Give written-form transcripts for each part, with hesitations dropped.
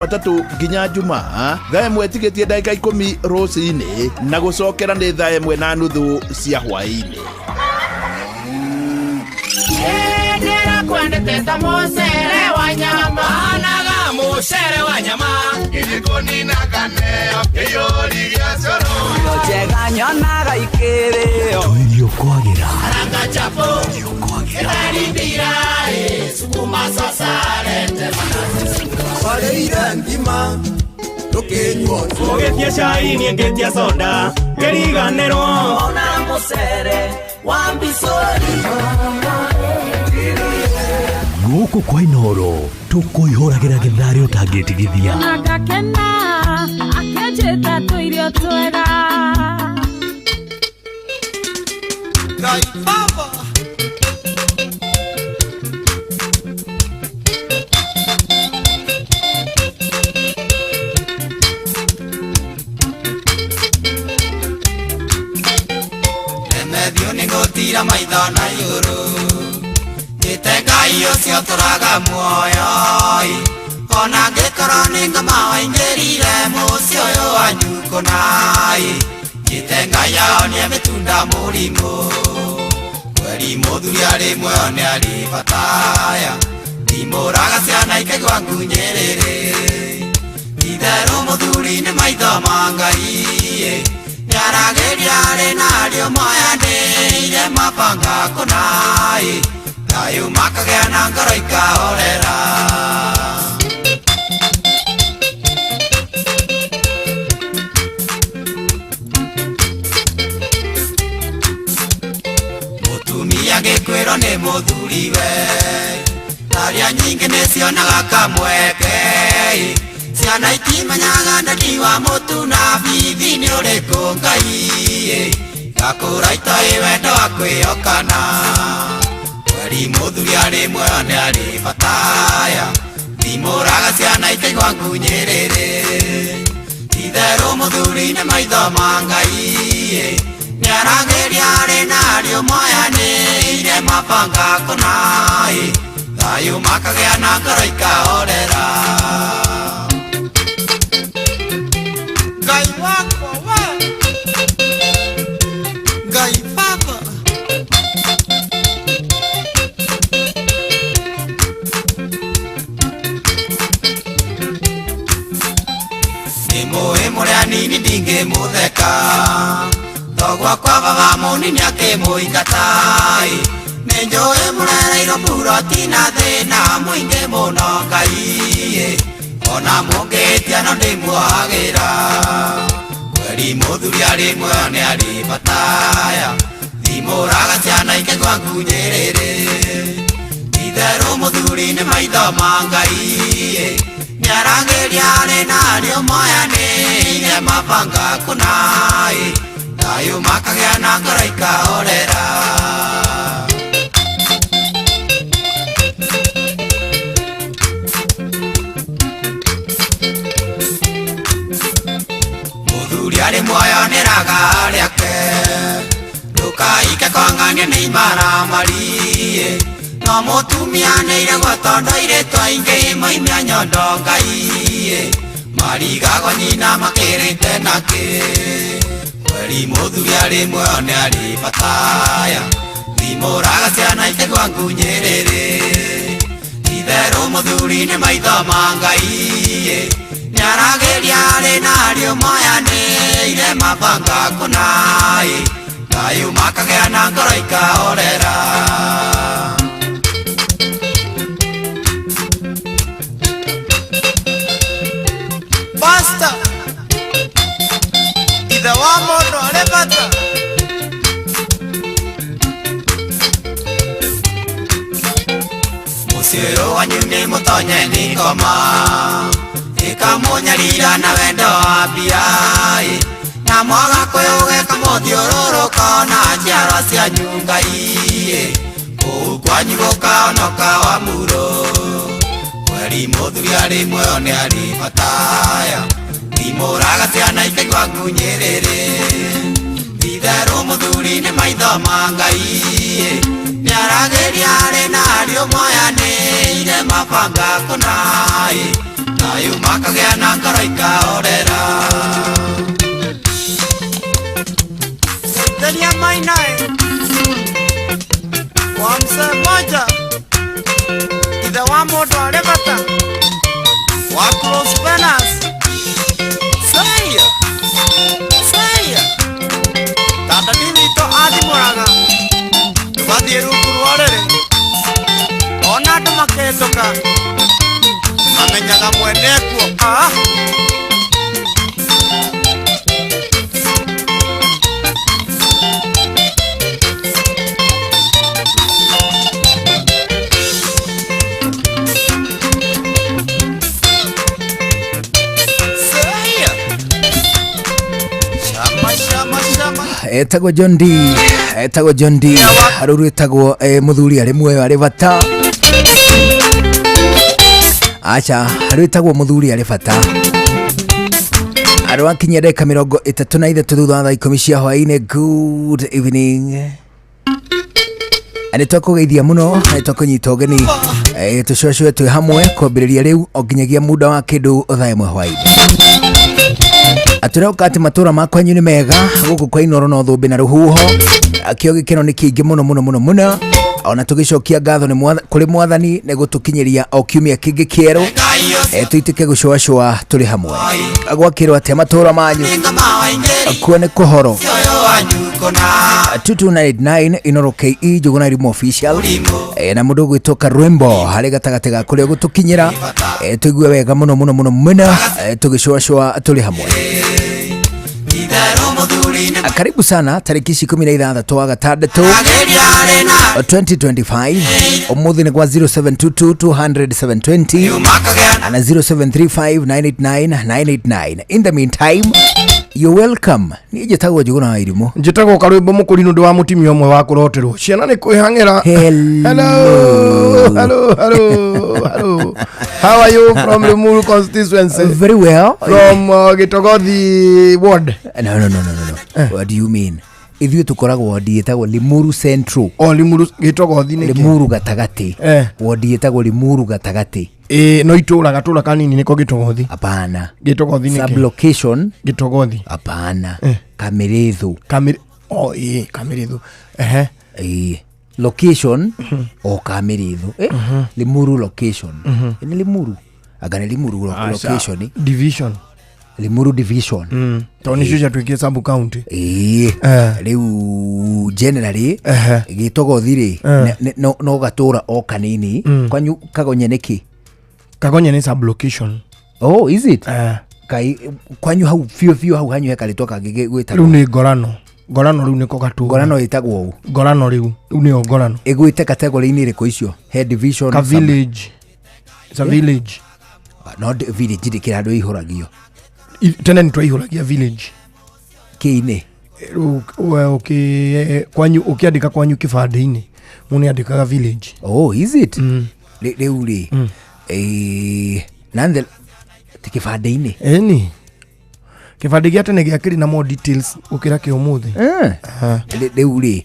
Matatũ nginya Jumaa thaa 1 tigĩtie ndagĩka 10 rũcinĩ na gũcokera nĩ thaa 1:30 cia hwaĩ-inĩ. Kwendete ta mũcere wa nyama. Anaga mũcere wa nyama. Njega nyonaga ikĩrĩo. Tũirio kwagĩra. Karanga chapo. Gĩtheri mbira, sukuma sasarete manazi. Twarĩire ngima tũkĩnyua. Ũgĩtia cai niĩ ngĩtia soda ngĩriganĩrwo. Ona mũcere wa mbicũri. Gũkũ kwa Inooro tũkũihũragĩra gĩtharĩ ũtangĩtigithia. Ngakena akĩnjĩta tũirio twega. Ngai Baba. Remethio nĩ gũtira maitho na igũrũ, njĩte Ngai ũcio ũtũraga muoyo ĩ. Ona angĩkorwo nĩ ngoma waingĩrire mũciĩ ũyũ wanyu kũna ĩ, njĩte Ngai ahonie mĩtunda mũrimũ. Kweri mũthuri arĩ muoyo nĩ arĩ bataya, ndimũraga ciana ikaigua ngunyĩrĩrĩ. Itherũ mũthuri nĩ maitho ma Ngai ĩ, nĩaragĩria arĩ na ariũ moyanĩire mabanga kũna ĩ, thayũ makagĩa na ngoro ikahorera. Mũtumia gĩkwĩrwo nĩ mũthuriwe, aria nyingĩ nĩcionaga kamweke ĩ, ciana itimenyaga ndadi wa mũtu na bithi nĩ ũrĩkũ Ngai ĩ, gakũra itoĩ wendo wa kwĩhokana. Kweri mũthuri arĩ muoyo nĩ arĩ bataya, thimũraga ciana ikaigua ngunyĩrĩrĩ. Itherũ mũthuri nĩ maitho ma Ngai ĩ, nĩaragĩria arĩ na ariũ moyanĩire mabanga kũna ĩ, thayũ makagĩa na ngoro ikahorera. Ngai wakwa we. Ngai Baba. Nĩ mũĩ mũrĩ anini ndingĩmũtheka, thogwa kwa baba mũnini akĩmũingata ĩ, nĩ njũĩ mũrereirwo buroti na thĩna mũingĩ mũno Ngai ĩ, ona mũngĩtia no ndĩmuohagĩra. Kweri mũthuri arĩ muoyo nĩ arĩ bataya, thimũraga ciana ikaigua ngunyĩrĩrĩ. Itherũ mũthuri nĩ maitho ma Ngai ĩ, nĩaragĩria arĩ na ariũ moyanĩire mabanga kũna ĩ, thayũ makagĩa na ngoro ikahorera. Mũthuri arĩ muoyo nĩ raga rĩake, ndũkaike kwang'ania nĩ imaramari ĩ, no mũtumia nĩiregwo tondũ airĩtu aingĩ moimia nyondo Ngai ĩ, marigagwo nyina makĩrĩte nakĩ. Kweri mũthuri arĩ muoyo nĩ arĩ bataya, thimũraga ciana ikaigua ngunyĩrĩrĩ. Itherũ mũthuri nĩ maitho ma Ngai ĩ, nĩaragĩria arĩ na ariũ moyanĩire mabanga kũna ĩ, thayũ makagĩa na ngoro ikahorera. Pastor. Ithe wa mũndũ arĩ bata. Mũciĩ ũyũ wanyu nĩ mũtonye nĩ ngoma, ĩkamũnyarira na wendo wa mbia ĩ, na mwaga kwĩũgĩka mũthiũrũrũko na njiarwa cianyu Ngai ĩ, kũu kwanyu gũkahonoka wa muro. Kweri mũthuri arĩ muoyo nĩ arĩ bataya, thimũraga ciana ikaigua ngunyĩrĩrĩ. Itherũ mũthuri nĩ maitho ma Ngai ĩ, nĩaragĩria arĩ na ariũ moyanĩire mabanga kũna ĩ, Thayũ makagĩa na ngoro ikahorera. Theria mainae wa mzee moja ithe wa mũndũ arĩ bata wa close Venus. Saia saia tata witũ athimũraga tũgathiĩ rungu rwa rĩrĩ ona andũ makĩhĩtũka mamenyaga mwene kuo. Ah. Saia shama shama shama. Etagwo John D, etagwo John D, rũru ĩtagwo mũthuri arĩ muoyo arĩ bata. Aca rwĩtagwo mũthuri arĩ bata. Arwakinyia ndagĩka 33 thutha wa thaa 10 cia hwaĩ-inĩ. Good evening, nĩ twakũgeithia mũno, nĩ twakũnyita ũgeni, tũcũacũe twĩ hamwe kwambĩrĩria rĩu o nginyagia muda wa kĩndũ thaa 1 hwaĩ-inĩ. Atũrauka atĩ matũra ma kwanyu nĩ mega gũkũ kwa Inooro no thũmbĩ na rũhuho akĩo gĩkeno nĩ kĩingĩ mũno mũno mũno mũno, ona tũgĩcokia ngatho nĩ kũrĩ mwathani nĩ gũtũkinyĩria o kiumia kĩngĩ kĩerũ, tũitĩke gũcũacũa tũrĩ hamwe. Gwakĩrwo atĩa matũra manyu kuo nĩ kũhoro. 2299 Inooro KE Njũgũna Irimũ official, na mũndũ ũgwĩtwo Karwimbo harĩ gatagatĩ ga kũrĩa gũtũkinyĩra, tũigue wega mũno mũno mũno mũno, tũgĩcũacũa tũrĩ hamwe. Karibu sana tariki ici 16 wa gatandatũ 2025 ũmũthĩ nĩ kwa 0722 200 720 na 0735 989 989. In the meantime, you're welcome. Niĩ njĩtagwo Njũgũna wa Irimũ. Njĩtagwo Karwĩmbo Mũkũrinũ, ndĩ wa mũtimia ũmwe wa kũroterwo ciana nĩ kwĩhang'ĩra. Hello. Hello, hello, hello. How are you from Limuru constituency? Very well. From Gitogothi ward. No, no, no, no, no, no. What do you mean? Ithuĩ tũkoragwo wodi ĩtagwo Limuru Central. Oh, Limuru Gitogothi nĩkĩ? Limuru gatagatĩ. Wodi ĩtagwo Limuru gatagatĩ. No itũra gatũra kanini nĩko Gitogothi. Hapana. Gitogothi nĩkĩ? Sublocation. Gitogothi. Hapana. Kamĩrĩthũ. Oh, Kamĩrĩthũ. Ehe. Location o Kamĩrĩthũ. Limuru location. Nĩ Limuru. Anga nĩ Limuru location. Division. Limuru division. Tondũ nĩcio ciatuĩkire sub county. Rĩu generally Gĩtogothi rĩ no gatũra o kanini. Kwanyu Kagonye nĩkĩ? Kagonye nĩ sub location. Oh, is it? Kai kwanyu hau biũ biũ hau hanyu he karĩtwa kangĩ gwĩtagwo. Rĩu nĩ Ngorano. Ngorano rĩu nĩko gatũra. Ngorano ĩtagwo ũũ. Ngorano rĩu. Rĩu nĩyo Ngorano. Ĩgwĩte category-inĩ ĩrĩkũ icio? He division. Ka village. It's a village. No village ndĩkĩrĩ handũ ĩihũragio. Tene nĩ twaihũragia village. Kĩ-inĩ? Kwanyu ũkĩandĩka kwanyu kĩbandĩ-inĩ mũndũ nĩandĩkaga village. Oh, is it? Rĩu rĩ nanthe ti kĩbandĩ-inĩ? Ĩni kĩbandĩ gĩa tene gĩakĩrĩ na more details gũkĩra kĩa ũmũthĩ. Rĩu rĩ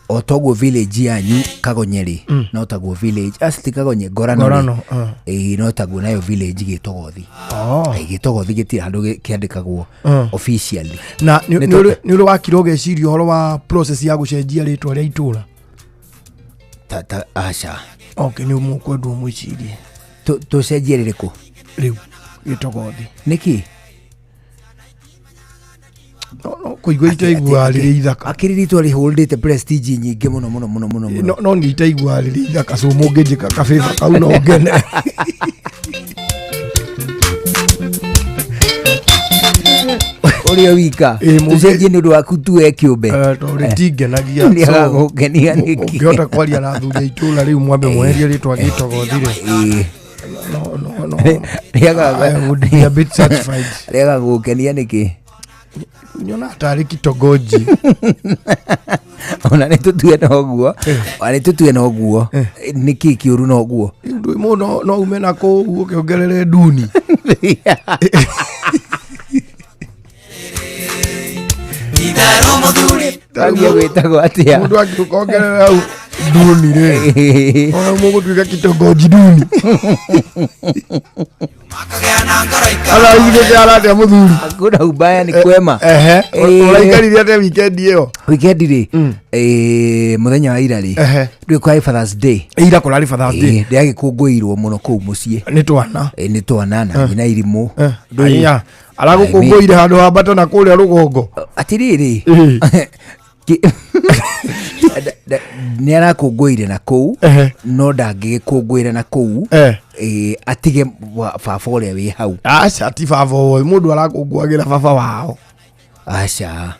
o toguo village yanyu Kagonye rĩ no taguo village ti Kagonye Ngorano rĩ no taguo nayo village Gĩtogothi. Gĩtogothi gĩtirĩ handũ kĩandĩkagwo officially. Na nĩ ũrĩ wakira ũgeciria ũhoro wa process ya gũcenjia rĩtwa rĩa itũra? Ta aca. Okay, nĩ mũkwendwo mwĩcirie. Tũcenjie rĩrĩkũ? Rĩu Gĩtogothi. Nĩkĩ? No kũigua itaiguaga rĩrĩ ithaka. Akĩrĩ rĩtwa rĩhũrĩte prestige nyingĩ mũno mũno mũno mũno mũno. No nĩ itaiguaga rĩrĩ ithaka, so mũngĩnjĩka kabĩba kau no ngene. Ũrĩa wika tũcenjie nĩ ũndũ waku tu we kĩũmbe. Tondũ rĩtingenagia. Nĩagagũkenia nĩkĩ? Ũngĩhota kwaria na athuri a itũra rĩu mwambe mweherie rĩtwa Gĩtogothi rĩ. No, no, no. I would be a bit satisfied. Rĩagagũkenia nĩkĩ? Nyona tarĩ kitogoji. Ona nĩ tũtue na ũguo. Ona nĩ tũtue na ũguo. Nĩkĩ kĩũru na ũguo? Ndũ mũno no ume na kũu ũkĩongerere nduni. Twagia gwĩtagwo atĩa? Mũndũ angĩũka ongerere hau Duni rĩ. Ona mũgũtuĩka kitongoji duni. Ala igĩte aratia mũthuri. Hakuna ubaya ni kwema. Ehe. Ũraikarire atĩa weekend ĩyo? Weekend rĩ, mũthenya wa ira rĩ, Ehe. ndũĩ kwarĩ Father's Day. Ira kũrarĩ Father's Day. Ndĩragĩkũngũĩirwo mũno kũu mũciĩ. Nĩ twana. Nĩ twana na nyina irimũ. Aya. Aragũkũngũĩire handũ ha bata na kũrĩa rũgongo. Atirĩrĩ. Nĩ arakũngũĩire na kũu no ndangĩgĩkũngũĩra na kũu atige baba ũrĩa wĩ hau. Aca ti baba ũyũ mũndũ arakũngũagĩra baba wao. Aca.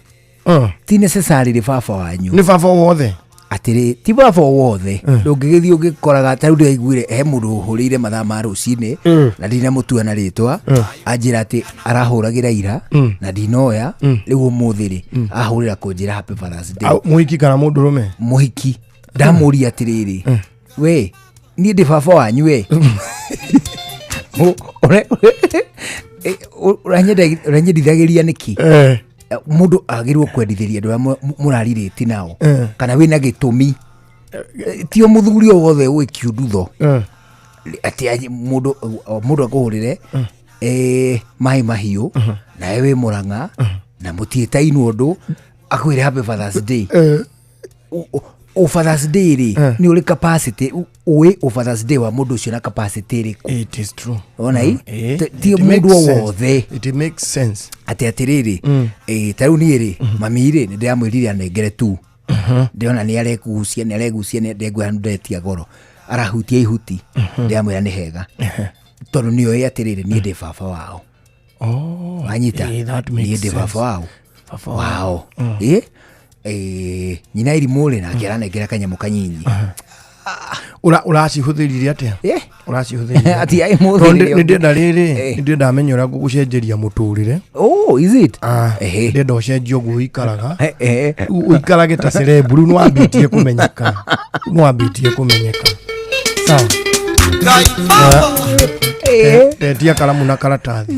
Ti necessarily baba wanyu. Nĩ baba wothe. Atĩrĩ ti baba wothe ndũngĩgĩthiĩ ũgĩkoraga ta rĩu ndĩraiguire he mũndũ ũhũrĩire mathaa ma rũcinĩ na ndinamũtua na rĩtwa anjĩra atĩ arahũragĩra ira na ndinoya rĩu ũmũthĩ rĩ ahũrĩra kũnjĩra happy Father's Day. Mũhiki kana mũndũrũme? Mũhiki. Ndamũria atĩrĩrĩ we niĩ ndĩ baba wanyu we. Ũranyendithagĩria nĩkĩ? Mũndũ agĩrĩirwo kwendithĩria andũ arĩa mũrarirĩti nao kana wĩna gĩtũmi ti o mũthuri o wothe ũĩ kiundutho atĩ mũndũ akũhũrĩre maĩ mahiũ nawe wĩ Mũrang'a na mũtiĩtainwo ũndũ akwĩre happy Father's Day. O Father's Day rĩ nĩ ũrĩ capacity ũĩ o Father's Day wa mũndũ ũcio na capacity ĩrĩkũ. It is true. Ona i ti mũndũ o wothe. It makes sense. Atĩ atĩrĩrĩ ta rĩu niĩ rĩ mami rĩ nĩ ndĩramwĩrire anengere tu ndĩrona nĩ aregucia nĩ aregucia ndengwĩra ndetia goro arahutia ihuti ndĩramwĩra nĩ hega tondũ nĩoĩ atĩrĩrĩ niĩ ndĩ baba wao. Wanyita niĩ ndĩ baba wao wao. Nyina irimũ rĩ nake aranengera kanyamũ kanyinyi. Ũracihũthĩrire atĩa? Ũracihũthĩrire atĩ ai mũthĩrire. Nĩ ndĩrenda rĩrĩ nĩ ndĩrenda menye ũrĩa ngũgũcenjeria mũtũrĩre. Oh, is it? Ndĩrenda ũcenjie ũguo ũikaraga. Ũikarage ta celeb rĩu nĩwambĩtie kũmenyeka. Nĩwambĩtie kũmenyeka. Sawa. Ndetia karamu na karatathi.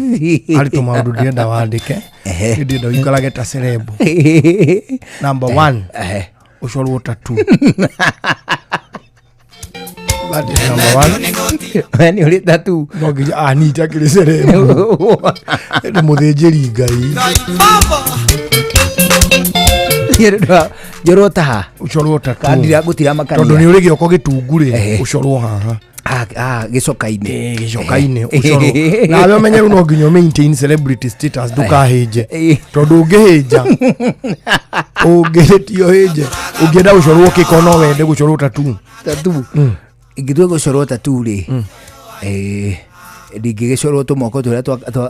Harĩ tũmaũndũ ndĩrenda wandĩke. Ndĩrenda ũikarage ta celeb. Number 1. Ũcorwo tattoo. That is number 1. Nĩ ũrĩ tattoo? No nginya anita kĩrĩ celeb. Ndĩ mũthĩnjĩri Ngai. Njorwo taha. Ũcorwo tattoo. Kandira gũtira makania. Tondũ nĩ ũrĩ gĩoko gĩtungu rĩ, ũcorwo haha. Gĩcoka-inĩ. Gĩcoka-inĩ ũcorwo. Nawe ũmenye rĩu no nginya maintain celebrity status ndũkahĩnje. Tondũ ũngĩhĩnja ũngĩhĩtio hĩnje ũngĩenda gũcorwo kĩko no wende gũcorwo tattoo. Tattoo. Ingĩtua gũcorwo tattoo rĩ ndingĩgĩcorwo tũmoko tũrĩa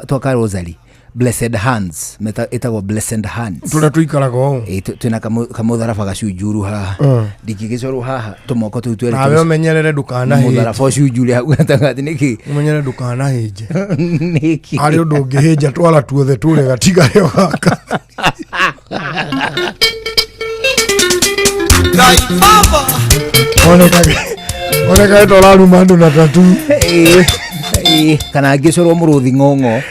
twa karosary. Blessed hands ĩtagwo blessed hands tũrĩa tũikaraga ũũ twĩna kamũtharaba gacunjuru haha ndingĩgĩcorwo haha tũmoko tũu twerĩ nawe ũmenyerere ndũkanahĩnje mũtharaba ũcunjure hau gatagatĩ nĩkĩ ũmenyerere ndũkanahĩnje nĩkĩ harĩ ũndũ ũngĩhĩnja twara tuothe tũrĩa gatigare o gaka. Onekage ta ũraruma andũ na tattoo. Kana ngĩcorwo mũrũthi ng'ong'o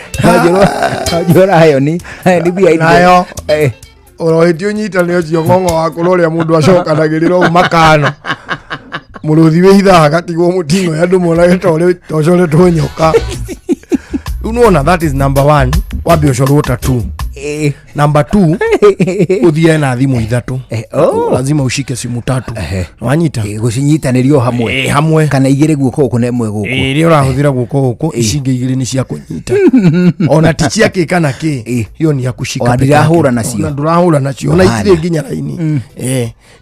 njorwo rayoni nayo ũrohĩtie ũnyitane ũcio ng'ong'o wa kũrĩa ũrĩa mũndũ acokanagĩrĩra ũũ makano mũrũthi wĩ ithaga gatigwo mũting'o andũ monage ta ũcoretwo nyoka. Rĩu nĩwona that is number 1 wambe ũcorwo tattoo. Number 2 ũthiĩ na thimũ ithatũ. Lazima ushike simu tatu. Wanyita gũcinyitanĩrio hamwe hamwe kana igĩrĩ guoko gũkũ na ĩmwe gũkũ. Ĩrĩa ũrahũthĩra guoko gũkũ ici ingĩ igĩrĩ nĩ cia kũnyita. Ona ti cia kĩ kana kĩ hiyo ni ya kushika. Ona ndirahũra nacio. Ona ndũrahũra nacio ona itirĩ nginya raini.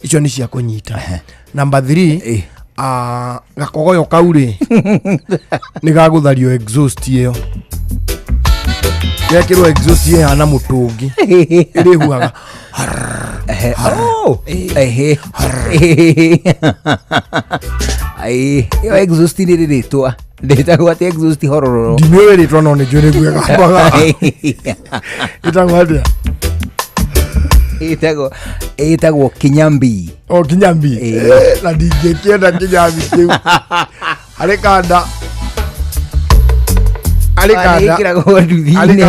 Icio nĩ cia kũnyita. Number 3 gakogoyo kau rĩ nĩ gagũthario exhaust ĩyo. Gekĩrwo exhaust ĩhana mũtũngi ĩrĩhuhaga. Ĩyo exhaust nĩ ĩrĩ rĩtwa ndĩtagwo atĩ exhaust horororo. Ndimĩũĩ rĩtwa no nĩ njũĩ nĩguo ĩgambaga. Ĩtagwo atĩa? Ĩtagwo kinyambi. O kinyambi. Na ndingĩkĩenda kinyambi kĩu. Harĩ kanda arĩ kanda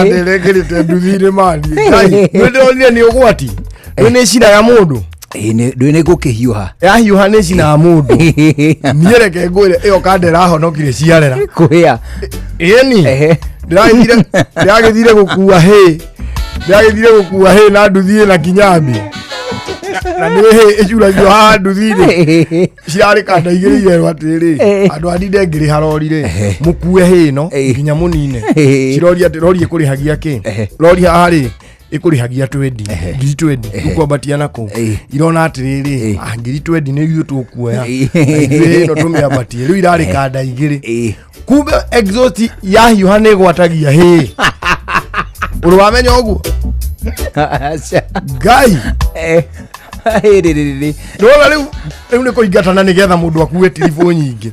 ĩrekĩrĩte nduthi-inĩ mani. Ngai nĩ ndĩronire nĩ ũgwati. Rĩu nĩ cira ya mũndũ. Ndũĩ nĩ gũkĩhiũha. Yahiũha nĩ cinaga mũndũ. Niĩ reke ngwĩre, ĩyo kanda ĩrahonokire ciarera. Kũhĩa. Ĩni. Ndĩragĩthire ndĩragĩthire gũkua hĩ. Ndĩragĩthire gũkua hĩ na nduthi ĩna kinyambi. Na nĩ hĩ ĩcuragio haha nduthi-inĩ. Cirarĩ kanda igĩrĩ irerwo atĩrĩrĩ, andũ a ndinde ngĩrĩha rori rĩ, mũkue hĩ ĩno nginya mũnine. Ciroria atĩ rori ĩkũrĩhagia kĩ? Rori haha rĩ, ĩkũrĩhagia twendi, ngiri twendi, ũkwambatia na kũu. Irona atĩrĩrĩ, ah, ngiri twendi nĩ ithuĩ tũkuoya. Na ithuĩ ĩno tũmĩambatie. Rĩu irarĩ kanda igĩrĩ. Kumbe exhaust yahiũha nĩ ĩgwatagia hĩ. Ũrĩ wamenya ũguo? Ngai. Rĩrĩrĩrĩ. Nĩwona rĩu rĩu nĩ kũingatana nĩgetha mũndũ akue tiribũ nyingĩ.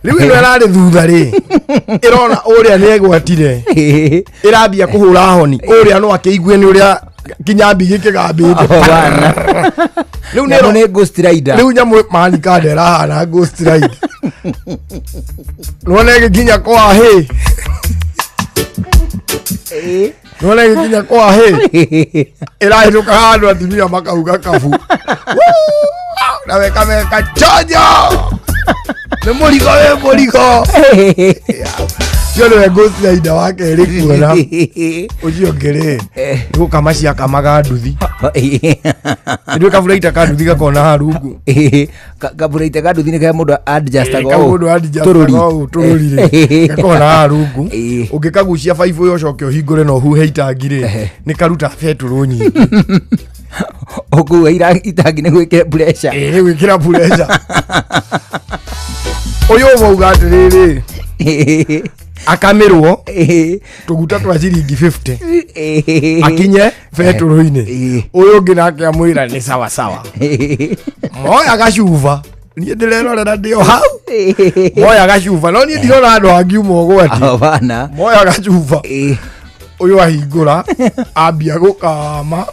Rĩu ĩno ĩrarĩ thutha rĩ, ĩrona ũrĩa nĩ egwatire, ĩrambia kũhũra honi, ũrĩa no akĩigue nĩ ũrĩa kinyambi gĩkĩgambĩte. Bana. Rĩu nĩ Nyamũ nĩ Ghost Rider. Rĩu nyamũ mani kanda ĩrahana Ghost Rider. Nĩwona ĩgĩkinya kwa hĩ. Nĩwona ĩgĩkinya kwa hĩ. Ĩrahĩtũka handũ atumia makauga kabu. Woo! Na weka meka chonjo. Nĩ mũrigo wĩ mũrigo. Cio nĩwe Ghost Rider wa kerĩ kuona. Ũcio ũngĩ rĩ, nĩ gũkama ciakamaga nduthi. Nĩ kaburaita ka nduthi gakona harungu. Kaburaita ka nduthi nĩ karĩa mũndũ adjustaga Kau ũũ. mũndũ adjustaga Tũrũri. ũũ, tũrũri rĩ. Gakona harungu. Ũngĩkagucia baibũ ĩyo ũcoke ũhingũre na ũhuhe itangi rĩ, nĩ karuta betũrũ nyingĩ. Ũkũhuha itangi nĩ gwĩkĩra pressure. Ĩĩ, nĩ gwĩkĩra pressure. Ũyũ ũmwe auga atĩrĩrĩ, akamĩrwo tũguta twa ciringi 50 akinye betũrũ-inĩ. Ũyũ ũngĩ nake amwĩra nĩ sawa sawa. Moya gacuba, niĩ ndĩrerorera ndĩ o hau. Moya gacuba, no niĩ ndirona handũ hangiuma ũgwati. Bana. Moya gacuba, ũyũ ahingũra, ambia gũkama,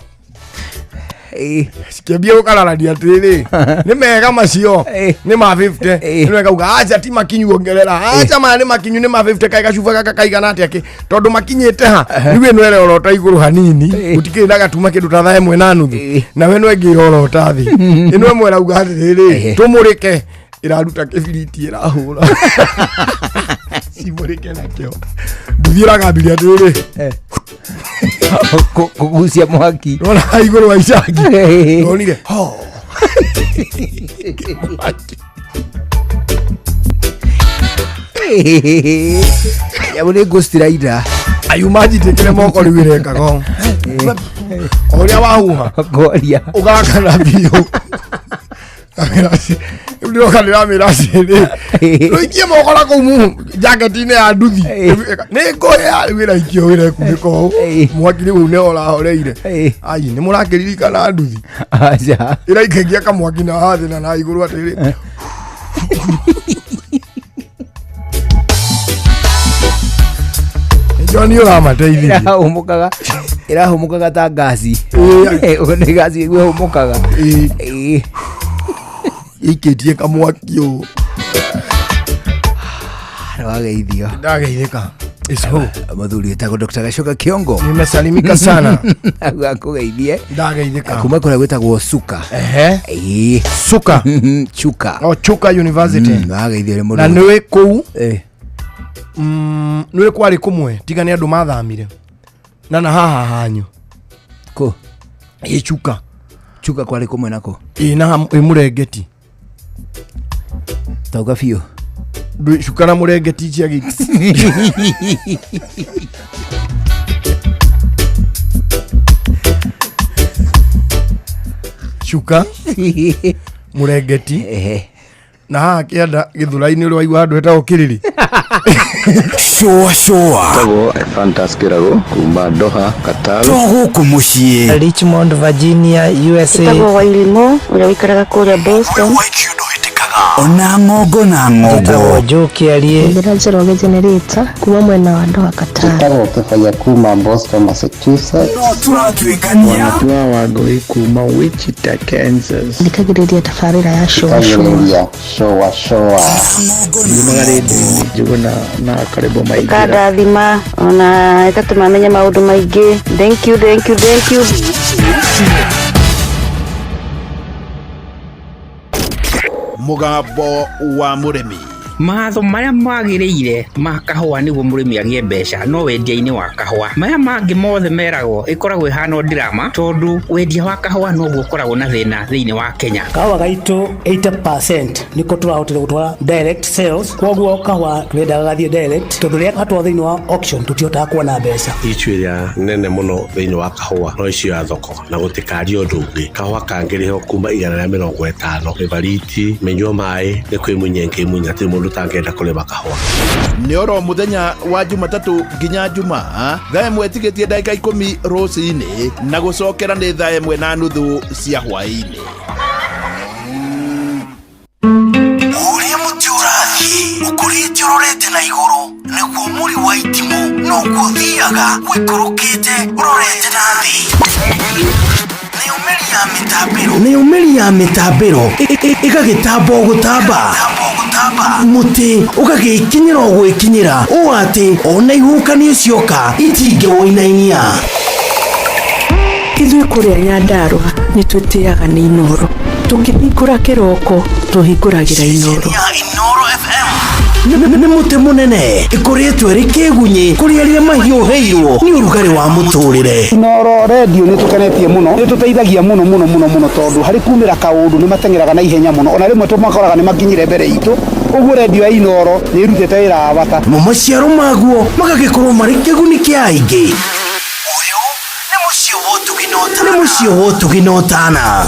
cikĩambia gũkararania atĩrĩrĩ, nĩ mega macio, nĩ ma 50. Nĩ mega uga acha ti makinyu, ongerera acha maya nĩ makinyu, nĩ ma 50. Kaĩ gacuba gaka kaigana atĩa kĩ tondũ makinyĩte ha rĩu ĩno ĩrorota igũrũ hanini, gũtikĩrĩ na gatuma kĩndũ ta thaa ĩmwe na nuthu, nawe ĩno ĩngĩ ĩrorota thĩ. Ĩno ĩmwe ĩrauga atĩrĩrĩ, tũmũrĩke, ĩraruta kĩbiriti ĩrahũra cimũrĩke nakĩo. Nduthi ĩragambirie atĩrĩrĩ, Kũgucia mwaki. Nona igũrũ wa icangi nonire ho. Nyamũ nĩ Ghost Rider. Ayuma njitĩkĩre moko rĩu ĩrekaga o ũrĩa wahuha. Ngoria. Ũgakana biũ. Rĩu ndĩroka ndĩramĩra atĩrĩ, rũikie moko na kũu jaketi-inĩ ya nduthi, nĩ ngũhĩa. Rĩu ĩraikio wĩra ĩkunĩka ũũ, mwaki rĩu nĩ ũrahoreire. Ai, nĩ mũrakĩririkana nduthi? Aca. Ĩraikagia kamwaki na hathĩ na na igũrũ atĩrĩ. John ũramateithirie. Ĩrahũmũkaga, ĩrahũmũkaga ta ngaci. Ũguo nĩ ngaci ĩguo ĩhũmũkaga. Ĩĩ. Ĩikĩtie kamwaki ũũ. Wageithio. Ndageithĩka. Ico. Mũthuri wĩtagwo Dr. Gacoka Kĩongo. Nimesalimika sana. Akũgeithie. Ndageithĩka. Kuma kũrĩa gwĩtagwo Suka. Ehe. Ĩĩ. Suka. Chuka. O Chuka University. Wageithio nĩ mũndũ. Na nĩwĩ kũu. Eh. Nĩwĩ kwarĩ kũmwe tiga nĩ andũ mathamire. Na haha hanyu. Kũ? Ĩ Chuka. Chuka kwarĩ kũmwe nako? Ĩ na ĩ Mũrengeti. Tauga biũ. Ndwĩ Chuka na Mũrengeti cia gĩ. Chuka. Mũrengeti. Na haha kĩanda gĩthũrai-inĩ ũrĩa waigua handũ hetagwo Kĩrĩrĩ. Cũa cũa. Tagwo Ephantus Kĩrago kuma Doha, Qatar. To gũkũ mũciĩ. Richmond, Virginia, USA. Njĩtagwo Wairimũ ũrĩa ũikaraga kũrĩa Boston. Ona ng'ongo na ng'ongo. Njĩtagwo Joe Kĩarie. Hũthĩra Njoroge Generator kuma mwena wa Doha Qatar. Njĩtagwo Kĩbaya kuma Boston, Massachusetts. No tũratuĩkania. Wanatua Wangũi kuma Wichita, Kansas. Thikagĩrĩria tabarĩra ya Cũa Cũa. Thikagĩrĩria Cũa Cũa. Njumaga rĩndiũ-inĩ Njũgũna na Karĩbo Maingĩra. Ĩkandathima ona ĩgatũma menye maũndũ maingĩ. Thank you, thank you, thank you. Mũgambo wa mũrĩmi. Matho marĩa magĩrĩire ma kahũa nĩguo mũrĩmi agĩe mbeca no wendia-inĩ wa kahũa. Maya mangĩ mothe meragwo ĩkoragwo ĩhana o ndirama tondũ wendia wa kahũa noguo ũkoragwo na thĩna thĩinĩ wa Kenya. Kahũa gaitũ 80% nĩko tũrahotire gũtwara direct sales, koguo kahũa tũrendaga gathiĩ direct tondũ rĩrĩa gatwarwo thĩinĩ wa auction tũtihotaga kuona mbeca. Issue ĩrĩa nene mũno thĩinĩ wa kahũa no issue ya thoko na gũtikario ũndũ ũngĩ. Kahũa kangĩrĩhwo kuma 150 mĩbariti, mĩnyua maĩ nĩ kwĩmunya ĩngĩmunya, hatirĩ mũndũ ũtangĩenda kũrĩma kahũa. Nĩ oro mũthenya wa Jumatatũ nginya Jumaa thaa 1 tigĩtie ndagĩka 10 rũcinĩ na gũcokera nĩ thaa 1:30 cia hwaĩ-inĩ. Ũrĩa mũtĩ ũrathiĩ ũkũrĩte ũrorete na igũrũ nĩguo mũri wa itimũ noguo ũthiaga ũikũrũkĩte ũrorete na thĩ. Nayo mĩri ya mĩtambĩro ĩgagĩtamba o gũtamba, mũtĩ ũgagĩkinyĩra o gwĩkinyĩra ũũ atĩ ona ihuhũkanio cioka itingĩwũinainia. Ithuĩ kũrĩa Nyandarũa nĩ twĩtĩaga nĩ Inooro. Tũkĩhingũra kĩroko tũhingũragĩra Inooro. Nĩ mũtĩ mũnene ĩkoretwo ĩrĩ kĩgunyĩ kũrĩ arĩa mahiũhĩirwo nĩ ũrugarĩ wa mũtũrĩre. Inooro redio nĩ tũkenetie mũno, nĩ tũteithagia mũno mũno mũno mũno tondũ harĩ kumĩra kaũndũ nĩ mateng'eraga na ihenya mũno, ona rĩmwe tũmakoraga nĩ makinyire mbere itũ, ũguo redio ya Inooro nĩ ĩrutĩte wĩra wa bata. Mo maciaro maguo magagĩkorwo marĩ kĩguni kĩa aingĩ. Ũyũ nĩ mũciĩ wa ũtugi na ũtana. Nĩ mũciĩ wa ũtugi na ũtana.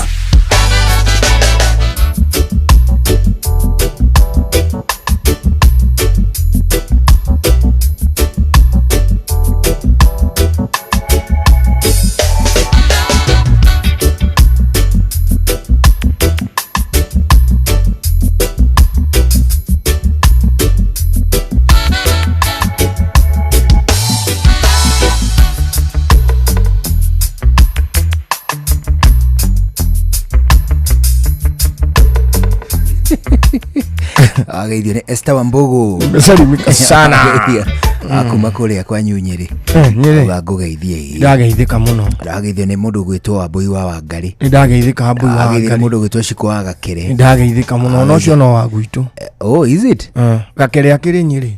Ageithio nĩ Esther Wambugu. Nimesalimika sana. Ageithio. Akuma kũrĩa kwa Nyunyĩrĩ. Nyĩrĩ. Auga ngũgeithie ĩĩ. Ndageithĩka mũno. Ndageithio nĩ mũndũ ũgwĩtwo Wambũi wa Wangarĩ. Nĩndageithĩka Wambũi wa Ageithio nĩ Wangarĩ. mũndũ ũgwĩtwo Shiko wa Gakere. Nĩndageithĩka mũno ona ũcio no wa gwitũ. Oh, is it? Gakere akĩrĩ Nyĩrĩ.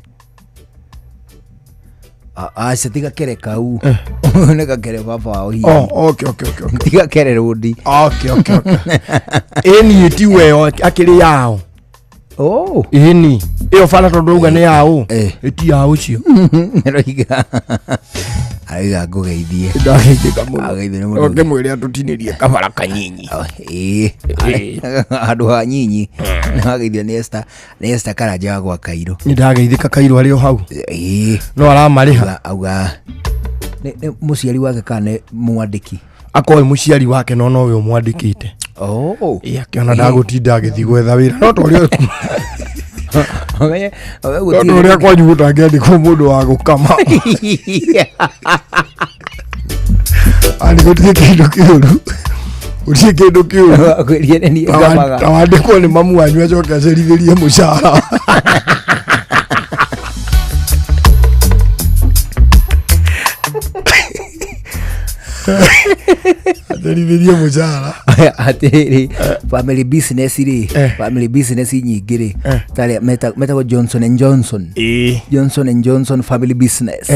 Aca ti Gakere kau. Nĩ Gakere baba wao hihi. Oh, okay, okay, okay, okay. Ti Gakere rũndi. Okay, okay, okay. Ĩni ti we akĩrĩ yao. Oh. Ĩni. Ĩyo bara tondũ auga nĩ yao. Ĩti ya ũcio. Aroiga. Aroiga ngũgeithie. Ndageithĩka mũno. Ageithio nĩ mũndũ. Ũkĩmwĩre atũtinĩrie kabara kanyinyi. Ĩĩ. Handũ ha nyinyi. Ageithio nĩ Esther. Nĩ Esther Karanja wa gwa Kairũ. Nĩndageithĩka Kairũ arĩ o hau. Ĩĩ. No aramarĩha. Auga nĩ mũciari wake kana nĩ mwandĩki? Akoĩ mũciari wake no nowe ũmwandĩkĩte. Oh. Ĩ akĩona ndagũtinda agĩthiĩ gwetha wĩra no torĩa tondũ ũrĩa kwanyu gũtangĩandĩkwo mũndũ wa gũkama. Ani gũtirĩ kĩndũ kĩũru. Gũtirĩ kĩndũ kĩũru. Akwĩrie nĩ niĩ ngamaga. Ta wandĩkwo nĩ mamu wanyu acoke acerithĩrie mũcara. Acerithĩrie mũcara. Atĩrĩrĩ, family business rĩ, family business nyingĩ rĩ, tarĩa metagwo Johnson and Johnson. Johnson and Johnson family business.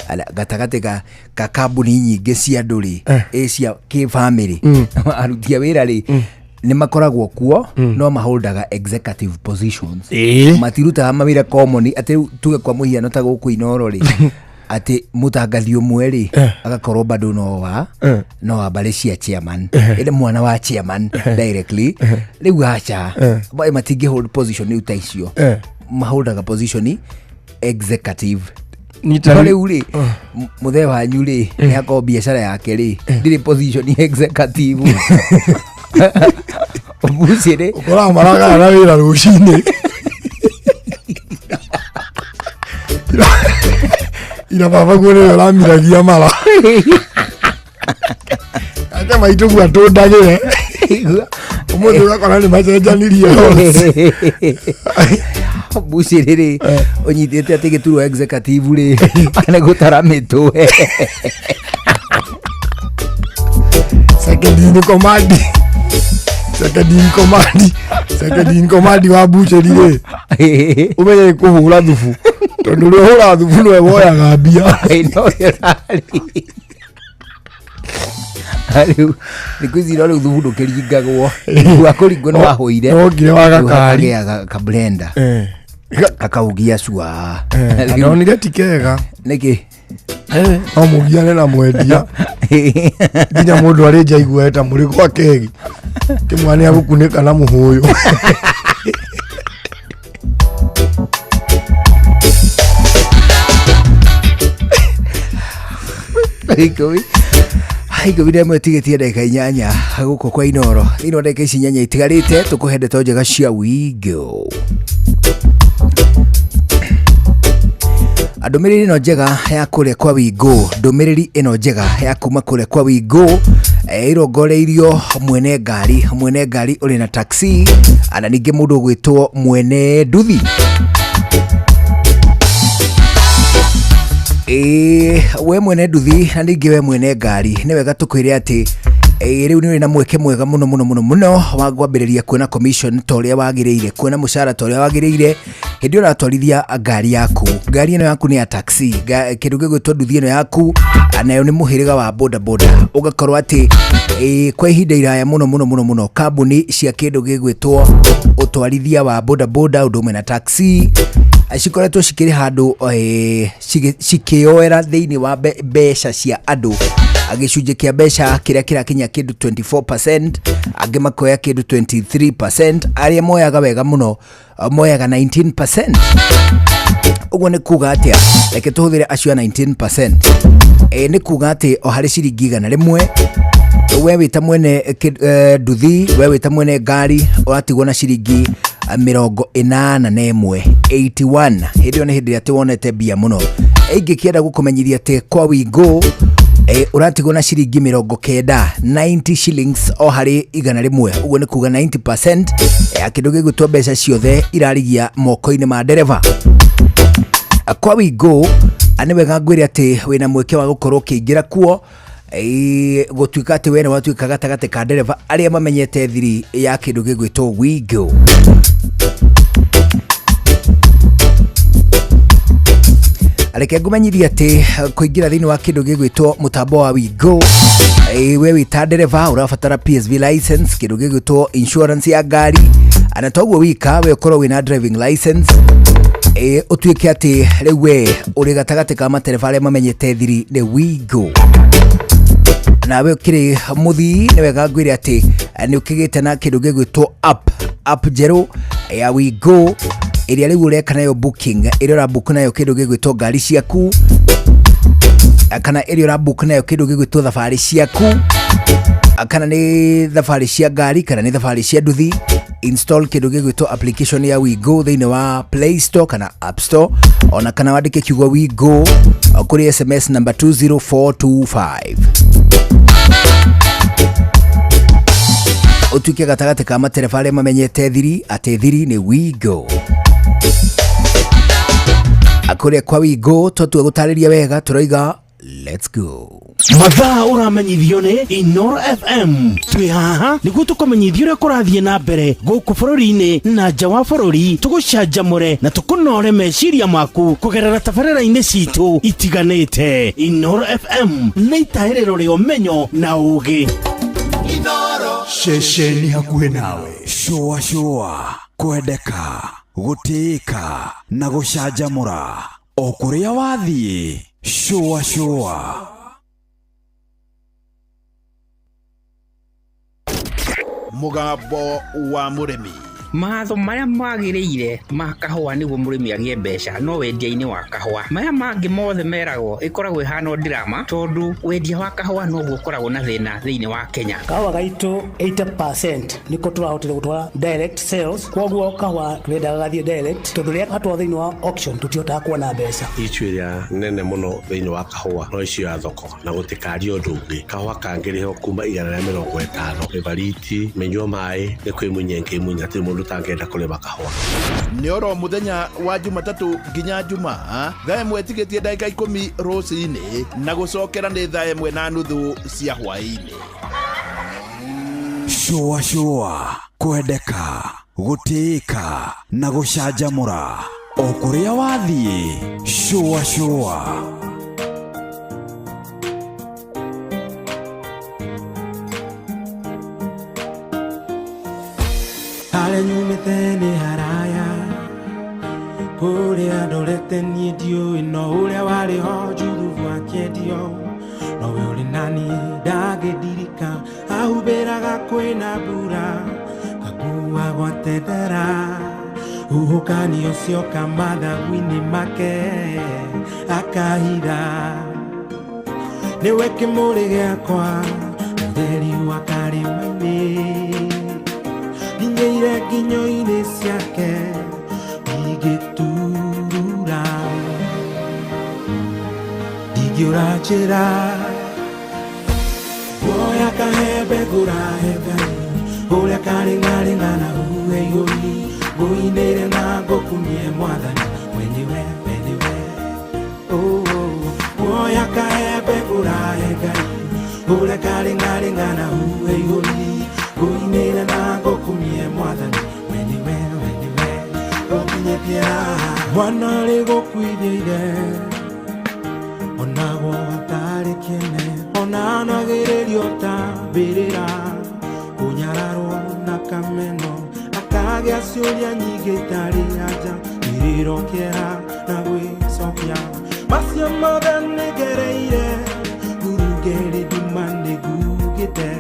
Ala gatagatĩ ka kambuni nyingĩ cia andũ rĩ, ĩ cia kĩ family. Aruti a wĩra rĩ, nĩ makoragwo kuo no maholdaga executive positions. Matirutaga mawĩra common atĩ rĩu tuge kwa mũhiano ta gũkũ Inooro rĩ, atĩ mũtangathi ũmwe rĩ, agakorwo bado no wa no wa mbarĩ cia chairman. Ĩndĩ mwana wa chairman directly. Rĩu aca, matingĩ hold position rĩu ta icio. Maholdaga position executive. Nita No rĩu rĩ, mũthee wanyu rĩ, nĩ akorwo biacara yake rĩ, ndĩrĩ position executive. Mbucĩrĩ. Ũkoraga maragana na wĩra rũcinĩ. Ira baba guo nĩwe ũramiragia mara. Ate maitũ guo atũndagĩre. Ũmũthĩ ũgakora nĩ macenjanirie. Mbucĩrĩ rĩ, ũnyitĩte atĩ gĩturwa executive rĩ, nĩ gũtara mĩtwe. Second in command. Second in command. Second in command wa bucheri rĩ, ũmenye nĩ kũhũra thubu, tondũ ũrĩa ũhũraga thubu nĩwe woyaga mbia. Rĩu thikũ ici no rĩu thubu ndũkĩringagwo, wa kũringwo nĩ wahũire. Wokire wa gakari. Kagĩa kablenda kakaugia cua. Ndonire ti kega. Nĩkĩ? No mũgiane na mwendia nginya mũndũ arĩ nja igue ta mũrĩ gwa kegi kĩmwana nĩ agũkunĩka na mũhũyũ. Ikũmi ikũmi na ĩmwe tigĩtie ndagĩka 8 gũkũ kwa Inoro. Thĩinĩ wa ndagĩka ici 8 itigarĩte, tũkũhe ndeto njega cia Wigo. Ndũmĩrĩri ĩno njega ya kũrĩa kwa Wigo, ndũmĩrĩri ĩno njega ya kuma kũrĩa kwa Wigo ĩrongoreirio mwene ngari, mwene ngari ũrĩ na taxi, na ningĩ mũndũ ũgwĩtwo mwene nduthi. Ĩĩ, we mwene nduthi na ningĩ we mwene ngari, nĩ wega tũkwĩre atĩ rĩu nĩ ũrĩ na mweke mwega mũno mũno mũno mũno wa kwambĩrĩria kuona commission ta ũrĩa wagĩrĩire, kuona mũcara ta ũrĩa wagĩrĩire hĩndĩ ĩyo ũratwarithia ngari yaku. Ngari ĩno yaku nĩ ya taxi, kĩndũ gĩgwĩtwo nduthi ĩno yaku nayo nĩ mũhĩrĩga wa boda boda. Ũgakorwo atĩ kwa ihinda iraya mũno mũno mũno mũno kambuni cia kĩndũ gĩgwĩtwo ũtwarithia wa boda boda ũndũ ũmwe na taxi cikoretwo cikĩrĩ handũ cikĩoera thĩinĩ wa mbeca cia andũ, gĩcunjĩ kĩa mbeca kĩrĩa kĩrakinya kĩndũ 24%, angĩ makoya kĩndũ 23%, arĩa moyaga wega mũno moyaga 19%. Ũguo nĩ kuga atĩa? Reke tũhũthĩre acio a 19%. Nĩ kuga atĩ o harĩ ciringi 100 we wĩta mwene nduthi, we wĩta mwene ngari, ũratigwo na ciringi 81, 81. Hĩndĩ ĩyo nĩ hĩndĩ ĩrĩa atĩ wonete mbia mũno. Ingĩkĩenda gũkũmenyithia atĩ kwa Wigo ũratigwo na ciringi 90, 90 shillings o harĩ 100. Ũguo nĩ kuga 90% ya kĩndũ gĩgwĩtwo mbeca ciothe irarigia moko-inĩ ma ndereba. Kwa Wigo nĩ wega ngwĩre atĩ wĩna mweke wa gũkorwo ũkĩingĩra kuo, gũtuĩka atĩ we nĩ watuĩka gatagatĩ ka ndereba arĩa mamenyete thiri ya kĩndũ gĩgwĩtwo Wigo. Reke ngũmenyithie atĩ kũingĩra thĩinĩ wa kĩndũ gĩgwĩtwo mũtambo wa Wigo, we wĩ ta ndereba ũrabatara PSV license, kĩndũ gĩgwĩtwo insurance ya ngari, na toguo wika we ũkorwo wĩna driving license, ũtuĩke atĩ rĩu we ũrĩ gatagatĩ ka matereba arĩa mamenyete thiri nĩ Wigo. Nawe ũkĩrĩ mũthii, nĩ wega ngwĩre atĩ nĩ ũkĩgĩte na kĩndũ gĩgwĩtwo app njerũ ya Wigo ĩrĩa rĩu ũreka nayo booking, ĩrĩa ũrabook nayo kĩndũ gĩgwĩtwo ngari ciaku, kana ĩrĩa ũrabook nayo kĩndũ gĩgwĩtwo thabarĩ ciaku, kana nĩ thabarĩ cia ngari kana nĩ thabarĩ cia nduthi. Install kĩndũ gĩgwĩtwo application ya Wigo thĩinĩ wa Play Store kana App Store, ona kana wandĩke kiugo Wigo kũrĩ SMS number 20425, ũtuĩke gatagatĩ ka matereba arĩa mamenyete thiri atĩ thiri nĩ Wigo. Kũrĩa kwa Wigo twatua gũtarĩria wega, tũroiga let's go. Mathaa ũramenyithio nĩ Inoro FM. Twĩ haha nĩguo tũkũmenyithia ũrĩa kũrathiĩ na mbere gũkũ bũrũri-inĩ na nja wa bũrũri, tũgũcanjamũre na tũkũnore meciria maku kũgerera tabarĩra-inĩ citũ itiganĩte. Inoro FM nĩ itahĩrĩro rĩa ũmenyo na ũũgĩ. Ceceni hakuhĩ nawe, cũa cũa, kwendeka, gũtĩĩka na gũcanjamũra o kũrĩa wathiĩ. Cũa cũa. Mũgambo wa mũrĩmi. Matho marĩa magĩrĩire ma kahũa nĩguo mũrĩmi agĩe mbeca no wendia-inĩ wa kahũa. Maya mangĩ mothe meragwo ĩkoragwo ĩhana o drama, tondũ wendia wa kahũa noguo ũkoragwo na thĩna thĩinĩ wa Kenya. Kahũa gaitũ 80% nĩko tũrahotire gũtwara direct sales, koguo kahũa tũrendaga gathiĩ direct, tondũ rĩrĩa gatwarwo thĩinĩ wa auction tũtihotaga kuona mbeca. Issue ĩrĩa nene mũno thĩinĩ wa kahũa no issue ya thoko, na gũtikaria ũndũ ũngĩ. Kahũa kangĩrĩhwo kuma 150, mĩbariti, mĩnyua maĩ, nĩ kwĩmunya ĩngĩmunya, hatirĩ mũndũ ũtangĩenda kũrĩma kahũa. Nĩ oro mũthenya wa Jumatatũ nginya Jumaa thaa 1 tigĩtie ndagĩka 10 rũcinĩ, na gũcokera nĩ thaa 1:30 cia hwaĩ-inĩ. Cũa cũa, kwendeka, Gũtĩĩka na gũcanjamũra o kũrĩa wathiĩ. Cũa cũa. Harĩa nyumĩte nĩ haraya, kũrĩa ndorete niĩ ndiũĩ, no ũrĩa warĩ ho Juthubu akĩendio, nowe ũrĩ naniĩ ndangĩndirika, ahumbĩraga kwĩna mbura ngakua gwatendera, huhũkanio cioka mathagu-inĩ make akahitha, nĩwe kĩmũrĩ gĩakwa mũtheri wa karĩma-inĩ, nginyĩire nginyo-inĩ ciake ingĩturura, ndingĩũra njĩra, guoya kahembe ngũrahe Ngai, ũrĩa karĩng'arĩng'a na huhe igũri, ngũinĩre na ngũkumie Mwathani mwenyewe mwenyewe. Oh, guoya kahembe ngũrahe Ngai, ũrĩa karĩng'arĩng'a na huhe igũri, ngũinĩre na ngũkumie Mwathani mwenyewe mwenyewe. Ũkinyĩtie mwana rĩ gũkuithia ithe, onagwo atarĩ kĩene, ona anagĩrĩrio ta mbĩrĩra, kũnyararwo na kameno, akagĩa ciũria nyingĩ itarĩ anja, kĩrĩro kĩeha na gwĩcokia, macio mothe nĩngereire, ngurungerĩ nduma nĩngugĩte,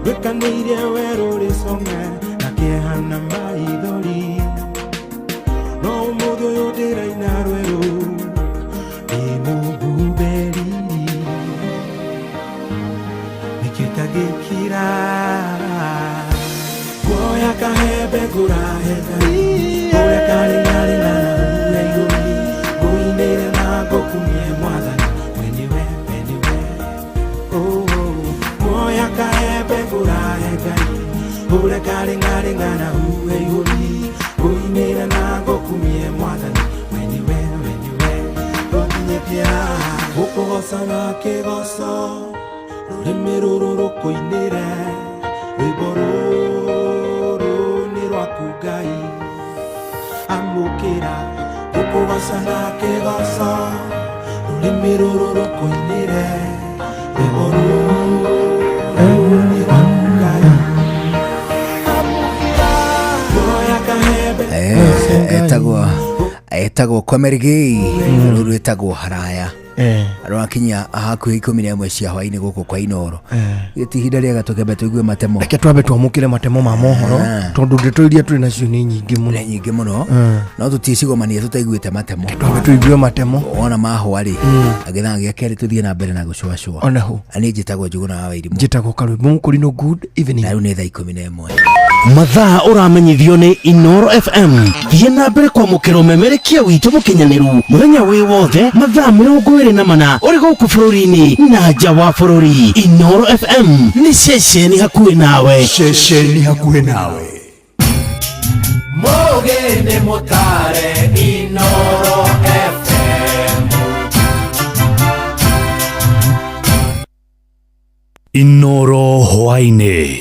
gwĩkanĩirie werũ rĩcong'e na kĩeha na maithori, no ũmũthĩ ũyũ ndĩraina rwerũ, ndĩ mũhumbĩriri, nĩkĩo itangĩkira. Guoya kahembe ngũrahe Ngai, ũrĩa karĩng'arĩng'a na huhe igũri, ngũinĩre na ngũkumie Mwathani mwenyewe mwenyewe. Oh, guoya kahembe ngũrahe Ngai, ũrĩa karĩng'arĩng'a na huhe igũri, ngũinĩre na ngũkumie Mwathani mwenyewe mwenyewe. Ũkinyĩtie gũkũgoca na kĩgoco, rũrĩmĩ rũrũ rũkũinĩre, rwĩmbo rũrũ nĩ rwaku Ngai, amũkĩra. Gũkũgoca na kĩgoco, rũrĩmĩ rũrũ rũkũinĩre, rwĩmbo rũrũ nĩ rwaku Ngai, amũkĩra. Guoya kahembe Etagwo Kwamerigei, rũrũ rwĩtagwo Haraya, rwakinya hakuhĩ 11 cia hwaĩ-inĩ gũkũ kwa Inooro. Gĩti ihinda rĩega tũkĩambe tũigue matemo. Reke twambe twamũkĩre matemo ma mohoro, tondũ ndeto iria twĩ nacio nĩ nyingĩ mũno. Nĩ nyingĩ mũno, no tũticigomania tũtaiguĩte matemo. Twambe tũigue matemo. Wona mahwa rĩ, gĩthaa gĩa kerĩ tũthiĩ na mbere na gũcũacũa. Onaho. Niĩ njĩtagwo Njũgũna wa Wairimu. Njĩtagwo Karwĩmbo Mũkũrinũ. Good evening. Na rĩu nĩ thaa 11. Mathaa ũramenyithio nĩ Inooro FM. Thiĩ na mbere kwamũkĩra ũmemerekia witũ mũkinyanĩru mũthenya wĩ wothe mathaa 24 ũrĩ gũkũ bũrũri-inĩ na nja wa bũrũri. Inooro FM nĩ ceceni hakuhĩ nawe. Ceceni hakuhĩ nawe. Mũgĩ nĩ mũtare Inooro FM. Inooro hwaĩ-inĩ.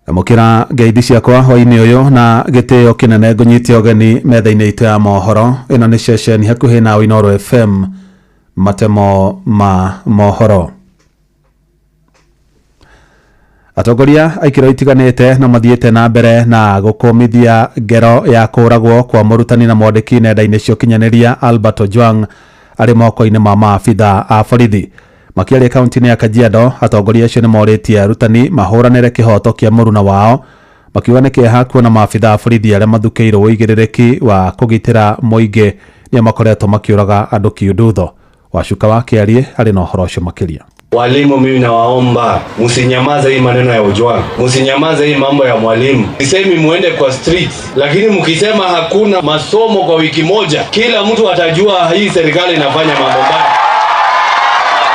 Amũkĩra ngeithi ciakwa hwaĩ-inĩ ũyũ na gĩtĩo kĩnene ngũnyite ũgeni metha-inĩ itũ ya mohoro. Ĩno nĩ ceceni hakuhĩ nawe Inooro FM, matemo ma mohoro. Atongoria a ikĩro itiganĩte no mathiĩte na mbere na gũkũmithia ngero ya kũragwo kwa mũrutani na mwandĩki nenda-inĩ cia ũkinyanĩria Albert Ojwang arĩ moko-inĩ ma maabitha a borithi. Makĩaria kaunti-inĩ ya Kajiado, atongoria acio nĩ morĩtie arutani mahũranĩre kĩhoto kĩa mũruna wao, makiuga nĩ kĩeha kuona maabitha a borithi arĩa mathukĩirwo ũigĩrĩrĩki wa kũgitĩra mũingĩ nĩo makoretwo makĩũraga andũ kiundutho. Wacuka wa Kĩarie arĩ na ũhoro ũcio makĩria. Walimu, mimi nawaomba msinyamaze hii maneno ya Ojwang, msinyamaze hii mambo ya mwalimu. Sisemi muende kwa streets, lakini mkisema hakuna masomo kwa wiki moja, kila mtu atajua hii serikali inafanya mambo mbaya.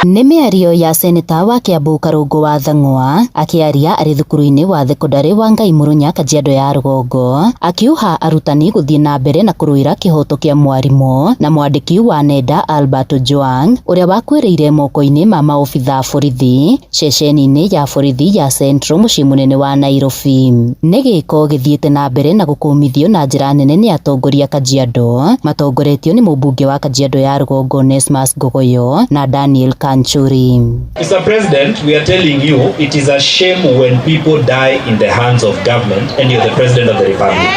Nĩ mĩario ya seneta wa Kiambu Karũngũ wa Thang'wa akĩaria arĩ thukuru-inĩ wa thekondarĩ wa Ngai Mũrũnya Kajiado ya Rũgongo, akiuha arutani gũthiĩ na mbere na kũrũĩra kĩhoto kĩa mwarimũ na mwandĩki wa nenda Albert Ojwang ũrĩa wakuĩrĩire moko-inĩ ma maobitha borithi ceceni-inĩ ya borithi ya Central mũciĩ mũnene wa Nairobi. Nĩ gĩko gĩthiĩte na mbere na gũkũmithio na njĩra nene nĩ atongoria Kajiado matongoretio nĩ mũmbunge wa Kajiado ya Rũgongo Onesmus Ngogoyo na Daniel Kanchuri. Mr. President, we are telling you it is a shame when people die in the hands of government and you're the president of the republic.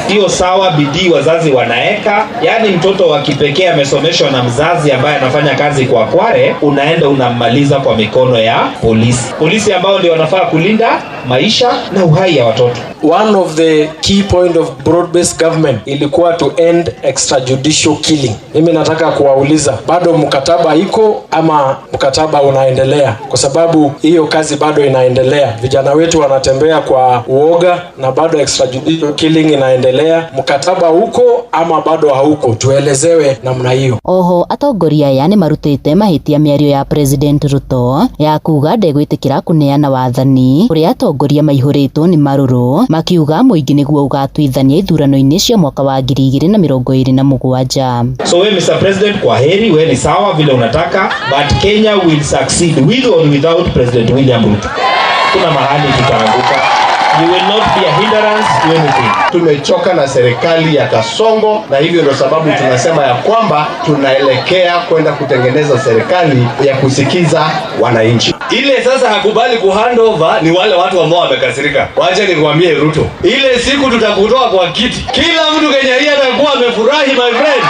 Sio sawa, bidii wazazi wanaeka, yaani mtoto wa kipekee amesomeshwa na mzazi ambaye anafanya kazi kwa kware, unaenda unammaliza kwa mikono ya polisi, polisi ambao ndio wanafaa kulinda maisha na uhai ya watoto. One of the key point of broad-based government ilikuwa to end extrajudicial killing. Mimi nataka kuwauliza, bado mkataba iko ama mkataba unaendelea? Kwa sababu hiyo kazi bado inaendelea. Vijana wetu wanatembea kwa uoga na bado extrajudicial killing inaendelea. Mkataba uko ama bado hauko? Tuelezewe namna hiyo. Oho atongoria aya nĩ marutĩte mahĩtia mĩario ya President Ruto ya kuga ndegwĩtĩkĩra kũneana wathani ũrĩa atongoria maihũrĩtwo nĩ marũrũ, makiuga mũingĩ nĩguo ũgatuithania ithurano-inĩ cia mwaka wa 2027. So we Mr. President, kwa heri, we ni sawa vile unataka, but Kenya will succeed with or without President William Ruto. Kuna mahali tutaanguka. You will not be a hindrance to anything. Tumechoka na serikali ya Kasongo, na hivyo ndio sababu tunasema ya kwamba tunaelekea kwenda kutengeneza serikali ya kusikiza wananchi. Ile sasa hakubali kuhandover ni wale watu ambao wamekasirika. Wacha nikwambie Ruto, ile siku tutakutoa kwa kiti, kila mtu Kenya hii atakuwa amefurahi, my friend.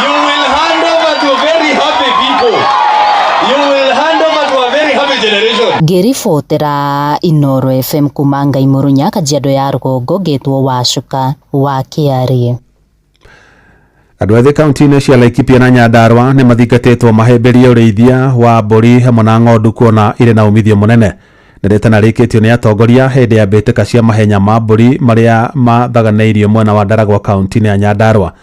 You will hand over to very happy people. You will hand over to a very happy generation. Ngĩribotera Inooro FM kuma Ngai Mũrũnya Kajiado ya Rũgongo, ngetwo Wacuka wa Kĩarĩ. Andũ ethĩ kaunti-inĩ cia Laikipia na Nyandarua nĩ mathingatĩtwo mahĩmbĩrie ũrĩithia wa mbũri hamwe na ng'ondu kuona irĩ na umithio mũnene. Nĩ rĩtana rĩkĩtio nĩ atongoria hĩndĩ ya mbĩtĩka cia mahenya ma mbũri marĩa mathaganĩirio mwena wa Ndaragwa kaunti-inĩ ya Nyandarua.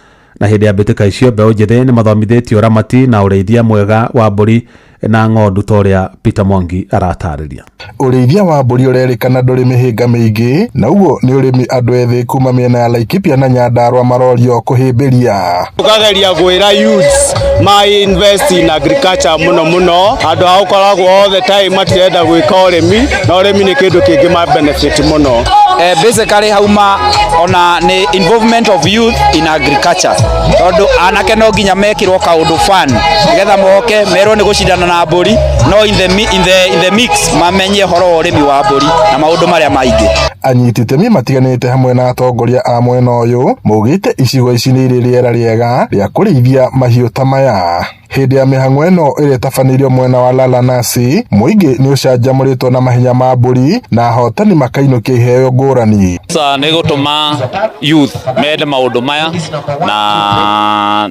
Na hĩndĩ ya mbĩtĩka icio mbeũ njĩthĩ nĩ mathomithĩtio ũramati na ũrĩithia mwega wa mbũri na ng'ondu ta ũrĩa Peter Mwangi aratarĩria. Ũrĩithia wa mbũri ũrerĩkana ndũrĩ mĩhĩnga mĩingĩ na ũguo nĩ ũrĩmi andũ ethĩ kuma mĩena ya Laikipia na Nyandarua marorio kũhĩmbĩria. Tukageria gwĩra youths ma invest in agriculture mũno mũno, andũ a gũkoragwo all the time matirenda gwĩka ũrĩmi, na ũrĩmi nĩ kĩndũ kĩngĩ ma benefit mũno. Basically hauma ona nĩ involvement of youth in agriculture, tondu anake no nginya mekirwo kaundu fun nigetha moke merwo nĩ gũcindana na mbũri, no in the mix mamenye ũhoro wa ũrĩmi wa mbũri na maũndũ marĩa maingĩ. Anyiti itemi matiganĩte hamwe na atongoria a mwena ũyũ maugĩte icigo ici nĩ irĩ rĩera rĩega rĩa kũrĩithia mahiũ ta maya. Hĩndĩ ya mĩhang'o ĩno ĩrĩa ĩtabanĩirio mwena wa Lalanasi, mũingĩ nĩ ũcanjamũrĩtwo na mahenya ma mbũri na ahotani makainũkia iheo ngũrani. Sasa nĩ gũtũma youth mende maũndũ maya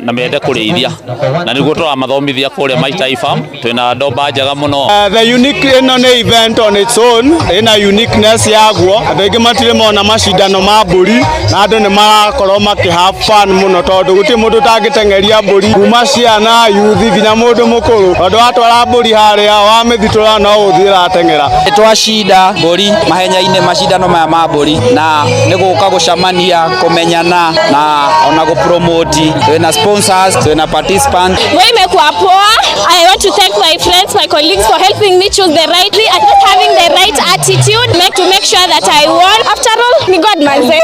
na mende kũrĩithia, na nĩguo tũramathomithia kũrĩa Maitai Farm. Twĩna ndomba njega mũno. The unique ĩno nĩ event on its own, ĩna uniqueness yaguo. Andũ aingĩ matirĩ mona macindano ma mbũri na andũ nĩ marakorwo makĩ have fun mũno, tondũ gũtirĩ mũndũ ũtangĩteng'eria mbũri kuma ciana, youth nginya mũndũ mũkũrũ, tondũ watwara mbũri harĩa wamĩthitũra no gũthiĩ ĩrateng'era. Nĩ twashinda mbũri mahenya-inĩ macindano maya ma mbũri, na nĩ gũka gũcamania, kũmenyana na ona gũpromote. Twĩna sponsors, twĩna participants. Wewe imekuwa poa. I want to thank my friends, my colleagues for helping me choose the right and having the right attitude to make sure that I won. After all, ni God manze.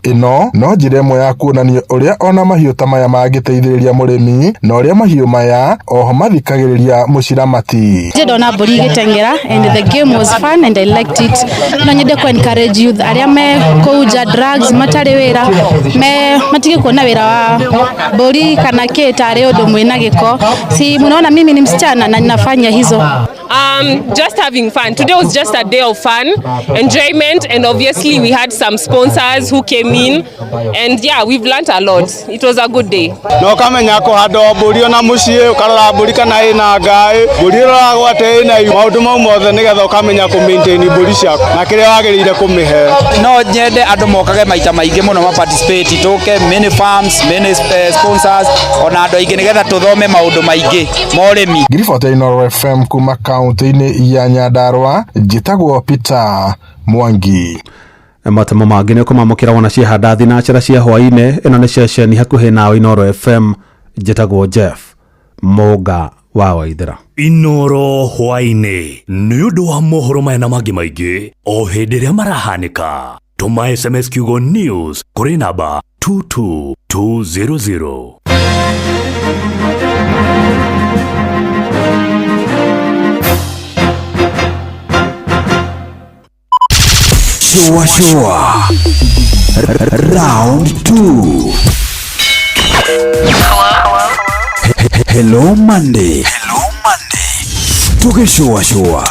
Ĩno no njĩra ĩmwe ya kuonania ũrĩa ona mahiũ ta maya mangĩteithĩrĩria mũrĩmi na ũrĩa mahiũ maya oho mathikagĩrĩria mũciramati. Nje ndona mbũri igĩteng'era and the game was fun and I liked it. No nyende ku encourage youth arĩa me kũu nja, drugs, matarĩ wĩra, me matige kuona wĩra wa mbũri kana kĩ tarĩ ũndũ mwĩna gĩko. Si mnaona mimi ni msichana na ninafanya hizo. Just having fun. Today was just a day of fun, enjoyment, and obviously we had some sponsors who came in, and yeah, we've learnt a lot. It was a good day. Na ũkamenya kũhanda mbũri ona mũciĩ ũkarora mbũri kana ĩna ngaĩ mbũri ĩroragwo atĩ ĩna maũndũ mau mothe nĩgetha ũkamenya kũ maintain mbũri ciaku na kĩrĩa wagĩrĩire kũmĩhe. No nyende andũ mokage maita maingĩ mũno ma participate tũke many farms, many sponsors ona andũ aingĩ nĩgetha tũthome maũndũ maingĩ ma ũrĩmi. Ngiribota Inooro FM kuma kaunti-inĩ ya Nyandarua, njĩtagwo Peter Mwangi. Matemo mangĩ nĩ ũkũmamũkĩra wona ciahanda thinacera cia hwaĩ-inĩ. Ĩno nĩ ceceni hakuhĩ nawe Inooro FM, njĩtagwo Jeff Mũnga wa Waithera. Inooro hwaĩ-inĩ nĩ ũndũ wa mohoro maya na mangĩ maingĩ o hĩndĩ ĩrĩa marahanĩka. Tũma SMS kiugo news kũrĩ namba 22200. Shua shua. Round 2. Hello Monday. Hello Monday. Tukishua shua.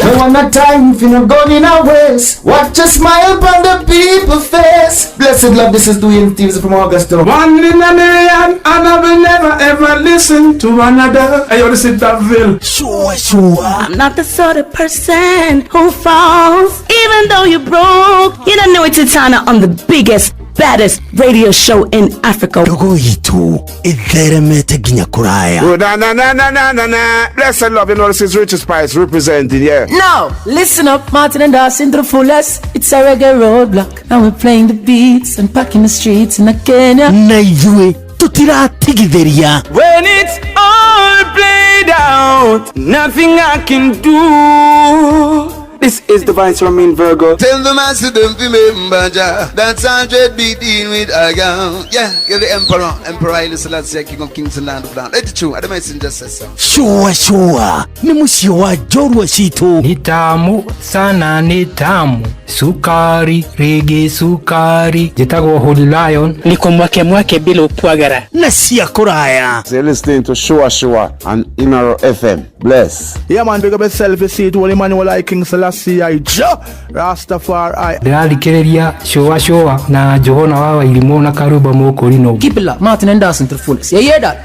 No one not time if you not going in our ways. Watch a smile upon the people's face. Blessed love, this is Dwayne Stevens from Augusta. One in a million, and I will never ever listen to another. Hey, yo, this is Davil. Shua shua. I'm not the sort of person who falls, even though you're broke. You don't know it's Titana on the biggest, baddest radio show in Africa. Ndogo itu itheremete nginya kuraya. Oh, na na na na na na na. Blessed love, you know this is Richard Spice representing, yeah. No, listen up, Martin and Dawson to the fullest. It's a reggae roadblock, and we're playing the beats and packing the streets in Kenya. Na ithuĩ tutiratigithĩria. When it's all played out, nothing I can do. This is Divine Ramin Virgo. Tell the master don't remember Jah. That's 100 beat in with a gun. Yeah, you're the emperor. Emperor Haile Selassie, King of Kings and Land of Land. Let it true. I don't just say so. Shua shua. Ni mũciĩ wa njorua citũ. Ni tamu sana, ni tamu. Sukari, rigi sukari. Njĩtagwo Holy Lion. Niko mwake mwake bila upwagara. Na cia kũraya. So you're listening to Shua Shua and Inooro FM. Bless. Yeah man, big up yourself. You see it, Holy Emmanuel I King Selassie I Jah Rastafari. Ndĩrathikĩrĩria Shua Shua na Johana wa Wairimũ na Karũmba Mũkũrinũ. Keep it locked, Martin and Dawson to the fullest. You hear that?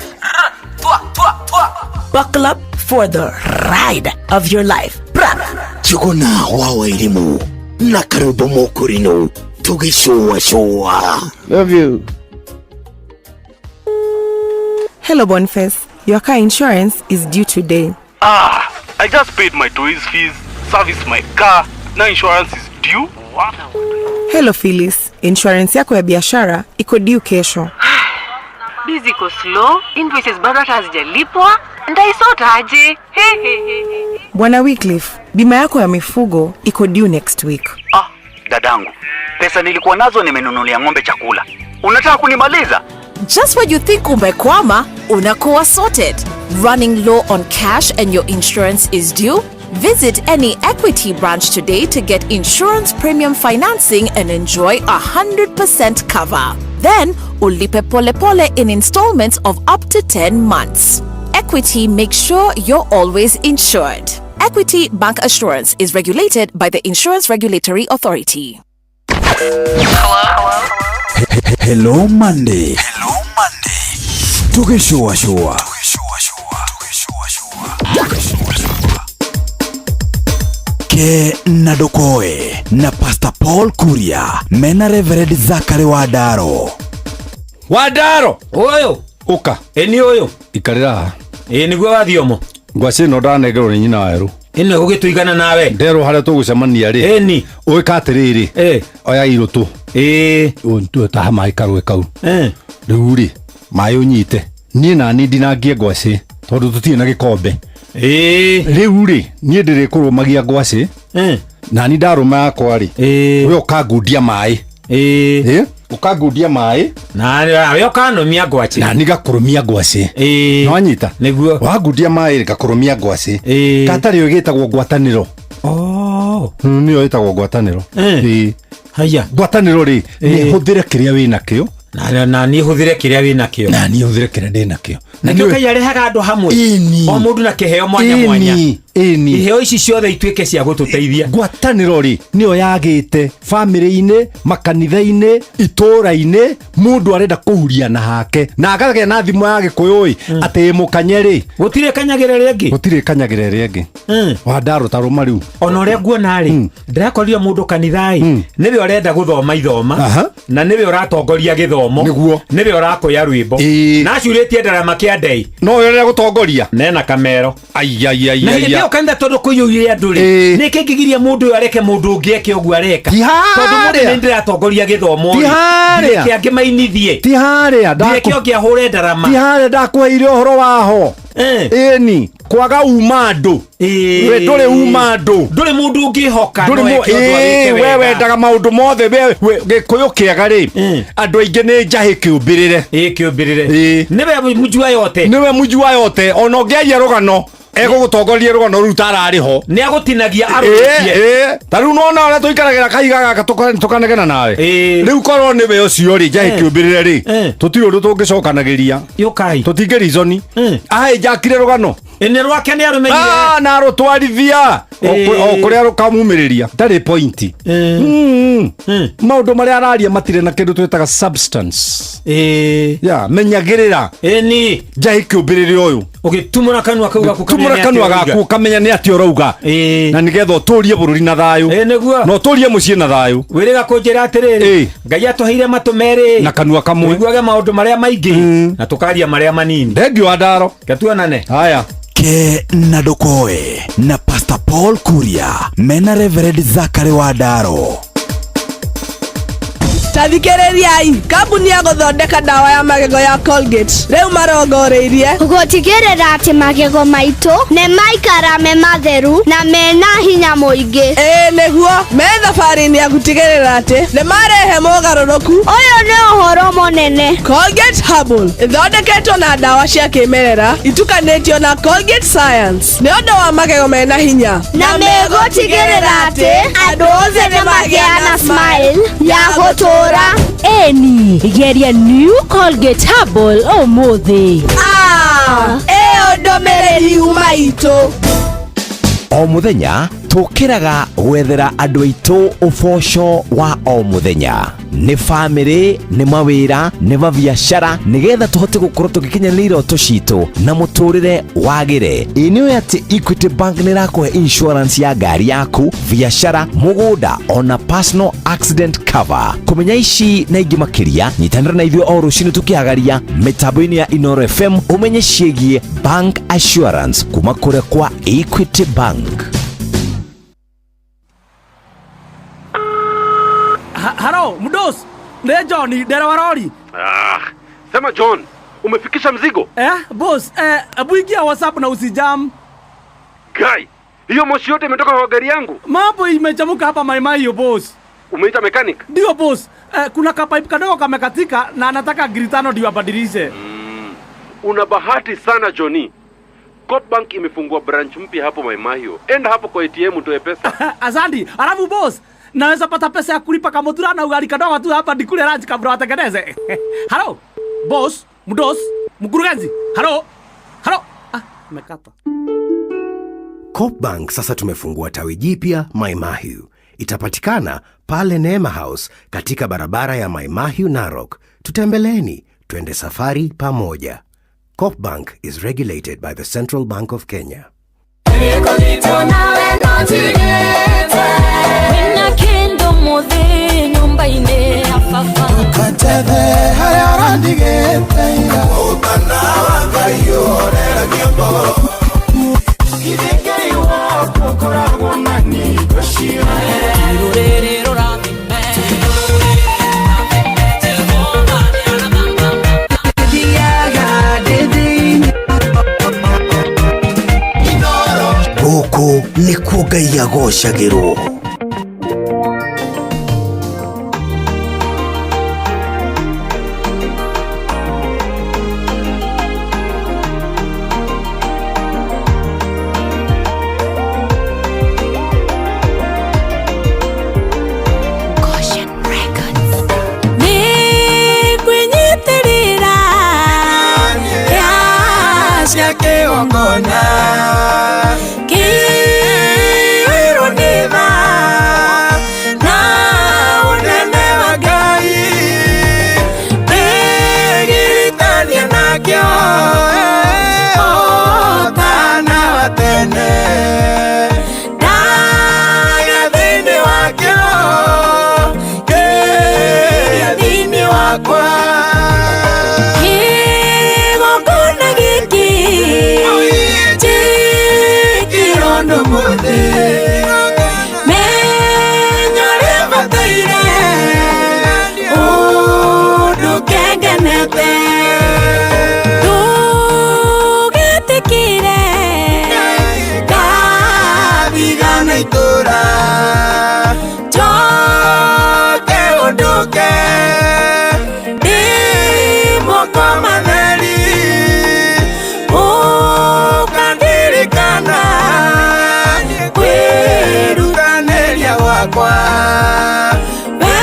Buckle up for the ride of your life. Njuguna wa Wairimũ na Karũmba Mũkũrinũ tũgĩcũa cũa. Love you. Hello Boniface, your car insurance is due today. Ah, I just paid my toys fees, service my car, now insurance is due. What? Hello Phyllis, insurance yako ya biashara iko due kesho. Busy iko slow, invoices bado hata hazijalipwa, nitaisota aje? He he he. Bwana Wycliffe, bima yako ya mifugo iko due next week. Ah, dadangu, pesa nilikuwa nazo nimenunulia ng'ombe chakula. Unataka kunimaliza? Just when you think umekwama, unakuwa sorted. Running low on cash and your insurance is due? Visit any Equity branch today to get insurance premium financing and enjoy 100% cover. Then, ulipe pole pole in installments of up to 10 months. Equity makes sure you're always insured. Equity Bank Assurance is regulated by the Insurance Regulatory Authority. Hello Monday. Hello Monday. Tũgĩcũa cũa. Ke na Ndokoe na Pastor Paul Kuria mena Reverend Zachary Wandaro. Wandaro ũyũ ũka ĩni ũyũ ikarĩra haha. Ĩ nĩguo wathiomo ngwacĩ ĩno ndanengerwo nĩ nyina werũ ĩno ĩgũgĩtũigana nawe nderwo harĩa tũgũcemania rĩ ĩni ũĩka atĩrĩrĩ oya irũtũ ĩ taha maĩ karũĩ kau rĩu rĩ maĩ ũnyite niĩ nani ndinangie ngwacĩ tondũ tũtirĩ na gĩkombe rĩu rĩ niĩ ndĩrĩkũrũmagia ngwacĩ nani ndarũma yakwa rĩ we ũkangundia maĩ ũkangundia maĩ nawe ũkanũmia ngwacĩ nani ngakũrũmia ngwacĩ nĩwanyita nĩguo wangundia maĩ ngakũrũmia ngwacĩ katarĩ yo ĩgĩtagwo ngwatanĩro nĩyo ĩtagwo ngwatanĩro. Haya ngwatanĩro rĩ nĩ hũthĩre kĩrĩa wĩ nakĩo Na niĩ hũthĩre kĩrĩa wĩ nakĩo. Na niĩ hũthĩre kĩrĩa ndĩ nakĩo. Na nĩkĩo Ngai arehaga andũ hamwe. O mũndũ na kĩheo mwanya mwanya. Ĩni. Iheo ici ciothe ituĩke cia gũtũteithia. Ngwatanĩro rĩ nĩyo yagĩte bamĩrĩ-inĩ, makanitha-inĩ, itũũra-inĩ, mũndũ arenda kũhuria na hake na akagĩa na thimo ya gĩkũyũ ĩ atĩ mũkanye rĩ gũtirĩ kanyagĩra ĩrĩa ĩngĩ, gũtirĩ kanyagĩra ĩrĩa ĩngĩ. Wandarũ ta rũma rĩu. Ona ũrĩa nguona rĩ, ndĩrakorire mũndũ kanitha ĩ nĩwe ũrenda gũthoma ithoma na nĩwe ũratongoria gĩthomo, nĩguo nĩwe ũrakũya rwĩmbo na acurĩtie ndarama kĩandei, no we ũrenda gũtongoria nena kamero. Ai. Na hĩndĩ ĩyo kanitha tondũ kũiyũire andũ rĩ, nĩ kĩngĩgiria mũndũ ũyũ areke mũndũ ũngĩ eke ũguo areka? Tondũ mũndũ nĩ ndĩratongoria gĩthomo Ti rĩ, harĩa. ndireke angĩ mainithie, ti harĩa ndireke ũngĩ ahũre ndarama, ti harĩa ndakũheire ũhoro waho. Ĩni kwaga uma andũ, we ndũrĩ uma andũ, ndũrĩ mũndũ ũngĩhoka ndũrĩ no eke ũndũ awĩke we wega. wendaga maũndũ mothe we gĩkũyũ kĩega rĩ, andũ aingĩ nĩ njahĩ kĩũmbĩrĩre. Ĩ kĩũmbĩrĩre, nĩwe mũjua yote, nĩwe mũjua yote. Ona ũngĩaria rũgano egũgũtongoria rũgano rũu tararĩ ho, nĩ agũtinagia arũtie. Ta rĩu nona ũrĩa tũikaragĩra kahiga gaka tũkanegena nawe rĩu, korwo nĩwe ũcio rĩ, njahĩ kĩũmbĩrĩre rĩ, tũtirĩ ũndũ tũngĩcokanagĩria. Yũkai tũtingĩrizoni ahĩ njakire rũgano nĩ rwake nĩ arũmenyire na arũtwarithia o kũrĩa rũkamumĩrĩria, ndarĩ pointi. Maũndũ marĩa araria matirĩ na kĩndũ twĩtaga substance. Ya menyagĩrĩra ĩni njahĩ kĩũmbĩrĩre ũyũ ũgĩtumũra kanua kau gaku tumũra kanua gaku ũkamenya nĩ atĩa ũrauga, na nĩgetha ũtũrie bũrũri na thayũ, nĩguo na ũtũrie mũciĩ na thayũ. Wĩrĩga kũnjĩra atĩrĩrĩ, Ngai atũheire matũ merĩ na kanua kamwe, tũiguage maũndũ marĩa maingĩ na tũkaria marĩa manini. Thengio wa ndaro, gatuonane. Haya. Ke na Ndokoe na Pastor Paul Kuria mena Reverend Zachary Wandaro. Tathikĩrĩriai, kambuni ya gũthondeka ndawa ya magego ya Colgate rĩu marongoreirie gũtigĩrĩra atĩ magego maitũ nĩ maikara me matheru na mena hinya mũingĩ. Ĩĩ nĩguo, me thabarĩ-inĩ ya gũtigĩrĩra atĩ nĩ marehe mogarũrũku. Ũyũ nĩ ũhoro mũnene. Colgate Herbal ĩthondeketwo na ndawa cia kĩmerera itukanĩtio na Colgate Science nĩ ũndũ wa magego mena hinya, na megũtigĩrĩra atĩ andũ othe nĩ magĩa na smile ya gũtũũra. Eni geria new Colgate Herbal ũmũthĩ. Ĩyo ndũmĩrĩri yuma itũ. O mũthenya tũkĩraga gwethera andũ aitũ ũboco wa o mũthenya, nĩ bamĩrĩ, nĩ mawĩra, nĩ mabiacara, nĩgetha tũhote gũkorwo tũgĩkinyanĩria iroto citũ na mũtũrĩre wagĩre. Ĩ nĩ ũĩ atĩ Equity Bank nĩ ĩrakũhe insurance ya ngari yaku, biacara, mũgũnda ona personal accident cover. Kũmenya ici na ingĩ makĩria, nyitanĩra na ithuĩ o rũcinĩ tũkĩhagaria mĩtambo-inĩ ya Inoro FM ũmenye ciĩgiĩ bank assurance kuma kũrĩa kwa Equity Bank. Halo, mdos. Nĩ John, ndereva rori. Ah, sema John, umefikisha mzigo? Boss, hebu ingia WhatsApp na usijam. Guy, hiyo moshi yote imetoka kwa gari yangu. Mambo imechamuka hapa maimai hiyo boss. Umeita mechanic? Ndio boss. Kuna kapipe kadogo kamekatika na anataka gritano ndio abadilishe. Una bahati sana Johnny. Coop Bank imefungua branch mpya hapo Maimahio. Enda hapo kwa ATM utoe pesa. Asante. Alafu boss, naweza pata pesa ya kulipa kamutura na ugali kadogo tu hapa nikule lunch kabla watengeneze. Halo, boss, mdos, mkurugenzi. Halo. Halo. Ah, nimekata. Coop Bank sasa tumefungua tawi jipya Maimahiu. Itapatikana pale Neema House katika barabara ya Maimahiu Narok. Tutembeleeni, twende safari pamoja. Coop Bank is regulated by the Central Bank of Kenya. Gũkũ nĩkuo Ngai agocagĩrwo. Nĩ kwĩnyihia yakwa we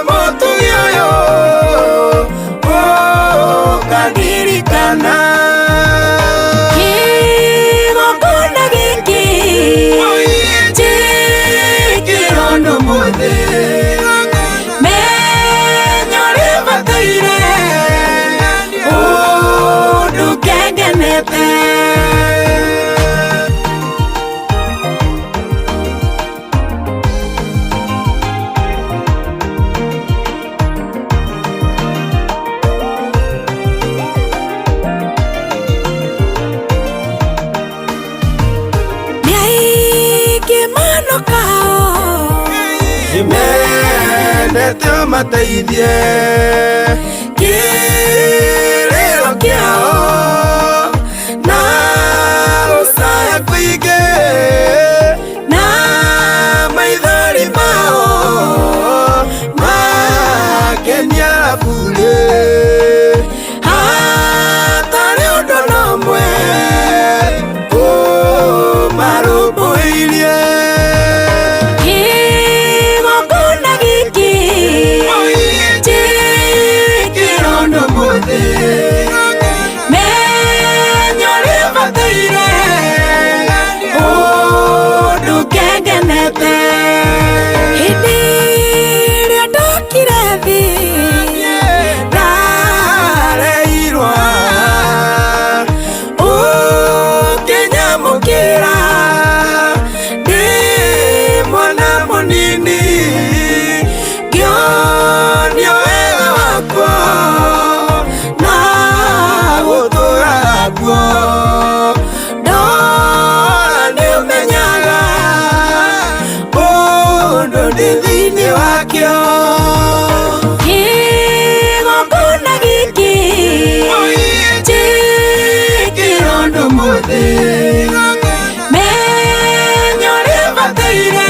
mũtugi ũyũ ũkandirikana Kĩgongona gĩkĩ njĩkĩrwo nĩ mũthĩ menyo rĩbataire ũndũ kengenete nĩ aingĩ manokao mendete ũmateithie kĩrĩro kĩao na gũcaya kũingĩ na maithori mao makenia burĩ hatarĩ ũndũ na ũmwe ũmarũmbũirie kĩgongona gĩkĩ njĩkĩrwo nĩ mũthĩ menyo rĩbataire ũndũ kengenete hĩndĩ ĩrĩa ndokire thĩ ndareirwo ũkĩnyamũkĩra ndĩ mwana mũnini ngĩonio wega wakwa na gũtũra guo ndora nĩũmenyaga ũndũ ndĩ thĩinĩ wakĩo kĩgongona gĩkĩ njĩkĩrwo nĩ mũthĩ menyo rĩbataire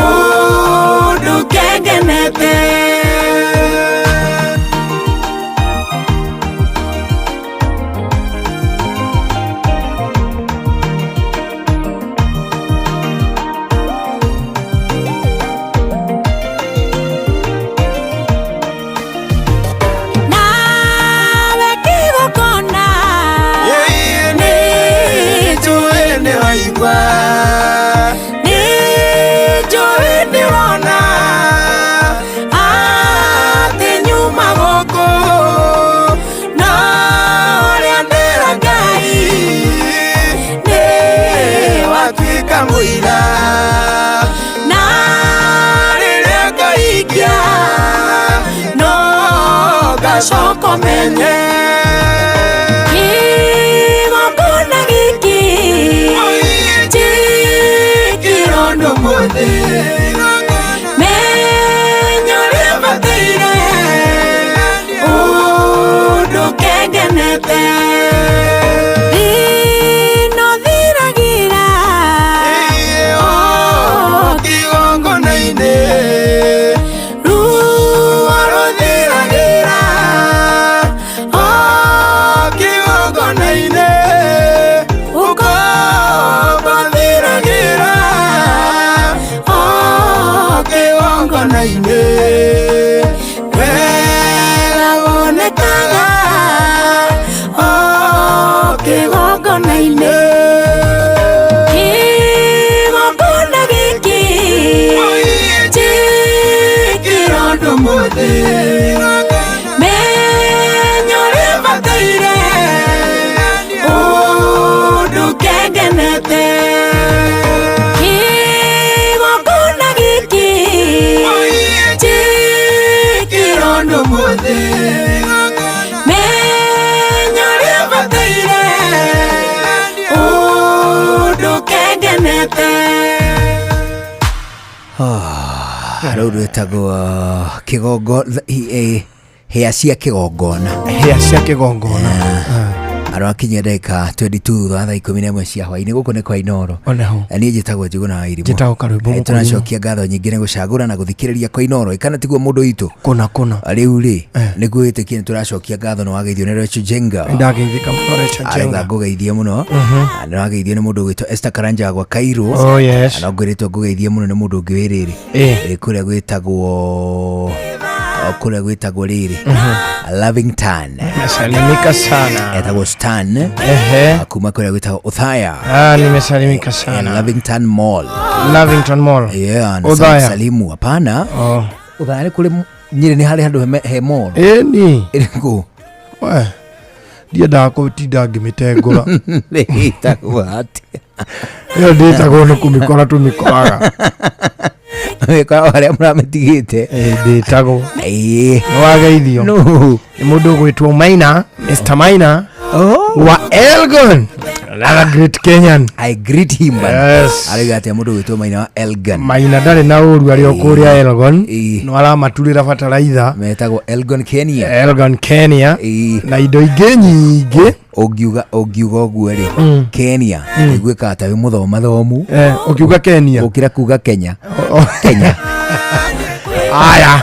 ũndũ kengenete nawe kĩgongona nĩnjũĩ nĩwaigua nĩnjũĩ nĩwona atĩ nyuma gũkũ na ũrĩa ndĩra Ngai nĩ watuĩka mũira na rĩrĩa ngahingia no ngacoka menye kĩgongona gĩkĩ njĩkĩrwo nĩ mũthĩ menyo rĩbataire ũndũ kengenete thĩna ũthiragĩra o kĩgongona-inĩ ruo rũthiragĩra o kĩgongona-inĩ ũkombo thiragĩra o kĩgongona-inĩ wega wonekaga o kĩgongona-inĩ kĩgongona gĩkĩ njĩkĩrwo nĩ mũthĩ menyo rĩbataire ũndũ kengenete kĩgongona gĩkĩ njĩkĩrwo nĩ mũthĩ menyo rĩbataire ũndũ kengenete rũu rwĩtagwo kĩgongo hĩa cia kĩgongona hĩa cia kĩgongona. Arwakinyia ndagĩka 22 thutha wa thaa 11 cia hwainĩ. Gũkũ nĩ kwa Inoro. Onaho. Na niĩ njĩtagwo Njũgũna wa Irimũ. Njĩtagwo Karwĩmbo Eh, Mũkũrinũ. Tũracokia ngatho nyingĩ nĩ gũcagũra na gũthikĩrĩria kwa Inoro. Ĩkana tiguo mũndũ witũ. Kũna kũna. Rĩu rĩ, nĩguo wĩtĩkie nĩ tũracokia ngatho nĩ wageithio nĩ Rachel Jenga. Nĩndageithĩka mũno Rachel Arauga Jenga. ngũgeithie mũno. Na nĩ wageithio nĩ mũndũ ũgwĩtwo Esther Karanja gwa Cairo. Oh, yes. Na no ngwĩrĩtwo ngũgeithie mũno nĩ mũndũ ũngĩ wĩ rĩrĩ. Eh. Kũrĩa gwĩtagwo o kũrĩa gwĩtagwo rĩrĩ. Lavington. Nimesalimika sana. Etagwo Stan. Ehe. Kuma kũrĩa gwĩtagwo Othaya. Ah, nimesalimika sana. Lavington Mall. Lavington Mall. Yeah, na Othaya. salimu hapana. Oh. Othaya nĩ kũrĩ Nyĩrĩ nĩ harĩ handũ he mall. Ĩni. Ĩrĩkũ? We. Ndiendaga kũtinda ngĩmĩtengũra. Ĩtagwo atĩa? Ĩyo ndĩtagwo nĩ kũmĩkora tũmĩkoraga. Mĩkora harĩa mũramĩtigĩte. Ndĩtagwo. Ĩĩ. Nĩ wageithio. No. Nĩ mũndũ ũgwĩtwo Maina, Mr. Maina. Oh. Wa Elgon. Another great Kenyan. I greet him. man. Yes. Arauga atĩa mũndũ ũgwĩtwo Maina wa Elgon. Maina ndarĩ na ũru arĩ o kũrĩa Elgon. No aramaturĩra bataraitha. Metagwo Elgon Kenya. Elgon Kenya. Na indo ingĩ nyingĩ. Ũngiuga ũngiuga ũguo rĩ Kenya ĩguĩkaga ta wĩ mũthomathomu. Eh, ũkiuga Kenya. Gũkĩra kuga Kenya. Kenya. Aya.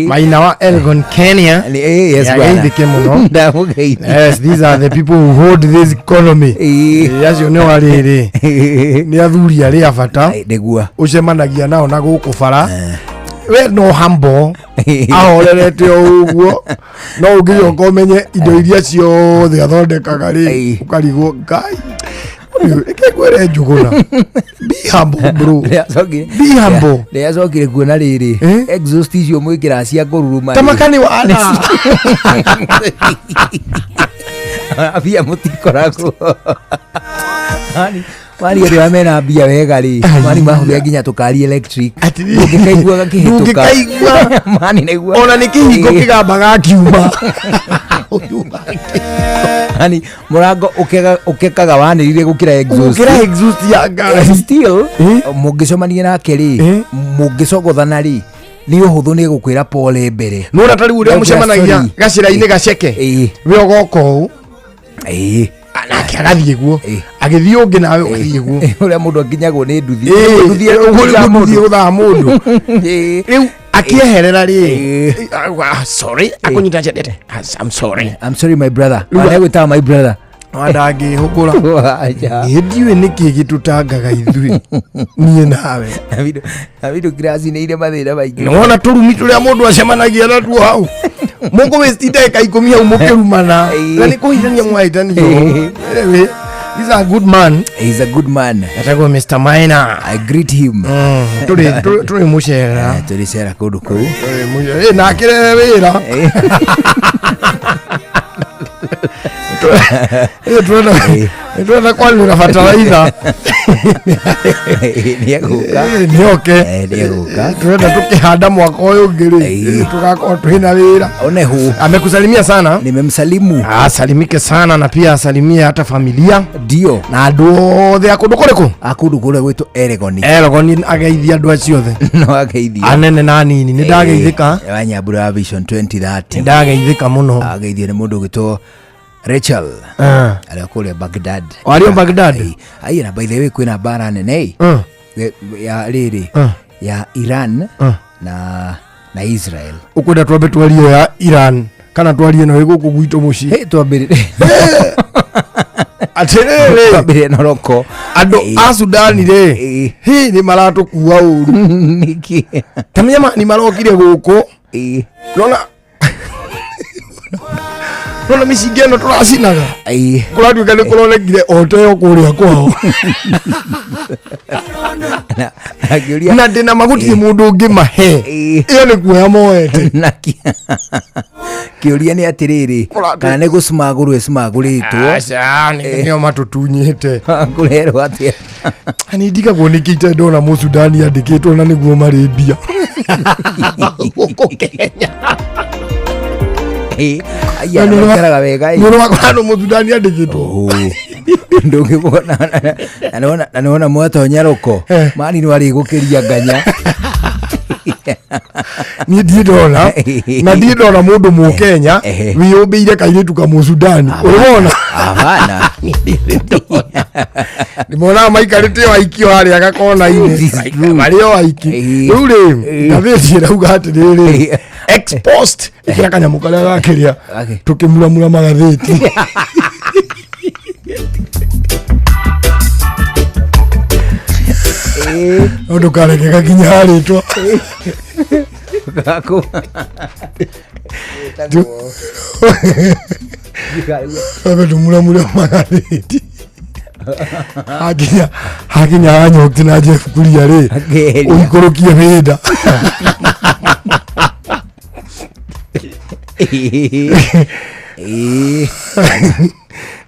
Maina wa Elgon Kenya. Yes, bwana. Nĩageithĩke mũno. Ndamũgeithia. Yes, these are the people who hold this economy. Ĩ, acio nĩo arĩrĩ. Nĩ athuri arĩa a bata. Nĩguo. Ũcemanagia nao na gũkũ bara. We no humble. Ahorerete o ũguo. No ũngĩgĩũka ũmenye indo iria ciothe athondekaga rĩ, ũkarigwo Ngai. Ũyũ, reke ngwĩre Njũgũna. Be humble bro. Be humble. Ndĩracokire kuona rĩrĩ exhaust icio mwĩkĩraga cia kũruruma Ta makani wa ana. Mbia mũtikoragwo Mani mani andũ arĩa mena mbia wega rĩ mani mahũthĩra nginya tũkari electric ndũngĩkaigua gakĩhĩtũka Ndũngĩkaigua. mani nĩguo Ona nĩ kĩhingo kĩgambaga kiuma. Mani mũrango ũkekaga wanĩrĩire gũkĩra exhaust Gũkĩra exhaust ya ngari. Still mũngĩcemania nake rĩ mũngĩcogothana rĩ nĩ ũhũthũ nĩ gũkwĩra pole mbere Nona ta rĩu ũrĩa Nĩgũkwĩra mũcemanagia sorry. gacĩra-inĩ gaceke we ũgoka ũũ nake agathiĩ guo agĩthiĩ ũngĩ nawe ũgathiĩ guo ũrĩa mũndũ akinyagwo nĩ nduthi Ĩ, Nduthi ũguo mũndũ. ĩgũthaga mũndũ rĩu akĩeherera rĩ sorry akũnyita njendete I'm sorry I'm sorry my brother anegwĩtaga my brother ndangĩhũgũra niĩ ndiũĩ nĩkĩ gĩtũtangaga ithuĩ niĩ nawe na kiracinĩire mathĩna maingĩ nĩwona tũrumi tũrĩa mũndũ acemanagia natuo hau mũkũwĩsti ndagĩka ikũmi hau mũkĩrumana na nĩ kũhithania mwahĩtanio Anyway, he's a good man. He's a good man. Etagwo Mr. Maina. I greet him. Tũrĩ mũcera. Tũrĩ cera kũndũ kũu. Tũrĩ mũcera. Ĩ, na akĩrehe wĩra. Ĩ, tũrenda kwanĩrĩra bataraitha. Nĩegũka. Nĩoke. Nĩegũka. Tũrenda tũkĩhanda mwaka ũyũ ũngĩ rĩ, tũgakorwo twĩna wĩra. Onehu. Amekusalimia sana. Nimemsalimu. Asalimike sana na pia asalimie hata familia. Ndio. Na andũ othe a kũndũ kũrĩkũ? A kũndũ kũrĩa gwĩtwo Eregoni. Eregoni ageithia andũ acio othe. No ageithia. Anene na anini nĩ ndageithĩka. Wanyambura wa Vision 2030. Nĩ ndageithĩka mũno. Ageithio nĩ mũndũ ũgwĩtwo Rachel. Ah. Arĩa kũrĩa Baghdad. O arĩ o Baghdad? Aiya na by the way kwĩna mbara nene Mm. ya rĩrĩ ya Iran na Israel. Ũkwenda twambe twarie ya Iran kana twarie ĩno ĩ gũkũ gwitũ mũciĩ? Hey, twambĩrĩre. Atĩrĩrĩ. Twambĩrĩre Noroko. Andũ a Sudani rĩ, hĩ nĩ maratũkua ũru. Nĩkĩ? Ta menya nĩ marokire gũkũ. Nona nona mĩcinga ĩno tũracinaga. Kũratuĩka nĩ kũronekire o kũrĩa kwao. Na ndĩna ma gũtirĩ mũndũ ũngĩmahe. Ĩyo nĩ kuoya moete. Na kĩũria nĩ atĩrĩrĩ kana nĩ gũcumagũrwo ĩcumagũrĩtwo Aca, nĩo matũtunyĩte. Kũrerwo atĩa? Nĩ ndigagwo nĩkĩ itarĩ ndona Mũsudani andĩkĩtwo na nĩguo marĩ mbia. Gũkũ Kenya. Aya, maikaraga wega ĩ. Nĩ wakora andũ Mũsudani andĩkĩtwo. Ndũngĩmwona na nĩwona mwatonya rũko mani nĩ warĩgũkĩria nganya. Niĩ ndirĩ ndona na ndirĩ ndona mũndũ mũkenya wĩyũmbĩire kairĩtu kamũsudani ũrĩwona. Hapana. Nĩmonaga maikarĩte o aikio harĩa gakona-inĩ marĩ o aiki. Rĩu rĩ, ngathĩti ĩrauga atĩrĩrĩ, exposed ĩkĩra kanyamũ karĩa gakĩrĩa tũkĩmuramura magathĩti. No ndũkareke gakinya harĩtwa. Gaku. Ambe tũmuramure magathĩti hakinya hakinya hanyokti na Jeff Kuria rĩ, ũikũrũkie wĩnda.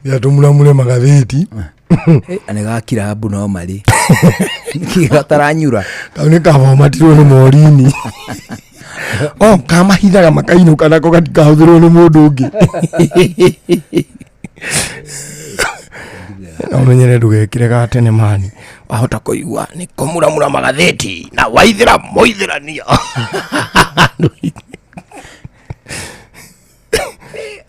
Ya tũmuramure magathĩti. Nĩ gakira mbu no marĩ nĩkĩ gataranyura? Kau nĩ kavomatirwo nĩ morini o kamahithaga makainũka nako gatikahũthĩrwo nĩ mũndũ ũngĩ. No ũmenyere ndũgekĩre ga tene mani wahota kũigua nĩ kũmuramura magathĩti na waithĩra mũithĩrania.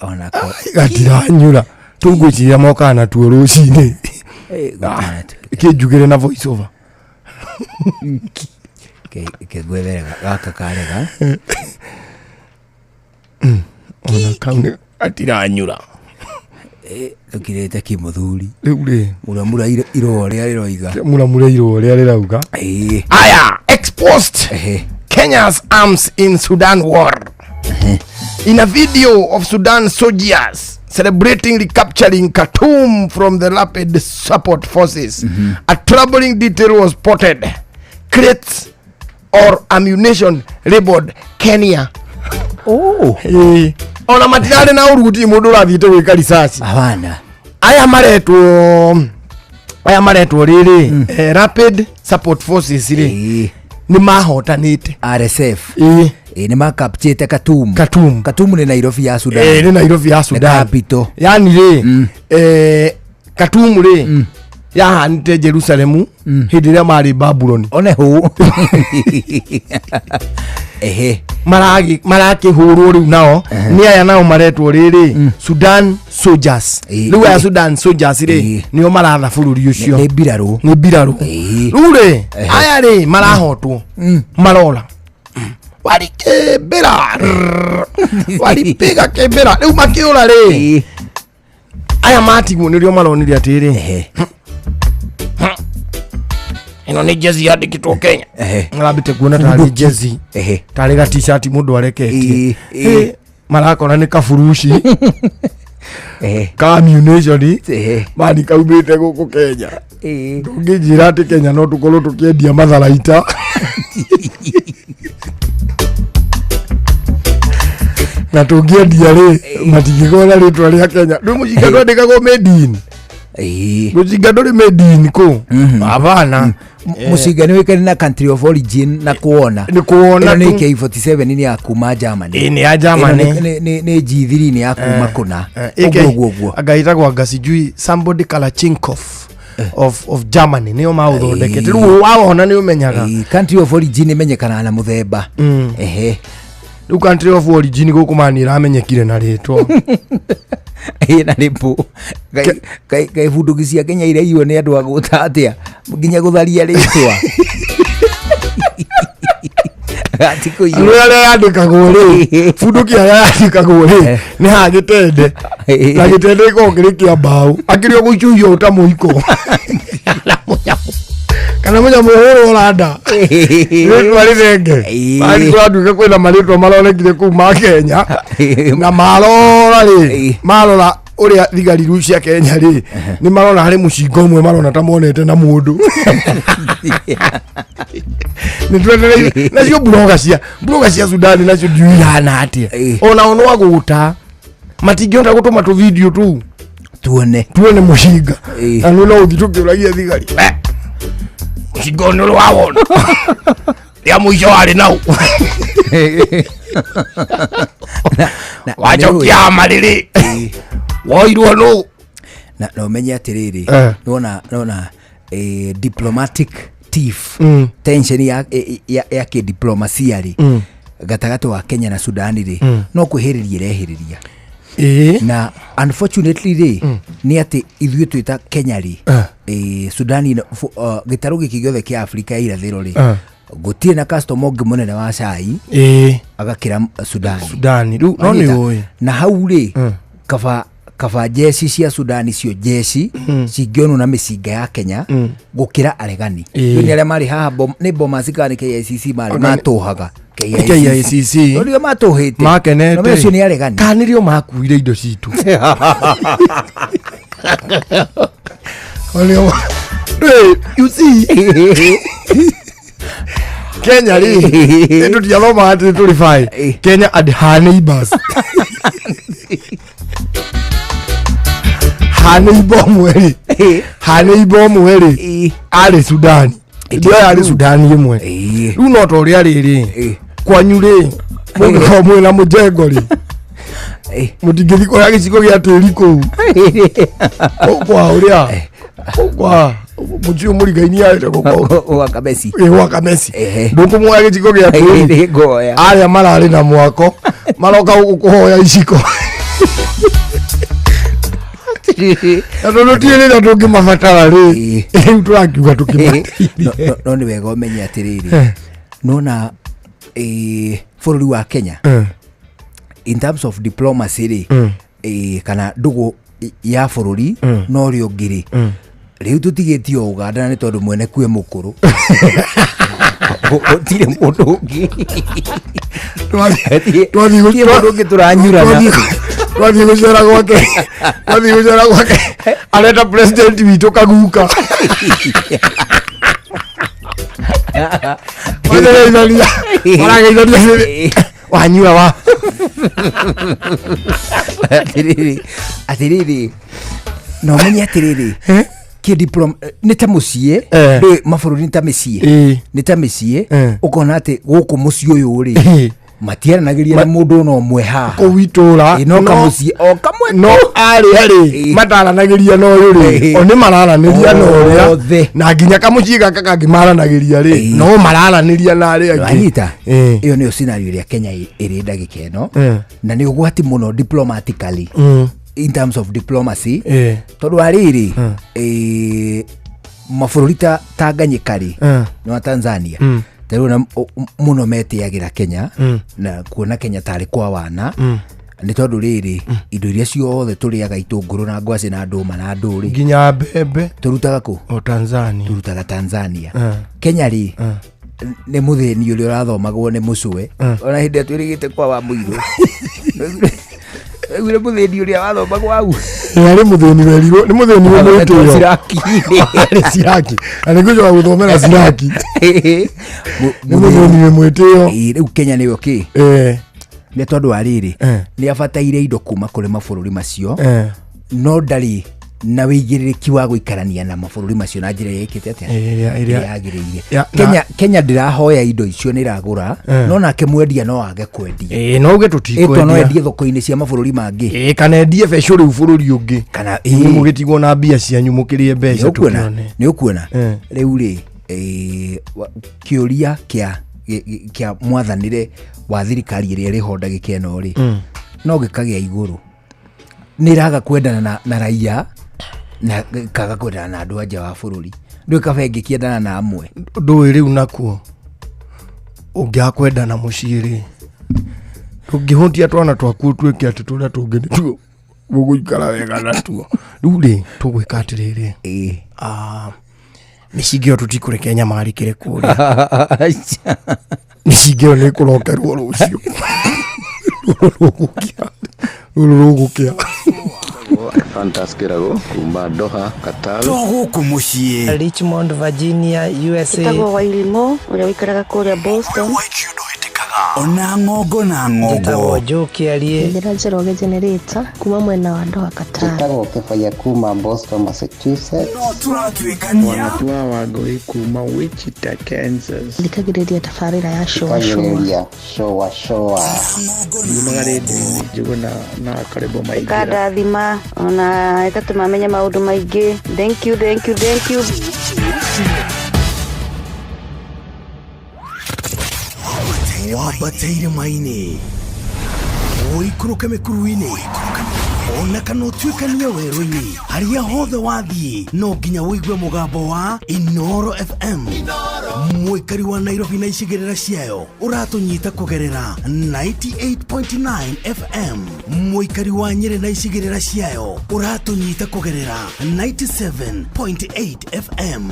Onako gatiranyura tũngwĩciria mokaga natuo rũcinĩ kĩnjugĩre na voice over. Kengwethere gaka karega. Ona kau nĩ gatiranyura. Tũkirĩte kĩmũthuri. Rĩu rĩ, muramura irũa ũrĩa rĩroiga. Muramura irũa ũrĩa rĩrauga. Aya, exposed Kenya's arms in Sudan war. In a video of Sudan soldiers celebrating recapturing Khartoum from the Rapid Support Forces, a troubling detail was spotted: crates or ammunition labeled Kenya. Oh. Ona matirarĩ na ũru gũtirĩ mũndũ ũrathiĩte gwĩka ricaci. Hapana. Aya maretwo rĩrĩ, Rapid Support Forces rĩ, nĩ mahotanĩte. RSF. Ĩĩ. Ĩ nĩ makapchĩte Khartoum. Khartoum. Khartoum nĩ Nairobi ya Sudan. Ĩĩ, nĩ Nairobi ya Sudan. Nĩ capital. Yani rĩ, Khartoum rĩ, yahanĩte Jerusalemu hĩndĩ ĩrĩa marĩ Babuloni. One hũ. Ehe. Marakĩhũrwo rĩu nao nĩ aya nao maretwo rĩrĩ Sudan soldiers. Rĩu aya Sudan soldiers rĩ, nĩo maratha bũrũri ũcio. Nĩ mbirarũ. Nĩ mbirarũ. Rĩu rĩ, aya rĩ marahotwo marora walikĩmbĩra walipiga kĩmbĩra rĩu makĩũra rĩ, aya matigwo nĩrĩo maronire atĩrĩ, ĩno nĩ jezi yandĩkĩtwo Kenya. Marambĩte kuona tarĩ jezi, tarĩ ga t-shirt mũndũ areketie. Ĩ, marakora nĩ kaburuci ka ammunition mani kaumĩte gũkũ Kenya. Ndũngĩnjĩra atĩ Kenya no tũkorwo tũkĩendia matharaita na tũngĩendia rĩ matingĩkorwo na rĩtwa rĩa Kenya. Rĩu mũcinga ndwandĩkagwo made in, mũcinga ndũrĩ made in kũ, hapana. Mũcinga nĩ wĩkane na country of origin na kuona. Nĩ kuona. Ĩno nĩ AK47 nĩ ya kuma Germany. Ĩ, nĩ ya Germany. Ĩno nĩ G3 nĩ ya kuma kũna. AK ũguo ũguo ũguo. Anga ĩtagwo anga sijui somebody Kalachnikov of Germany nĩo maũthondekete. Rĩu wawona nĩ ũmenyaga. Country of origin ĩmenyekanaga na mũthemba. Ehe. Rĩu country of origin gũkũ mani ĩramenyekire na rĩtwa. Ĩ na rĩpũ kaĩ bunduki cia Kenya iraiywo nĩ andũ a gũta atĩa nginya gũtharia rĩtwa Gatikũiywo. Andũ arĩa yandĩkagwo rĩ, bunduki arĩa yandĩkagwo rĩ, nĩ ha gĩtende na gĩtende gĩkoragwo kĩrĩ kĩa mbaũ akĩrĩ o gũcuhio ta mũiko kana mũnyamũ ũhũrwo randa rĩtwa rĩthenge. Mani kũratuĩka kwĩna marĩtwa maronekire kũu ma Kenya na marora rĩ, marora ũrĩa thigari rĩu cia Kenya rĩ, nĩ marona harĩ mũcinga ũmwe marona ta monete na mũndũ nĩ twetereire nacio mburoga cia Sudani nacio ndiũĩ ihana atĩa. Ona no agũta matingĩhota gũtũma tũ video tũu tuone tuone mũcinga na nĩ no ũthiĩ tũkĩũragia thigari, "Eh, mũcinga ũyũ nĩ ũrĩ wawona rĩa mũico warĩ nau wacokia marĩrĩ woirwo nũ?" Na ũmenye atĩrĩrĩ, nona diplomatic stiff tension ya kĩdiplomasia rĩ gatagatĩ wa Kenya na Sudan rĩ no kwĩhĩrĩria ĩrehĩrĩria. Na unfortunately rĩ, nĩ atĩ ithuĩ twĩta Kenya rĩ, Sudan gĩtarũ gĩkĩ gĩothe kĩa Afrika ya irathĩro rĩ, gũtirĩ na customer ũngĩ mũnene wa cai agakĩra Sudan. Sudani rĩu no nĩ Wanyita? ũĩ. Na hau rĩ, kaba jeshi cia Sudani cio jeshi cingĩonwo na mĩcinga ya Kenya gũkĩra aregani. Rĩu nĩ arĩa marĩ haha nĩ Bomas kana nĩ KICC marĩ matũhaga. KICC. No nĩo matũhĩte. Makenete. No acio nĩ aregani. Kana nĩrĩo makuire indo citũ. Nĩo Hey, you see, Kenya rĩ, tũtiathomaga atĩ tũrĩ fine. Kenya and her neighbors. Her neighbor ũmwe rĩ, her neighbor ũmwe rĩ, arĩ Sudani. Ndio yarĩ Sudani ĩmwe. Rĩu no ta ũrĩa rĩrĩ, kwanyu rĩ, mũngĩkorwo mwĩna mũjengo rĩ, mũtingĩthiĩ kuoya gĩcigo gĩa tĩri kũu. Kũu kwa ũrĩa, kũu kwa mũciĩ mũrigaini arĩ gũkũ. Gwa Kameci. Ĩ, gwa Kameci. Ndũkũmuoya gĩcigo gĩa tĩri. Nĩngoya. Arĩa mararĩ na mwako maroka gũkũ kũhoya iciko. Na tondũ tiĩ rĩrĩa tũngĩmabatara rĩ, rĩu tũrakiuga tũkĩmateithie. No nĩ wega ũmenye atĩrĩrĩ, nona bũrũri wa Kenya in terms of diplomacy rĩ, kana ndũgũ ya bũrũri na ũrĩa ũngĩ rĩ, rĩu tũtigĩtio Uganda na nĩ tondũ mwene kue mũkũrũ. Gũtirĩ mũndũ ũngĩ. Gũtirĩ mũndũ ũngĩ tũranyurana. Twathiĩ gũcera gwake, twathiĩ gũcera gwake, areta president witũ kaguka. Marageithania, marageithania wanyua wa. Atĩrĩrĩ, atĩrĩrĩ, na ũmenye atĩrĩrĩ, kĩdiplom nĩ ta mũciĩ ndũĩ mabũrũri nĩ ta mĩciĩ, nĩ ta mĩciĩ ũkona atĩ gũkũ mũciĩ ũyũ rĩ matiaranagĩria na mũndũ ona ũmwe haha kũu itũra. Ĩ, no kamũciĩ o kamwe. No arĩa rĩ mataranagĩria na ũyũ rĩ, o nĩ mararanĩria na ũrĩa Othe. Na nginya kamũciĩ gaka kangĩ maranagĩria rĩ, no mararanĩria na arĩa angĩ. Wanyita? Ĩyo nĩyo scenario ĩrĩa Kenya ĩrĩ ndagĩka ĩno, na nĩ ũgwati mũno diplomatically, in terms of diplomacy, tondũ wa rĩrĩ, mabũrũri ta Tanganyika rĩ, nĩ wa Tanzania, ta rĩu ona mũno metĩagĩra Kenya na kuona Kenya tarĩ kwa wana, nĩ tondũ rĩrĩ, indo iria ciothe tũrĩaga, itũngũrũ na ngwacĩ na ndũma na ndũrĩ, nginya mbembe, tũrutaga kũ? O Tanzania. Tũrutaga Tanzania. Kenya rĩ, nĩ mũthĩni ũrĩa ũrathomagwo nĩ mũcũwe. Ona hĩndĩ ĩrĩa twĩrĩgĩte kwa wa mũirũ, aiguire mũthĩni ũrĩa wathomagwo hau. Ĩ, arĩ mũthĩni werirwo nĩ mũthĩni wĩ Athometwo mwĩtĩo. Ciraki-inĩ. Arĩ ciraki na nĩ ngũcoka gũthomera ciraki. Nĩ mũthĩni wĩ mwĩtĩo. Ĩ, rĩu Kenya nĩyo kĩ nĩ tondũ wa rĩrĩ, nĩ abataire indo kuma kũrĩ mabũrũri macio, no ndarĩ na wĩigĩrĩrĩki wa gũikarania na mabũrũri macio na njĩra ĩrĩa ĩkĩte atĩa, ĩrĩa ĩrĩa yagĩrĩire. Ya, Kenya ndĩrahoya indo icio, nĩ ĩragũra, no nake mwendia no age kwendia. Ĩ, no uge Ĩtwa no tũtikwendia. endie thoko-inĩ cia mabũrũri mangĩ. Ĩ, kana endie becũ rĩu bũrũri ũngĩ kana Inyuĩ mũgĩtigwo na mbia cianyu mũkĩrĩe mbeca. Nĩ ũkuona? Tũkĩone. Nĩ ũkuona rĩu rĩ, kĩũria kĩa mwathanĩre wa thirikari ĩrĩa ĩrĩ ho ndagĩka ĩno rĩ, no gĩkagĩa igũrũ nĩ ĩraga kwendana na raia na ĩkaga kwendana na andũ a nja wa bũrũri, ndũĩ kaba ĩngĩkĩendana na amwe. Ndũĩ rĩu nakuo ũngĩaga kwendana mũciĩ rĩ, ndũngĩhũtia twana twaku ũtuĩke atĩ tũrĩa tũngĩ nĩtuo mũgũikara wega natuo. Rĩu rĩ, tũgwĩka atĩrĩrĩ, mĩcinga ĩyo tũtikũreke nyamarĩkĩre kũrĩa, mĩcinga ĩyo nĩ ĩkũrokerwo rũciũ. Rũrũ rũgũkĩa, rũrũ rũgũkĩa. Fantas Kĩrago kuma Doha, Qatar. To gũkũ mũciĩ. Richmond, Virginia, USA. Ĩtagwo Wairimũ ũrĩa ũikaraga kũrĩa Boston. Ona ng'ongo na ng'ongo. Njĩtagwo Joe Kĩarie. Njĩra Njoroge Generator kuma mwena wa Doha, Qatar. Njĩtagwo Kĩbaya kuma Boston, Massachusetts. No tũratuĩkania. Wanatua Wangũi kuma Wichita, Kansas. Thikagĩrĩria tabarĩra ya Shoa Shoa. Thikagĩrĩria Shoa Shoa. Yumaga rĩndiũ-inĩ Njũgũna na Karĩbo Maingĩra. Ĩkandathima ona ĩgatũma menye maũndũ maingĩ. Thank you, thank you, thank you. Wambate irĩma-inĩ, ũikũrũke mĩkuru-inĩ, ona kana ũtuĩkanie werũ-inĩ, harĩa hothe wathiĩ no nginya ũigue mũgambo wa Inoro FM. Mũikari wa Nairobi na icigĩrĩra ciayo ũratũnyita kũgerera 98.9 FM. Mũikari wa Nyĩrĩ na icigĩrĩra ciayo ũratũnyita kũgerera 97.8 FM.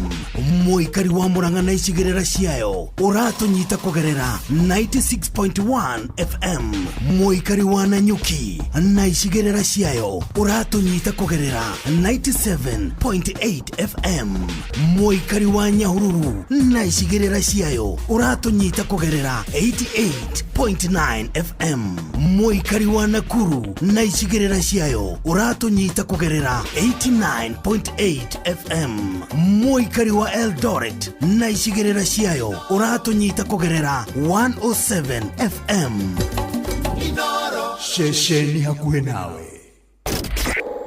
Mũikari wa Murang'a na icigĩrĩra ciayo ũratũnyita kũgerera 96.1 FM. Mũikari wa Nanyuki na icigĩrĩra ciayo ũratũnyita kũgerera 97.8 FM. Mũikari wa Nyahururu na icigĩrĩra ciayo ũratũnyita kũgerera 88.9 FM. Mũikari wa Nakuru na icigĩrĩra ciayo ũratũnyita kũgerera 89.8 FM. Mũikari wa Eldoret na icigĩrĩra ciayo ũratũnyita kũgerera 107 FM. Ceceni hakuhĩ nawe.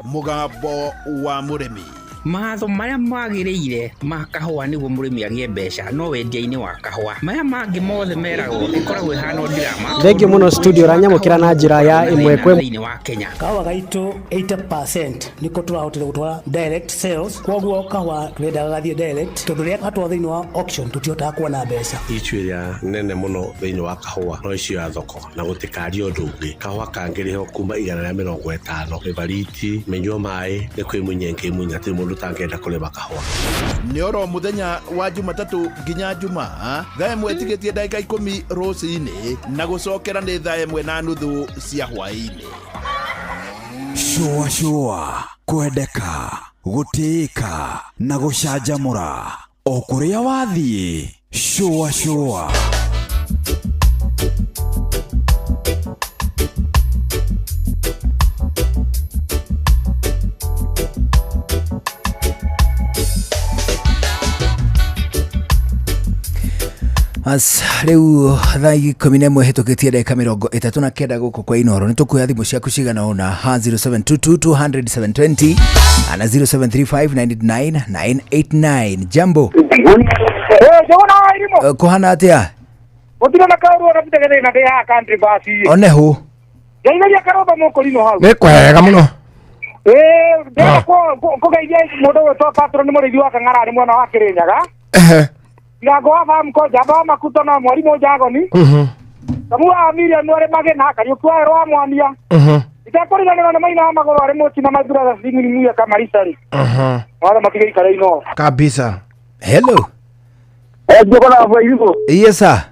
Mũgambo wa mũrĩmi. Matho marĩa magĩrĩire ma kahũa nĩguo mũrĩmi agĩe mbeca no wendia-inĩ wa kahũa. Maya mangĩ mothe meragwo ĩkoragwo ĩhana o ndirama. Thengiũ mũno studio ũranyamũkĩra na njĩra ya ĩmwe kwa ĩmwe. Thĩinĩ wa Kenya. Kahũa gaitũ 80% nĩko tũrahotire gũtwara direct sales, koguo kahũa tũrendaga gathiĩ direct tondũ rĩrĩa gatwarwo thĩinĩ wa auction tũtihotaga kuona mbeca. Ichu ĩrĩa nene mũno thĩinĩ wa kahũa no icio ya thoko na gũtikaria ũndũ ũngĩ. Kahũa kangĩrĩhwo kuma 150 mĩbariti mĩnyua maĩ nĩ kwĩmunya ĩngĩmunya hatirĩ mũndũ ũtangĩenda kũrĩma kahũa. Nĩ oro mũthenya wa Jumatatũ nginya Jumaa thaa 1 tigĩtie ndagĩka 10 rũcinĩ na gũcokera nĩ thaa 1:30 cia hwaĩ-inĩ. Shũa shũa, kwendeka, gũtĩĩka na gũcanjamũra o kũrĩa wathiĩ. Shũa shũa. As rĩu thaa 11 hĩtũkĩtie ndagĩka 39 gũkũ kwa Inoro. Nĩ tũkuoya thimũ ciaku cigana ũna ha 0722 200 720 na 0735 999 989. Jambo. Kũhana atĩa? Gũtirĩ na kaũndũ ona ndĩte na ndĩ haha country bus. One hũ. Ngeithagia karũmba mũkũrinũ hau. Nĩ kwega mũno. Ndĩrenda kũgeithia mũndũ ũgwĩtwo Patron mũrĩithi wa Kang'ara arĩ mwena wa Kĩrĩnyaga. Ndirango wa Farm ko Njamba wa Makuto na mwarimũ Njagoni. Samu wa Miriam arĩ Magena, Kariũki wa Werũ wa Mwania. Itekũriganĩrwo nĩ Maina wa Magũrũ arĩ Mũchi na my brother Simon Muya Kamaricari. Othe matige ikare Inoro. Kabisa. Hello. Yes sir.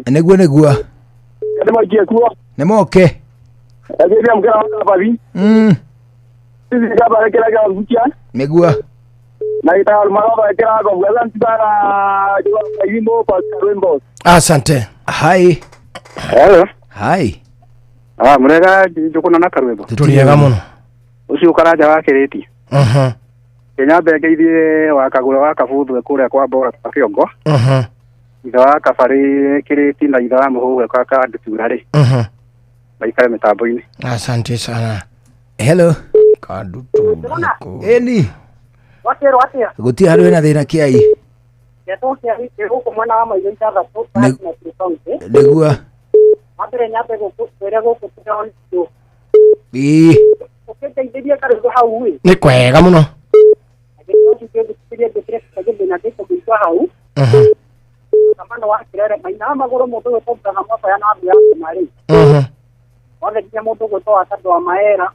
Nĩguo nĩguo. Nĩ moke. Nĩguo. Asante. Hi. Hello. Hi. Murega njukuna na karwebo. Tũrĩega mũno. Ũcio ũkaranja wa kĩrĩti. Kenya mbengeithie wa Kagũra wa Kabuthwe kũrĩa kwa Mbora kwa Kĩongo. Ithe wa Kabarĩ kĩrĩti na ithe wa Mũhũgwe kwa Kandutura rĩ. Maikare mĩtambo-inĩ. Asante sana. Hello. Kandutura. Eni. Wakerwo atĩa? Gũtirĩ handũ hena thĩna kĩai. Ngetwo kĩai gũkũ mwena wa Maitho ithathatũ Nĩguo. Wambere nyambe gũkwĩre gũkũ tũrĩ Ĩĩ. Ũkĩndeithĩria karwĩmbo hau ĩ. Nĩ kwega mũno. Hau. Kamano wa Kirere Maina wa Magũrũ mũndũ ũgwĩtwo Abraham Wakoya na Abu ya Kũmarĩ. Othe nginya mũndũ ũgwĩtwo Watandũ wa Maera.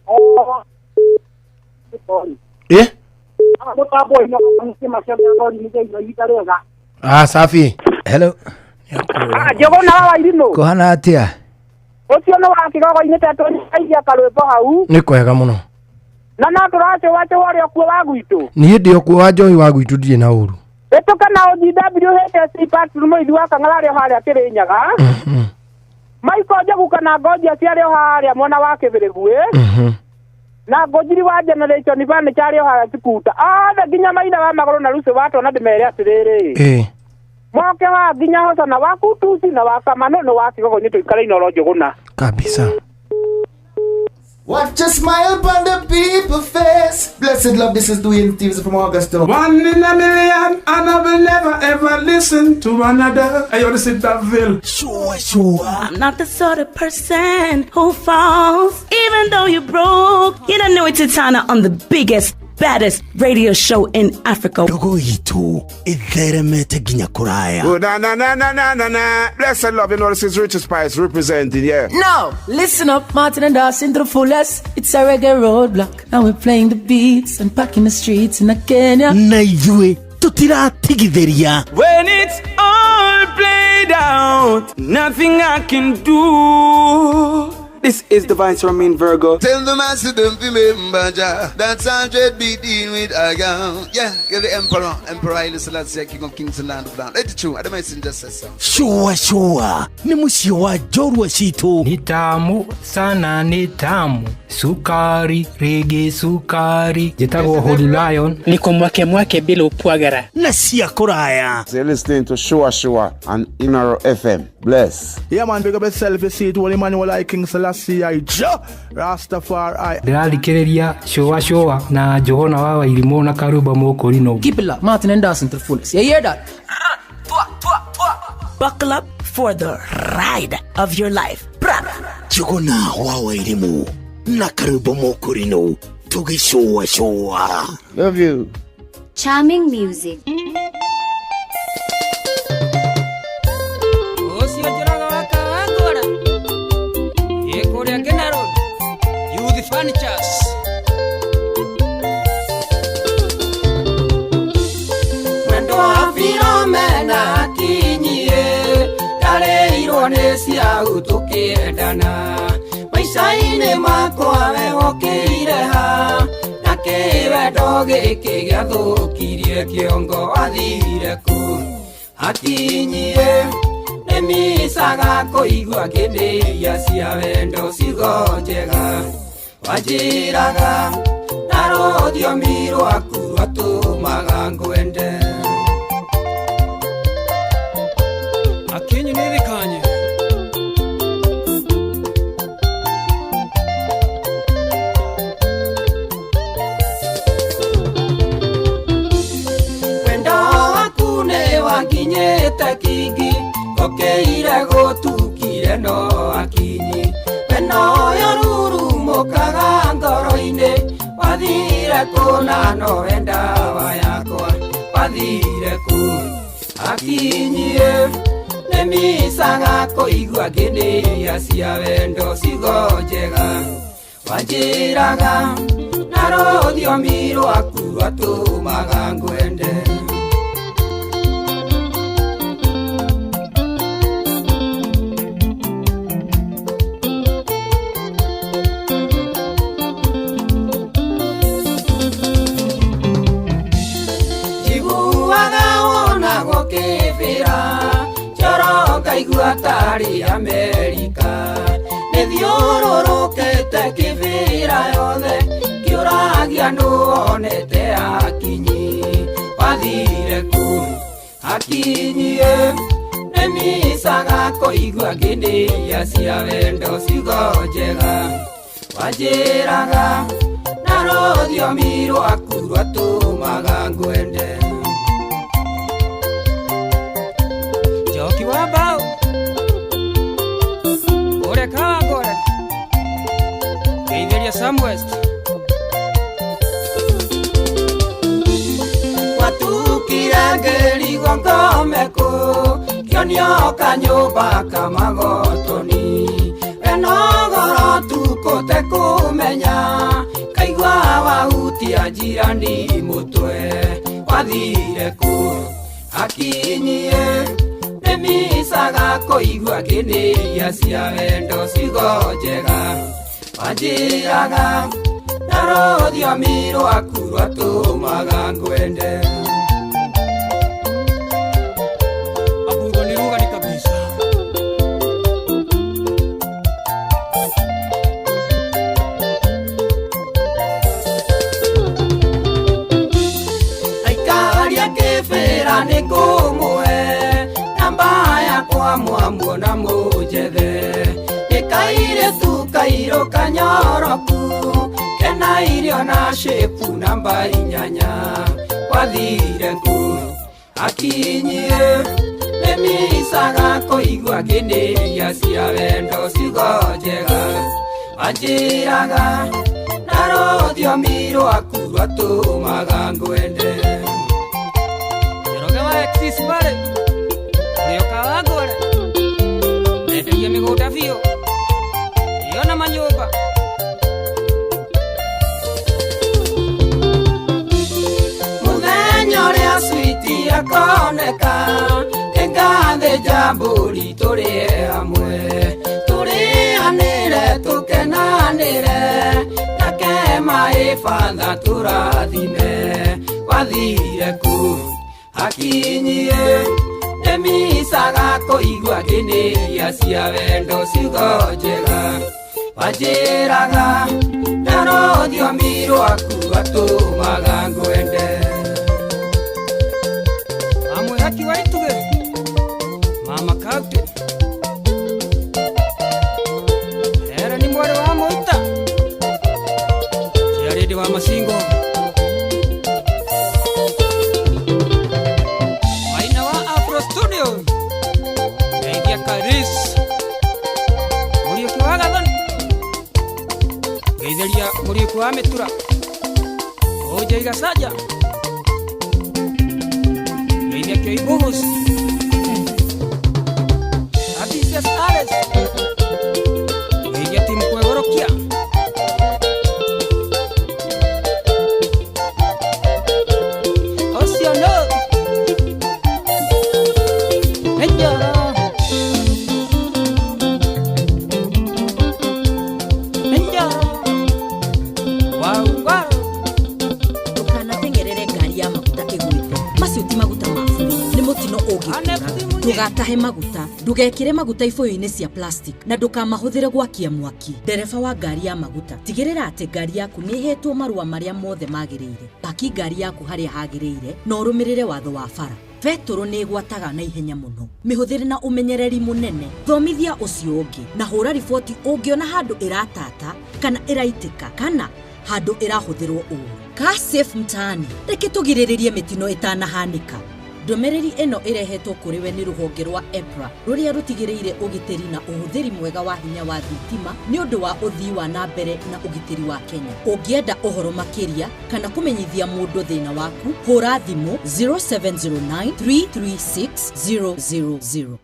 Safi. Hello. Njũgũna wa Wairimũ. Kũhana atĩa? Ũcio nĩ wa kĩgogo-inĩ tetũnyaithia karwĩmbo hau. Nĩ kwega mũno. Na no tũracũwacũwa ũrĩa ũkuo wa gwitũ. Niĩ ndĩ okuo wa njohi wa gwitũ ndirĩ na ũru. Ĩtũka na OGWHSC Patrick Mũithi wa Kang'ara arĩ o harĩa Kĩrĩnyaga. Michael Njogu kana Ngonjia ciarĩ o harĩa mwena wa Kĩbĩrĩguĩ. Na Ngũnjiri wa Generation Furniture arĩ o harĩa Sikuta. Othe nginya Maina wa Magũrũ na Lucy wa Twana ndĩmere atĩrĩrĩ. Moke wa nginya Hosana wa Kutusi na wa Kamano nĩ wa Kĩgogo-inĩ tũikare Inoro Njũgũna. Kabisa. Watch a smile upon the people face. Blessed love, this is Dwayne Stevens from Augusta. One in a million, and I will never ever listen to another. Hey, yo, this is Daville. Sure, sure. I'm not the sort of person who falls, even though you're broke. You don't know it's Titana on the biggest, baddest radio show in Africa. Ndogo itũ ĩtheremete nginya kũraya. Oh, na na na na na na na. Blessed love, you know, this is Richard Spice representing, yeah. Now, listen up, Martin and Dawson to the fullest. It's a reggae roadblock. Now we're playing the beats and packing the streets in Kenya. Na ithuĩ tũtiratigithĩria. When it's all played out, nothing I can do. This is Divine Romain Virgo. Tell the master don't remember Jah. That's 100 beat in with a gun. Yeah, you're the emperor. Emperor Haile Selassie, King of Kings and Land of Land. Let it true. I don't just say so. Sure, sure. Ni mũciĩ wa njorua citũ. Ni tamu sana, ni tamu. Sukari, rege sukari. Njĩtagwo Holy Lion. Niko mwake mwake bila upwagara. Na cia kũraya. So you're listening to Sure Sure on Inaro FM. Bless. Yeah, man, big up yourself. You see it, Holy Emmanuel I, King Selassie I, Jah Rastafari. Ndĩrathikĩrĩria Sure Sure na Johana wa Wairimũ na Karũmba Mũkũrinũ. Keep it locked, Martin and Dawson to the fullest. You hear that? Buckle up for the ride of your life. Bra. Njuguna wa Wairimũ na Karũmba Mũkũrinũ tũgĩcũa cũa. Love you. Charming music. Ũcio njũraga wa Kawangwara ĩ kũrĩa Ngena Road, Youth Furnitures. Mwendo wa Philomena akinyie ndarĩirwo nĩ ciau tũkĩendana maica-inĩ makwa we wokĩire ha na kĩwendo gĩkĩ gĩathũkirie kĩongo athire kũ akinyie nĩmicaga kũigua ngĩndĩria cia wendo ciugo njega wanjĩraga na rũthiomi rwaku rwatũmaga ngwende. Akinyi nĩthikanye wendo waku nĩ wanginyĩte kingi ngũkĩire gũtukire no akinyi wendo ũyũ rurumũkaga ngoro-inĩ wathire kũ na nowe ndawa yakwa wathire kũ akinyie nĩmicaga kũigua ngĩndĩria cia wendo ciugo njega wanjĩraga na rũthiomi rwaku rwatũmaga ngwende. Njiguaga wonagwo kĩbĩra njoro ngaigua tarĩ Amerika nĩthiũrũrũkĩte kĩbĩra yothe kĩũragia nũ wonete akinyi wathire kũ akinyie nĩmicaga kũigua ngĩndĩria cia wendo ciugo njega wanjĩraga na rũthiomi rwaku rwatũmaga ngwende. Njoki wa mbaũ ũrĩa Kawangware ngeithĩria Sam West. Gwatukire ngĩrigwo ngome kũ kĩonio kanyũmba kamagotoni wenogoro tukũ tekũmenya kaigua wahutia njirani mũtwe wathire kũ akinyie nĩmicaga kũigua ngĩndĩria cia wendo ciugo njega wanjĩraga na rũthiomi rwaku rwatũmaga ngwende. Abungo ni lugha ni kabisa. Aikaria kĩbĩra nĩ ngũmũhe namba yakwa mwamuona mũnjethe nĩ kairĩtu kairũ kanyoroku Irio na shepu namba inyanya wathire kũ akinyie nĩmicaga kũigua ngĩnĩria cia wendo ciugo njega wanjĩraga na rũthiomi rwaku rwatũmaga ngwende. Njoroge wa Axis Valley ũrĩoka wa ngũre menderie mĩgũnda biũ ĩyo na manyũmba. Mũthenya ũrĩa switi akoneka nĩngathĩnja mbũri tũrĩe hamwe tũrĩanĩre tũkenanĩre nake maĩ batha tũrathime wathire kũ akinyie nĩmicaga kũigua ngĩnĩria cia wendo ciugo njega wanjĩraga na rũthiomi rwaku rwatũmaga ngwende. Amwĩhaki wa itugĩ mama kautĩ here ni mwarĩ wa mũita ciarĩndĩ wa macingo maina wa Afro Studio ngeithia Karis Mũriũki wa Gathoni ngeithĩria Mũriũki wa Mĩtura Ũnjaiga Saja ngeithia Kĩoibuhus Abisias Ales ngeithia timu Kwegorokia ũcio nũ nĩ Njoro nĩ Njoro wau wau. Ndũkanateng'erere ngari ya maguta ĩgwĩte macio ti maguta ma bure nĩ mũtino ũngĩkũraga. Ndũgatahe maguta, ndũgekĩre maguta ibũyũ-inĩ cia plastic na ndũkamahũthĩre gwakia mwaki. Ndereba wa ngari ya maguta, tigĩrĩra atĩ ngari yaku nĩ ĩhetwo marũa marĩa mothe magĩrĩire. Paki ngari yaku harĩa hagĩrĩire na ũrũmĩrĩre watho wa bara. Betũrũ nĩ ĩgwataga na ihenya mũno, mĩhũthĩre na ũmenyereri mũnene. Thomithia ũcio ũngĩ na hũra riboti ũngĩona handũ ĩratata kana ĩraitĩka kana handũ ĩrahũthĩrwo ũũru. Car Safe Mtaani, reke tũgirĩrĩrie mĩtino ĩtanahanĩka. Ndũmĩrĩri ĩno ĩrehetwo kũrĩ we nĩ rũhonge rwa EPRA rũrĩa rũtigĩrĩire ũgitĩri na ũhũthĩri mwega wa hinya wa thitima nĩ ũndũ wa ũthii wa na mbere na ũgitĩri wa Kenya. Ũngĩenda ũhoro makĩria kana kũmenyithia mũndũ thĩna waku, hũra thimũ 0709 336 000.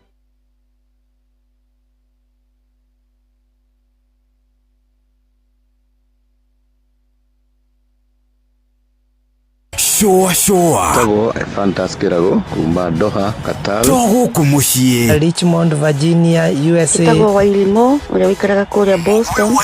Shũa shũa Tagwo Fantas Kĩrago kuma Doha, Qatar. To gũkũ mũciĩ Richmond, Virginia, USA. Ĩtagwo Wairimũ ũrĩa ũikaraga kũrĩa Boston.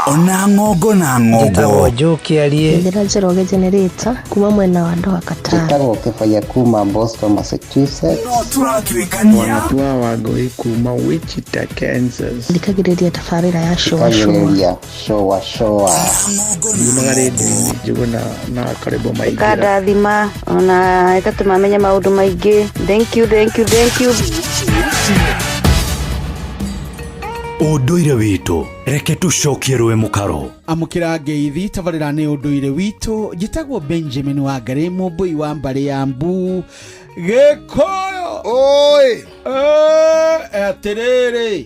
Ona ng'ongo na ng'ongo. Njĩtagwo Joe Kĩarie. Njĩra Njoroge Generator kuma mwena wa Doha, Qatar. Njĩtagwo Kĩbaya kuma Boston, Massachusetts. No tũratuĩkania. Wanatua Wangũi kuma Wichita, Kansas. Thikagĩrĩria tabarĩra ya Shũa Shũa. Thikagĩrĩria Shũa Shũa. Yumaga rĩndiũ-inĩ Njũgũna na Karĩbo Maingĩra. Ĩkandathima ona ĩgatũma menye maũndũ maingĩ. Thank you, thank you, thank you. Ũndũire witũ reke tũcokie rũĩ mũkaro. Amũkĩra ngeithi tabarĩra nĩ ũndũire witũ. Njĩtagwo Benjamin Wangari mũmbũi wa mbarĩ ya mbu Gĩkũyũ. Oi atĩrĩrĩ,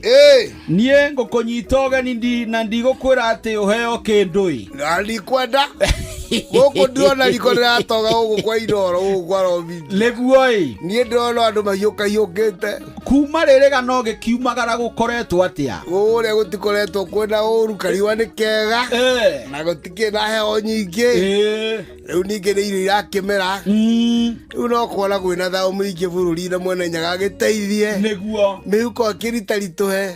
niĩ ngũkũnyita ũgeni na ndigũkwĩra atĩ ũheo kĩndũ ĩ. Na ndikwenda gũkũ ndĩrona riko rĩratoga gũkũ kwa Inooro gũkũ kwa Robinji. Nĩguo ĩ. Niĩ ndĩrona andũ mahiũkahiũkĩte. Kuma rĩrĩ gano gĩkiumagara gũkoretwo atĩa? Kũrĩa gũtikoretwo kwĩna ũru, kariũa nĩ kega na gũtikĩrĩ na heho nyingĩ. Rĩu ningĩ nĩ irio irakĩmera. Rĩu no kuona kwĩna thayũ mũingĩ bũrũri-inĩ mwene Nyaga agĩteithie. Nĩguo. Mĩhuko ĩkĩritaritũhe.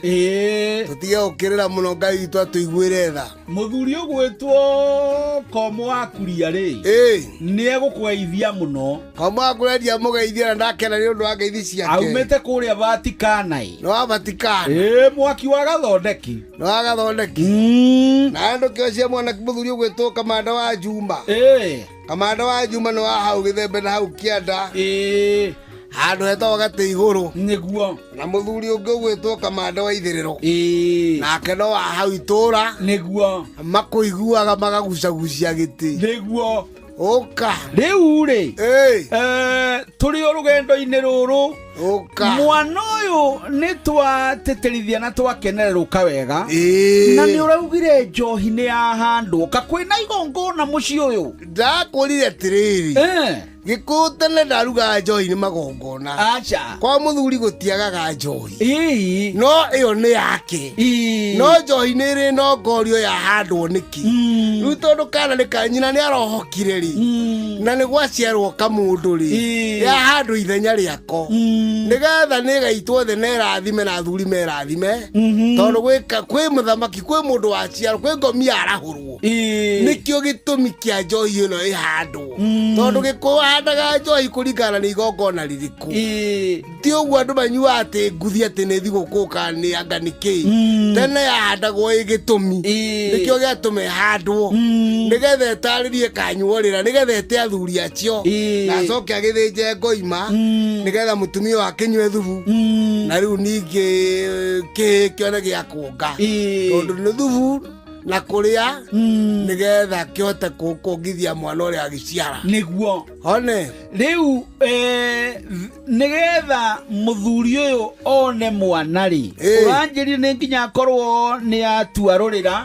Tũtige gũkĩrĩra mũno Ngai witũ atũiguĩre tha. Mũthuri ũgwĩtwo Komo wa Kuria rĩ, nĩ egũkũgeithia mũno. Komo wa Kuria ndiamũgeithia na ndakena nĩ ũndũ wa ngeithi ciake. Aumĩte kũrĩa Vatikana ĩ. Nĩ wa Vatikana. Mwaki wa Gathondeki. Nĩ wa Gathondeki. Na ndũkĩo cia mwana mũthuri ũgwĩtwo Kamanda wa Juma. Kamanda wa Juma nĩ wa hau Gĩthembe na hau Kĩanda. Handũ hetagwo gatĩ igũrũ. Nĩguo. Na mũthuri ũngĩ ũgwĩtwo Kamande wa Ithĩrĩro. Ĩĩ. Nake no wa hau itũra. Nĩguo. Makũiguaga makagucagucia gĩtĩ. Nĩguo. Ũka. Rĩu rĩ. Ĩĩ. Tũrĩ o rũgendo-inĩ rũrũ. Ũka. Mwana ũyũ nĩ twatĩtĩrithia na twakenererũka wega. Ĩĩ. Na nĩ ũraugire njohi nĩ yahandwo. Ka kwĩna igongona mũciĩ ũyũ? Ndakwĩrire atĩrĩrĩ. Gĩkũyũ tene ndarugaga njohi nĩ magongona. Aca. Kwa mũthuri gũtiagaga njohi. Ĩĩ. No ĩyo nĩ yake. Ĩĩ. No njohi nĩ ĩrĩ nongorio yahandwo nĩkĩ. Rĩu tondũ kana nĩ ka nyina nĩ arohokire rĩ. Na nĩ gwaciarwo kamũndũ rĩ. Yahandwo ithenya rĩako. Nĩgetha nĩgaitwo thĩ na ĩrathime na athuri merathime. Tondũ kwĩ mũthamaki kwĩ mũndũ waciarwo kwĩ ngomi yarahũrwo. Nĩkĩo gĩtũmi kĩa njohi ĩno ĩhandwo. Tondũ Gĩkũyũ ahandaga njohi kũringana na igongona rĩrĩkũ. Ti ũguo andũ manyuaga atĩ nguthi atĩ nĩ thigũkũ kana nĩ anga nĩ kĩ. Tene yahandagwo ĩ gĩtũmi. Nĩkĩo gĩatũma ĩhandwo. Nĩgetha ĩtarĩrie kanyuo rĩra nĩgetha ĩte athuri acio. Na acoke agĩthĩnje ngoima nĩgetha mũtumia ũyũ akĩnyue thubu. Na rĩu ningĩ kĩhĩ kĩone gĩa kuonga. Tondũ nĩ thubu na kũrĩa nĩgetha kĩhote kuongithia mwana ũrĩa agĩciara. Nĩguo. One. Rĩu nĩgetha mũthuri ũyũ one mwana rĩ, ũranjĩrire nĩ nginya akorwo nĩ atua rũrĩra.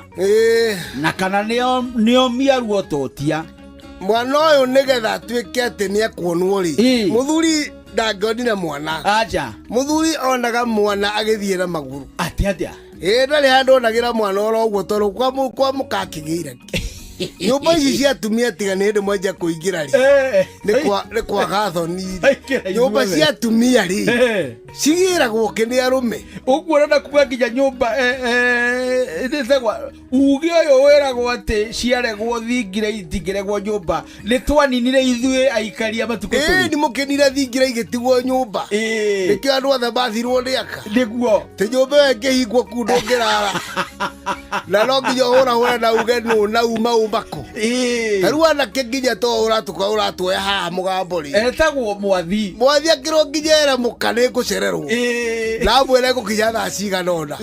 Na kana nĩomia ruo totia. Mwana ũyũ nĩgetha atuĩke atĩ nĩ ekuonwo rĩ, mũthuri ndangĩonire mwana. Aca. Mũthuri onaga mwana agĩthiĩ na magũrũ. Atĩ atĩa? Ĩĩ ndarĩ handũ onagĩra mwana oro ũguo tondũ kwa mũkakĩgĩire. Nyũmba ici cia atumia tiga nĩ hĩndĩ mwanjia kũingĩra rĩ. Nĩ kwaga thoni. Nyũmba cia atumia rĩ. Cigĩragwo kĩ nĩ arũme. Ũguo ũrenda kuga nginya nyũmba ĩtagwo uge ũyũ wĩragwo atĩ ciaregwo thingira itingĩregwo nyũmba. Nĩ twaninire ithuĩ aikari a matukũ tũrĩ. Ĩĩ, nĩ mũkĩnire thingira igĩtigwo nyũmba. Nĩkĩo andũ othe mathirwo nĩ aka. Nĩguo. Tĩ nyũmba ĩyo ĩngĩhingwo kuu ndũngĩrara. Na no nginya ũhũrahũre na uge nũ na uma uma kũ. Ta rĩu anake nginya to ũratũka ũratuoya haha mũgambo rĩ. Etagwo Mwathi. Mwathi akĩrwo nginya ere mũka nĩ ngũcererwo. Na amwĩre ngũkinya thaa cigana ũna.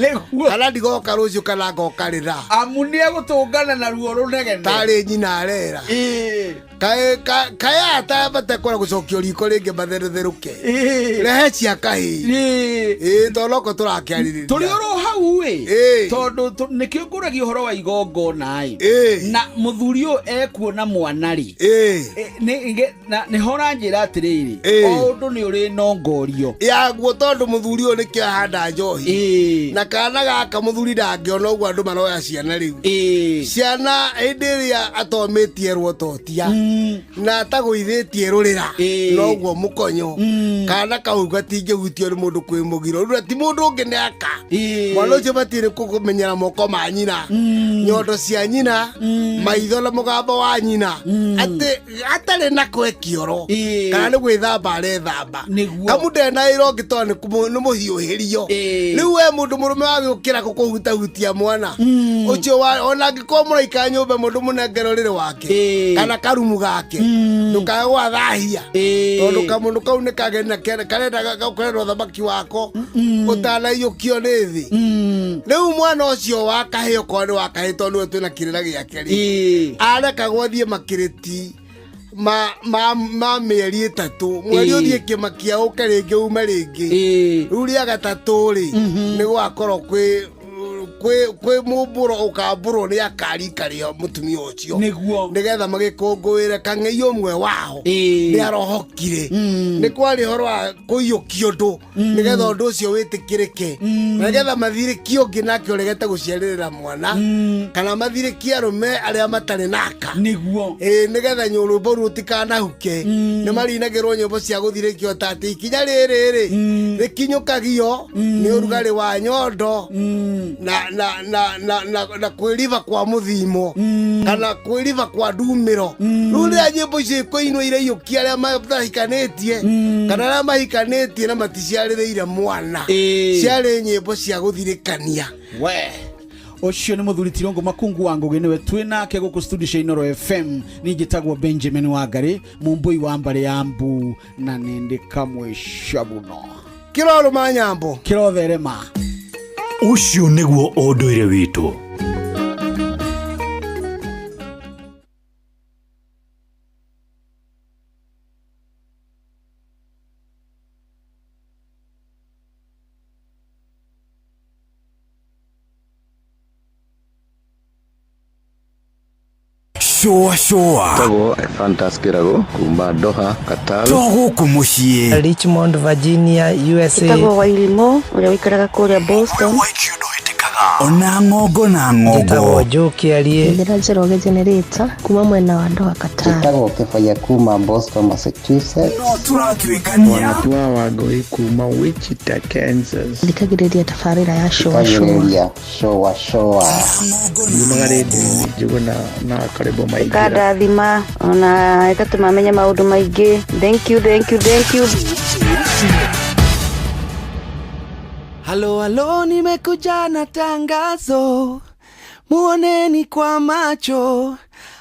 Kana ndigoka rũciũ kana ngoka rĩra. Amu nĩ egũtũngana na ruo rũnegene. Tarĩ nyina arera. Kaĩ aya ta matekwenda gũcokio riko rĩngĩ matherũtherũke. Rehe cia kahĩĩ. Ĩĩ, tondũ noko tũrakĩarĩrĩria. Tũrĩ oro hau ĩ. Tondũ nĩkĩo ngũragia ũhoro wa igongona ĩ. Na mũthuri ũyũ ekuona mwana rĩ. Nĩho ũranjĩra atĩrĩrĩ, o ũndũ nĩ ũrĩ nongorio. Yaguo tondũ mũthuri ũyũ nĩkĩo ahanda njohi. Na kana gaka mũthuri ndangĩona ũguo andũ maroya ciana rĩu. Ciana hĩndĩ ĩrĩa atomĩtie ruototia. Na atagũithĩtie rũrĩra. Noguo mũkonyo. Kana kau gatingĩhutio nĩ mũndũ kwĩ mũgiro. Rĩu ti mũndũ ũngĩ nĩ aka. Mwana ũcio batiĩ nĩ kũmenyera moko ma nyina. Nyondo cia nyina. Maitho na mũgambo wa nyina. Atĩ atarĩ na kwekioro. Kana nĩ gwĩthamba arethamba. Kamu ndarĩ na wĩra ũngĩ tondũ nĩ mũhiũhĩrio. Rĩu we mũndũ mũrũme wagĩũkĩra kũkũhutahutia mwana. Ũcio ona angĩkorwo mũraikara nyũmba ĩmwe ndũmũnengere ũrĩrĩ wake. Kana karumu gake. Ndũkae gwathahia. Tondũ kamũndũ kau nĩ kageni karenda karenda ũthamaki wako. Ũtanaiyũkio nĩ thĩ. Rĩu mwana ũcio wa kahĩĩ okorwo nĩ wa kahĩĩ tondũ nĩwe twĩna kĩrĩra gĩake rĩ. Arekagwo athiĩ makĩrĩti ma mĩeri ĩtatũ. Mweri ũthiĩ kĩmakia ũke rĩngĩ ume rĩngĩ. Rĩu rĩa gatatũ rĩ, nĩ gũgakorwo kwĩ mũmbũro ũkambũrwo nĩ akari karĩa mũtumia ũcio. Nĩguo. Nĩgetha magĩkũngũĩre kang'ei ũmwe wao. Nĩ arohokire. Nĩ kwarĩ ũhoro wa kũiyũkia ũndũ. Nĩgetha ũndũ ũcio wĩtĩkĩrĩke. Nĩgetha mathirĩkie ũngĩ nake ũregete gũciarĩrĩra mwana. Kana mathirĩkie arũme arĩa matarĩ naka. Nĩguo. Nĩgetha rwĩmbo rũu rũtikanahuke. Nĩ marinagĩrwo nyĩmbo cia gũthirĩkio ta atĩ ikinya rĩrĩ rĩ, rĩkinyũkagio nĩ ũrugarĩ wa nyondo na kwĩriba kwa mũthimo kana kwĩriba kwa ndumĩro. Rĩu rĩrĩa nyĩmbo icio ikũinwo iraiyũkia arĩa matahikanĩtie kana arĩa mahikanĩtie na maticiarĩrĩire mwana. Ciarĩ nyĩmbo cia gũthirĩkania. We. Ũcio nĩ mũthuri Tirũngũ Makungu wa Ngũgĩ, nĩwe twĩ nake gũkũ studio cia Inooro FM. Niĩ njĩtagwo Benjamin Wangarĩ, mũmbũi wa mbarĩ ya mbu, na nĩndĩ kamwe cabuno Kĩrorũma nyambo. Kĩrotherema. Ũcio nĩguo ũndũire witũ. Shũa shũa. Tagwo Fantas Kĩrago kuma Doha, Qatar. To gũkũ mũciĩ. Richmond, Virginia, USA. Ĩtagwo Wairimũ ũrĩa ũikaraga kũrĩa Boston. Ona ng'ongo na ng'ongo. Njĩtagwo Joe Kĩarie. Njĩra Njoroge Generator kuma mwena wa Doha, Qatar. Njĩtagwo Kĩbaya kuma Boston, Massachusetts. No tũratuĩkania. Wanatua Wangũi kuma Wichita, Kansas. Thikagĩrĩria tabarĩra ya Shũa Shũa. Thikagĩrĩria Shũa Shũa. Yumaga rĩndiũ-inĩ Njuguna na Karĩbo Maingĩra. Ĩkandathima ona ĩgatũma menye maũndũ maingĩ. Thank you, thank you, thank you. Halo halo, nimekuja na tangazo, muoneni kwa macho,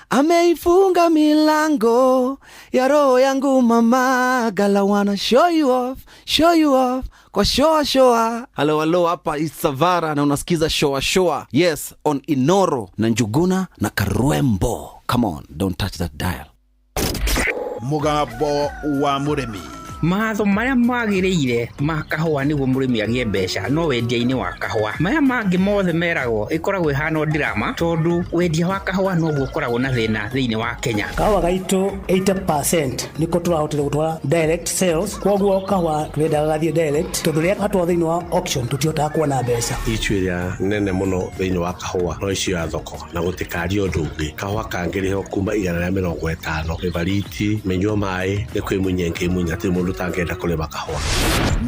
ameifunga milango ya roho yangu mama. Gala wanna show you off, show you off kwa shoa shoa. Halo halo, hapa Isavara na unasikiza shoa shoa, yes, on Inoro na Njuguna na Karwembo. Come on, don't touch that dial. Mũgambo wa mũrĩmi. Matho marĩa magĩrĩire ma kahũa nĩguo mũrĩmi agĩe mbeca no wendia-inĩ wa kahũa. Maya mangĩ mothe meragwo ĩkoragwo ĩhana ndirama, tondũ wendia wa kahũa noguo ũkoragwo na thĩna thĩinĩ wa Kenya. Kahũa gaitũ 80% nĩko tũrahotire gũtwara direct sales, koguo kahũa tũrendaga gathiĩ direct, tondũ rĩrĩa gatwarwo thĩinĩ wa auction tũtihotaga kuona mbeca. Ichu ĩrĩa nene mũno thĩinĩ wa kahũa no icio ya thoko, na gũtikaria ũndũ ũngĩ. Kahũa kangĩrĩhwo kuma 150 mĩbariti, mĩnyua maĩ, nĩ kwĩmunya ĩngĩmunya, hatirĩ mũndũ ũtangĩenda kũrĩma kahũa.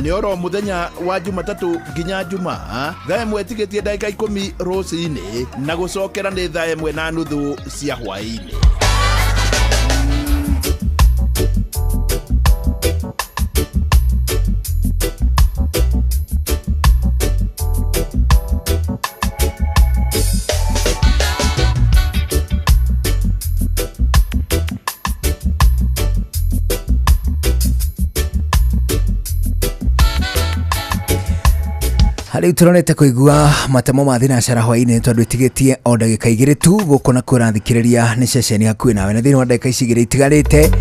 Nĩ oro mũthenya wa Jumatatũ nginya Jumaa thaa 1 tigĩtie ndagĩka 10 rũcinĩ, na gũcokera nĩ thaa 1:30 cia hwaĩ-inĩ. Rĩu tũronete kũigua matemo ma thinacara hwaĩ-inĩ tondũ ĩtigĩtie o ndagĩka 2 tu gũkũ na kũrathikĩrĩria nĩ ceceni hakuhĩ nawe, na thĩinĩ wa ndagĩka ici 2 itigarĩte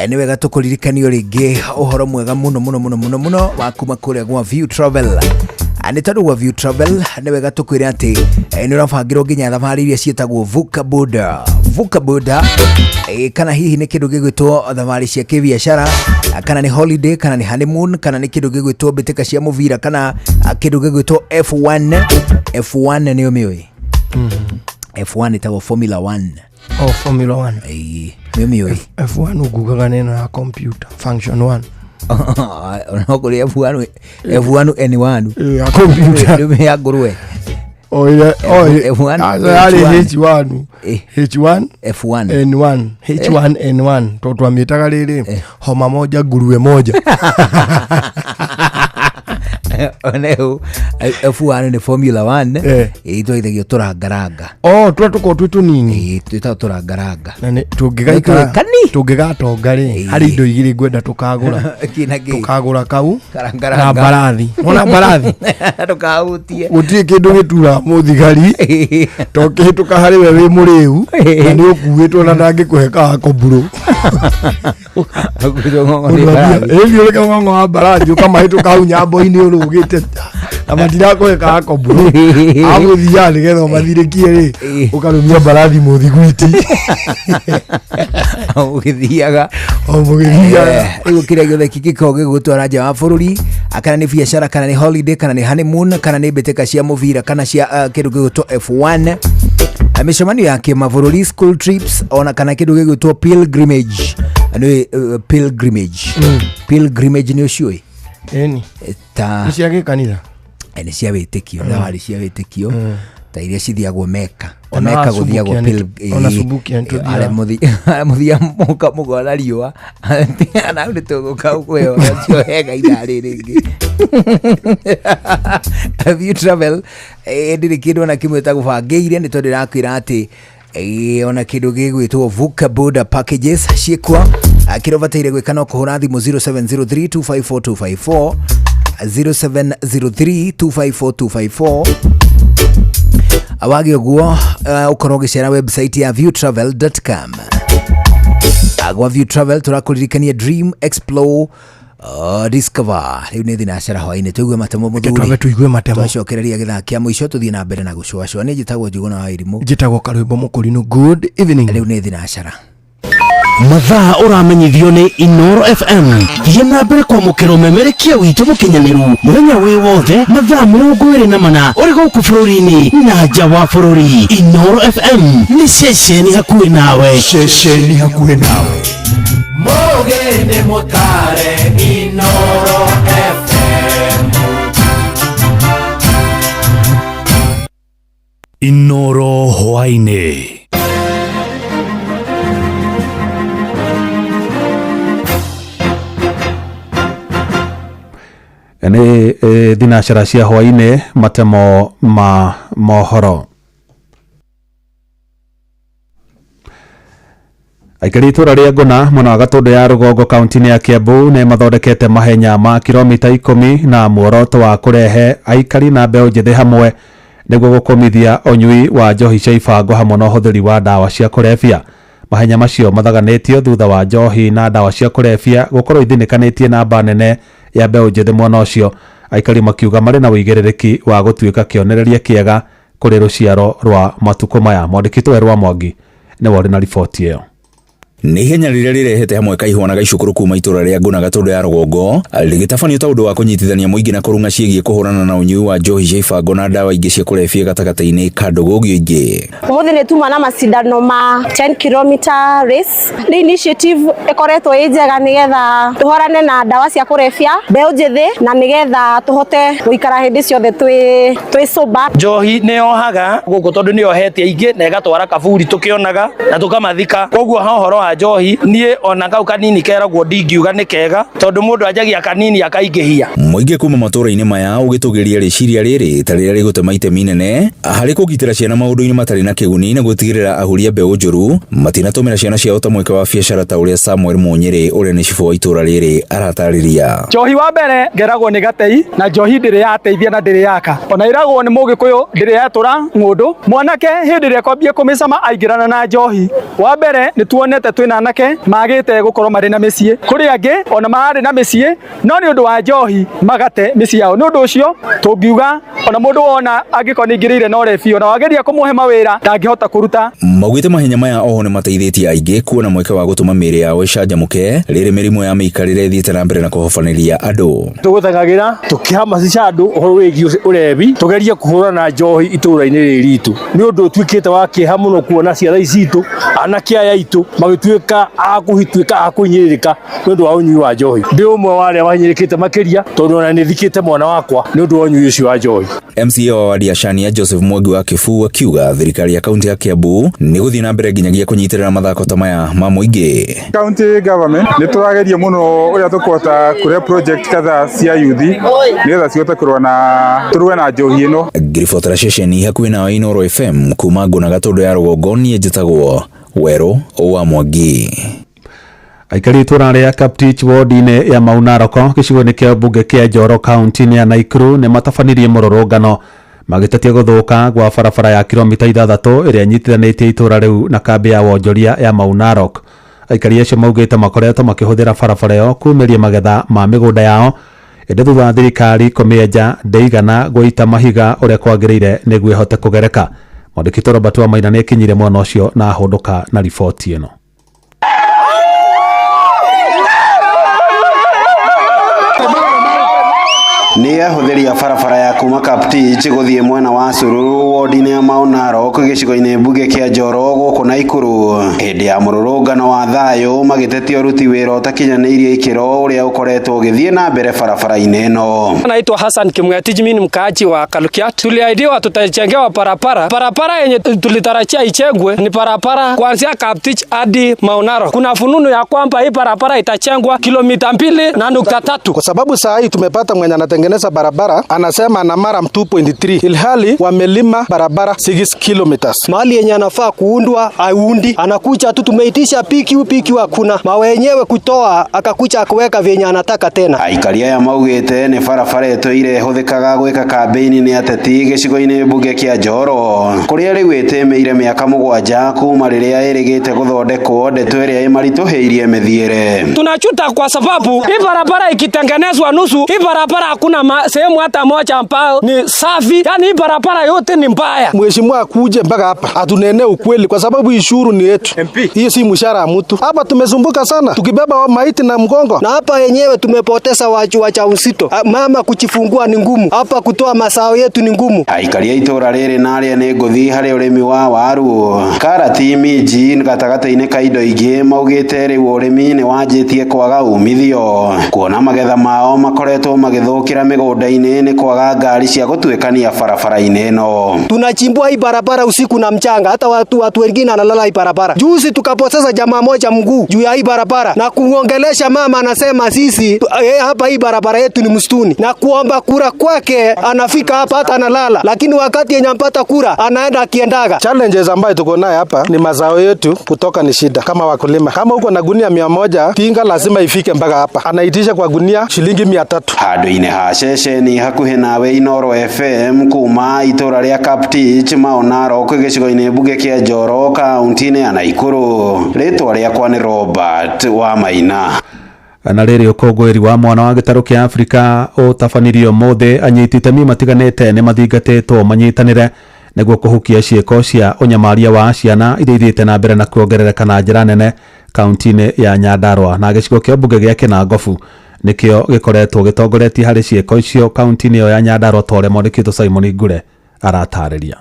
nĩ wega tũkũririkanio rĩngĩ ũhoro mwega mũno mũno mũno mũno mũno wa kuma kũrĩa gwa View Travel. Nĩ tondũ gwa View Travel nĩ wega tũkwĩre atĩ nĩ ũrabangĩrwo nginya thabarĩ iria ciĩtagwo Vuka Border. Vuka Border, kana hihi nĩ kĩndũ gĩgwĩtwo thabarĩ cia kĩbiacara, kana nĩ holiday, kana nĩ honeymoon, kana nĩ kĩndũ gĩgwĩtwo mbĩtĩka cia mũbira, kana kĩndũ gĩgwĩtwo F1. F1 nĩ ũmĩũĩ? F1 ĩtagwo Formula 1. Oh, Formula 1. Nĩ ũmĩũĩ? F1 ũngugaga nĩ ĩno ya computer function 1. No kũrĩ F1, F1 N1. Ya computer. Nĩ ya ngũrwe. O ile o F1 yarĩ H1 H1 F1 N1 H1 N1 tondũ twamĩtaga rĩrĩ homa moja nguruwe moja. Oneu F1 nĩ Formula 1 ĩtwaithagio tũrangaranga. Oh, tũrĩa tũkoragwo twĩ tũnini. Twĩtagwo tũrangaranga. Na nĩ tũngĩgaikara tũngĩgatonga rĩ, harĩ indo igĩrĩ ngwenda tũkagũra. Tũkagũra kau na mbarathi. Wona mbarathi? Ndũkahutie. Gũtirĩ kĩndũ gĩturaga mũthigari to kĩhĩtũka harĩ we wĩ mũrĩu na nĩ ũkuĩtwo na ndangĩkũhe kakomburu. Ĩĩ ũreke ng'ong'o wa mbarathi ũkamahĩtũka hau nyambo-inĩ ũrũgĩte na matirakũhe kakomburu. Agũthiaga nĩgetha ũmathirĩkie rĩ, ũkarũmia mbarathi mũthiguiti. Ũgĩthiaga. O mũgĩthiaga. Rĩu kĩrĩa gĩothe kĩngĩkorwo gĩgũtwara nja wa bũrũri, kana nĩ biacara, kana nĩ holiday, kana nĩ honeymoon, kana nĩ mbĩtĩka cia mũbira, kana cia kĩndũ gĩgwĩtwo F1, mĩcemanio ya kĩmabũrũri, school trips, ona kana kĩndũ gĩgwĩtwo pilgrimage. Nĩ pilgrimage. Pilgrimage nĩ ũciũĩ? Ĩni. Ta nĩ cia gĩkanitha. Nĩ cia wĩtĩkio, thabarĩ cia wĩtĩkio ta iria cithiagwo Meka. Ta Meka gũthiagwo arĩa mũthiaga mũka mũgona riũa na nĩ tũgũka kwĩhora cio hega ithaa rĩrĩ rĩngĩ. View Travel ndĩrĩ kĩndũ ona kĩmwe tagũbangĩire, nĩ tondũ ĩrakwĩra atĩ ona kĩndũ gĩgwĩtwo Vuka Boda packages ciĩkuo. Kĩrĩa ũbataire gwĩka no kũhũra thimũ 0703 254 254, 0703 254 254. Wage ũguo, ũkorwo ũgĩcera website ya viewtravel.com. Gwa View Travel tũrakũririkania dream, explore, discover. Rĩu nĩ thinacara hwainĩ, tũigue matemo mũthuri. Twambe tũigue matemo. Twacokereria gĩthaa kĩa mũico, tũthiĩ na mbere na gũcũacũa. Nĩ njĩtagwo Njuguna wa Irimũ. Njĩtagwo Karwĩmbo Mũkũrinũ. Good evening. Rĩu nĩ thinacara. Mathaa ũramenyithio nĩ Inoro FM. Thiĩ na mbere kwamũkĩra ũmemerekia witũ mũkinyanĩru mũthenya wĩ wothe, mathaa 24, ũrĩ gũkũ bũrũri-inĩ na nja wa bũrũri. Inoro FM nĩ ceceni hakuhĩ nawe. Ceceni hakuhĩ nawe. Mũgĩ nĩ mũtare Inoro FM. Inoro hwainĩ. Nĩ thinacara cia hwainĩ, matemo ma mohoro. Aikari itũra rĩa Ngũna mwena wa Gatũndũ ya rũgongo kaunti-inĩ ya Kiambu nĩ mathondekete mahenya ma kilomita 10 na muoroto wa kũrehe aikari na mbeũ njĩthĩ hamwe nĩguo gũkũmithia ũnyui wa njohi cia ibango hamwe na ũhũthĩri wa ndawa cia kũrebia. Mahenya macio mathaganĩtio thutha wa njohi na ndawa cia kũrebia gũkorwo ithinĩkanĩtie namba nene ya mbeũ njĩthĩ mwena ũcio. Aikari makiuga marĩ na ũigĩrĩrĩki wa gũtuĩka kĩonereria kĩega kũrĩ rũciaro rwa matukũ maya. Mwandĩki Werũ wa Mwangi nĩwe ũrĩ na riboti ĩyo. Nĩ ihenya rĩrĩa rĩrehete hamwe kaihwa na gaicukũrũ kuma itũra rĩa Ngũna Gatũndũ ya rũgongo rĩgĩtabanio ta ũndũ wa kũnyitithania mũingĩ na kũrung'a ciĩgiĩ kũhũrana na ũnyui wa njohi cia ibango na ndawa ingĩ cia kũrebia gatagatĩ-inĩ ka ndũgũgio ingĩ. Ũmũthĩ nĩ tuma na macindano ma 10 km race. Nĩ initiative ĩkoretwo ĩ njega nĩgetha tũhorane na ndawa cia kũrebia mbeũ njĩthĩ, na nĩgetha tũhote gũikara hĩndĩ ciothe twĩ sober. Njohi nĩ yohaga gũkũ tondũ nĩ yohetie ingĩ na ĩgatwara kaburi tũkĩonaga na tũkamathika. Koguo ha ũhoro wa njohi niĩ ona kau kanini keragwo ndingiuga nĩ kega tondũ mũndũ anjagia kanini akaingĩhia. Mũingĩ kuma matũũra-inĩ maya ũgĩtũgĩria rĩciria rĩrĩ ta rĩrĩa rĩgũtema itemi inene harĩ kũgitĩra ciana maũndũ-inĩ matarĩ na kĩguni na gũtigĩrĩra ahũri a mbeũ njũru matinatũmĩra ciana ciao ta mweke wa biacara, ta ũrĩa Samuel Mũnyĩrĩ ũrĩa nĩ cibũ wa itũũra rĩrĩ aratarĩria. Njohi wa mbere ngeragwo nĩ gatei, na njohi ndĩrĩ yateithia na ndĩrĩ yaka. Ona ĩragwo nĩ mũgĩkũyũ ndĩrĩ yatũra ng'ũndũ. Mwanake hĩndĩ ĩrĩa kwambia kũmĩcama aingĩrana na njohi. Wa mbere nĩ tuonete twĩna anake magĩte gũkorwo marĩ na mĩciĩ, kũrĩ angĩ ona marĩ na mĩciĩ no nĩ ũndũ wa njohi magate mĩciĩ yao. Nĩ ũndũ ũcio tũngiuga ona mũndũ wona angĩkorwo nĩ aingĩrĩire na ũrebi, ona wageria kũmũhe mawĩra ndangĩhota kũruta. Maugĩte mahenya maya oho nĩ mateithĩtie aingĩ kuona mweke wa gũtũma mĩĩrĩ yao ĩcanjamũke rĩrĩ mĩrimũ ya mĩikarĩre ĩthiĩte na mbere na kũhobanĩria andũ. Tũgũteng'agĩra tũkĩhamasisha andũ ũhoro wĩgiĩ ũrebi, tũgerie kũhũrana na njohi itũũra-inĩ rĩrĩ ritũ. Nĩ ũndũ ũtuĩkĩte wa kĩeha mũno kuona ciana ici citũ, anake aya aitũ magĩtuĩka a kũhituĩka a kũhinyĩrĩrĩka nĩ ũndũ wa ũnyui wa njohi. Ndĩ ũmwe wa arĩa mahinyĩrĩkĩte makĩria tondũ ona nĩ thikĩte mwana wakwa nĩ ũndũ wa ũnyui ũcio wa njohi. MCA wa wadi ya Shania Joseph Mwangi wa Kĩbuu akiuga thirikari ya kaunti ya Kiambu nĩ gũthiĩ na mbere nginyagia kũnyitĩrĩra mathako ta maya ma mũingĩ. County government nĩ tũrageria mũno ũrĩa tũkũhota kũrehe project kadhaa cia yuthi nĩgetha cihote kũrũa na tũrũe na njohi ĩno. Ngĩribotera ceceni hakuhĩ nawe Inoro FM kuma Ngũna Gatũndũ ya rũgongo, niĩ njĩtagwo Werũ wa Mwangi. Aikari itũra rĩa Kaptich ward-inĩ ya Mau Narok gĩcigo-inĩ kĩa mbunge kĩa Njoro kaunti-inĩ ya Nakuru nĩ matabanirie mũrũrũngano magĩtetia gũthũka gwa barabara ya kilomita 6 ĩrĩa ĩnyitithanĩtie itũra rĩu na kambĩ ya wonjoria ya Mau Narok. Aikari acio maugĩte makoretwo makĩhũthĩra barabara ĩyo kumĩria magetha ma mĩgũnda yao, ĩndĩ thutha wa thirikari kũmĩenja ndĩigana gũita mahiga ũrĩa kwagĩrĩire nĩguo ĩhote kũgereka. Mwandĩki Robert wa Maina nĩekinyire mwena ũcio na ahũndũka na riboti ĩno. Nĩ ahũthĩri a barabara ya kuma Kaptich gũthiĩ mwena wa Sururu wodi-inĩ ya Mau Narok gĩcigo-inĩ mbunge kĩa Njoro gũkũ Naikuru hĩndĩ ya mũrũrũngano wa thayũ magĩtetia ũruti wĩra ũtakinyanĩirie ikĩro ũrĩa ũkoretwo ũgĩthiĩ na mbere barabara-inĩ ĩno. Naitwa Hassan Kimwetich, mimi ni mkaaji wa Kalukiat. Tuliahidiwa tutajengewa barabara. Barabara yenye tulitarajia ijengwe ni barabara kuanzia Kaptich hadi Mau Narok. Kuna fununu ya kwamba hii barabara itajengwa kilomita 2.3. Kwa sababu saa hii tumepata mwenye anatengeneza kutengeneza barabara anasema ana murram 2.3 ilhali wamelima barabara 6 kilometers. Mahali yenye anafaa kuundwa aundi, anakuja tu tumeitisha PQ PQ hakuna. Mawe yenyewe kutoa akakuja akaweka vyenye anataka tena. Aikari aya maugĩte nĩ barabara ĩtũire ĩhũthĩkaga gwĩka kambĩini nĩ ateti gĩcigo-inĩ mbunge kĩa Njoro kũrĩa rĩu ĩtĩmĩire mĩaka 7 kuma rĩrĩa ĩrĩgĩte gũthondekwo, ndeto ĩrĩa ĩmaritũhĩirie mĩthiĩre. Tunachuta kwa sababu hii barabara ikitengenezwa nusu, hii barabara hakuna sehemu hata moja ambayo ni safi, yani hii barabara yote ni mbaya. Mheshimiwa akuje mpaka hapa atunene ukweli, kwa sababu ishuru ni yetu, hiyo si mshahara wa mtu. Hapa tumesumbuka sana tukibeba maiti na mgongo, na hapa yenyewe tumepoteza watu wajawazito. Mama kujifungua ni ngumu, hapa kutoa mazao yetu ni ngumu. Aikari a itũra rĩrĩ na arĩa nĩ ngũthi harĩ ũrĩmi wa waru, karati, minji gatagatĩ-inĩ ka indo ingĩ maugĩte rĩu ũrĩmi nĩ wanjĩtie kwaga umithio, kuona magetha mao makoretwo magĩthũkĩra mĩgũnda-inĩ nĩ kwaga ngari cia gũtuĩkania barabara-inĩ ĩno. Tunachimbua hii barabara usiku na mchanga, hata watu wengine analala hii barabara. Juzi tukapoteza jamaa moja mguu juu ya hii barabara, na kuongelesha mama anasema sisi hapa hii barabara yetu ni msituni, na kuomba kura kwake anafika hapa hata analala, lakini wakati yenye ampata kura anaenda akiendaga. Challenges ambayo tuko nayo hapa ni mazao yetu kutoka ni shida kama wakulima. Kama uko na gunia 100 tinga lazima ifike mpaka hapa, anaitisha kwa gunia shilingi 300. Handũ-inĩ ha ceceni hakuhĩ nawe Inoro FM kuma itũra rĩa Kaptich Mau Narok gĩcigo-inĩ mbunge kĩa Njoro kaunti-inĩ ya Naikuru. Rĩtwa rĩakwa nĩ Robert wa Maina. Na rĩrĩ ũkũngũĩri wa mwana wa gĩtarũ kĩa Afrika ũtabanirio ũmũthĩ, anyiti itemi matiganĩte nĩ mathingatĩtwo manyitanĩre nĩguo kũhukia ciĩko cia ũnyamaria wa ciana iria ithiĩte na mbere na kuongerereka na njĩra nene kaunti-inĩ ya Nyandarua. Na gĩcigo kĩa mbunge gĩa Kĩnangobu nĩkĩo gĩkoretwo gĩtongoretie harĩ ciĩko icio kaunti-inĩ ĩyo ya Nyandarua, ta ũrĩa mwandĩki witũ Simon Ngure aratarĩria.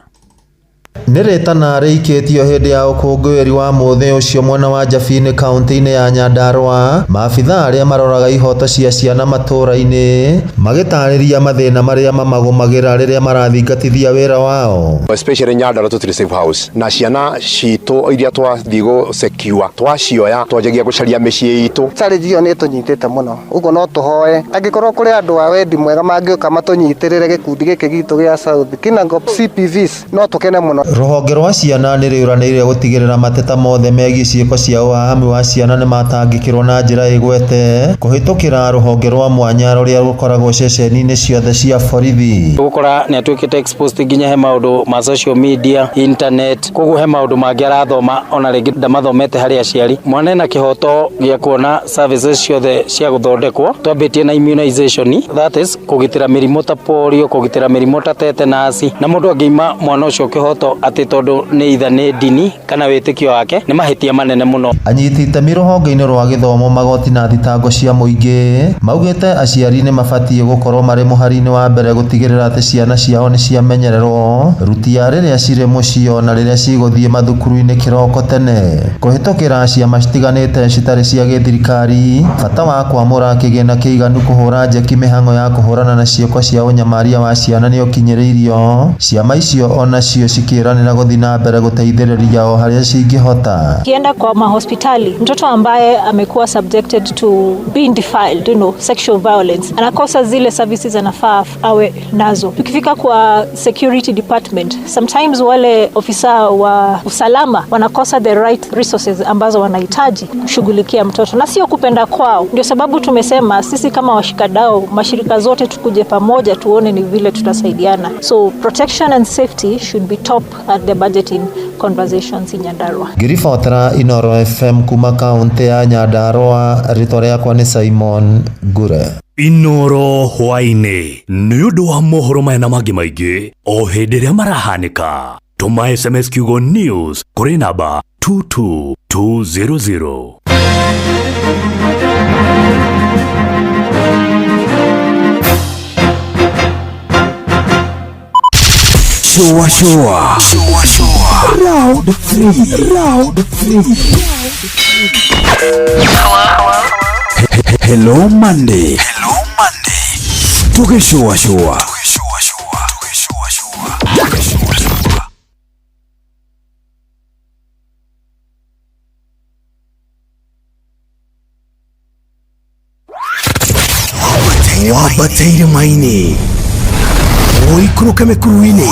Nĩ rĩtana rĩikĩtio hĩndĩ ya ũkũngũĩri wa mũthĩ ũcio mwena wa Njabini kaunti-inĩ ya Nyandarua. Maabithaa arĩa maroraga ihoto cia ciana matũũra-inĩ magĩtarĩria mathĩna marĩa mamagũmagĩra rĩrĩa marathingatithia wĩra wao. Especially Nyandarua tũtirĩ safe house, na ciana citũ iria twathiĩ gũ secure twacioya twanjagia gũcaria mĩciĩ itũ. Challenge ĩyo nĩ ĩtũnyitĩte mũno, ũguo no tũhoe angĩkorwo kũrĩ andũ a wendi mwega mangĩũka matũnyitĩrĩre gĩkundi gĩkĩ gitũ gĩa South Kinangop CPVs, no tũkene mũno. Rũhonge rwa ciana nĩ rĩũranĩire gũtigĩrĩra mateta mothe megiĩ ciĩko cia ũhahami wa ciana nĩ matangĩkĩrwo na njĩra ĩgwete kũhĩtũkĩra rũhonge rwa mwanya rũrĩa rũkoragwo ceceni-inĩ ciothe cia borithi. Ũgũkora nĩ atuĩkĩte exposed nginya he maũndũ ma social media, internet, koguo he maũndũ mangĩ arathoma ona rĩngĩ ndamathomete harĩ aciari. Mwana ena kĩhoto gĩa kuona services ciothe cia gũthondekwo. Twambĩtie na immunization, that is kũgitĩra mĩrimũ ta polio, kũgitĩra mĩrimũ ta tetanus, na mũndũ angĩima mwana ũcio kĩhoto atĩ tondũ nĩ itha nĩ ndini kana wĩtĩkio wake nĩ mahĩtia manene mũno. Anyiti itemi rũhonge-inĩ rwa gĩthomo, magoti na thitango cia mũingĩ maugĩte aciari nĩ mabatiĩ gũkorwo marĩ mũhari-inĩ wa mbere gũtigĩrĩra atĩ ciana ciao nĩ ciamenyererwo rutia rĩrĩa cirĩ mũciĩ na rĩrĩa cigũthiĩ mathukuru-inĩ kĩroko tene. Kũhĩtũkĩra ciama citiganĩte citarĩ cia gĩthirikari, bata wa kwamũra kĩgĩna kĩiganu kũhũra njeki mĩhang'o ya kũhũrana na ciĩko cia ũnyamaria wa ciana nĩ ũkinyĩrĩirio. Ciama icio onacio cikĩranĩra gũthiĩ na mbere gũteithĩrĩria o harĩa cingĩhota. Kienda kwa mahospitali, mtoto ambaye amekuwa subjected to being defiled, sexual violence, anakosa zile services anafaa awe nazo. Tukifika kwa security department, sometimes wale ofisa wa usalama wanakosa the right resources ambazo wanahitaji kushughulikia mtoto, na sio kupenda kwao. Ndio sababu tumesema sisi kama washikadau, mashirika zote tukuje pamoja tuone ni vile tutasaidiana. So protection and safety should be top at the budgeting conversations in Nyandarua. Ngĩribotera Inoro FM kuma kaunti ya Nyandarua, rĩtwa rĩakwa nĩ Simon Ngure. Inoro hwaĩ-inĩ nĩ ũndũ wa mohoro maya na mangĩ maingĩ o hĩndĩ ĩrĩa marahanĩka. Tũma SMS kiugo news kũrĩ namba 22200. Shua shua. Shua shua. Round 3. Round 3. Hello Monday. Hello Monday. Tukishua shua. Tukishua shua. Tukishua shua. Tukishua shua. Wambate irĩma-inĩ, ũikũrũke mĩkuru-inĩ,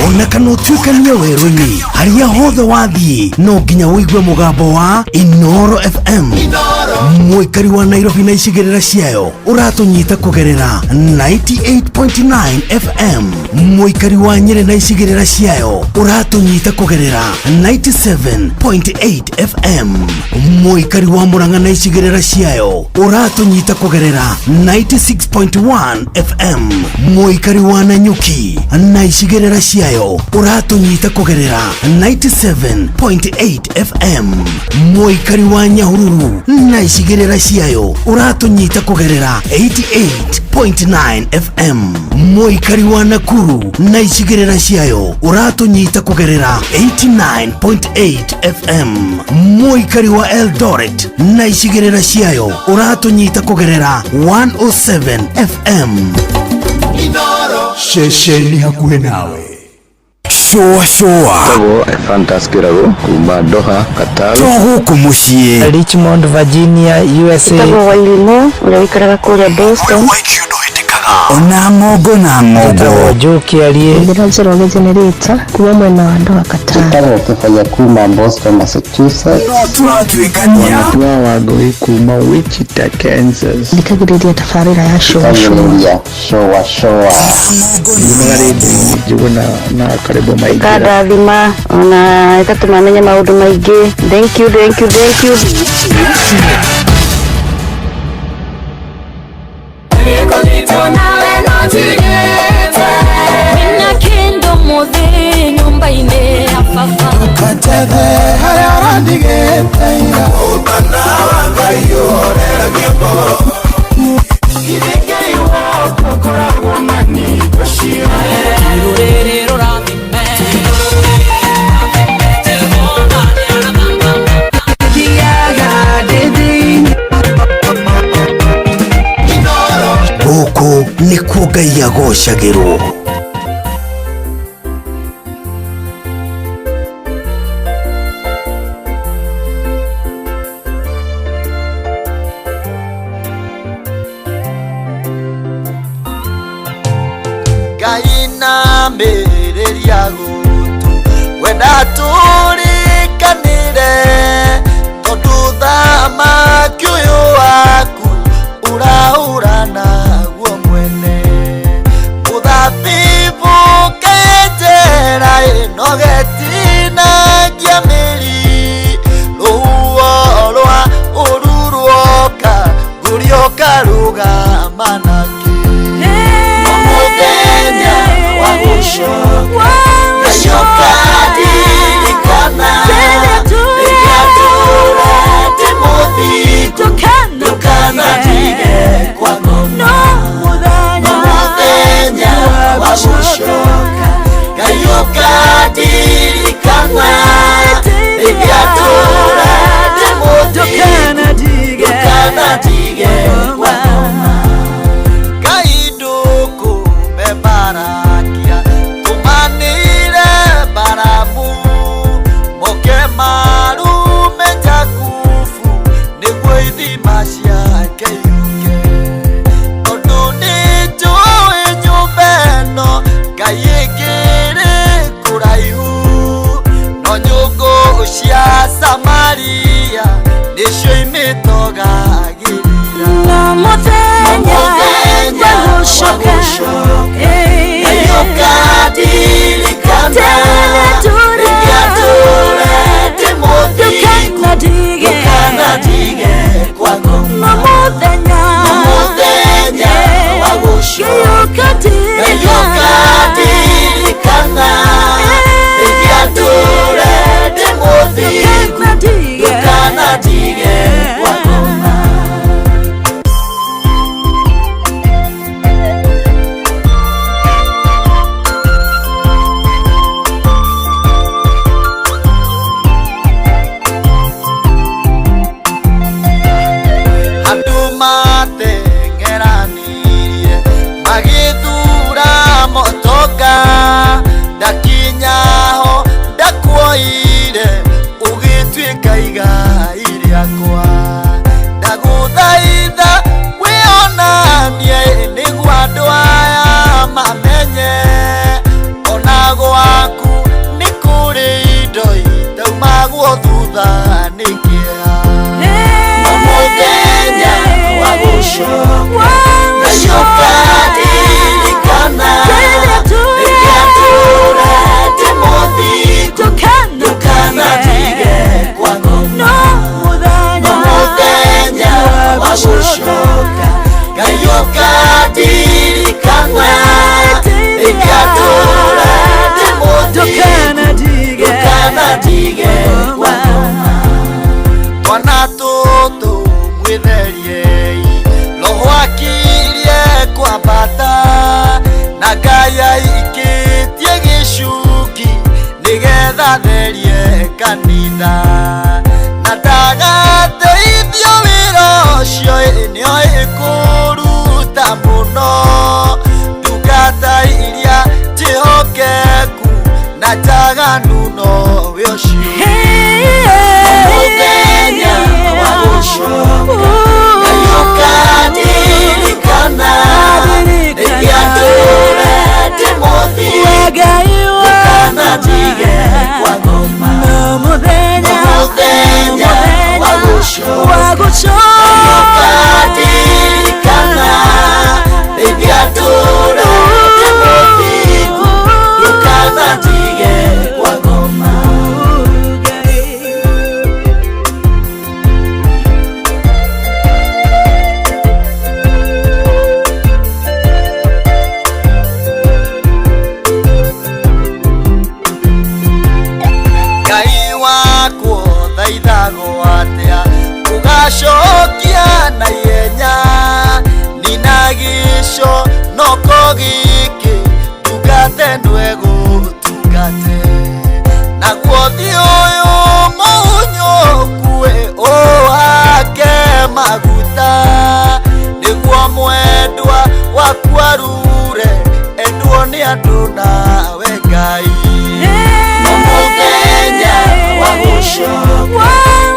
ona kana ũtuĩkanie werũ-inĩ, harĩa hothe wathiĩ no nginya ũigue mũgambo wa Inoro FM. Mũikari wa Nairobi na icigĩrĩra ciayo ũratũnyita kũgerera 98.9 FM. Mũikari wa Nyĩrĩ na icigĩrĩra ciayo ũratũnyita kũgerera 97.8 FM. Mũikari wa Murang'a na icigĩrĩra ciayo ũratũnyita kũgerera 96.1 FM. Mũikari wa Nanyuki na icigĩrĩra ciayo ũratũnyita kũgerera 97.8 FM. Mũikari wa Nyahururu na icigĩrĩra ciayo ũratũnyita kũgerera 88.9 FM. Mũikari wa Nakuru na icigĩrĩra ciayo ũratũnyita kũgerera 89.8 FM. Mũikari wa Eldoret na icigĩrĩra ciayo ũratũnyita kũgerera 107 FM. Ceceni hakuhĩ nawe. Shũa shũa. Tagwo Ephantus Kĩrago kuma Doha, Qatar. To gũkũ mũciĩ. Richmond, Virginia, USA. Njĩtagwo Wairimũ ũrĩa ũikaraga kũrĩa Boston. Ona ng'ongo na ng'ongo. Joe Kĩarie. Njĩra Njoroge Generator kuma mwena wa Doha, Qatar. Njĩtagwo Kĩbaya kuma Boston, Massachusetts. No tũratuĩkania. Wanatua Wangũi kuma Wichita, Kansas. Thikagĩrĩria tabarĩra ya Shũa Shũa. Thikagĩrĩria Shũa Shũa. Njumaga rĩndiũ-inĩ Njũgũna na Karĩbo Maingĩra. Ĩkandathima ona ĩgatũma menye maũndũ maingĩ. Thank you, thank you, thank you. Ndũkanjethe harĩa ũrandigĩte ira. Ũtana wa Ngai ũhoreragia ngoro. Gũkũ nĩkuo Ngai agocagĩrwo. Ngai namĩrĩria gũtũ wenda tũrĩkanĩre tondũ thamaki ũyũ waku ũraũra naguo mwene mũthabibũ kenjera ĩnogetinagia mĩri rũhuho rwa ũru ruoka ngũrio karũgama nakĩ mũthenya wa gũcoka Ngai ũkandirikana rĩrĩa ndũra ndĩ mũthingu ndũkanatige kwa ngoma no mũthenya wa gũcoka Ngai ũkandirikana rĩrĩa ndũra ndĩ mũthingu ndũkanatige kwa ngoma Ngai ndũkũmebarakia tũmanĩire baramu moke marume Jakubu nĩguo ithima ciake yũke tondũ nĩnjũĩ nyũmba ĩno Ngai ĩkĩrĩ kũraihu no nyũngũ cia Samaria nĩcio imĩtogagĩrĩra No mũthenya mũthenya wa gũcoka Ngai ũkandirikana rĩrĩa ndũra ndĩ mũthingu ndũkanatige kwa ngoma No mũthenya no mũthenya wa gũcoka Ngai ũkandirikana rĩrĩa ndũra ndĩ mũthingu ndũkanatige kwa ngoma. Andũ mateng'eranirie magĩthura Na Ngai aikĩtie gĩcuki nĩgetha therie kanitha. Na ndagateithio wĩra ũcio nĩoĩ kũruta mũno. Ndungata iria njĩhokeku na njaganu nowe ũcio. Mũthenya wa gũcoka Ngai ũkandirikana rĩrĩa ndũre ndĩ mũthingu, ndũkanandige kwa ngoma. Mũthenya wa gũcoka Ngai ũkandirikana rĩrĩa ndũre ndĩ mũthingu, ndũkanandige kwa ngoma. Ngai wakwo thaithagwo atĩa ũgacokia na ihenya nina gĩco noko gĩkĩ ndungate ndwegũtungate naguo thiĩ ũyũ mũhunyũku ũhake maguta nĩguo mwendwa waku arure endwo nĩ andũ nawe Ngai. Mũthenya wa gũcoka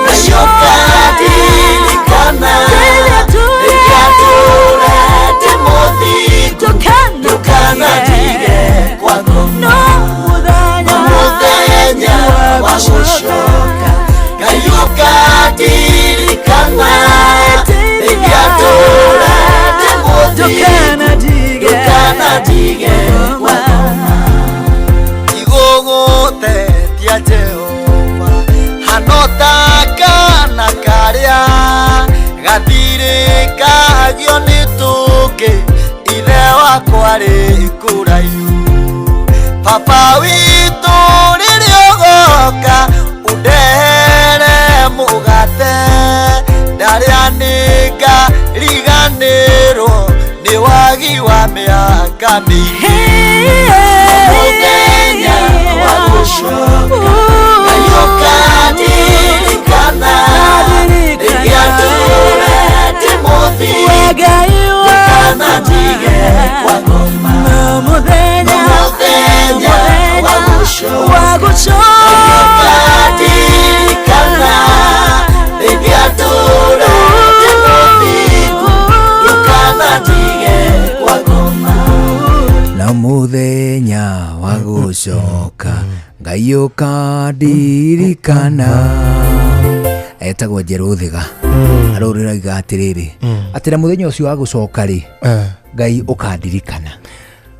Ngai ũkandirikana rĩrĩa ndũre ndĩ mũthingu, ndũkanandige kwa ngoma. Mũthenya wa gũcoka Ngai ũkandirikana rĩrĩa ndũre ndĩ mũthingu, ndũkanandige kwa ngoma. Igũgũtetia Jehova hano ta kana karĩa gathirĩkagio nĩ tũngĩ ithe wakwa rĩ kũraihu. Baba witũ rĩrĩa ũgoka ũndehere mũgate ndarĩa nĩngariganĩrwo nĩ wagi wa mĩaka mĩingĩ. Mũthenya wa gũcoka Ngai ũkandirikana rĩrĩa ndũre ndĩ mũthingu, ndũkanandige kwa ngoma. Mũthenya wa gũcoka Ngai ũkandirikana rĩrĩa ndũre ndĩ mũthingu, ndũkanandige kwa ngoma. Na mũthenya wa gũcoka Ngai ũkandirikana etagwo Njerũthiga arũrĩraiga atĩrĩrĩ atĩ na mũthenya ũcio wa gũcoka rĩ Ngai ũkandirikana.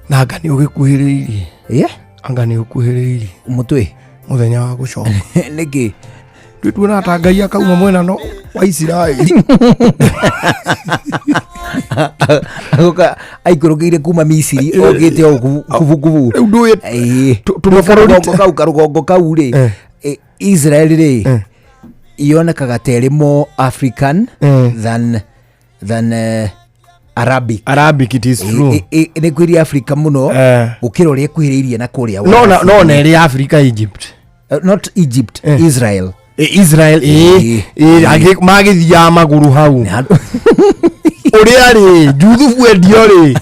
Na anga nĩ ũgĩkuhĩrĩirie. Ĩĩ? Anga nĩ ũkuhĩrĩirie mũtwe mũthenya wa gũcoka. Nĩkĩ? Tuona ta Ngai akauma mwena no wa Isiraeli. Agoka aikũrũkĩire kuma Misiri okĩte o kubukubu. Rĩu ndũĩ tũmabũrũri kau karũgongo kau rĩ Israel rĩ yonekaga ta ĩrĩ more African than Arabic. Arabic it is true. Nĩ kwĩria Africa mũno gũkĩra ũrĩa ĩkuhĩrĩirie na kũrĩa. No na ĩrĩ Africa Egypt. Not Egypt, Israel. Israel magĩthiaga magũrũ hau ũrĩa rĩ Juthubu endio rĩ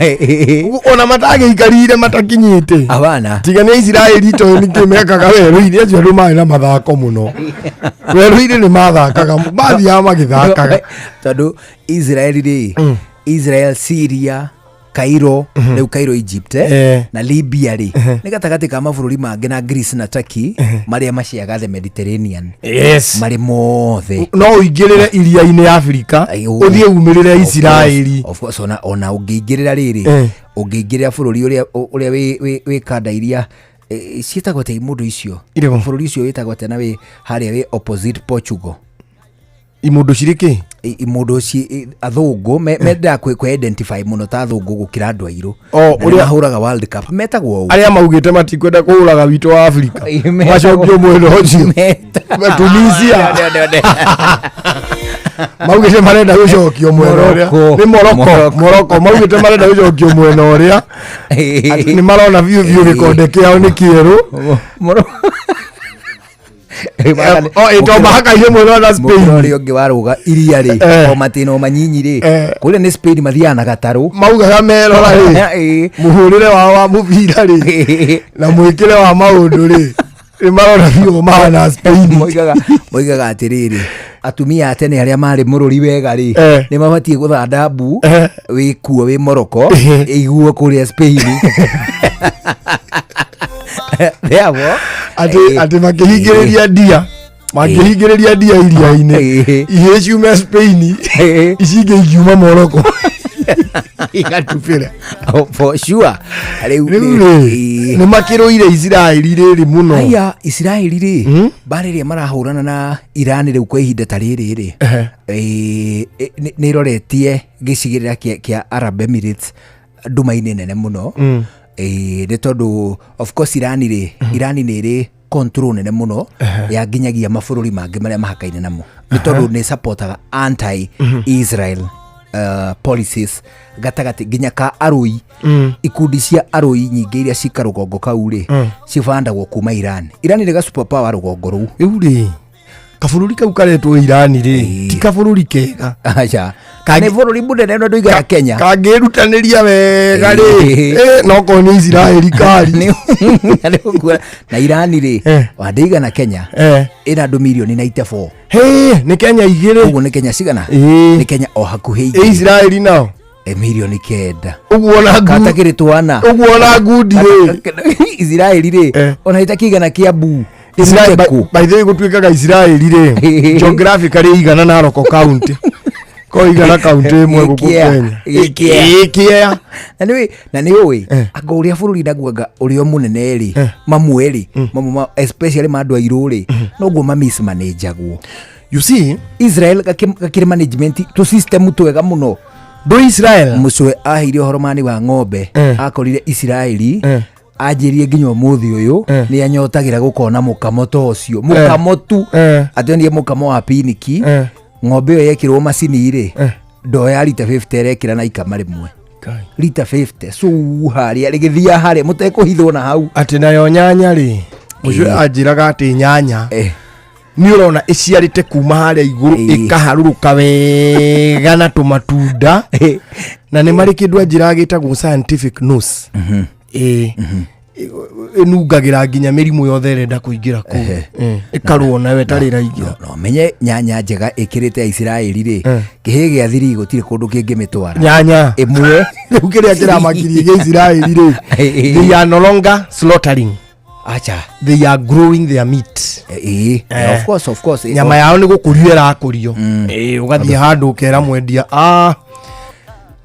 ona matagĩikarire matakinyĩte abana tiga nĩ Isiraeli toĩ nĩkĩ mekaga werũ-inĩ acio andũ marĩ na mathako mũno werũ-inĩ nĩ mathakaga mathiaga magĩthakaga tondũ Israel rĩ Israel Syria Cairo rĩu Cairo Egypt na Libya rĩ nĩ gatagatĩ ka mabũrũri mangĩ na Greece na Turkey marĩa maciaga the Mediterranean. Yes. Marĩ mothe no ũingĩrĩre iria-inĩ Afrika ũthiĩ umĩrĩre Isiraeli. Of course ona ũngĩingĩrĩra rĩrĩ ũngĩingĩrĩra bũrũri ũrĩa wĩ kanda iria ciĩtagwo atĩa imũndũ icio bũrũri ũcio wĩtagwo atĩa na wĩ harĩa wĩ opposite Portugal imũndũ cirĩ kĩ imũndũ ci athũngũ mendaga kwĩ identify mũno ta athũngũ gũkĩra andũ airũ ũrĩa mahũraga World Cup metagwo ũũ arĩa maugĩte matikwenda kũhũraga witũ wa Afrika macokio mwena ũcio Tunisia. Maugĩte marenda gũcokio mwena ũrĩa. Morocco. Nĩ Morocco, Morocco. Morocco maugĩte marenda gũcokio mwena ũrĩa. Atĩ nĩ marona biũ biũ gĩkonde kĩao nĩ kĩerũ. To mahakaine mwena na Spain. Mũkĩra ũrĩa ũngĩ warũga iria rĩ Eh. o matĩna o manyinyi rĩ kũrĩa nĩ Spain mathiaga na gatarũ Maugaga merora rĩ mũhũrĩre wao wa mũbira rĩ na mwĩkĩre wa maũndũ rĩ nĩ marona biũ mahana Spain. Moigaga atĩrĩrĩ, atumia a tene arĩa marĩ mũrũri wega rĩ, nĩ mabatiĩ gũthanda mbu wĩkuo wĩ Morocco ĩiguo kũrĩa Spain. Therefore, Atĩ makĩhingĩrĩria ndia makĩhingĩrĩria ndia iria-inĩ, ihĩĩ ciume Spain, ici ingĩ ingiuma Morocco igatubĩra. Oh, for sure. Rĩu Rĩu rĩ nĩ makĩrũire Isiraeli rĩrĩ mũno. Haya, Isiraeli rĩ, mbara ĩrĩa marahũrana na Iran rĩu kwa ihinda ta rĩrĩ rĩ, nĩ ĩroretie gĩcigĩrĩra kĩa Arab Emirates nduma-inĩ nene mũno. Nĩ tondũ of course Iran rĩ, Iran nĩ ĩrĩ control nene mũno ya nginyagia mabũrũri mangĩ marĩa mahakaine namo, nĩ tondũ nĩ supportaga anti Israel policies gatagatĩ nginya ka arũi. Ikundi cia arũi nyingĩ iria cika rũgongo kau rĩ, cibandagwo kuma Iran. Iran nĩ ga super power rũgongo rũu. Rĩu rĩ kabũrũri kau karetwo Iran rĩ ti kabũrũri kega. Aca, nĩ bũrũri mũnene no ndũigana Kenya. Kangĩrutanĩria wega rĩ, no korwo nĩ Isiraeli kari. Na Iran rĩ wandĩigana Kenya, ĩna andũ mirioni 94. Hĩ, nĩ Kenya igĩrĩ. Ũguo nĩ Kenya cigana? Nĩ Kenya o hakuhĩ igĩrĩ. Isiraeli nao Mirioni 9. Ũguo ona katakĩrĩ twana. Ũguo ona ngundi rĩ. Isiraeli rĩ ona itakĩigana Kiambu. Israel, by the way gũtuĩkaga Isiraeli rĩ geographically igana Narok County ko igana county ĩmwe gũkũ Kenya. Gĩkĩa. Gĩkĩa. Na nĩ ũĩ anga ũrĩa bũrũri naguanga ũrĩa mũnene rĩ, mamwe rĩ, mamwe especially ma andũ airũ rĩ, noguo ma mismanagagwo. You see, Israel gakĩrĩ management tũ system twega mũno. Ndũ Israel mũcwe aheire ũhoro mani wa ng'ombe, akorire Isiraeli anjĩrie nginya ũmũthĩ ũyũ nĩ anyotagĩra gũkona mũkamo ta ũcio, mũkamo tu, atĩ onire mũkamo wa piniki. Ng'ombe ĩyo yekĩrwo macini rĩ, ndoya rita 50 ĩrekĩra na ikama rĩmwe rita 50 cu harĩa rĩgĩthiia harĩa mũtekũhithwo na hau. Atĩ nayo nyanya rĩ mũcwe anjĩraga atĩ nyanya nĩ ũrona ĩciarĩte kuma harĩa igũrũ ĩkaharũrũka wega na tũmatunda, na nĩ marĩ kĩndũ anjĩraga gĩtagwo scientific nose, ĩnungagĩra nginya mĩrimũ yothe ĩrenda kũingĩra kũu. Ĩkarũo nayo ĩtarĩ ĩraingĩra. No menye nyanya njega ĩkĩrĩte ya Isiraeli rĩ, kĩhĩ gĩa thiri gũtirĩ kũndũ kĩngĩmĩtwara. Nyanya ĩmwe. Rĩu kĩrĩa kĩramakirie gĩa Isiraeli rĩ, they are no longer slaughtering. Acha. They are growing their meat. Of course, of course. Nyama yao nĩ gũkũrio ĩrakũrio. Ũgathiĩ handũ ũkera mwendia,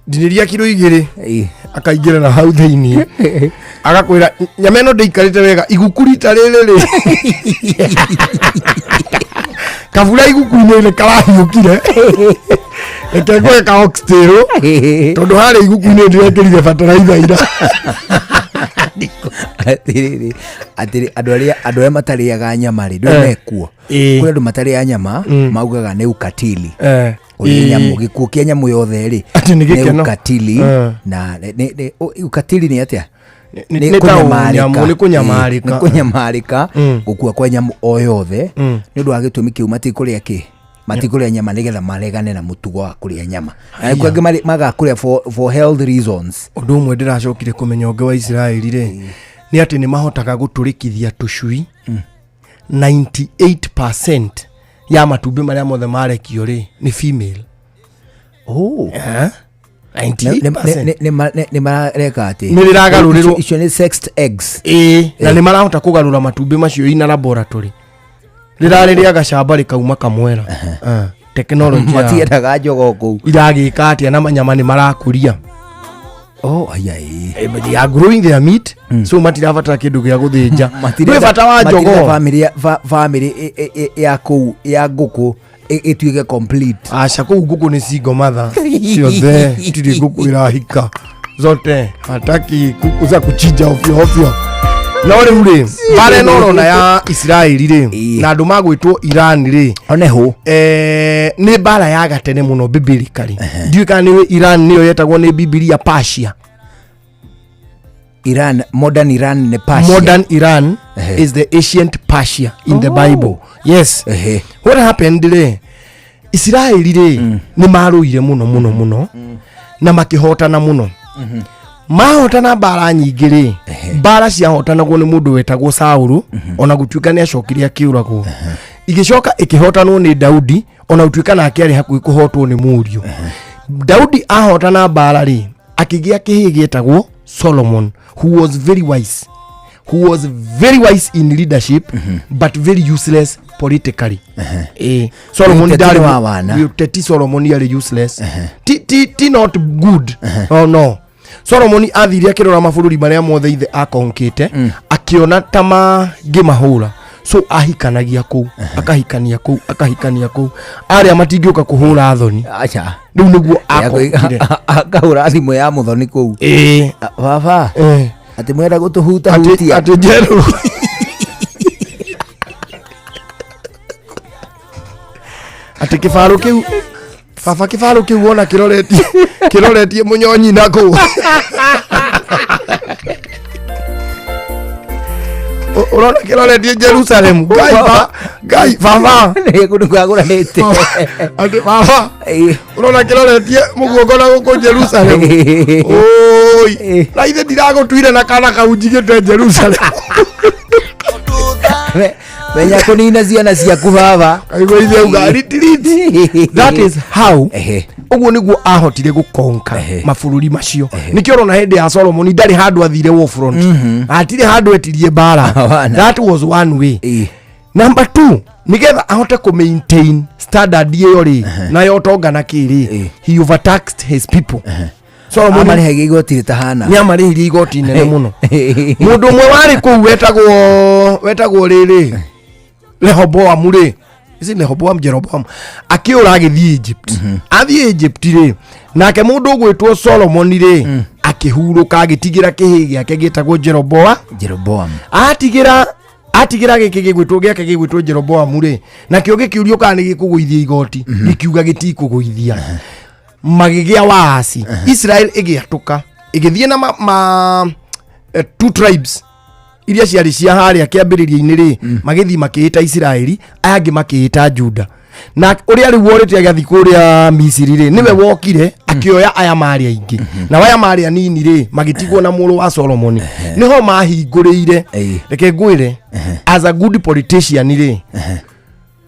ndinĩria kiro 2, akaingĩra na hau thĩiniĩ agakwĩra nyama ĩno ndĩikarĩte wega iguku rita rĩrĩ rĩ kabura iguku-inĩ nĩ karahiũkire, reke ngũhe ka oxtail tondũ harĩa iguku-inĩ ndĩrekĩrire bataraitha ira. Atĩrĩrĩ, atĩrĩ, andũ arĩa matarĩaga nyama rĩ, ndũĩ mekuo. Kũrĩ andũ matarĩaga nyama maugaga nĩ ukatili. Kũrĩa nyamũ, gĩkuũ kĩa nyamũ yothe rĩ, Atĩ nĩ gĩkeno. ukatili. Na ukatili nĩ atĩa? Nĩ ta ũnyamũ, nĩ kũnyamarĩka. Nĩ kũnyamarĩka, gũkua kwa nyamũ o yothe. Nĩ ũndũ wa gĩtũmi kĩu matikũrĩa kĩ? Matikũrĩa nyama nĩgetha maregane na mũtugo wa kũrĩa nyama. Na nĩkuo angĩ magaga kũrĩa for health reasons. Ũndũ ũmwe ndĩracokire kũmenya ũngĩ wa Isiraeli rĩ, nĩ atĩ nĩ mahotaga gũtũrĩkithia tũcui 98% ya matumbĩ marĩa mothe marekio rĩ nĩ female. Oh. 98%. Nĩ mareka atĩ Nĩ rĩragarũrĩrwo. Icio nĩ sexed eggs. Ĩĩ, na nĩ marahota kũgarũra matumbĩ macio ina laboratory. Rĩrarĩ rĩa gacamba rĩkauma kamwera. Tekinoronjĩ ya- Matiendaga njogoo kũu. Iragĩka atĩa na manyama nĩ marakũria. Oh, ai, ai. But they are growing their meat, so matirabatara kĩndũ gĩa gũthĩnja. Matirenda- Ndũĩ bata wa matirenda njogoo. Family family ya kũu ya ngũkũ ĩtuĩke complete. Aca, kũu ngũkũ nĩ single mother ciothe, itirĩ ngũkũ ĩrahika, zote hataki kuku za kuchinja ovyo ovyo. No rĩu rĩ, mbara ĩno ũrona ya Isiraeli rĩ, na andũ magwĩtwo Iran rĩ, oneho nĩ mbara ya gatene mũno biblically. Ndiũĩ kana nĩ Iran nĩyo yetagwo nĩ Bibilia Persia. Iran, modern Iran nĩ Persia. Modern Iran is the ancient Persia in the Bible. Yes. What happened rĩ, Isiraeli rĩ, nĩ marũire mũno mũno mũno na makĩhotana mũno. Mahotana mbara nyingĩ rĩ, mbara ciahotanagwo nĩ mũndũ wetagwo Saulu, ona gũtuĩka nĩ acokire akĩũragwo. Igĩcoka ĩkĩhotanwo nĩ Daudi, ona gũtuĩka nake arĩ hakuhĩ kũhotwo nĩ mũriũ. Daudi ahotana mbara rĩ, akĩgĩa kĩhĩĩ gĩetagwo Solomon, who was very wise, who was very wise in leadership, but very useless politically. Solomon Ũteti ndarĩ wa wana. Ũteti Solomon arĩ useless. Ti not good. Oh no. Solomon athire akĩrora mabũrũri marĩa mothe ithe akonkĩte, akĩona ta mangĩmahũra, so ahikanagia kũu, akahikania kũu, akahikania kũu, arĩa matingĩũka kũhũra thoni. Acha. Rĩu nĩguo akonkire. Akahũra thimũ ya mũthoni kũu. Baba, atĩ mwenda gũtũhuta hutia. Atĩ njerũ. Atĩ kĩbarũ kĩu, baba, kĩbarũ kĩu wona kĩroretie, kĩroretie mũnyonyi na kũu. Ũrona kĩroretie Jerusalem. Ngai Ngai baba. Nĩ kũndũ kwagũranĩte. Atĩ baba, ũrona kĩroretie mũguongo na gũkũ Jerusalem. Oi, na ithe ndiragũtuire na kana kau njigĩte Jerusalem. Menya kũnina ciana ciaku baba. Kaigua ithe auga retreat. That is how ũguo nĩguo ahotire gũkonka mabũrũri macio. Nĩkĩo ũrona hĩndĩ ya Solomon ndarĩ handũ athire war front, hatirĩ handũ etirie mbara. That was one way. Number two, nĩgetha ahote kũ maintain standard ĩyo rĩ, nayo ũtonga na kĩ rĩ, he overtaxed his people. Solomon Amarĩhagia igoti rĩtahana. Nĩ amarĩhirie igoti inene mũno. Mũndũ ũmwe warĩ kũu wetagwo rĩrĩ Rehoboamu rĩ, is it Rehoboam, Jeroboam, akĩũra agĩthiĩ Egypt. Athiĩ Egypt rĩ, nake mũndũ ũgwĩtwo Solomon rĩ, akĩhurũka, agĩtigĩra kĩhĩĩ gĩake gĩtagwo Jeroboa. Jeroboam. Atigĩra gĩkĩ gĩgwĩtwo gĩake gĩgwĩtwo Jeroboamu rĩ, nakĩo gĩkĩũrio kana nĩ gĩkũgũithia igoti, gĩkiuga gĩtikũgũithia. Magĩgĩa waasi. Israel ĩgĩatũka, ĩgĩthiĩ na two tribes iria ciarĩ cia harĩa kĩambĩrĩria-inĩ rĩ, magĩthiĩ makĩĩta Isiraeli, aya angĩ makĩĩta Juda. Na ũrĩa rĩu worĩte agathiĩ kũrĩa Misiri rĩ, nĩwe wokire akĩoya aya marĩ aingĩ, na aya marĩ anini rĩ, magĩtigwo na mũrũ wa Solomon. Nĩho mahingũrĩire. Reke ngwĩre, as a good politician rĩ,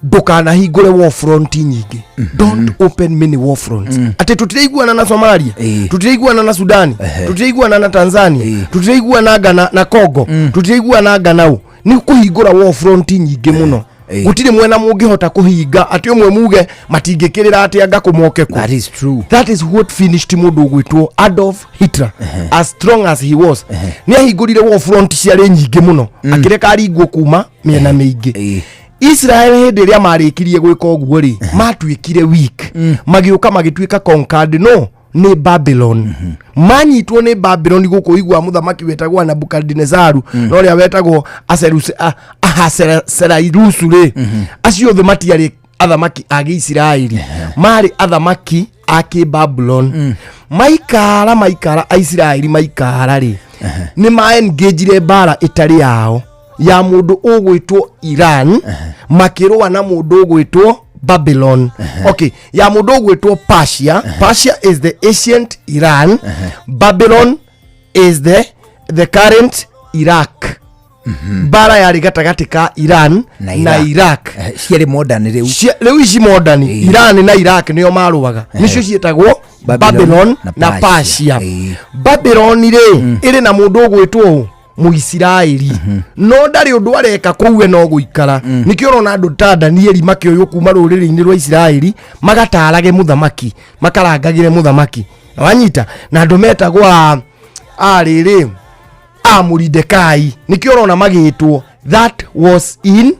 ndũkanahingũre war front nyingĩ. Don't open many war fronts. Atĩ tũtiraiguana na Somalia, tũtiraiguana na Sudani, tũtiraiguana na Tanzania, tũtiraiguana Ghana na Congo, tũtiraiguana Ghana. Nĩ kũhingũra war front nyingĩ mũno. Gũtirĩ mwena mũngĩhota kũhinga atĩ ũmwe muge matingĩkĩrĩra atĩ anga kũmoke kũ. That is true. That is what finished mũndũ ũgwĩtwo Adolf Hitler. As strong as he was, nĩ ahingũrire war front ciarĩ nyingĩ mũno, akĩreka aringwo kuma mĩena mĩingĩ. Israel hĩndĩ ĩrĩa marĩkirie gwĩka ũguo rĩ, matuĩkire weak, magĩũka magĩtuĩka conquered no nĩ Babylon. Manyitwo nĩ Babylon gũkũ igua mũthamaki wetagwo Nebukadinezaru, na ũrĩa wetagwo Ahasuerusu rĩ, acio othe matiarĩ athamaki a Gĩisiraeli, marĩ athamaki a kĩ-Babylon. Maikara Aisiraeli maikara rĩ, nĩ ma-engagire mbara ĩtarĩ yao ya mũndũ ũgwĩtwo Iran, makĩrũa na mũndũ ũgwĩtwo Babylon. Okay, ya mũndũ ũgwĩtwo Persia. Persia is the ancient Iran. Babylon is the current Iraq. Mbara yarĩ gatagatĩ ka Iran na Iraq. Ciarĩ modern rĩu. Rĩu ici modern Iran na Iraq nĩo marũaga, nĩcio ciĩtagwo Babylon na Persia. Babylon rĩ, ĩrĩ na mũndũ ũgwĩtwo ũ? Mũisiraeli, no ndarĩ ũndũ areka kũu, we no gũikara. Nĩkĩo ũrona andũ ta Danieli makĩoywo kuma rũrĩrĩ-inĩ rwa Isiraeli, magatarage mũthamaki, makarangagĩre mũthamaki. Na wanyita na andũ metagwo a rĩrĩ a Moridekai, nĩkĩo ũrona magĩtwo. That was in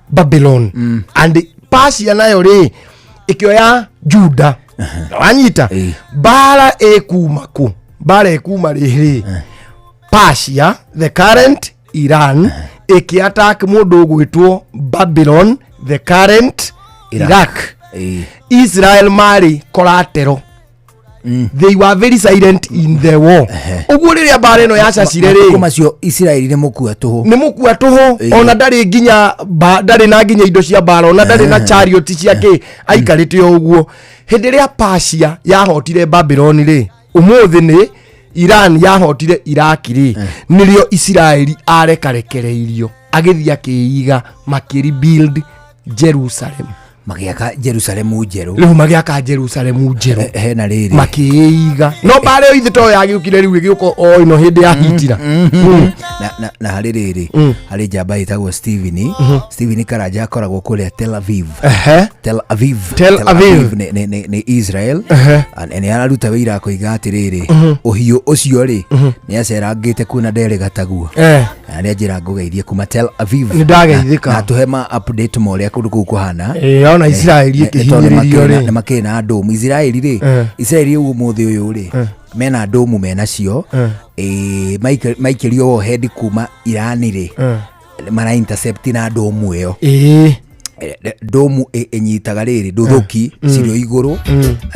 Babylon. And Persia nayo rĩ, ĩkĩoya Juda. Na wanyita mbara ĩkuma kũ? Mbara ĩkuma rĩrĩ, Persia, the current Iran ĩkĩ attack mũndũ ũgwĩtwo Babylon the current Iraq. Israel marĩ collateral, they were very silent in the war. Ũguo rĩrĩa mbara ĩno yacacire rĩ, Matukũ macio Isiraeli nĩ mũkua tũhũ. Nĩ mũkua tũhũ. Ona ndarĩ nginya ndarĩ na nginya indo cia mbara, ona ndarĩ na chariot cia kĩ, aikarĩte o ũguo. Hĩndĩ ĩrĩa Persia yahotire Babylon rĩ, ũmũthĩ nĩ Iran yahotire Iraq rĩ, nĩrĩo Isiraeli arekarekereirio agĩthiĩ akĩiga, makĩrebuild Jerusalem. Magĩaka Jerusalemu njerũ. Rĩu magĩaka Jerusalemu njerũ. Hena rĩrĩ. Makĩiga, no mbara ĩyo ithe to yagĩũkire rĩu ĩgĩũka o ĩno hĩndĩ ya Hitler. Na harĩ rĩrĩ, harĩ njamba ĩtagwo Steven, Steven Karanja, akoragwo kũrĩa Tel Aviv. Tel Aviv. Tel Aviv. Nĩ Israel. And nĩ araruta wĩira akoiga atĩrĩrĩ, ũhiũ ũcio rĩ, nĩ acerangĩte kuo na nderĩ gataguo. Na nĩ anjĩra ngũgeithie kuma Tel Aviv. Nĩ ndageithĩka. Na tũhe ma update ma ũrĩa kũndũ kũu kũhana. Ona Isiraeli Nĩ tondũ ĩkĩhinyĩrĩrio rĩ. Nĩ makĩrĩ na ndũmu Isiraeli rĩ. Isiraeli rĩu ũmũthĩ ũyũ rĩ, mena ndũmu menacio. Maikĩrio warhead kuma Irani rĩ, mara intercept na ndũmu ĩyo. Ndũmu ĩnyitaga rĩrĩ ndũthũki cirĩ igũrũ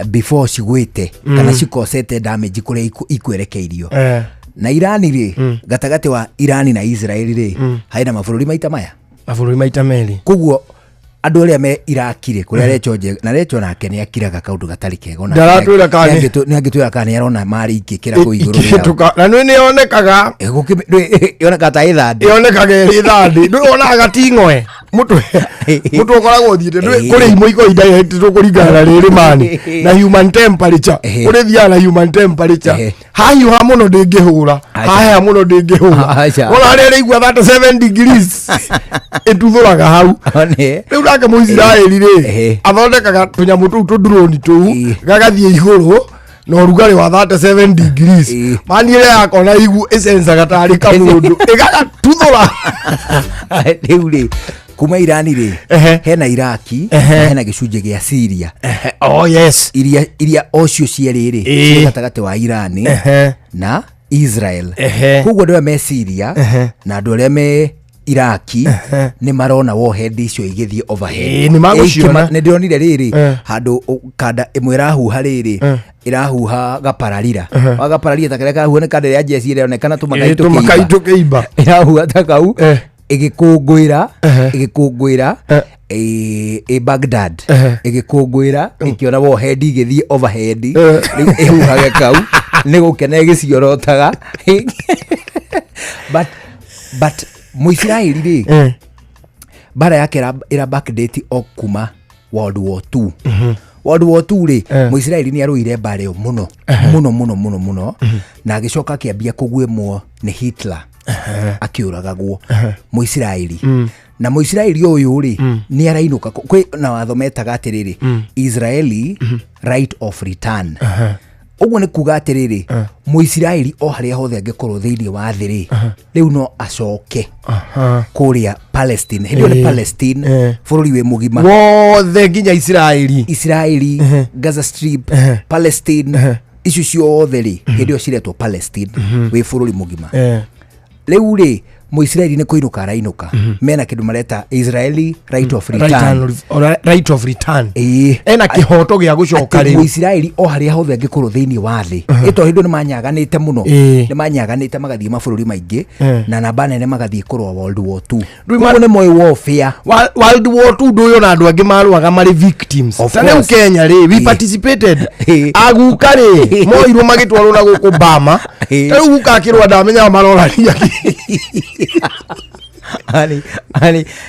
before cigwĩte kana cikosete damage kũrĩa ikwerekeirio. Na Irani rĩ, gatagatĩ wa Irani na Israeli rĩ, harĩ na mabũrũri maita maya. Mabũrũri maita merĩ. Koguo andũ arĩa me Iraki rĩ, kũrĩa Recho na Recho nake nĩ akiraga kaũndũ gatarĩ kega ona. Ndaratwĩra kana nĩ angĩtwĩra kana nĩ arona marĩ ingĩkĩra kũu igũrũ rĩao. Ikĩhĩtũka na nĩ yonekaga. Yonekaga ta ĩthandĩ. Yonekaga ĩrĩ thandĩ, ndũĩ wonaga gating'oe mũtwe, mũtwe ũkoragwo ũthiĩte ndũĩ kũrĩ imwe ikoragwo indirect kũringana na rĩrĩ mani na human temperature. Kũrĩ thiaga na human temperature, hahiũha mũno ndĩngĩhũra, haheha mũno ndĩngĩhũra. Aca. Wona harĩa ĩraigua 37 degrees ĩtuthũraga hau. One. Rĩu nake Mũisiraeli rĩ, athondekaga tũnyamũ tũu tũnduroni tũu gagathiĩ igũrũ na ũrugarĩ wa 37 degrees, mani ĩrĩa yakona igu ĩcencaga tarĩ kamũndũ ĩgagatuthũra. Rĩu rĩ, kuma Irani rĩ, hena Iraki na hena gĩcunjĩ gĩa Syria. Oh yes. Iria ocio cierĩ rĩ, ciĩ gatagatĩ wa Irani na Israel. Koguo andũ arĩa me Syria na andũ arĩa me Iraki nĩ marona warhead icio igĩthiĩ overhead. Nĩ magũciona. Nĩ ndĩronire rĩrĩ handũ kanda ĩmwe ĩrahuha rĩrĩ, ĩrahuha gapararira wa gapararira ta karĩa karahuha nĩ kanda ĩrĩa njeci ĩronekana tũmakai. Tũmakai tũkĩimba. Ĩrahuha ta kau ĩgĩkũngũĩra ĩ Baghdad, ĩgĩkũngũĩra ĩkĩona warhead igĩthiĩ overhead. Rĩu ĩhuhage kau nĩ gũkena ĩgĩciorotaga. But Mũisiraeli rĩ, mbara yake ĩra backdate o kuma World War II. World War II rĩ, Mũisiraeli nĩ arũire mbara ĩyo mũno mũno mũno mũno mũno, na agĩcoka akĩambia kũguĩmwo nĩ Hitler, akĩũragagwo Mũisiraeli. Na Mũisiraeli ũyũ rĩ, nĩ arainũka. Kwĩ na watho metaga atĩrĩrĩ, Israeli right of return. Ũguo nĩ kuga atĩrĩrĩ, Mũisiraeli o harĩa hothe angĩkorwo thĩinĩ wa thĩ rĩ, rĩu no acoke kũrĩa Palestine. Hĩndĩ ĩyo nĩ Palestine, bũrũri wĩ mũgima. Wothe nginya Isiraeli. Isiraeli, Gaza Strip, Palestine icio ciothe rĩ, hĩndĩ ĩyo ciretwo Palestine, wĩ bũrũri mũgima. Rĩu rĩ, Mũisiraeli nĩ kũinũka arainũka, mena kĩndũ mareta Israeli right of right, return. Right of return. Ena kĩhoto gĩa gũcoka Atĩ rĩu. Mũisiraeli o harĩa hothe angĩkorwo thĩinĩ wa thĩ, ĩto hĩndĩ nĩ manyaganĩte mũno, nĩ manyaganĩte magathiĩ mabũrũri maingĩ, na namba nene magathiĩ kũrũa World War II. Koguo nĩ moĩ warfare. World War II ndũyũ na andũ angĩ marũaga marĩ victims. Of Ta rĩu course. Kenya rĩ, we participated. Aguka rĩ, moirwo magĩtwarwo na gũkũ Bama. Ta rĩu guka akĩrũa ndamenyaga marorania kĩ. Ani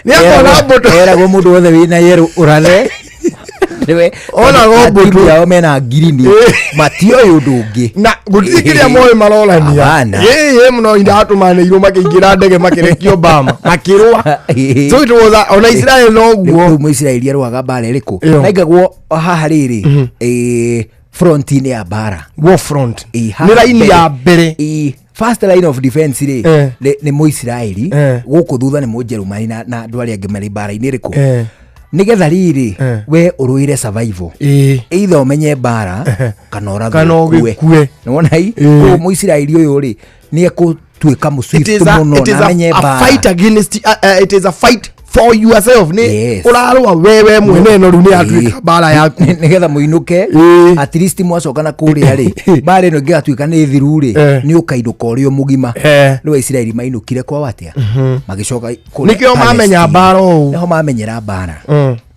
Nĩ akona mbũtũ. Eragwo mũndũ wothe wĩna yerũ ũrathe nĩwe. Onagwo mbũtũ. Timu yao mena ngirini, matioĩ ũndũ ũngĩ. Na gũtirĩ kĩrĩa moĩ marorania. Hapana. Ĩĩ mũno indatũmanĩirwo makĩingĩra ndege makĩrekio Bama makĩrũa. So it was ona Israel noguo. Rĩu Mũisiraeli arũaga mbara ĩrĩkũ? Ĩyo. Naigagwo haha rĩrĩ, front-inĩ ya mbara. War front. Haha Nĩ raini ya mbere. First line of defense rĩ, nĩ Mũisiraeli. Gũkũ thutha nĩ Mũnjerumani na andũ arĩa angĩ marĩ mbara-inĩ ĩrĩkũ, nĩgetha rĩrĩ we ũrũĩre survival, either ũmenye mbara kana ũrathwo Kana ũkue. ũgĩkue. Nĩwona i? Koguo Mũisiraeli ũyũ rĩ, nĩ Gũtuĩka It mũswift is a, mũno it is na amenye a mbara. fight against it is a fight for yourself nĩ Yes. ũrarũa wewe mwene no rĩu nĩ yatuĩka mbara yaku. Nĩgetha mũinũke at least mwacoka na kũrĩa rĩ, mbara ĩno ĩngĩgatuĩka nĩ thiru rĩ, nĩ ũkainũka ũrĩ o mũgima. Rĩu Aisiraeli mainũkire kwao atĩa? Magĩcoka kũrĩa Nĩkĩo mamenya Palestine. mbara ũũ. Nĩho mamenyera mbara.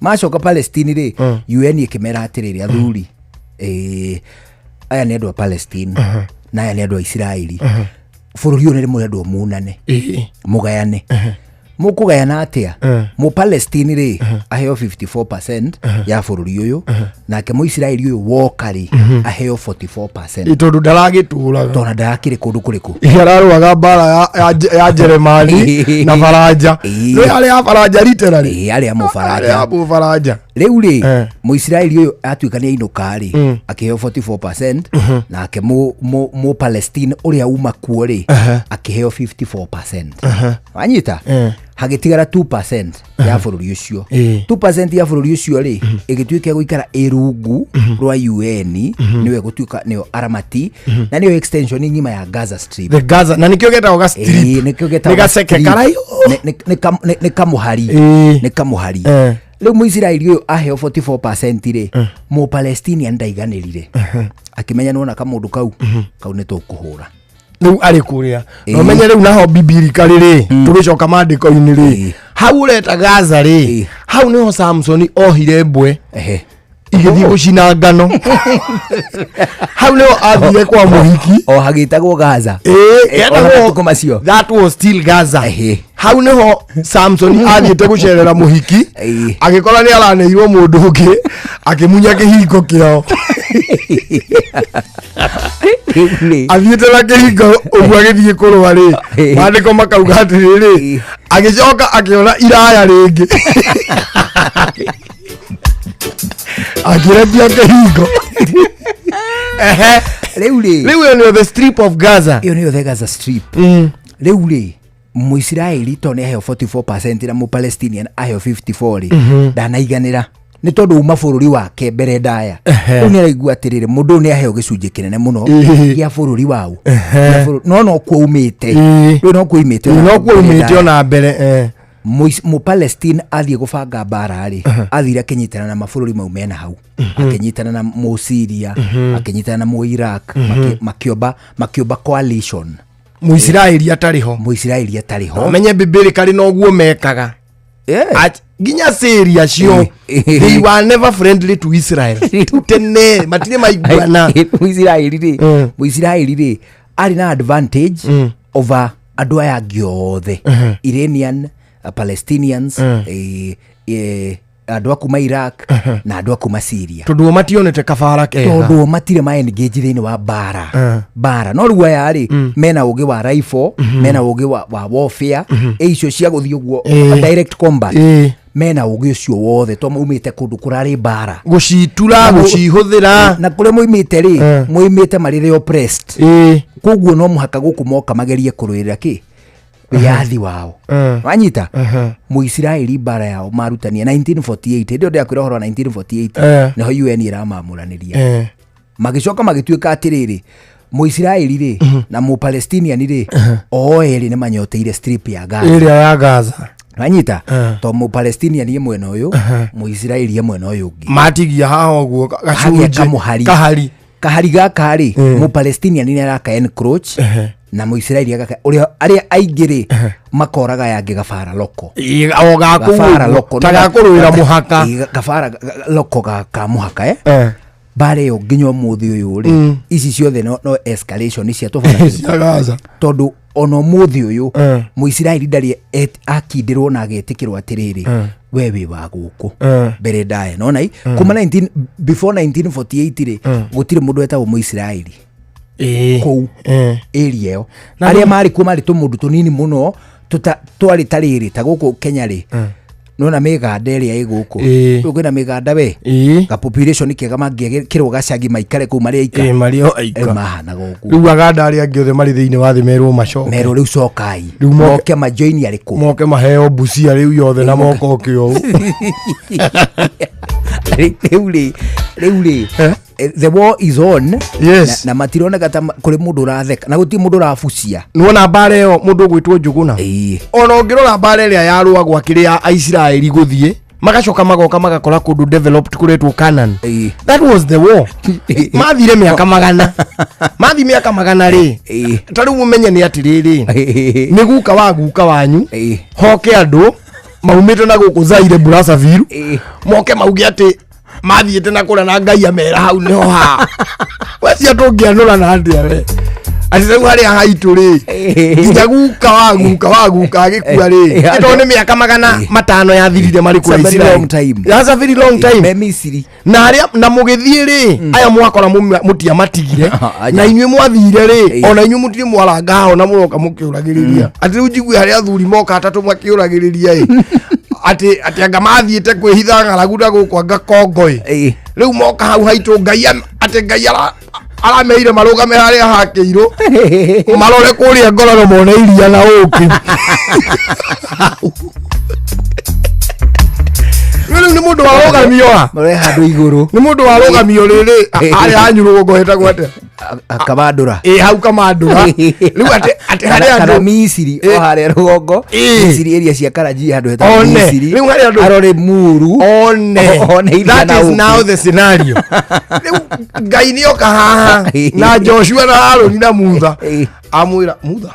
Macoka Palestine rĩ, UN ĩkĩmera atĩrĩrĩ, athuri, aya nĩ andũ a Palestine na aya nĩ andũ a Isiraeli, bũrũri ũyũ nĩ mũrendwo munane, mũgayane. Mũkũgayana atĩa? Mũpalestine rĩ, aheo 54% ya bũrũri ũyũ, nake mũisiraeli ũyũ woka rĩ, aheo 44%. Tondũ ndaragĩtũraga. Tondũ ndarakĩrĩ kũndũ kũrĩkũ. Ararũaga mbara ya Jeremani na Faranja. Nĩ arĩa a Faranja literally. Arĩa mũfaranja. Arĩa a mũfaranja. Rĩu rĩ, mũisiraeli ũyũ atuĩka nĩ ainũka rĩ, akĩheo 44%, nake mũpalestine ũrĩa uma kuo rĩ, akĩheo 54%. Wanyita? Hagĩtigara 2% ya bũrũri ũcio. 2% ya bũrũri ũcio rĩ, ĩgĩtuĩka gũikara ĩrungu rwa UN, nĩyo ĩgũtuĩka nĩyo aramati na nĩyo extension ng'ima ya Gaza Strip. The Gaza na nĩkĩo getagwo ga strip. Nĩkĩo getagwo Nĩ gaceke strip. karaihu. Nĩ kamũhari. Nĩ kamũhari. Rĩu mũisiraeli ũyũ aheo 44% rĩ, mũpalestinian ndaiganĩrire, akĩmenya nĩwona kamũndũ kau kau nĩ tũkũhũra. Rĩu arĩ kũrĩa na ũmenye rĩu naho bibirikari rĩ, tũgĩcoka maandĩko-inĩ rĩ, hau ũreta Gaza rĩ, hau nĩho Samsoni ohire mbwe igĩthiĩ gũcina ngano. Hau nĩho athire kwa mũhiki. O hagĩtagwo Gaza. Ona matukũ macio. That was still Gaza. Hau nĩho Samson athiĩte gũcerera mũhiki, agĩkora nĩ aranĩirwo mũndũ ũngĩ, akĩmunya kĩhingo kĩao. Athiĩte na kĩhingo ũguo agĩthiĩ kũrũa rĩ, maandĩko makauga atĩrĩrĩ, agĩcoka akĩona iraya rĩngĩ, akĩrekia kĩhingo. Rĩu rĩ, rĩu ĩyo nĩyo the strip of Gaza. Ĩyo nĩyo the Gaza Strip. Rĩu rĩ, mũisiraeli to nĩ aheo 44% na mũpalestinian aheo 54 rĩ, ndanaiganĩra nĩ tondũ uma bũrũri wake mbere ndaya. Rĩu nĩ araigua atĩrĩrĩ, mũndũ ũyũ nĩ aheo gĩcunjĩ kĩnene mũno gĩa bũrũri wao. Gĩa no no kuo umĩte. Rĩu no kuo umĩte ona No kuo mbere umĩte ndaya. ona mbere. Mũpalestine athiĩ gũbanga mbara rĩ, athire akĩnyitana na mabũrũri mau mena hau, akĩnyitana na mũsiria, akĩnyitana na mũiraq, makĩũmba coalition. Mũisiraeli atarĩ ho. Mũisiraeli atarĩ ho. Menye bibirikari noguo mekaga. Nginya Syria cio, they were never friendly to Israel tene, matirĩ maiguana. Mũisiraeli rĩ, arĩ na advantage over andũ aya angĩ othe, Iranian, Palestinians, andũ a kuma Iraq na andũ a kuma Syria. Tondũ o mationete kabara kega. Tondũ o matirĩ ma engage thĩinĩ wa mbara. Mbara no rĩu aya rĩ, mena ũgĩ wa rifle, mena ũgĩ wa warfare, icio cia gũthiĩ ũguo direct combat, mena ũgĩ ũcio wothe to maumĩte kũndũ kũrarĩ mbara. Gũcitura, gũcihũthĩra. Na kũrĩa moimĩte rĩ, moimĩte marĩ the oppressed, koguo no mũhaka gũkũ moka magerie kũrũĩrĩra kĩ wĩyathi wao. Wanyita? Mũisiraeli mbara yao marutania 1948, hĩndĩ ĩyo ndĩrakwĩra ũhoro wa 1948, nĩho UN ĩramamũranĩria. Magĩcoka magĩtuĩka atĩrĩrĩ, mũisiraeli rĩ na mũpalestinian rĩ, o erĩ nĩ manyoteire strip ya Gaza. Ĩrĩa ya Gaza. Wanyita? To mũpalestinian ye mwena ũyũ, mũisiraeli ye mwena ũyũ ũngĩ. Matigia haha ũguo Hagĩa gacunjĩ kamũhari. Kahari. Kahari gaka rĩ, mũpalestinian nĩ araka encroach na mũisiraeli agaka ũrĩa arĩa aingĩ rĩ makoraga yangĩ gabara loko. O gakũu Gabara ũguo, loko. ta gakũrũĩra mũhaka. Gabara loko ka mũhaka, mbara ĩyo nginya ũmũthĩ ũyũ rĩ, ici ciothe no escalation cia tũbara. Cia Gaza. Tondũ ona ũmũthĩ ũyũ mũisiraeli ndarĩ akindĩrwo na agetĩkĩrwo atĩrĩrĩ, we wĩ wa gũkũ mbere ndaya nona i kuma 19 before 1948 rĩ, gũtirĩ mũndũ wetagwo mũisiraeli kũu area ĩyo. Na Arĩa marĩ kuo marĩ tũmũndũ tũnini mũno twarĩ ta rĩrĩ ta gũkũ Kenya rĩ, nona mĩganda ĩrĩa ĩ gũkũ. Rĩu kwĩna mĩganda we ga population kega mangĩkĩrwo gacagi maikare kũu marĩ aika. Marĩ o aika. Rĩu mahanaga ũguo. Rĩu aganda arĩa angĩ othe marĩ thĩinĩ wa thĩ merwo macoke. Merwo rĩu cokai. Rĩu moke majoini arĩkũ. Moke maheo Busia rĩu yothe na moke oke ũũ. Rĩu rĩ, The war is on. Yes. Na matironeka ta kũrĩ mũndũ ũratheka na gũtirĩ mũndũ ũrabucia. Nĩwona mbara ĩyo mũndũ ũgwĩtwo Njũgũna, ona ũngĩrora mbara ĩrĩa yarũagwo akĩrĩ ya Aisiraeli gũthiĩ, magacoka magoka magakora kũndũ developed kũretwo Canaan. That was the war. Mathire mĩaka magana, mathi mĩaka magana rĩ, ta rĩu mũmenye nĩ atĩrĩrĩ, nĩ guka wa guka wanyu hoke andũ maumĩte na gũkũ Zaire Brazzaville, moke mauge atĩ mathiĩte na kũrĩa na Ngai amera hau nĩho ha wecia tũngĩanũra na atĩa we, atĩ rĩu harĩa haitũ rĩ, nginya guka wa guka wa guka agĩkua rĩ, tondũ nĩ mĩaka 500 yathirire marĩ kũrĩa It's a very Isiraeli. long time. That's a very long time. Me Misiri. Na harĩa na mũgĩthiĩ rĩ, aya mwakora mũtiamatigire, Aja. na inyuĩ mwathire rĩ, ona inyuĩ mũtirĩ mwaranga hao na mũroka mũkĩũragĩrĩria, atĩ rĩu njigue harĩa athuri moka atatũ makĩũragĩrĩria ĩ, atĩ anga mathiĩte kwĩhitha ng'aragu na gũkũ anga Kongo ĩ, rĩu moka hau haitũ Ngai atĩ Ngai arameire marũgame harĩa hakĩirwo marore kũrĩa ngororo mone iria na ũkĩ. Rĩu nĩ mũndũ warũgamio ha? Marore handũ igũrũ. Nĩ mũndũ warũgamio rĩrĩ harĩa hanyu rũgongo hetagwo atĩa? Kamandũra. Ĩ, hau Kamandũra. Rĩu atĩ harĩa Kana andũ Misiri o harĩa rũgongo, Misiri area cia Karajia handũ hetagwo One. Misiri. Rĩu harĩa andũ arore Muru. One. One iria That na is ũkĩ. now the scenario. Rĩu Ngai nĩoka haha na Joshua na Harũni na Mutha, amwĩra Mutha,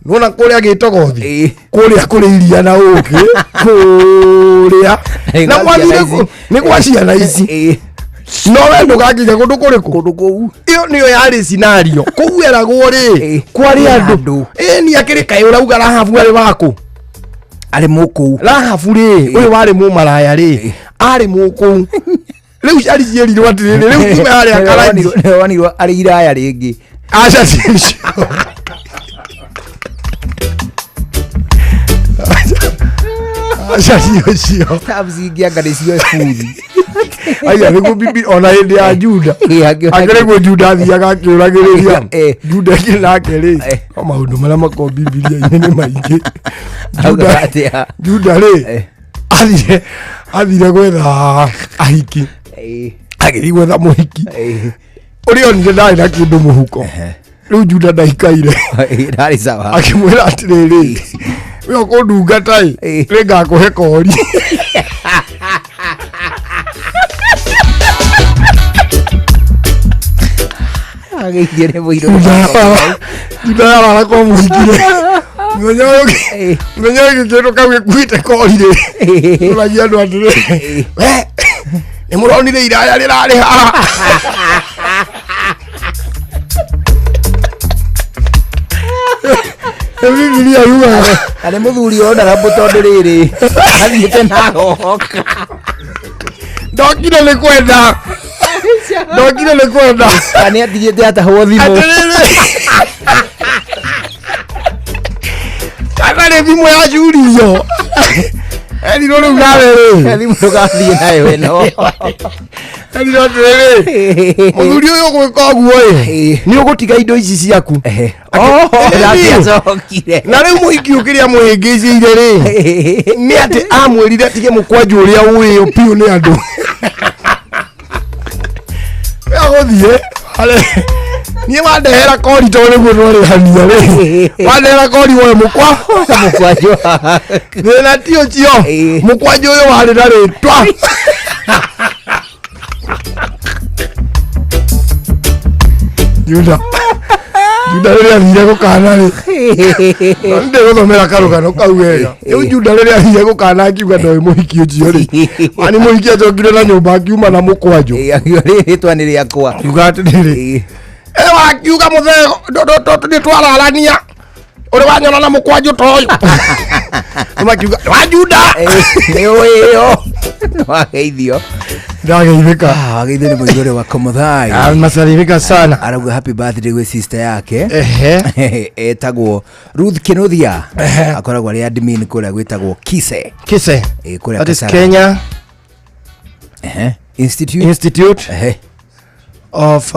nĩwona kũrĩa gĩtogothi kũrĩa kũrĩ iria na ũkĩ kũrĩa na mwathire nĩ gwa ciana ici, no we ndũgakinya kũndũ kũrĩkũ kũndũ kũu. Ĩyo nĩyo yarĩ scenario kũu eragwo rĩ kwarĩ andũ ĩ ni akĩrĩ kaĩ ũrauga Rahabu arĩ wakũ? Arĩ mũkũu. Rahabu rĩ, ũyũ warĩ mũmaraya rĩ, arĩ mũkũu. Rĩu cari ciĩrirwo atĩrĩrĩ, rĩu tume harĩa Karaji. Nĩwonirwo arĩ iraya rĩngĩ. Aca cicio. Aca cicio. Tabs ingĩ anga nĩcio buthi. Aya nĩguo bibi ona hĩndĩ ya Juda. Akĩrĩ guo Juda athiaga akĩũragĩrĩria. Juda akĩrĩ nake rĩ, no maũndũ marĩa makoragwo Bibilia-inĩ nĩ maingĩ. Augaga atĩa? Juda rĩ, athire gwetha ahiki. Agĩthiĩ gwetha mũhiki. Ũrĩa onire ndarĩ na kĩndũ mũhuko. Rĩu Juda ndaikaire. Ndarĩ sawa. Akĩmwĩra atĩrĩrĩ, we ũkũndungata ĩ, nĩngakũhe kori. Ageithio nĩ mũirũ. Juda yarara kwa mũhiki rĩ, mũthenya ũyũ mũthenya ũyũ kĩndũ kau gĩkuĩte kori rĩ, ũragia andũ atĩrĩ, we nĩ mũronire iraya rĩrarĩ haha. Bibilia yugaga Na nĩ mũthuri onaga mbũ tondũ rĩrĩ athiĩte na goka. Ndokire nĩ kwenda, ndokire nĩ kwenda. Kana nĩ atigĩte atahwo thimũ. Atĩrĩrĩ, kana nĩ thimũ yacuririo erirwo rĩu nawe rĩ, Thimũ ndũgathiĩ nayo ĩno. Erirwo atĩrĩrĩ, mũthuri ũyũ ũgwĩka ũguo ĩ, nĩ ũgũtiga indo ici ciaku. Ndangĩacokire. Na rĩu mũhiki ũkĩrĩa mũhĩngĩcĩire rĩ, nĩ atĩ amwĩrire atige mũkwanjũ ũrĩa ũĩyo piũ nĩ andũ. We agũthiĩ niĩ wandehera kori tondũ nĩguo twarĩhania rĩ, wandehera kori woe mũkwa mũkwanjũ. Thĩna ti ũcio, mũkwanjũ ũyũ warĩ na rĩtwa. Juda Juda rĩrĩa athire gũkana rĩ, ndĩgũthomera karũgano kau wega. Rĩu Juda rĩrĩa athire gũkana akiuga ndoĩ mũhiki ũcio rĩ, ani mũhiki acokire na nyũmba akiuma na mũkwanjũ. Akiuga rĩtwa nĩ rĩakwa. Akiuga atĩrĩrĩ, wakiuga mũthee nĩ twararania ũrĩ wanyona na mũkwanjũ ta ũyũ. Makiuga wa Juda. Nĩ ũĩyo. Wageithio. Ndageithĩka. Wageithio nĩ mũirũ wa Komothai. Masalimika sana. Arauga happy birthday gwĩ sister yake. Ehe. Etagwo Ruth Kinuthia. Akoragwo arĩ admin kũrĩa gwĩtagwo Kise. Kise. Kũrĩa That is Kasarani. Kenya Institute. Institute of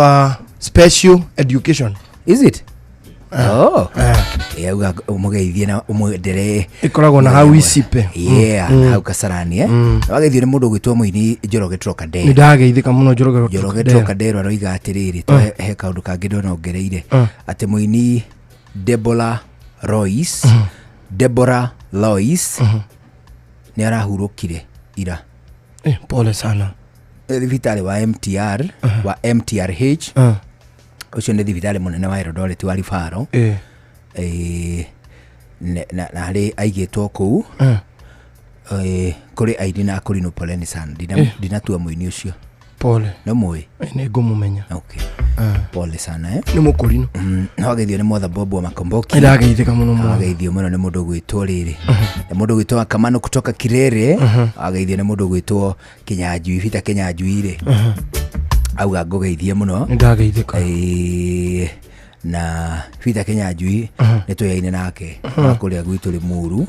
Special Education. Is it? Oh. Auga ũmũgeithie na ũmwenderee. Ĩkoragwo na hau icipe. Yeah, Mm. na hau Kasarani eh. Wageithio nĩ mũndũ ũgwĩtwo mũini Njoroge Trocadero. Nĩ ndageithĩka mũno Njoroge Njoroge Trocadero. Trocadero aroiga atĩrĩrĩ, to he kaũndũ kangĩ ndona ongereire atĩ mũini Deborah Royce, Deborah Lois nĩ arahurũkire ira. Eh, pole sana. Thibitarĩ wa MTR, wa MTRH, ũcio nĩ thibitarĩ mũnene wa Eldoret wa Rifaro. Eh, na harĩ aigĩtwo kũu. Eh, kũrĩ aini na akũrinũ, poleni sana. Ndinatua mũini ũcio. Pole. No mũĩ? Nĩ ngũmũmenya. Okay. Pole sana eh. Nĩ mũkũrinũ. No ageithio nĩ Mwatha Bob wa Makomboki. Nĩ ndageithĩka mũno Mwatha. Ageithio mũno nĩ mũndũ ũgwĩtwo rĩrĩ, nĩ mũndũ ũgwĩtwo Akamano kutoka Kirere. Ageithio nĩ mũndũ ũgwĩtwo Kinyanjui, Peter Kinyanjui rĩ, auga ngũgeithie mũno. Nĩ ndageithĩka. Eh, na Peter Kinyanjui nĩ tũyaine nake wa kũrĩa gwitũ Limuru.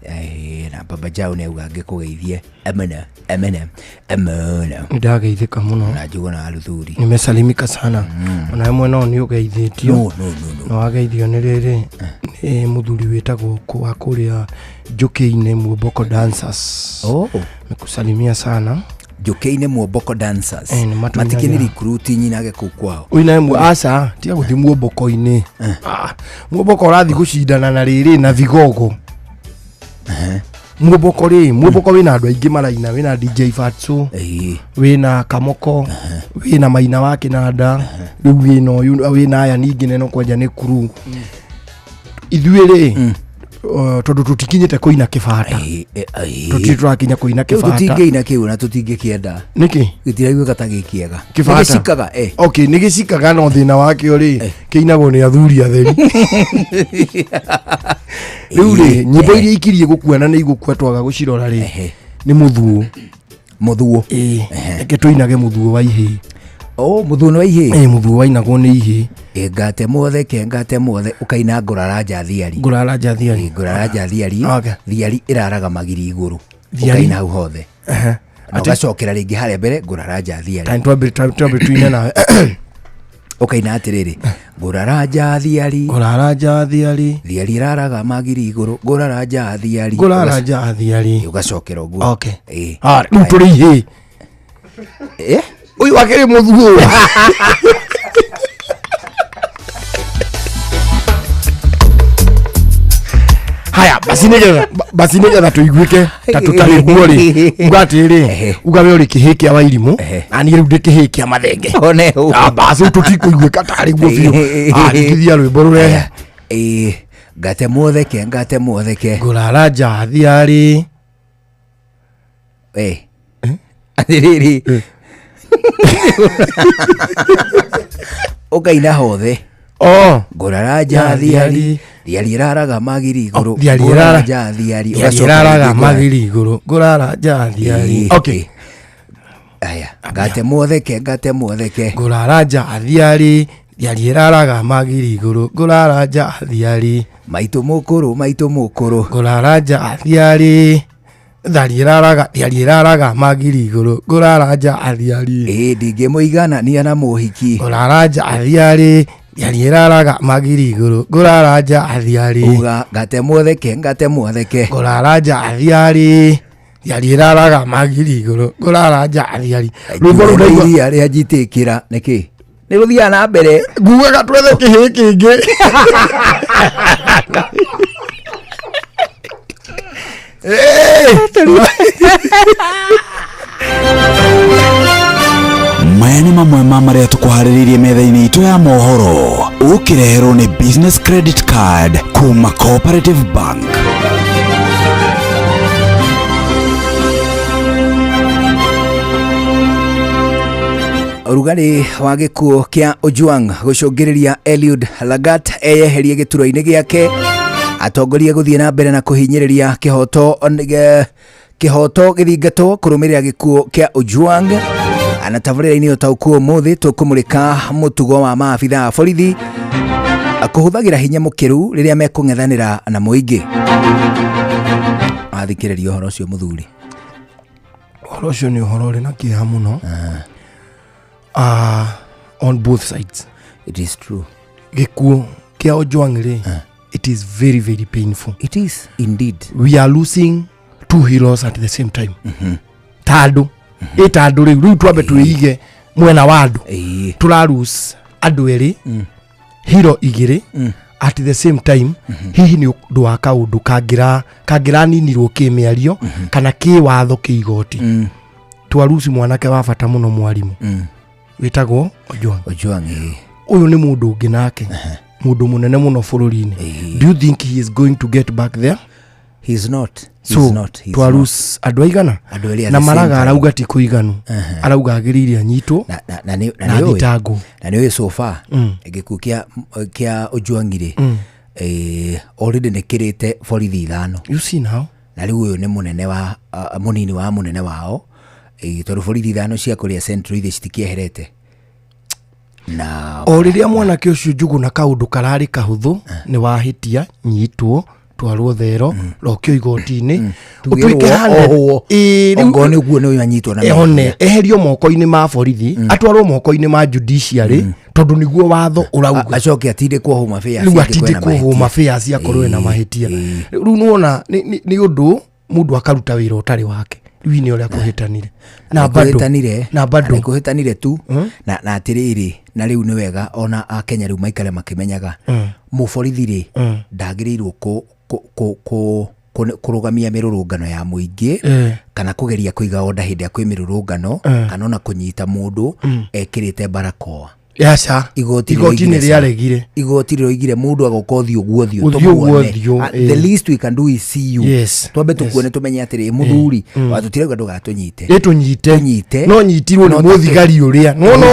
Eh, na Baba Jao nĩ auga ngĩkũgeithie emene emene emene. Nĩ ndageithĩka mũno. Na Njuguna wa Luthuri. Nimesalimika sana. Onawe mwena ũyũ nĩ ũgeithĩtio. No, no, no, no. Na wageithio nĩ rĩrĩ, nĩ mũthuri wĩtagwo wa kũrĩa Njũkĩ-inĩ Muomboko Dancers. Oh. Mekusalimia sana. Njũkĩ-inĩ Muomboko Dancers. Eh, nĩ matũinagĩra. Matikĩnĩ recruit nyinage kũu kwao. Ũinae aca tiga gũthiĩ muomboko-inĩ. Ah, muomboko ũrathiĩ gũcindana na rĩrĩ na vigogo. Muomboko rĩ, muomboko wĩna andũ aingĩ maraina, wĩna DJ Fatso, wĩna Kamoko, wĩna Maina wa Kĩnanda, rĩu wĩna ũyũ, wĩna aya ningĩ neno kwanja nĩ crew. Ithuĩ rĩ, tondũ tũtikinyĩte kũina kĩbata, tũtirĩ tũrakinya kũina Kĩu kĩbata. tũtingĩina kĩu na tũtingĩkĩenda. Nĩkĩ? Gĩtiraiguĩka ta gĩ kĩega. Kĩbata. Nĩgĩcikaga, eh. Okay, nĩ gĩcikaga no thĩna wakĩo rĩ, kĩinagwo nĩ athuri atheri. Rĩu rĩ, nyĩmbo iria ikirie gũkua na nĩ igũkua twaga gũcirora rĩ, nĩ mũthuo. Mũthuo. Ĩĩ, reke tũinage mũthuo wa ihĩĩ. Oh, mũthuo nĩ wa ihĩĩ? Ĩĩ, mũthuo wainagwo nĩ ihĩĩ. Ĩ, ngate mothe ke ngate mothe ũkaina ngũrara nja thiari. Ngũrara nja thiari. Ĩ, ngũrara nja thiari. Okay. Thiari ĩraraga magiri igũrũ. Thiari? Ũkaina hau hothe. Na ũgacokera rĩngĩ harĩa mbere ngũrara nja thiari. Ta twambe tuine nawe. Ũkaina atĩrĩrĩ, ngũrara nja thiari. Ngũrara nja thiari. Thiari ĩraraga magiri igũrũ, ngũrara nja thiari. Ngũrara nja thiari. Ũgacokera ũguo. Okay. Ĩ. Ah, rĩu tũrĩ ihĩĩ. Eh? Ũyũ wakĩrĩ mũthuo. Haya, basi nĩgetha basi nĩgetha tũiguĩke ta tũtarĩ guo rĩ, uga atĩrĩ, uga we ũrĩ kĩhĩĩ kĩa Wairimũ na niĩ rĩu ndĩ kĩhĩĩ kĩa Mathenge. One ũũ. Ah, basi rĩu tũtikũiguĩka tarĩ guo biũ. Ah, ringithia rwĩmbo rũrehe. Ĩ, ngate muotheke ngate muotheke. Ngũrara nja thiarĩ. Eh. Atĩrĩrĩ. Ũkaina hothe. Oh. Ngũrara nja thiari. Thiari ĩraraga magiri igũrũ. Thiari Ngũrara ĩrara- nja thiari. Thiari Ũgacoka ĩraraga rĩngĩ ngũrara. magiri igũrũ. Ngũrara nja thiari. Ĩ, Okay. ĩ. Aya, ngate muotheke ngate muotheke. Ngũrara nja thiarĩ. Thiari ĩraraga magiri igũrũ. Ngũrara nja thiarĩ. Maitũ mũkũrũ maitũ mũkũrũ. Ngũrara nja thiarĩ. Thiari ĩraraga thiari ĩraraga magiri igũrũ. Ngũrara nja thiarĩ. Ĩ, ndingĩmũiganania na mũhiki. Ngũrara nja thiarĩ. Thiari ĩraraga magiri igũrũ. Ngũrara nja thiarĩ. Uga ngate muotheke ngate muotheke. Ngũrara nja thiarĩ. Thiari ĩraraga magiri igũrũ. Ngũrara nja thiarĩ. Rwĩmbo rũu ndaigua Iria rĩa njitĩkĩra nĩkĩ? Nĩ rũthiaga na mbere. Ngugaga twethe kĩhĩĩ kĩngĩ. Maya nĩ mamwe ma marĩa tũkũharĩrĩirie metha-inĩ itũ ya mohoro, ũkĩreherwo nĩ business credit card kuma Cooperative Bank. Ũrugarĩ wa gĩkuũ kĩa Ojwang gũcũngĩrĩria Eliud Lagat eyeherie gĩturwa-inĩ gĩake, atongoria gũthiĩ na mbere na kũhinyĩrĩria kĩhoto kĩhoto gĩthingatwo kũrũmĩrĩra gĩkuũ kĩa Ojwang. Na tabarĩra-inĩ ũtaũku ũmũthĩ tũkũmũrĩka mũtugo wa maabitha a borithi kũhũthagĩra hinya mũkĩru rĩrĩa mekũng'ethanĩra na mũingĩ. Athikĩrĩria ũhoro ũcio mũthuri. Ũhoro ũcio nĩ ũhoro ũrĩ na kĩeha mũno. On both sides. It is true. Gĩkuũ kĩa Ojwang rĩ, it It is very very painful. It is indeed. We are losing two heroes at the same time. Ta andũ, ĩ ta andũ rĩu twambe twĩige mwena wa andũ, tũra lose andũ erĩ, hero igĩrĩ at the same time. Hihi nĩ ũndũ wa kaũndũ kangĩra kangĩraninirwo kĩ mĩario kana kĩ watho kĩ igoti. Twaruci mwanake wa bata mũno, mwarimũ wĩtagwo Ojwang. Ojwang, ĩĩ. Ũyũ nĩ mũndũ ũngĩ nake mũndũ mũnene mũno bũrũri-inĩ. Do you think he is going to get back there? He is not. He So is not. He is not. twarus andũ aigana Andũ erĩ at na the same maraga time. arauga ti kũiganu, arauga agĩrĩire anyitwo na nĩ na nĩ ũĩ- thitangwo. Na nĩ ũĩ so far gĩkuũ kĩa Ojwang rĩ, already nĩ kĩrĩte borithi 5. You see now. Na rĩu ũyũ nĩ mũnene wa mũnini wa mũnene wao, tondũ borithi 5 cia kũrĩa Central ithe citikĩeherete na O rĩrĩa mwanake ũcio Njũgũna kaũndũ kararĩ kahũthũ, nĩ wahĩtia, nyitwo, twarwo thero, rokio igoti-inĩ, ũtuĩke Tugĩrwo ohwo. Ĩĩ, rĩu- Ongorwo nĩ ũguo nĩ ũyũ anyitwo na one mehia. eherio moko-inĩ ma borithi, atwarwo moko-inĩ ma judiciary, tondũ nĩguo watho ũrauga. Acoke atindĩkwo Home Affairs Rĩu angĩkorwo ena atindĩkwo Home mahĩtia. Affairs akorwo ena mahĩtia. Rĩu nĩwona nĩ ũndũ mũndũ akaruta wĩra ũtarĩ wake. Rĩu nĩ ũrĩa kũhĩtanire na bado kũhĩtanire na bado na kũhĩtanire tu na atĩrĩrĩ, na rĩu nĩ wega ona akenya rĩu maikare makĩmenyaga mũborithi rĩ ndagĩrĩirwo kũrũgamia mĩrũrũngano ya mũingĩ kana kũgeria kũiga order hĩndĩ ĩrĩa kwĩ mĩrũrũngano kana ona kũnyita mũndũ ekĩrĩte barakoa. Aca. Igoti Igoti nĩ rĩroigire ca. rĩaregire. Igoti rĩroigire mũndũ agoka ũthiũ guo ũthiũ Ũthiũ guo tũmuone. ũthiũ, The least we can do is see you. Twambe tũkuone tũmenye atĩrĩ, mũthuri watũtirauga ndũgatũnyite. Ĩtũnyite. Tũnyite. No nyitirwo nĩ No mũthigari ũrĩa nona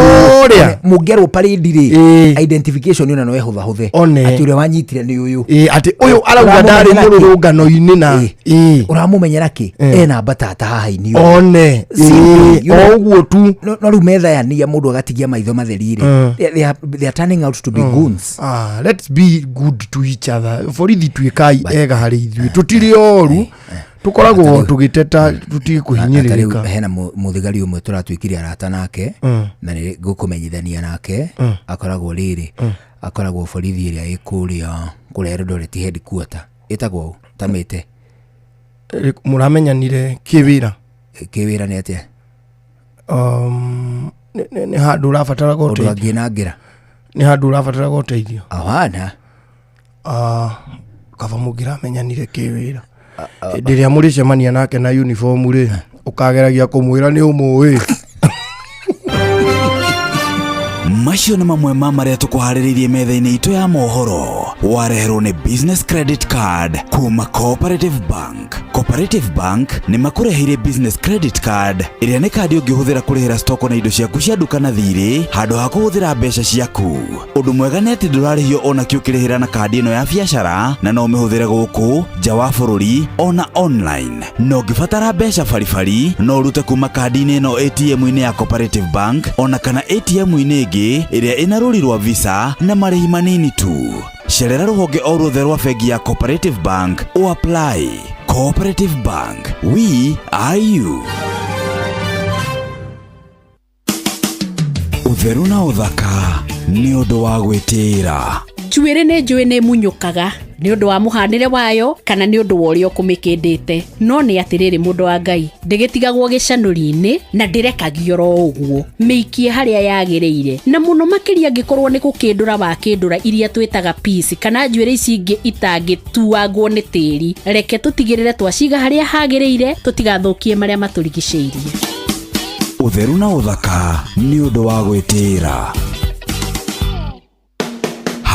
ũrĩa mũngĩarwo parade rĩ, identification ona no ĩhũthahũthe One. atĩ ũrĩa wanyitire nĩ ũyũ. Ĩ, atĩ ũyũ arauga ndarĩ Ũramũmenyera kĩ? mũrũrũngano-inĩ na Ũramũmenyera kĩ? Ena mbatata haha inio. One. Simple, you know. O ũguo tu. No rĩu methayania mũndũ agatigia maitho matheri rĩ, they are turning out to be goons. Ah, let's be good to each other. Borithi, tuĩkai ega harĩ ithuĩ, tũtirĩ oru, tũkoragwo tũgĩteta tũtige Ta rĩu kũhinyĩrĩrĩka. Hena mũthigari ũmwe tũratuĩkire arata nake na nĩ ngũkũmenyithania nake. Akoragwo rĩrĩ, akoragwo borithi ĩrĩa ĩ kũrĩa Eldoret headquarter, ĩtagwo ũ tamĩte. Mũramenyanire kĩwĩra? Kĩwĩra nĩ atĩa? Nĩ handũ ũrabataraga Ũndũ ũteithio. angĩnangĩra. Nĩ handũ ũrabataraga ũteithio. Ahana. Ah, kaba mũngĩramenyanire kĩwĩra, hĩndĩ ĩrĩa mũrĩcemania nake na uniform rĩ, ũkageragia kũmwĩra nĩ ũmũĩ. Macio nĩ mamwe ma marĩa tũkũharĩrĩirie metha-inĩ itũ ya mohoro. Wareherwo nĩ Business Credit Card kuma Cooperative Bank. Cooperative Bank nĩ makũreheire Business Credit Card, ĩrĩa nĩ kandi ũngĩhũthĩra kũrĩhĩra stoko na indo ciaku cia nduka na thirĩ handũ ha kũhũthĩra mbeca ciaku. Ũndũ mwega nĩ atĩ ndũrarĩhio ona kĩ ũkĩrĩhĩra na kandi ĩno ya biacara, na no ũmĩhũthĩre gũkũ nja wa bũrũri ona online. Na ũngĩbatara mbeca baribari, no ũrute kuma kandi-inĩ ĩno ATM-inĩ ya Cooperative Bank ona kana ATM-inĩ ĩngĩ ĩrĩa ĩna rũri rwa Visa na marĩhi manini tu. Cerera rũhonge o ruothe rwa bengi ya Cooperative Bank o apply. Cooperative Bank, we are you. Ũtheru na ũthaka nĩ ũndũ wa gwĩtĩĩra. Njuĩrĩ nĩ njũĩ nĩ munyũkaga nĩ ũndũ wa mũhanĩre wayo kana nĩ ũndũ wa ũrĩa ũkũmĩkĩndĩte, no nĩ atĩrĩrĩ, mũndũ wa Ngai, ndĩgĩtigagwo gĩcanũri-inĩ na ndĩrekagio oro ũguo. Mĩikie harĩa yagĩrĩire, na mũno makĩria angĩkorwo nĩ gũkĩndũra wakĩndũra iria twĩtaga piece kana njuĩrĩ ici ingĩ itangĩtuangwo nĩ tĩri. Reke tũtigĩrĩre twaciga harĩa hagĩrĩire tũtigathũkie marĩa matũrigicĩirie. Ũtheru na ũthaka nĩ ũndũ wa gwĩtĩĩra.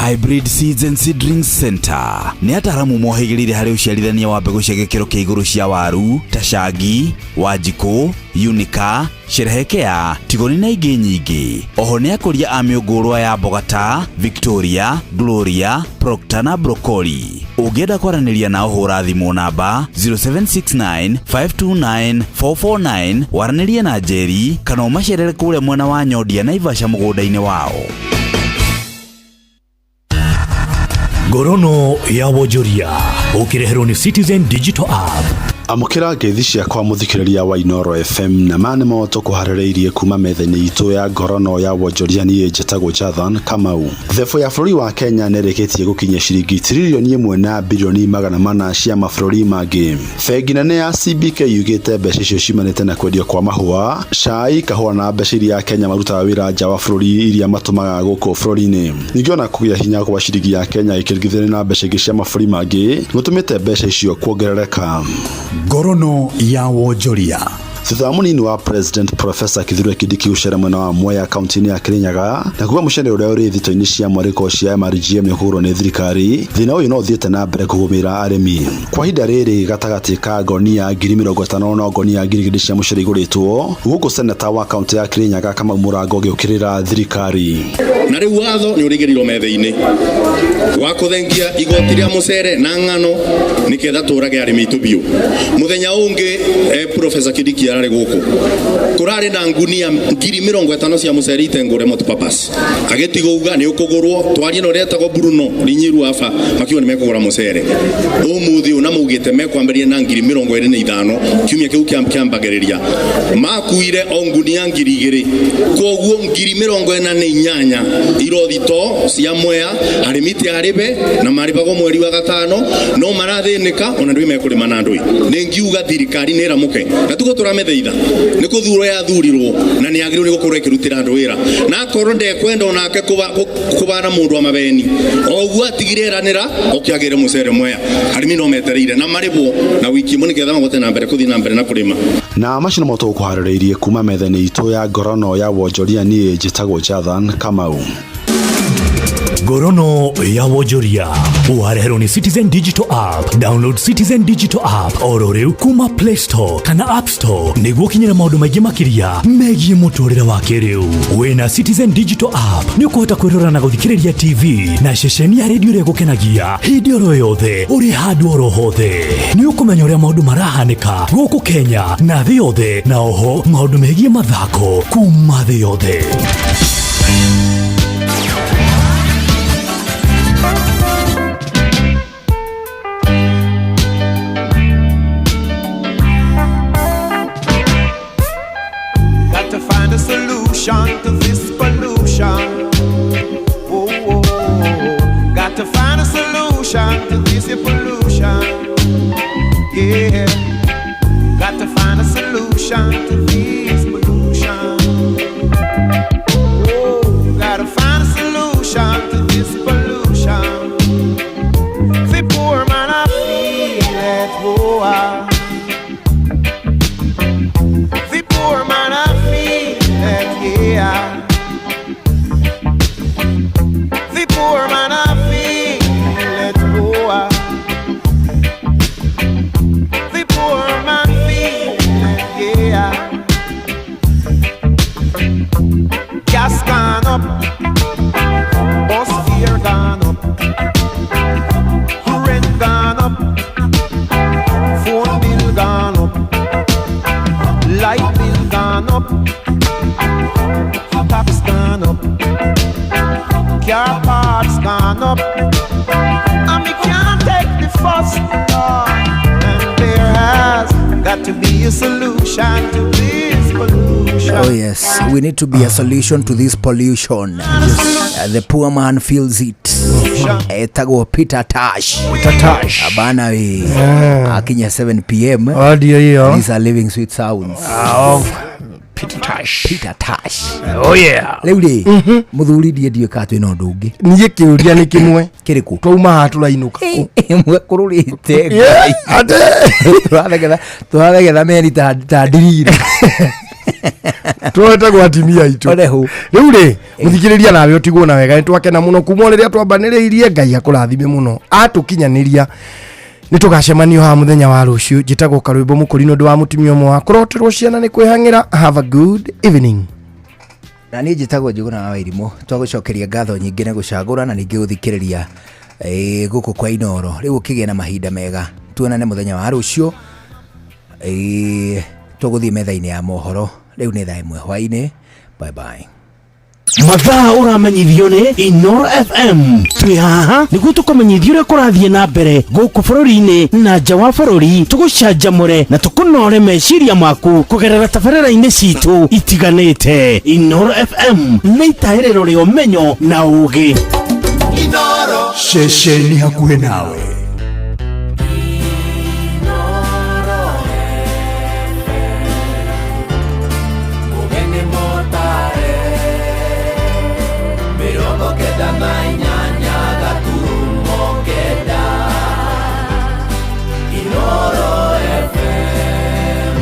Hybrid Seeds and Seedlings Center nĩ ataaramu mohĩgĩrĩire harĩ ũciarithania wa mbegũ cia gĩkĩro kĩa igũrũ cia waru ta Cangi, Wanjikũ, Unica, Sherehekea, Tigoni na ingĩ nyingĩ. Oho nĩ akũria a mĩũngũrwa ya mboga ta Victoria, Gloria, Procter na Broccoli. Ũngĩenda kwaranĩria nao, hũra thimũ namba 0769 529 449, waranĩrie na Njeri kana ũmacerere kũrĩa mwena wa Nyondia, Naivasha, mũgũnda-inĩ wao. Ngorono ya wonjoria ũkĩreherwo nĩ Citizen Digital App. Amũkĩra ngeithi ciakwa mũthikĩrĩria wa Inooro FM na ma nĩmo tũkũharĩrĩirie kuma metha-inĩ itũ ya ngorono ya wonjoria. Niĩ njĩtagwo Jathan Kamau. Thebũ ya bũrũri wa Kenya nĩrĩkĩtie gũkinyia ciringi tiririoni ĩmwe na birioni 400 cia mabũrũri mangĩ. Bengi nene ya CBK yugĩte mbeca icio ciumanĩte na kwendio kwa mahũa, cai, kahũa na mbeca iria Akenya marutaga wĩra nja wa bũrũri iria matũmaga gũkũ bũrũri-inĩ. Ningĩ ona kũgĩa hinya kwa ciringi ya Kenya ĩkĩringithanio na mbeca ingĩ cia mabũrũri mangĩ gũtũmĩte mbeca icio kuongerereka. Ngorono ya wonjoria. Thutha wa mũnini wa President Professor Kithure Kindiki gũcera mwena wa Mwea kaunti-inĩ ya Kirinyaga na kuga mũcere ũrĩa ũrĩ thito-inĩ cia mwarĩko cia MRGM nĩ ũkũgũrwo nĩ thirikari, thĩna ũyũ no ũthiĩte na mbere kũgũmĩra arĩmi. Kwa ihinda rĩrĩ gatagatĩ ka ngonia 50,000 na ngonia 2,000 cia mũcere igũrĩtwo, gũkũ seneta wa kaunti ya Kirinyaga Kamau Mũrango agĩũkĩrĩra thirikari. Na rĩu watho nĩ ũrĩgĩrĩirwo metha-inĩ wa kũthengia igoti rĩa mũcere na ng'ano nĩketha tũrage arĩmi aitũ biũ. Mũthenya ũngĩ Professor Kindiki ararĩ gũkũ, kũrarĩ na ngunia 50,000 cia mũcere itengũre multipurpose, agĩtiga uga nĩ ũkũgũrwo. Twarie na ũrĩa etagwo Bruno Rinyiru aba, makiuga nĩ mekũgũra mũcere ũmũthĩ ũyũ, na maugĩte mekwambĩrĩria na 25,000 kiumia kĩu kĩambagĩrĩria. Makuire o ngunia 2,000, koguo 48,000 irothito cia Mwea. Arĩmi ti arĩbe na marĩbagwo mweri wa gatano, no marathĩnĩka ona ndũĩ mekũrĩma na ndũĩ. Nĩ ngiuga thirikari nĩ ĩramũke na tugo tũramĩthaitha nĩ kũthurwo yathurirwo na nĩ yagĩrĩirwo nĩ gũkorwo ĩkĩrutĩra andũ wĩra, na akorwo ndekwenda onake kũbana mũndũ wa mabeni o ũguo atigire eranĩra ũkĩagĩre mũcere Mwea. Arĩmi no metereire na marĩbwo na wiki ĩmwe nĩgetha mahote na mbere kũthiĩ na mbere na kũrĩma. Na macio nĩmo tũkũharĩrĩirie kuma metha-inĩ itũ ya ngorono ya wonjoria. Niĩ njĩtagwo Jathan Kamau. Ngorono ya wonjoria wareherwo nĩ Citizen Digital App. Download Citizen Digital App oro rĩu kuma Play Store kana App Store nĩguo ũkinyĩre maũndũ maingĩ makĩria megiĩ mũtũrĩre wa kĩrĩu. Wĩna Citizen Digital App nĩ ũkũhota kwĩrora na gũthikĩrĩria TV na ceceni ya redio ĩrĩa ĩgũkenagia hĩndĩ oro yothe ũrĩ handũ oro hothe. Nĩ ũkũmenya ũrĩa maũndũ marahanĩka gũkũ Kenya na thĩ yothe, na oho maũndũ megiĩ mathako kuma thĩ yothe. Got to find a solution to this pollution. Oh, oh, oh. Got to find a solution to this here pollution. Yeah. Got to find a solution to this pollution. Oh, gotta find a solution to this pollution. The poor man I feel it, oh, ah. The poor man I feel it, yeah. The poor man I feel it, oh, ah. The poor man feel it, yeah. Gas gone up, bus fare gone up, rent gone up, phone bill gone up, light bill gone up, tax gone up, car parts gone up, and me can't take the fuss, Lord. And there has got to be a solution to this pollution. Oh yes, we need to be a solution to this pollution. The poor man feels it. Etagwo Peter Tosh. Peter Tosh. Abana we. Yeah. Akinya 7 p.m. Audio hiyo. These are living sweet sounds. Oh, Peter Tosh. Peter Tosh. Oh yeah. Rĩu rĩ, mũthuri ndiĩ ndiũĩ kana twĩna ũndũ ũngĩ. Niĩ kĩũria nĩ kĩmwe. Kĩrĩkũ? Twauma haha tũrainũka kũ? Ĩmwe kũrũrĩte. Yeah, ate. Tũrathegetha meri ta ndiriri. Tuoete gwa atimia aitũ. Orehu. Rĩu rĩ, mũthikĩrĩria nawe ũtigwo na wega, nĩ twakena mũno kuma o rĩrĩa twambanĩrĩirie. Ngai akũrathime mũno atũkinyanĩria. Nĩ tũgacemanio haha mũthenya wa rũciũ. Njĩtagwo Karwĩmbo Mũkũri ũndũ wa mũtumia ũmwe wa kũroterwo ciana nĩ kwĩhang'ĩra. Have a good evening. Na niĩ njĩtagwo Njũgũna wa Wairimũ. Twagũcokeria ngatho nyingĩ na gũcagũra na ningĩ gũthikĩrĩria gũkũ kwa Inooro. Rĩu ũkĩgĩa na mahinda mega, tuonane mũthenya wa rũciũ. Tũgũthiĩ metha-inĩ ya mohoro. Rĩu nĩ thaa 1 hwaĩ-inĩ. Bye bye. Mathaa ũramenyithio nĩ Inoro FM. Twĩ haha nĩguo tũkũmenyithia ũrĩa kũrathiĩ na mbere gũkũ bũrũri-inĩ na nja wa bũrũri, tũgũcanjamũre na tũkũnore meciria maku kũgerera tabarĩra-inĩ citũ itiganĩte. Inoro FM nĩ itaĩrĩro rĩa ũmenyo na ũũgĩ. Ceceni hakuhĩ nawe. Mũgeni mũtare 98 gaturumo 9 Inoro FM.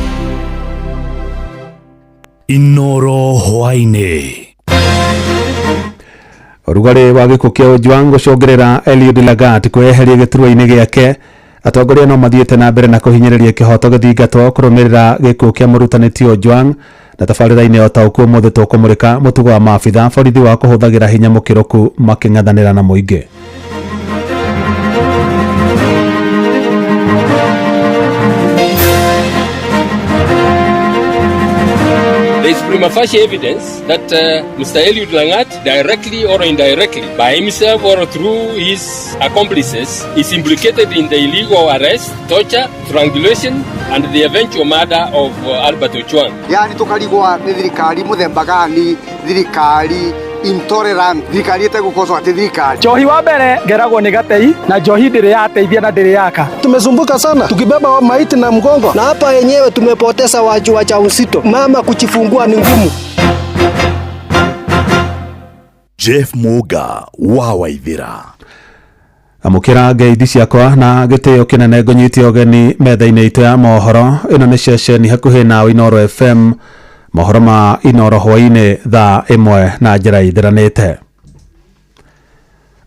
Inoro hwaĩ-inĩ. Ũrugarĩ wa gĩkuũ kĩa Ojwang gũcũngĩrĩra Eliud Lagat kwĩyeheria gĩturwa-inĩ gĩake. Atongoria no mathiĩte na mbere na kũhinyĩrĩria kĩhoto gĩthingatwo kũrũmĩrĩra gĩkuũ kĩa mũrutani ti Ojwang. Na tabarĩra-inĩ o ta ũkuo ũmũthĩ tũkũmũrĩka mũtugo wa maabitha borithi wa kũhũthagĩra hinya mũkĩrũku makĩng'ethanĩra na mũingĩ. There is prima facie evidence that Mr. Eliud Langat, directly or indirectly, by himself or through his accomplices, is implicated in the illegal arrest, torture, strangulation, and the eventual murder of Albert Ojwang. Yani tukarigwa nĩ thirikari mũthemba gani, thirikari intolerant, thirikari ĩtegũkocwo atĩ thirikari. Njohi wa mbere ngeragwo nĩ gatei na njohi ndĩrĩ yateithia na ndĩrĩ yaka. Tumesumbuka sana tukibeba maiti na mgongo, na hapa yenyewe tumepoteza watu wajawazito, mama kujifungua ni ngumu. Jeff Muga wa Waithira. Amũkĩra ngeithi ciakwa na gĩtĩo kĩnene ngũnyite ũgeni metha-inĩ itũ ya mohoro. Ĩno nĩ ceceni hakuhĩ nawe Inoro FM, mohoro ma Inoro hwaĩ-inĩ thaa 1 na njĩra ithiranĩte.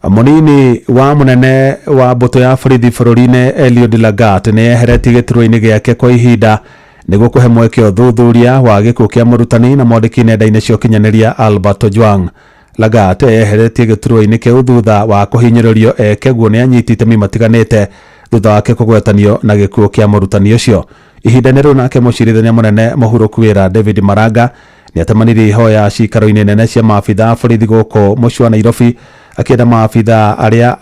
Mũnini wa mũnene wa mbũtũ ya borithi bũrũri-inĩ Eliud Lagat nĩ eheretie gĩturwa-inĩ gĩake kwa ihinda nĩguo kũhe mweke ũthuthuria wa gĩkuũ kĩa mũrutani na mwandĩki nenda-inĩ cia ũkinyanĩria Albert Ojwang. Lagat eheretie gĩturwa-inĩ kĩu thutha wa kũhinyĩrĩrio eke guo nĩ anyiti itemi matiganĩte thutha wake kũgwetanio na gĩkuũ kĩa mũrutani ũcio. Ihinda-inĩ rĩu nake mũcirithania mũnene mũhurũku wĩra David Maraga nĩatemanirie ihoya cikaro-inĩ nene cia maabitha a borithi gũkũ mũciĩ wa Nairobi, akĩenda maabitha arĩa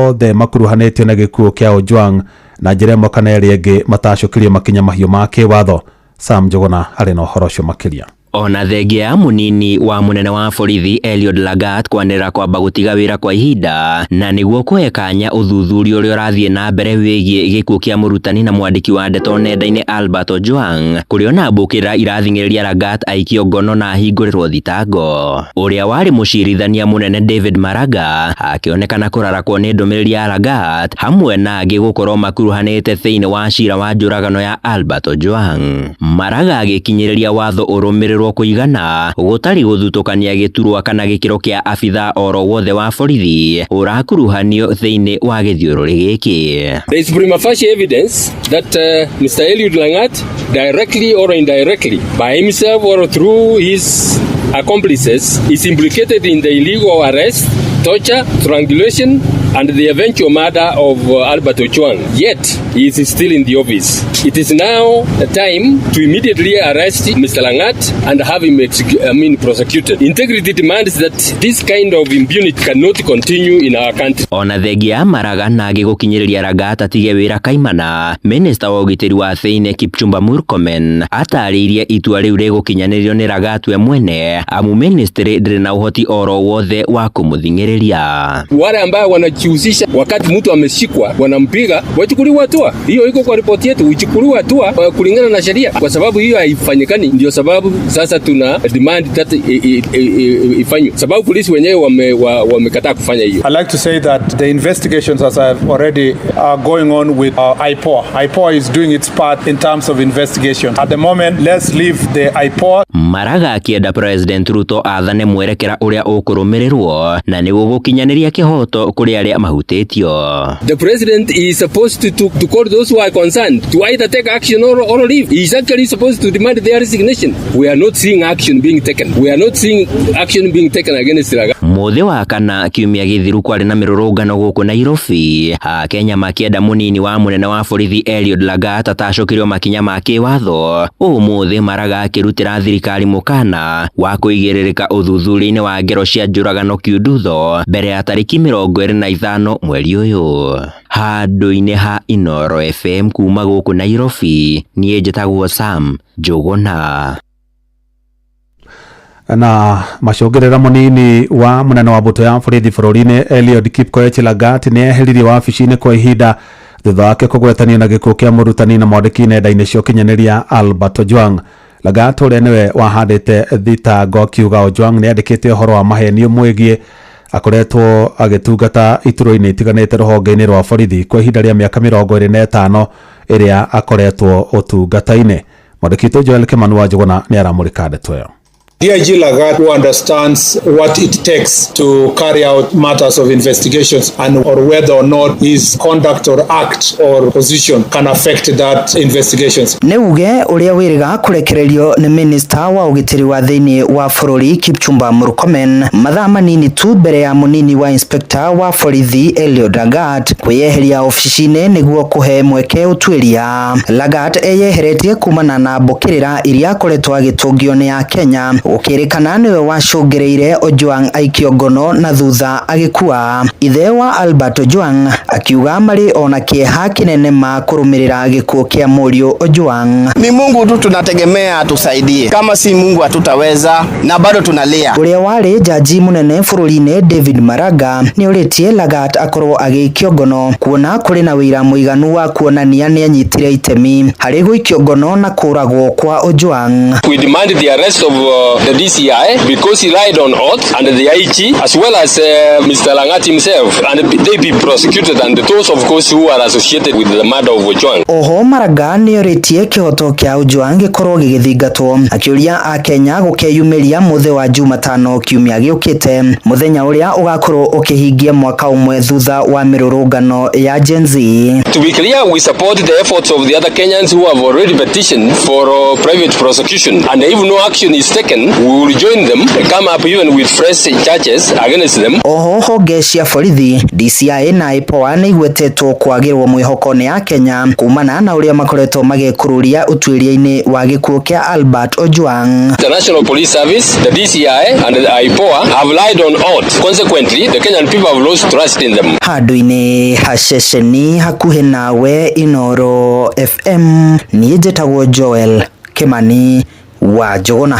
othe makuruhanĩtio na gĩkuũ kĩa Ojwang na njĩra ĩmwe kana ĩrĩa ĩngĩ matacũkĩrio makinya mahiũ ma kĩwatho. Sam Njuguna arĩ na ũhoro ũcio makĩria. Ona thengia ya munini wa munene wa borithi Eliud Lagat kwanĩrĩra kwamba gũtiga wĩra kwa ihinda na nĩguo kũhe kanya ũthuthuria ũrĩa ũrathiĩ na mbere wĩgiĩ gĩkuũ kĩa mũrutani na mwandĩki wa ndeto nenda-inĩ Albert Ojwang, kũrĩ ona mbũkĩra irathing'ĩrĩria Lagat aikio ngono na ahingũrĩrwo thitango. Ũrĩa warĩ mũcirithania mũnene David Maraga akĩonekana kũrarakwo nĩ ndũmĩrĩri ya Lagat hamwe na angĩ gũkorwo makuruhanĩte thĩinĩ wa cira wa njũragano ya Albert Ojwang. Maraga agĩkinyĩrĩria watho ũrũmĩrĩrwo kũigana gũtarĩ gũthutũkania gĩturwa kana gĩkĩro kĩa abitha oro wothe wa borithi ũrakuruhanio thĩinĩ wa gĩthiũrũrĩ gĩkĩ. There is prima facie evidence that Mr. Eliud Langat, directly or indirectly, by himself or through his accomplices, is implicated in the illegal arrest, torture, strangulation, and the eventual murder of Albert Ojwang. Yet, he is still in the office. It is now the time to immediately arrest Mr. Langat and have him prosecuted. Integrity demands that this kind of impunity cannot continue in our country. Ona thengia Maraga na agĩgũkinyĩrĩria Lagat atige wĩra kaimana, Minista wa ũgitĩri wa thĩinĩ Kipchumba Murkomen atarĩirie itua rĩu rĩgũkinyanĩrio nĩ Lagat we mwene, amu ministry ndĩrĩ na ũhoti oro wothe wa kũmũthing'ĩrĩria. Wale ambao wanajihusisha wakati mtu ameshikwa wanampiga, wachukuliwe hatua. Hiyo iko kwa ripoti yetu, uchukuliwe hatua kulingana na sheria, kwa sababu hiyo haifanyikani. Ndio sababu sasa tuna demand that ifanywe, sababu polisi wenyewe wamekataa kufanya hiyo. I like to say that the investigations, as I've already are going on with IPOA. IPOA is doing its part in terms of investigation. At the moment, let's leave the IPOA. Maraga akienda President Ruto athane mwerekera ũrĩa ũkũrũmĩrĩrwo na nĩ Nĩguo gũkinyanĩria kĩhoto kũrĩ arĩa mahutĩtio. The president is supposed to call those who are concerned to either take action or leave. He is actually supposed to demand their resignation. We are not seeing action being taken. We are not seeing action being taken against Lagat. Mũthĩ wa kana kiumia gĩthiru kwarĩ na mĩrũrũngano gũkũ Nairobi, Akenya makĩenda mũnini wa mũnene wa borithi Eliud Lagat atacũkĩrio makinya ma kĩwatho. Ũmũthĩ Maraga akĩrutĩra thirikari mũkana wa kũigĩrĩrĩka ũthuthuria-inĩ wa ngero cia njũragano kiundutho mbere ya tarĩki 25 mweri ũyũ. Handũ-inĩ ha Inooro FM kuma gũkũ Nairobi, niĩ njĩtagwo Sam Njũgũna. Na macũngĩrĩra mũnini wa mũnene wa mbũtũ ya borithi bũrũri-inĩ Eliud Kipkoech Lagat nĩ eheririo wabici-inĩ kwa ihinda thutha wake kũgwetanio na gĩkuũ kĩa mũrutani na mwandĩki nenda-inĩ cia ũkinyanĩria Albert Ojwang. Lagat ũrĩa nĩwe wahandĩte thitango akiuga Ojwang nĩ andĩkĩte ũhoro wa maheni mwĩgiĩ akoretwo agĩtungata iturwa-inĩ itiganĩte rũhonge-inĩ rwa borithi kwa ihinda rĩa mĩaka 25 ĩrĩa akoretwo ũtungata-inĩ. Mwandĩki witũ Joel Kimani wa Njũgũna nĩ aramũrĩka ndeto ĩyo. DIG Lagat, who understands what it takes to carry out matters of investigations and or whether or not his conduct or act or position can affect that investigations. Nĩ uge ũrĩa wĩrĩga kũrekererio nĩ minista wa ũgitĩri wa thĩinĩ wa bũrũri Kipchumba Murkomen mathaa manini tu mbere ya mũnini wa inspector wa borithi Eliud Lagat kwĩyeheria ofici-inĩ nĩguo kũhe mweke ũtuĩria. Lagat eyeheretie kumana na mbũkĩrĩra iria akoretwo agĩtũngio nĩ Akenya gũkĩrĩkana nĩwe wacũngĩrĩire Ojwang aikio ngono na thutha agĩkua. Ithe wa Albert Ojwang akiuga marĩ ona kĩeha kĩnene ma kũrũmĩrĩra gĩkuũ kĩa mũriũ Ojwang. Ni Mungu tu tunategemea atusaidie, kama si Mungu hatutaweza na bado tunalia. Ũrĩa warĩ jaji mũnene bũrũri-inĩ David Maraga nĩorĩtie Lagat akorwo agĩikio ngono kuona kũrĩ na wĩira mũiganu wa kuonania nĩanyitire itemi harĩ gũikio ngono na kũragwo kwa Ojwang. We demand the arrest of the DCI because he lied on oath and the IG as well as Mr. Lagat himself, and they be prosecuted and those of course who are associated with the murder of Ojwang. Oho Maraga nĩorĩtie kĩhoto kĩa Ojwang gĩkorwo gĩgĩthingatwo akĩũria Akenya gũkeyumĩria mũthĩ wa Jumatano kiumia gĩũkĩte mũthenya ũrĩa ũgakorwo ũkĩhingia mwaka ũmwe thutha wa mĩrũrũngano ya Gen Z. To be clear, we support the efforts of the other Kenyans who have already petitioned for private prosecution, and if no action is taken, we will join them, come up even with fresh charges against them. Oho honge cia borithi DCI na IPOA nĩ igwetetwo kwagĩrwo mwĩhoko nĩ Akenya kumana na ũrĩa makoretwo magĩkururia ũtuĩria-inĩ wa gĩkuũ kĩa Albert Ojwang. The National Police Service, the DCI and the IPOA have lied on oath. Consequently, the Kenyan people have lost trust in them. Handũ-inĩ ha ceceni hakuhĩ nawe Inooro FM, niĩ njĩtagwo Joel Kimani wa Njũgũna.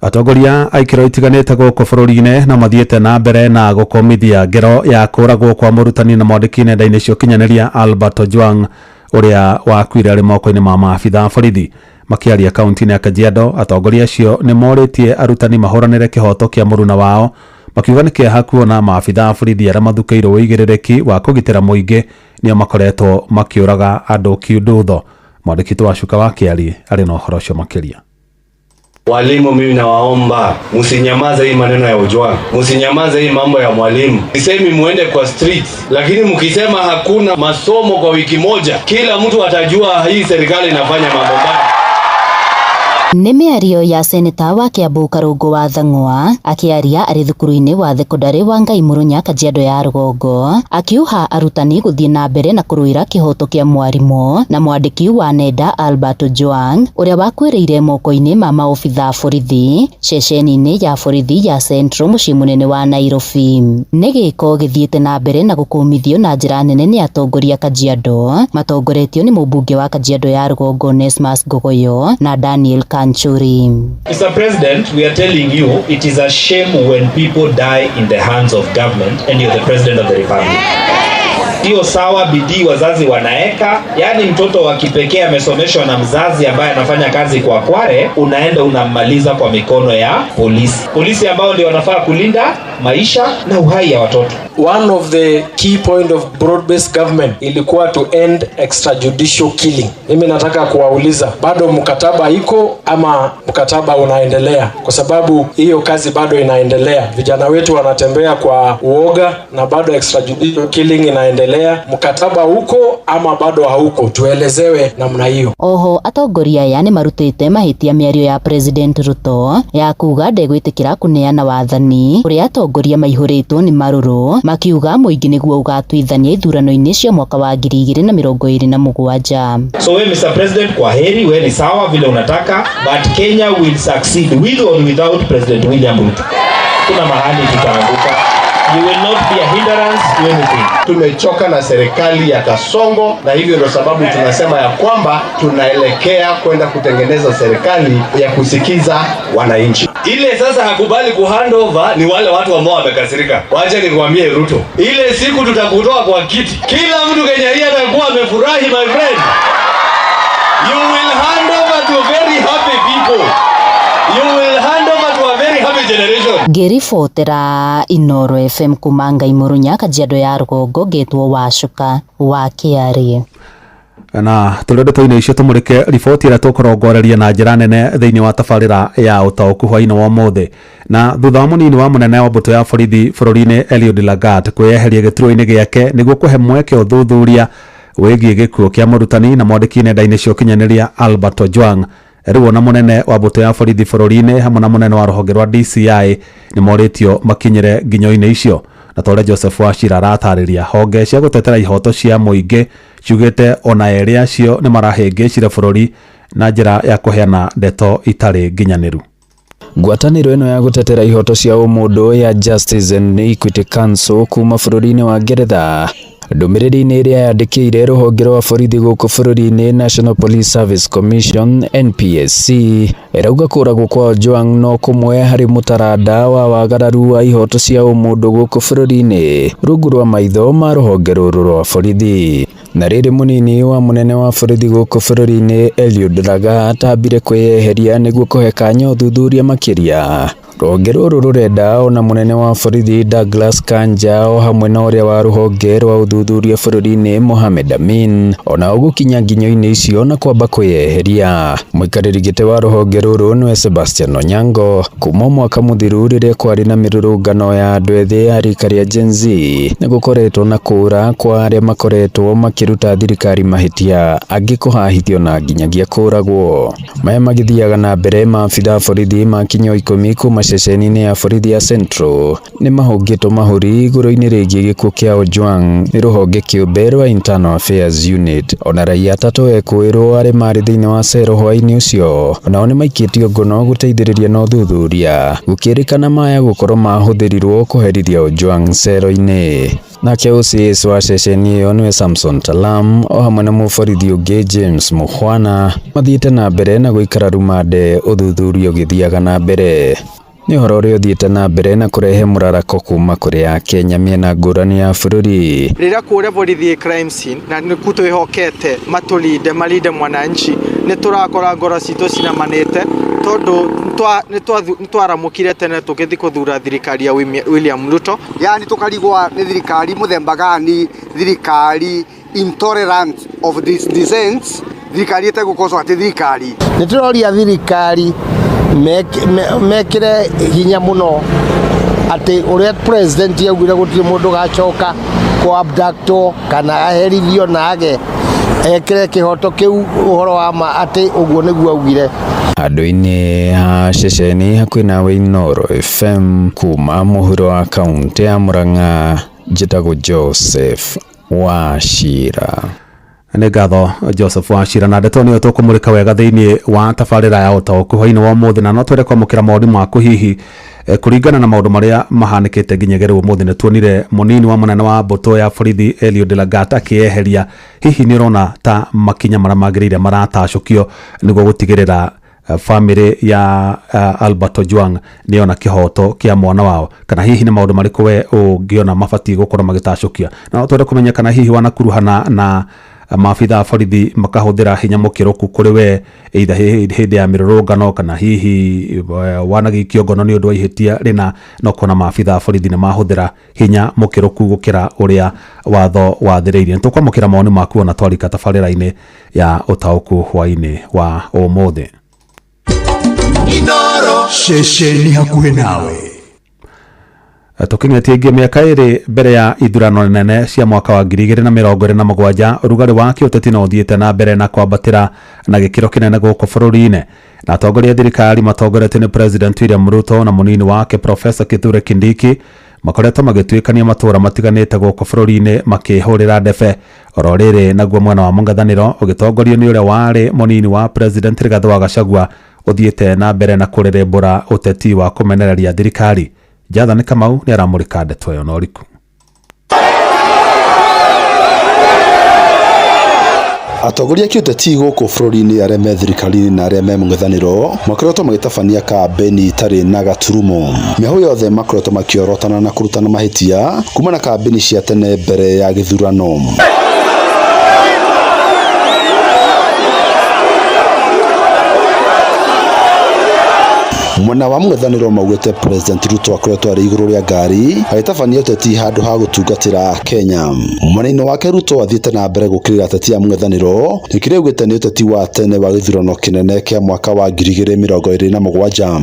Atongoria a ikĩro itiganĩte gũkũ bũrũri-inĩ na mathiĩte na mbere na gũkũmithia ngero ya kũragwo kwa mũrutani na mwandĩki nenda-inĩ cia ũkinyanĩria Albert Ojwang ũrĩa wakuire arĩ moko-inĩ ma maabitha a borithi. Makĩaria kaunti-inĩ ya Kajiado, atongoria acio nĩ morĩtie arutani mahũranĩre kĩhoto kĩa mũruna wao, makiuga nĩ kĩeha kuona maabitha a borithi arĩa mathukĩirwo ũigĩrĩrĩki wa kũgitĩra mũingĩ nĩo makoretwo makĩũraga andũ kiundutho. Mwandĩki wa Cuka wa Kĩari arĩ na ũhoro ũcio makĩria. Walimu, mimi nawaomba msinyamaze hii maneno ya Ojwang, msinyamaze hii mambo ya mwalimu. Sisemi muende kwa streets, lakini mkisema hakuna masomo kwa wiki moja, kila mtu atajua hii serikali inafanya mambo mbaya. Nĩ mĩario ya seneta wa Kiambu Karũngũ wa Thang'wa akĩaria arĩ thukuru-inĩ wa thekondarĩ wa Ngai Mũrũnya Kajiado ya Rũgongo akiuha arutani gũthiĩ na mbere na kũrũĩra kĩhoto kĩa mwarimũ na mwandĩki wa nenda Albert Ojwang ũrĩa wakuĩrĩire moko-inĩ ma maobitha borithi ceceni-inĩ ya borithi ya Central mũciĩ mũnene wa Nairobi. Nĩ gĩko gĩthiĩte na mbere na gũkũmithio na njĩra nene nĩ atongoria Kajiado matongoretio nĩ mũmbunge wa Kajiado ya Rũgongo Onesmus Ngogoyo na Daniel Kanchuri. Mr. President, we are telling you it is a shame when people die in the hands of government and you're the president of the republic. Hiyo sawa, bidii wazazi wanaeka, yani mtoto wa kipekee amesomeshwa na mzazi ambaye anafanya kazi kwa kware, unaenda unammaliza kwa mikono ya polisi. Polisi ambao ndio wanafaa kulinda maisha na uhai ya watoto. One of the key point of broad-based government ilikuwa to end extrajudicial killing. Mimi nataka kuwauliza, bado mkataba iko ama mkataba unaendelea? Kwa sababu hiyo kazi bado inaendelea. Vijana wetu wanatembea kwa uoga na bado extrajudicial killing inaendelea. Mkataba uko ama bado hauko? Tuelezewe namna hiyo. Oho atongoria aya nĩ marutĩte mahĩtia mĩario ya President Ruto ya kuga ndegwĩtĩkĩra kũneana wathani ũrĩa atongoria maihũrĩtwo nĩ marũrũ makiuga mũingĩ nĩguo ũgatuithania ithurano-inĩ cia mwaka wa 2027. So we Mr. President, kwa heri, we ni sawa vile unataka, but Kenya will succeed with or without President William Ruto. Kuna mahali tutaanguka. You will not be a hindrance to anything. Tumechoka na serikali ya Kasongo, na hivyo ndio sababu tunasema ya kwamba tunaelekea kwenda kutengeneza serikali ya kusikiza wananchi. Ile sasa hakubali kuhandover ni wale watu ambao wamekasirika. Wacha nikwambie Ruto, ile siku tutakutoa kwa kiti, kila mtu Kenya hii atakuwa amefurahi, my friend. You will hand over to very happy people. You will hand over to a very happy generation. Ngĩribotera Inooro FM kuma Ngai Murunya, Kajiado ya rũgongo, ngetwo Wacuka wa Kĩarĩ. Na tũrĩ ndeto-inĩ icio tũmũrĩke riboti ĩrĩa tũkũrongoreria na njĩra nene thĩinĩ wa tabarĩra ya ũtaũku hwaĩ-inĩ wa ũmũthĩ. Na thutha wa mũnini wa mũnene wa mbũtũ ya borithi bũrũri-inĩ Eliud Lagat kwĩyeheria gĩturwa-inĩ gĩake nĩguo kũhe mweke ũthuthuria wĩgiĩ gĩkuũ kĩa mũrutani na mwandĩki nenda-inĩ cia ũkinyanĩria Albert Ojwang. Rĩu ona mũnene wa mbũtũ ya borithi bũrũri-inĩ hamwe na mũnene wa rũhonge rwa DCI nĩ morĩtio makinyĩre nginyo-inĩ icio. Na ta ũrĩa Joseph Wachira aratarĩria, honge cia gũtetera ihoto cia mũingĩ ciugĩte ona erĩ acio nĩ marahĩngĩcire bũrũri na njĩra ya kũheana ndeto itarĩ nginyanĩru. Ngwatanĩro ĩno ya gũtetera ihoto cia ũmũndũ ya Justice and Equity Council kuma bũrũri-inĩ wa Ngeretha ndũmĩrĩri-inĩ ĩrĩa yandĩkĩire rũhonge rwa borithi gũkũ bũrũri-inĩ National Police Service Commission NPSC ĩrauga kũragwo kwa Ojwang no kũmwe harĩ mũtaranda wa wagararu wa ihoto cia ũmũndũ gũkũ bũrũri-inĩ rungu rwa maitho ma rũhonge rũrũ rwa borithi. Na rĩrĩ mũnini wa mũnene wa borithi gũkũ bũrũri-inĩ Eliud Lagat ambire kwĩyeheria nĩguo kũhe kanya ũthuthuria makĩria. Rũhonge rũrũ rũrenda ona mũnene wa borithi Douglas Kanja o hamwe na ũrĩa wa rũhonge rwa ũthuthuria bũrũri-inĩ Mohamed Amin ona gũkinya nginyo-inĩ icio na kwamba kwĩyeheria. Mũikarĩri gĩtĩ wa rũhonge rũrũ nĩwe Sebastian Onyango kuma mwaka mũthiru rĩrĩa kwarĩ na mĩrũrũngano ya andũ ethĩ a rika rĩa Gen Z nĩ gũkoretwo na kũũra kwa arĩa makoretwo makĩruta thirikari mahĩtia angĩ kũhahithio na nginyagia kũũragwo. Maya magĩthiaga na mbere maabitha a borithi makinya 10 kuma ceceni-inĩ ya borithi ya Central nĩ mahũngĩtwo mahũri igũrũ-inĩ rĩgiĩ gĩkuũ kĩa Ojwang nĩ rũhonge kĩũmbe rwa Internal Affairs Unit. Ona raia atatũ ekũĩrwo arĩa marĩ thĩinĩ wa cero hwaĩ-inĩ ũcio onao nĩ maikĩtio ngono gũteithĩrĩria na ũthuthuria gũkĩrĩkana maya gũkorwo mahũthĩrirwo kũherithia Ojwang cero-inĩ. Nake OCS wa ceceni ĩyo nĩwe Samson Talam o hamwe na mũborithi ũngĩ James Mukhwana mathiĩte na mbere na gũikara rumande ũthuthuria ũgĩthiaga na mbere. Nĩ ũhoro ũrĩa ũthiĩte na mbere na kũrehe mũrarako kuma kũrĩ Akenya mĩena ngũrani ya bũrũri. Rĩrĩa kũrĩa borithi crime scene na nĩkuo twĩhokete matũlinde malinde mwananchi nĩ tũrakora ngoro citũ cinamanĩte tondũ nĩ twaramũkire tene tũgĩthiĩ kũthura thirikari ya William Ruto. Yani tũkarigwa nĩ thirikari mũthemba gani, thirikari intolerant of this dissent, thirikari ĩtegũkoco atĩ thirikari. Nĩ tũroria thirikari mekire hinya mũno atĩ ũrĩa president augire gũtirĩ mũndũ gacoka kũ abductwo kana aherithio na age ekire kĩhoto kĩu ũhoro wa ma atĩ ũguo nĩguo augire. Handũ-inĩ ha ceceni hakuhĩ nawe Inooro FM kuma mũhuro wa kaũntĩ ya Murang'a, njĩtagwo Joseph Wachira. Nĩ ngatho Joseph Wachira na ndeto nĩyo tũkũmũrĩka wega thĩinĩ wa tabarĩra ya ũtaũku hwaĩ-inĩ wa ũmũthĩ, na no twende kwamũkĩra mawoni maku hihi kũringana na maũndũ marĩa mahanĩkĩte nginyagia rĩu ũmũthĩ. Nĩ tuonire mũnini wa mũnene wa mbũtũ ya borithi Eliud Lagat akĩyeheria. Hihi nĩ ũrona ta makinya marĩa magĩrĩire maratacũkio nĩguo gũtigĩrĩra family ya Albert Ojwang nĩona kĩhoto kĩa mwana wao, kana hihi nĩ maũndũ marĩkũ we ũngĩona mabatiĩ gũkorwo magĩtacũkia? Na no twende kũmenya kana hihi wanakuruhana na Maabitha a borithi makahũthĩra hinya mũkĩrũku kũrĩ we, either hĩndĩ ya mĩrũrũngano kana hihi wanagĩikio ngono nĩ ũndũ wa ihĩtia rĩna, na ũkona maabitha a borithi nĩ mahũthĩra hinya mũkĩrũku gũkĩra ũrĩa watho wathĩrĩirie. Nĩ tũkwamũkĩra mawoni maku ona twarika tabarĩra-inĩ ya ũtaũku hwaĩ-inĩ wa ũmũthĩ. Ceceni hakuhĩ nawe. Tũkinyĩtie ingĩ mĩaka 2 mbere ya ithurano nene cia mwaka wa 2027, ũrugarĩ wa kĩũteti no ũthiĩte na mbere na kwambatĩra na gĩkĩro kĩnene gũkũ bũrũri-inĩ, na atongoria a thirikari matongoretio nĩ President William Ruto na mũnini wake Professor Kithure Kindiki makoretwo magĩtuĩkania matũũra matiganĩte gũkũ bũrũri-inĩ makĩhũrĩra ndebe. Oro rĩrĩ naguo mwena wa mũng'ethanĩro ũgĩtongorio nĩ ũrĩa warĩ mũnini wa President Rigathĩ wa Gachagua ũthiĩte na mbere na kũrĩrĩmbũra ũteti wa kũmenereria thirikari. Jathani Kamau nĩ aramũrĩka ndeto ĩyo na ũriku. Atongoria a kĩũteti gũkũ bũrũri-inĩ arĩa me thirikari-inĩ na arĩa me mũng'ethanĩro makoretwo magĩtabania kambĩni itarĩ na gaturumo. Mĩahũ yothe makoretwo makĩorotana na kũrutana mahĩtia kuma na kambĩni cia tene mbere ya gĩthurano. Mwena wa mũng'ethanĩro maugĩte President Ruto akoretwo arĩ igũrũ rĩa ngari agĩtabania ũteti handũ ha gũtungatĩra Kenya. Mwena-inĩ wake Ruto athiĩte na mbere gũkĩrĩra ateti a mũng'ethanĩro kĩrĩa augĩte nĩ ũteti wa tene wa gĩthurano kĩnene kĩa mwaka wa 2027.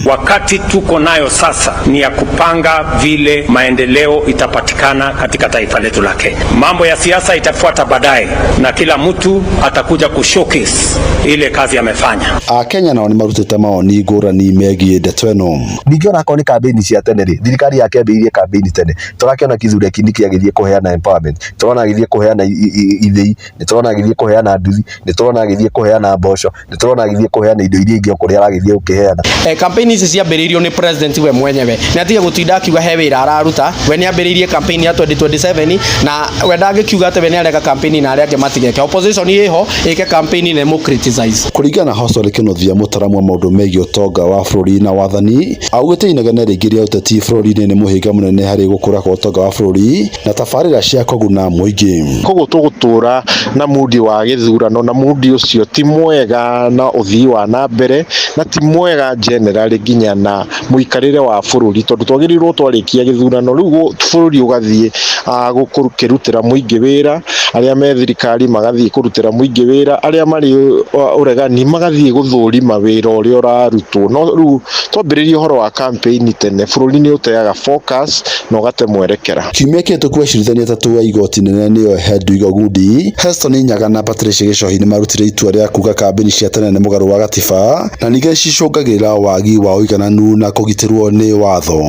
Wakati tuko nayo sasa ni ya kupanga vile maendeleo itapatikana katika taifa letu la Kenya. Mambo ya siasa itafuata baadaye na kila mtu atakuja kushowcase ile kazi amefanya. Akenya nao nĩ marutĩte mawoni ngũrani megiĩ ndeto ĩno. Ningĩ ona akorwo nĩ kambĩini cia tene rĩ, thirikari yake yambĩrĩirie kambĩini tene. Tũrakĩona Kithure Kindiki agĩthiĩ kũheana empowerment, tũrona agĩthiĩ kũheana ithĩi, nĩ tũrona agĩthiĩ kũheana nduthi, nĩ tũrona agĩthiĩ kũheana mboco, nĩ tũrona agĩthiĩ kũheana indo iria ingĩ o kũrĩa aragĩthiĩ gũkĩheana. Campaign ici ciambĩrĩirio nĩ president we mwenyewe, nĩ atige gũtinda akiuga he wĩra araruta. We nĩ ambĩrĩirie campaign ya 2027 na we ndangĩkiuga atĩ we nĩ areka campaign na arĩa angĩ matigeke. Opposition ĩho ĩke campaign na ĩmũ criticize. Kũringana na Hosori Kĩnuthia, mũtaramu wa maũndũ megiĩ ũtonga wa bũrũri na wathani, augĩte inegene rĩingĩ rĩa ũteti bũrũri-inĩ nĩ mũhĩnga mũnene harĩ gũkũra kwa ũtonga wa bũrũri na tabarĩra cia kũguna mũingĩ. Koguo tũgũtũra na mundi wa gĩthurano na mundi ũcio ti mwega na ũthii wa na mbere na ti mwega generally nginya na mũikarĩre wa bũrũri, tondũ twagĩrĩirwo twarĩkia gĩthurano rĩu bũrũri ũgathiĩ gũkĩrutĩra mũingĩ wĩra, arĩa me thirikari magathiĩ kũrutĩra mũingĩ wĩra, arĩa marĩ ũregani magathiĩ gũthũrima wĩra ũrĩa ũrarutwo. No rĩu twambĩrĩrie ũhoro wa campaign tene, bũrũri nĩ ũteaga focus na ũgate mwerekera. Kiumia kĩhĩtũku acirithania atatũ a igoti nene nĩo Hedwig Ogundi, Heston Nyaga na Patricia Gĩcohi nĩmarutire itua rĩa kuga kambĩini cia tene nĩ mũgarũ wa gatiba na ningĩ cicũngagĩrĩra wagi wa ũigananu na kũgitĩrwo nĩ watho.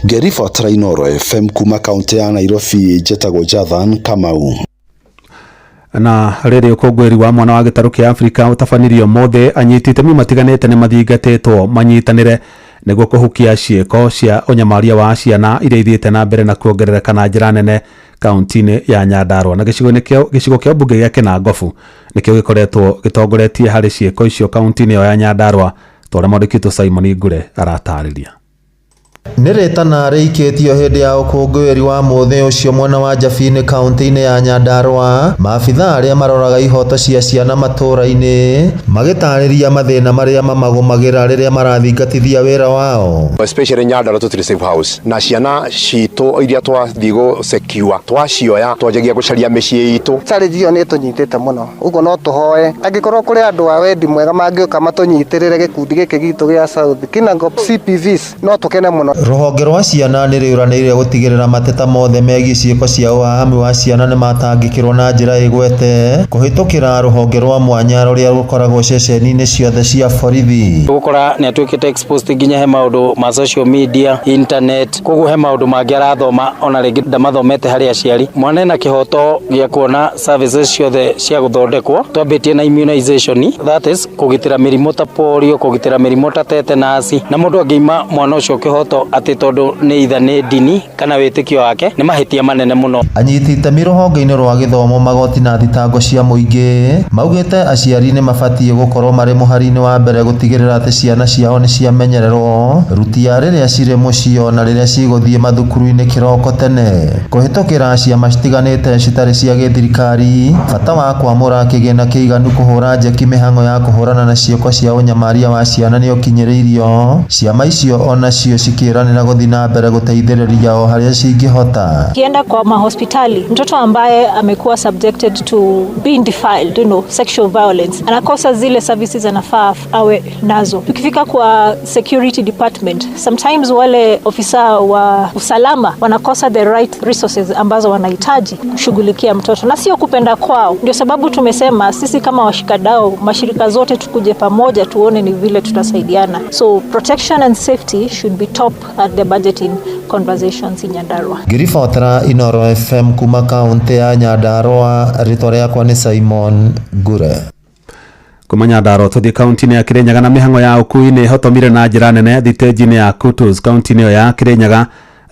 Ngĩribotera Inooro FM kuma kaũntĩ ya Nairobi, njetagwo Jathan Kamau. Na rĩrĩ ũkũngũĩri wa mwana wa gĩtarũ kĩa Afrika ũtabanirio mothe, anyiti itemi matiganĩte nĩ mathingatĩtwo manyitanĩre nĩguo kũhukia ciĩko cia ũnyamaria wa ciana iria ithiĩte na mbere na kuongerereka na njĩra nene kaunti-inĩ ya Nyandarua. Na gĩcigo kĩa mbunge gĩa Kĩnangobu nĩkĩo gĩkoretwo gĩtongoretie harĩ ciĩko icio kaunti-inĩ ĩyo ya Nyandarua, ta ũrĩa mwandĩki witũ Simon Ngure aratarĩria. Nĩ rĩtana rĩikĩtio hĩndĩ ya ũkũngũĩri wa mũthĩ ũcio mwena wa Njabini kaunti-inĩ ya Nyandarua. Maabitha arĩa maroraga ihoto cia ciana matũũra-inĩ magĩtarĩria mathĩna marĩa mamagũmagĩra rĩrĩa marathingatithia wĩra wao. Especially Nyandarua tũtirĩ safe house na ciana citũ iria twathiĩ gũ secure twacioya twanjagia gũcaria mĩciĩ itũ. Challenge ĩyo nĩ ĩtũnyitĩte mũno, ũguo no tũhoe angĩkorwo kũrĩ andũ a wendi mwega mangĩũka matũnyitĩrĩre gĩkundi gĩkĩ gitũ gĩa South Kinangop CPVs, no tũkene mũno. Rũhonge rwa ciana nĩ rĩũranĩire gũtigĩrĩra mateta mothe megiĩ ciĩko cia ũhahami wa ciana nĩmatangĩkĩrwo na njĩra ĩgwete kũhĩtũkĩra rũhonge rwa mwanya rũrĩa rũkoragwo ceceni-inĩ ciothe cia borithi. Ũgũkora nĩ atuĩkĩte exposed nginya he maũndũ ma social media, internet, koguo he maũndũ mangĩ arathoma ona rĩngĩ ndamathomete harĩ aciari. Mwana ena kĩhoto gĩa kuona services ciothe cia gũthondekwo. Twambĩtie na immunization, that is kũgitĩra mĩrimũ ta polio, kũgitĩra mĩrimũ ta tetanus, na mũndũ angĩima mwana ũcio kĩhoto mũndũ atĩ tondũ nĩ itha nĩ ndini kana wĩtĩkio wake nĩ mahĩtia manene mũno. Anyiti itemi rũhonge-inĩ rwa gĩthomo, magoti na thitango cia mũingĩ maugĩte aciari nĩ mabatiĩ gũkorwo marĩ mũhari-inĩ wa mbere gũtigĩrĩra atĩ ciana ciao nĩ ciamenyererwo rutia rĩrĩa cirĩ mũciĩ ona rĩrĩa cigũthiĩ mathukuru-inĩ kĩroko tene. Kũhĩtũkĩra ciama citiganĩte citarĩ cia gĩthirikari, bata wa kwamũra kĩgĩna kĩiganu kũhũra njeki mĩhang'o ya kũhũrana na ciĩko cia ũnyamaria wa ciana nĩ ũkinyĩrĩirio, ciama icio onacio cikĩranĩra gũthiĩ na mbere gũteithĩrĩria o harĩa cingĩhota. Ukienda kwa mahospitali, mtoto ambaye amekuwa subjected to being defiled, sexual violence, anakosa zile services anafaa awe nazo. Tukifika kwa security department, sometimes wale ofisa wa usalama wanakosa the right resources ambazo wanahitaji kushughulikia mtoto, na sio kupenda kwao. Ndio sababu tumesema sisi kama washikadau, mashirika zote tukuje pamoja tuone ni vile tutasaidiana. So protection and safety should be top at the budgeting conversations in Nyandarua. Ngĩribotera Inooro FM kuma kaũntĩ ya Nyandarua, rĩtwa rĩakwa nĩ Simon Ngure. Kuma Nyandarua tũthiĩ kaunti-inĩ ya Kirinyaga na mĩhang'o ya ũkui nĩ ĩhotomire na njĩra nene thitĩnji-inĩ ya Kutus kaunti-inĩ ĩyo ya Kirinyaga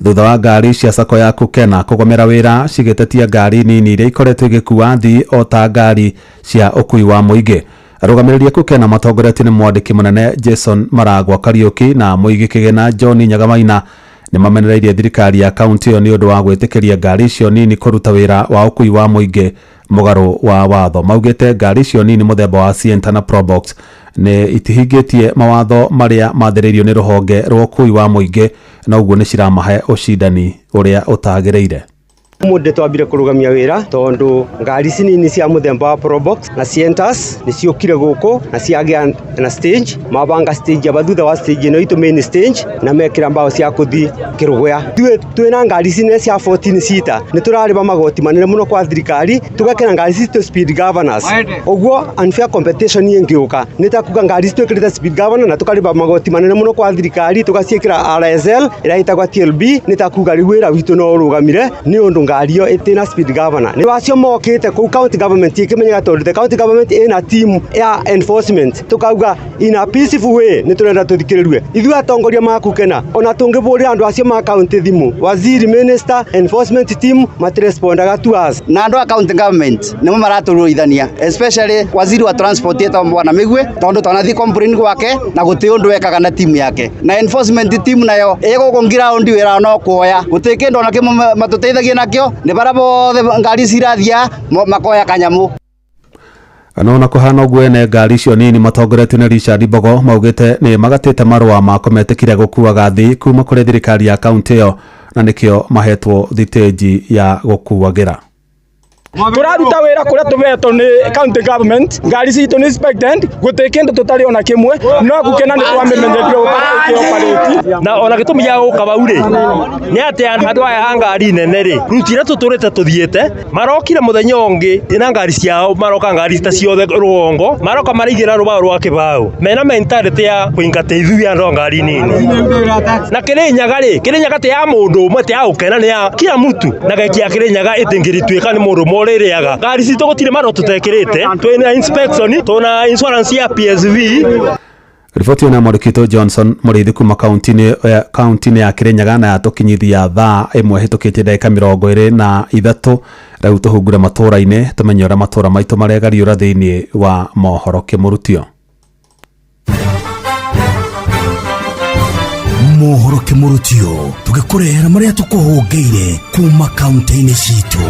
thutha wa ngari cia sako ya Kukena kũgomera wĩra cigĩtetia ngari nini iria ikoretwo igĩkua athii o ta ngari cia ũkui wa mũingĩ. Arũgamĩrĩri a Kukena matongoretio nĩ mwandĩki mũnene Jason Maragwa Kariũki na mũigi kĩgĩna John Nyagamaina nĩ mamenereirie thirikari ya kaunti ĩyo nĩ ũndũ wa gwĩtĩkĩria ngari icio nini kũruta wĩra wa ũkui wa mũingĩ mũgarũ wa watho. Maugĩte ngari icio nini mũthemba wa Sienta na Probox nĩ itihingĩtie mawatho marĩa mathĩrĩirio nĩ rũhonge rwa ũkui wa mũingĩ na ũguo nĩ ciramahe ũcindani ũrĩa ũtagĩrĩire. Mũndũ twambire kũrũgamia wĩra tondũ ngari ici nini cia mũthemba wa Probox na Sientas nĩ ciũkire gũkũ na ciagĩa na stage, mabanga stage aba thutha wa stage ĩno itũ main stage na mekĩra mbao cia kũthi kĩrũgũya. Ithuĩ twĩna ngari ici nene cia 14 seater nĩ tũrarĩba magoti manene mũno kwa thirikari tũgekĩra ngari ici citũ speed governors. Ũguo unfair competition ĩngĩũka nĩ ta kuga ngari ici twĩkĩrĩte speed governor na tũkarĩba magoti manene mũno kwa thirikari tũgaciĩkĩra RSL ĩrĩa ĩtagwo TLB nĩ ta kuga rĩu wĩra witũ no ũrũgamire nĩ ũndũ ngari ĩyo ĩtĩ na speed governor. Nĩ wacio mokĩte kũu county government ĩkĩmenyaga tondũ the county government ĩna team ya enforcement tukauga in a peaceful way nĩ tũrenda tũthikĩrĩrue. Ithuĩ atongoria ma Kukena ona tũngĩbũrĩra andũ acio ma county thimũ, waziri, minister, enforcement team matirespondaga to us. Na andũ a county government nĩmo maratũrũithania especially waziri wa transport etagwo Bwana Mĩgwe tondũ twanathiĩ complain gwake na gũtirĩ ũndũ ekaga na team yake, na enforcement team nayo ĩgũkũ ground wĩra no kuoya gũtirĩ kĩndũ ona kĩmwe matũteithagia nakĩo, nĩ bara bothe ngari cirathia makoya kanyamũ. No na kũhana ũguo ene ngari icio nini matongoretio nĩ Richard Mbogo maugĩte nĩ magatĩte marũa ma kũmetĩkĩria gũkuaga athii kuma kũrĩ thirikari ya kaunti ĩyo na nĩkĩo mahetwo thitĩnji ya gũkuagĩra. Tũraruta wĩra kũrĩa tũhetwo nĩ county government, ngari citũ nĩ inspected, gũtirĩ kĩndũ tũtarĩ ona kĩmwe, no Kukena nĩ twamĩmenyerio ĩkĩoperate. Na ona gĩtũmi gĩa gũka bau rĩ nĩ atĩ andũ aya a ngari nene rĩ ruti iria tũtũrĩte tũthiĩte marokire mũthenya ũngĩ na ngari ciao, maroka ngari ta ciothe rũgongo, maroka maraigĩra rũbaũ rwa kĩbaũ mena mentality ya kũingata ithuĩ andũ a ngari nini. Na Kĩrĩnyaga rĩ, Kĩrĩnyaga ti ya mũndũ ũmwe, ti ya Gũkena, nĩ ya kila mtu, na geki ya Kĩrĩnyaga ĩtingĩrituĩka nĩ mũndũ ũmwe ũrĩrĩaga. Ngari citũ gũtirĩ marũa tũtekĩrĩte, twĩna inspection, twĩna insurance ya PSV. Riboti ĩno ya mwandĩki Johnson Mũrĩithi kuma kaunti-inĩ ya Kĩrĩnyaga na yatũkinyithia thaa 1 hĩtũkĩtie ndagĩka 23. Rĩu tũhungure matũũra-inĩ tũmenye ũrĩa matũũra maitũ maregariũra thĩinĩ wa mohoro kĩmũrutio. Mohoro kĩmũrutio tũgĩkũrehera marĩa tũkũhũngĩire kuma kaunti-inĩ citũ.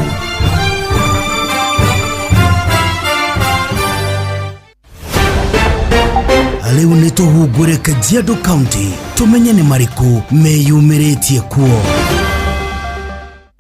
Rĩu nĩ tũhungure Kajiado County tũmenye nĩ marĩkũ meyumĩrĩtie kuo.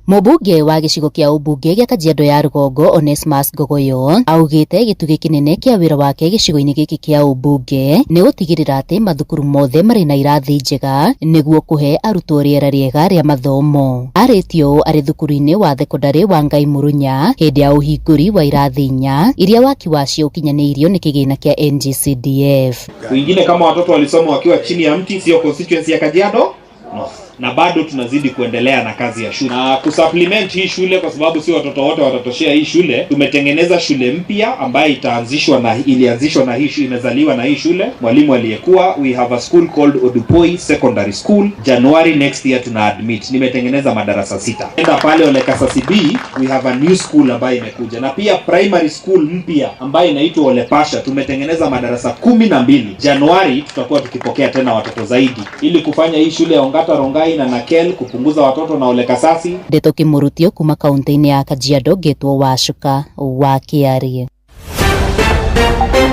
Mũmbunge wa gĩcigo kĩa ũmbunge gĩa Kajiado ya Rũgongo Onesmus Ngogoyo augĩte gĩtugĩ kĩnene kĩa wĩra wake gĩcigo-inĩ gĩkĩ kĩa ũmbunge nĩ gũtigĩrĩra atĩ mathukuru mothe marĩ na irathi njega nĩguo kũhe arutwo rĩera rĩega rĩa mathomo. Arĩtie ũũ arĩ thukuru-inĩ wa thekondarĩ wa Ngai Mũrũnya hĩndĩ ya ũhingũri wa irathi 4 iria waki wacio ũkinyanĩirio nĩ kĩgĩna kĩa NGCDF. Wengine kama watoto walisoma wakiwa chini ya mti, sio constituency ya Kajiado North. na bado tunazidi kuendelea na kazi ya shule na kusupplement hii shule, kwa sababu si watoto wote watatoshea hii shule. Tumetengeneza shule mpya ambayo itaanzishwa na ilianzishwa na hii shule, imezaliwa na hii shule, mwalimu aliyekuwa. We have a school called Odupoi Secondary School. January next year tuna admit. Nimetengeneza madarasa 6. Enda pale Ole Kasasi B, we have a new school ambayo imekuja, na pia primary school mpya ambayo inaitwa Ole Pasha, tumetengeneza madarasa 12. Januari tutakuwa tukipokea tena watoto zaidi, ili kufanya hii shule ya Ongata Rongai na Nakel kupunguza watoto na Ole Kasasi. Ndeto Kimurutio kuma kaunti-inĩ ya Kajiado ngĩtwo Wacuka wa Kĩarie.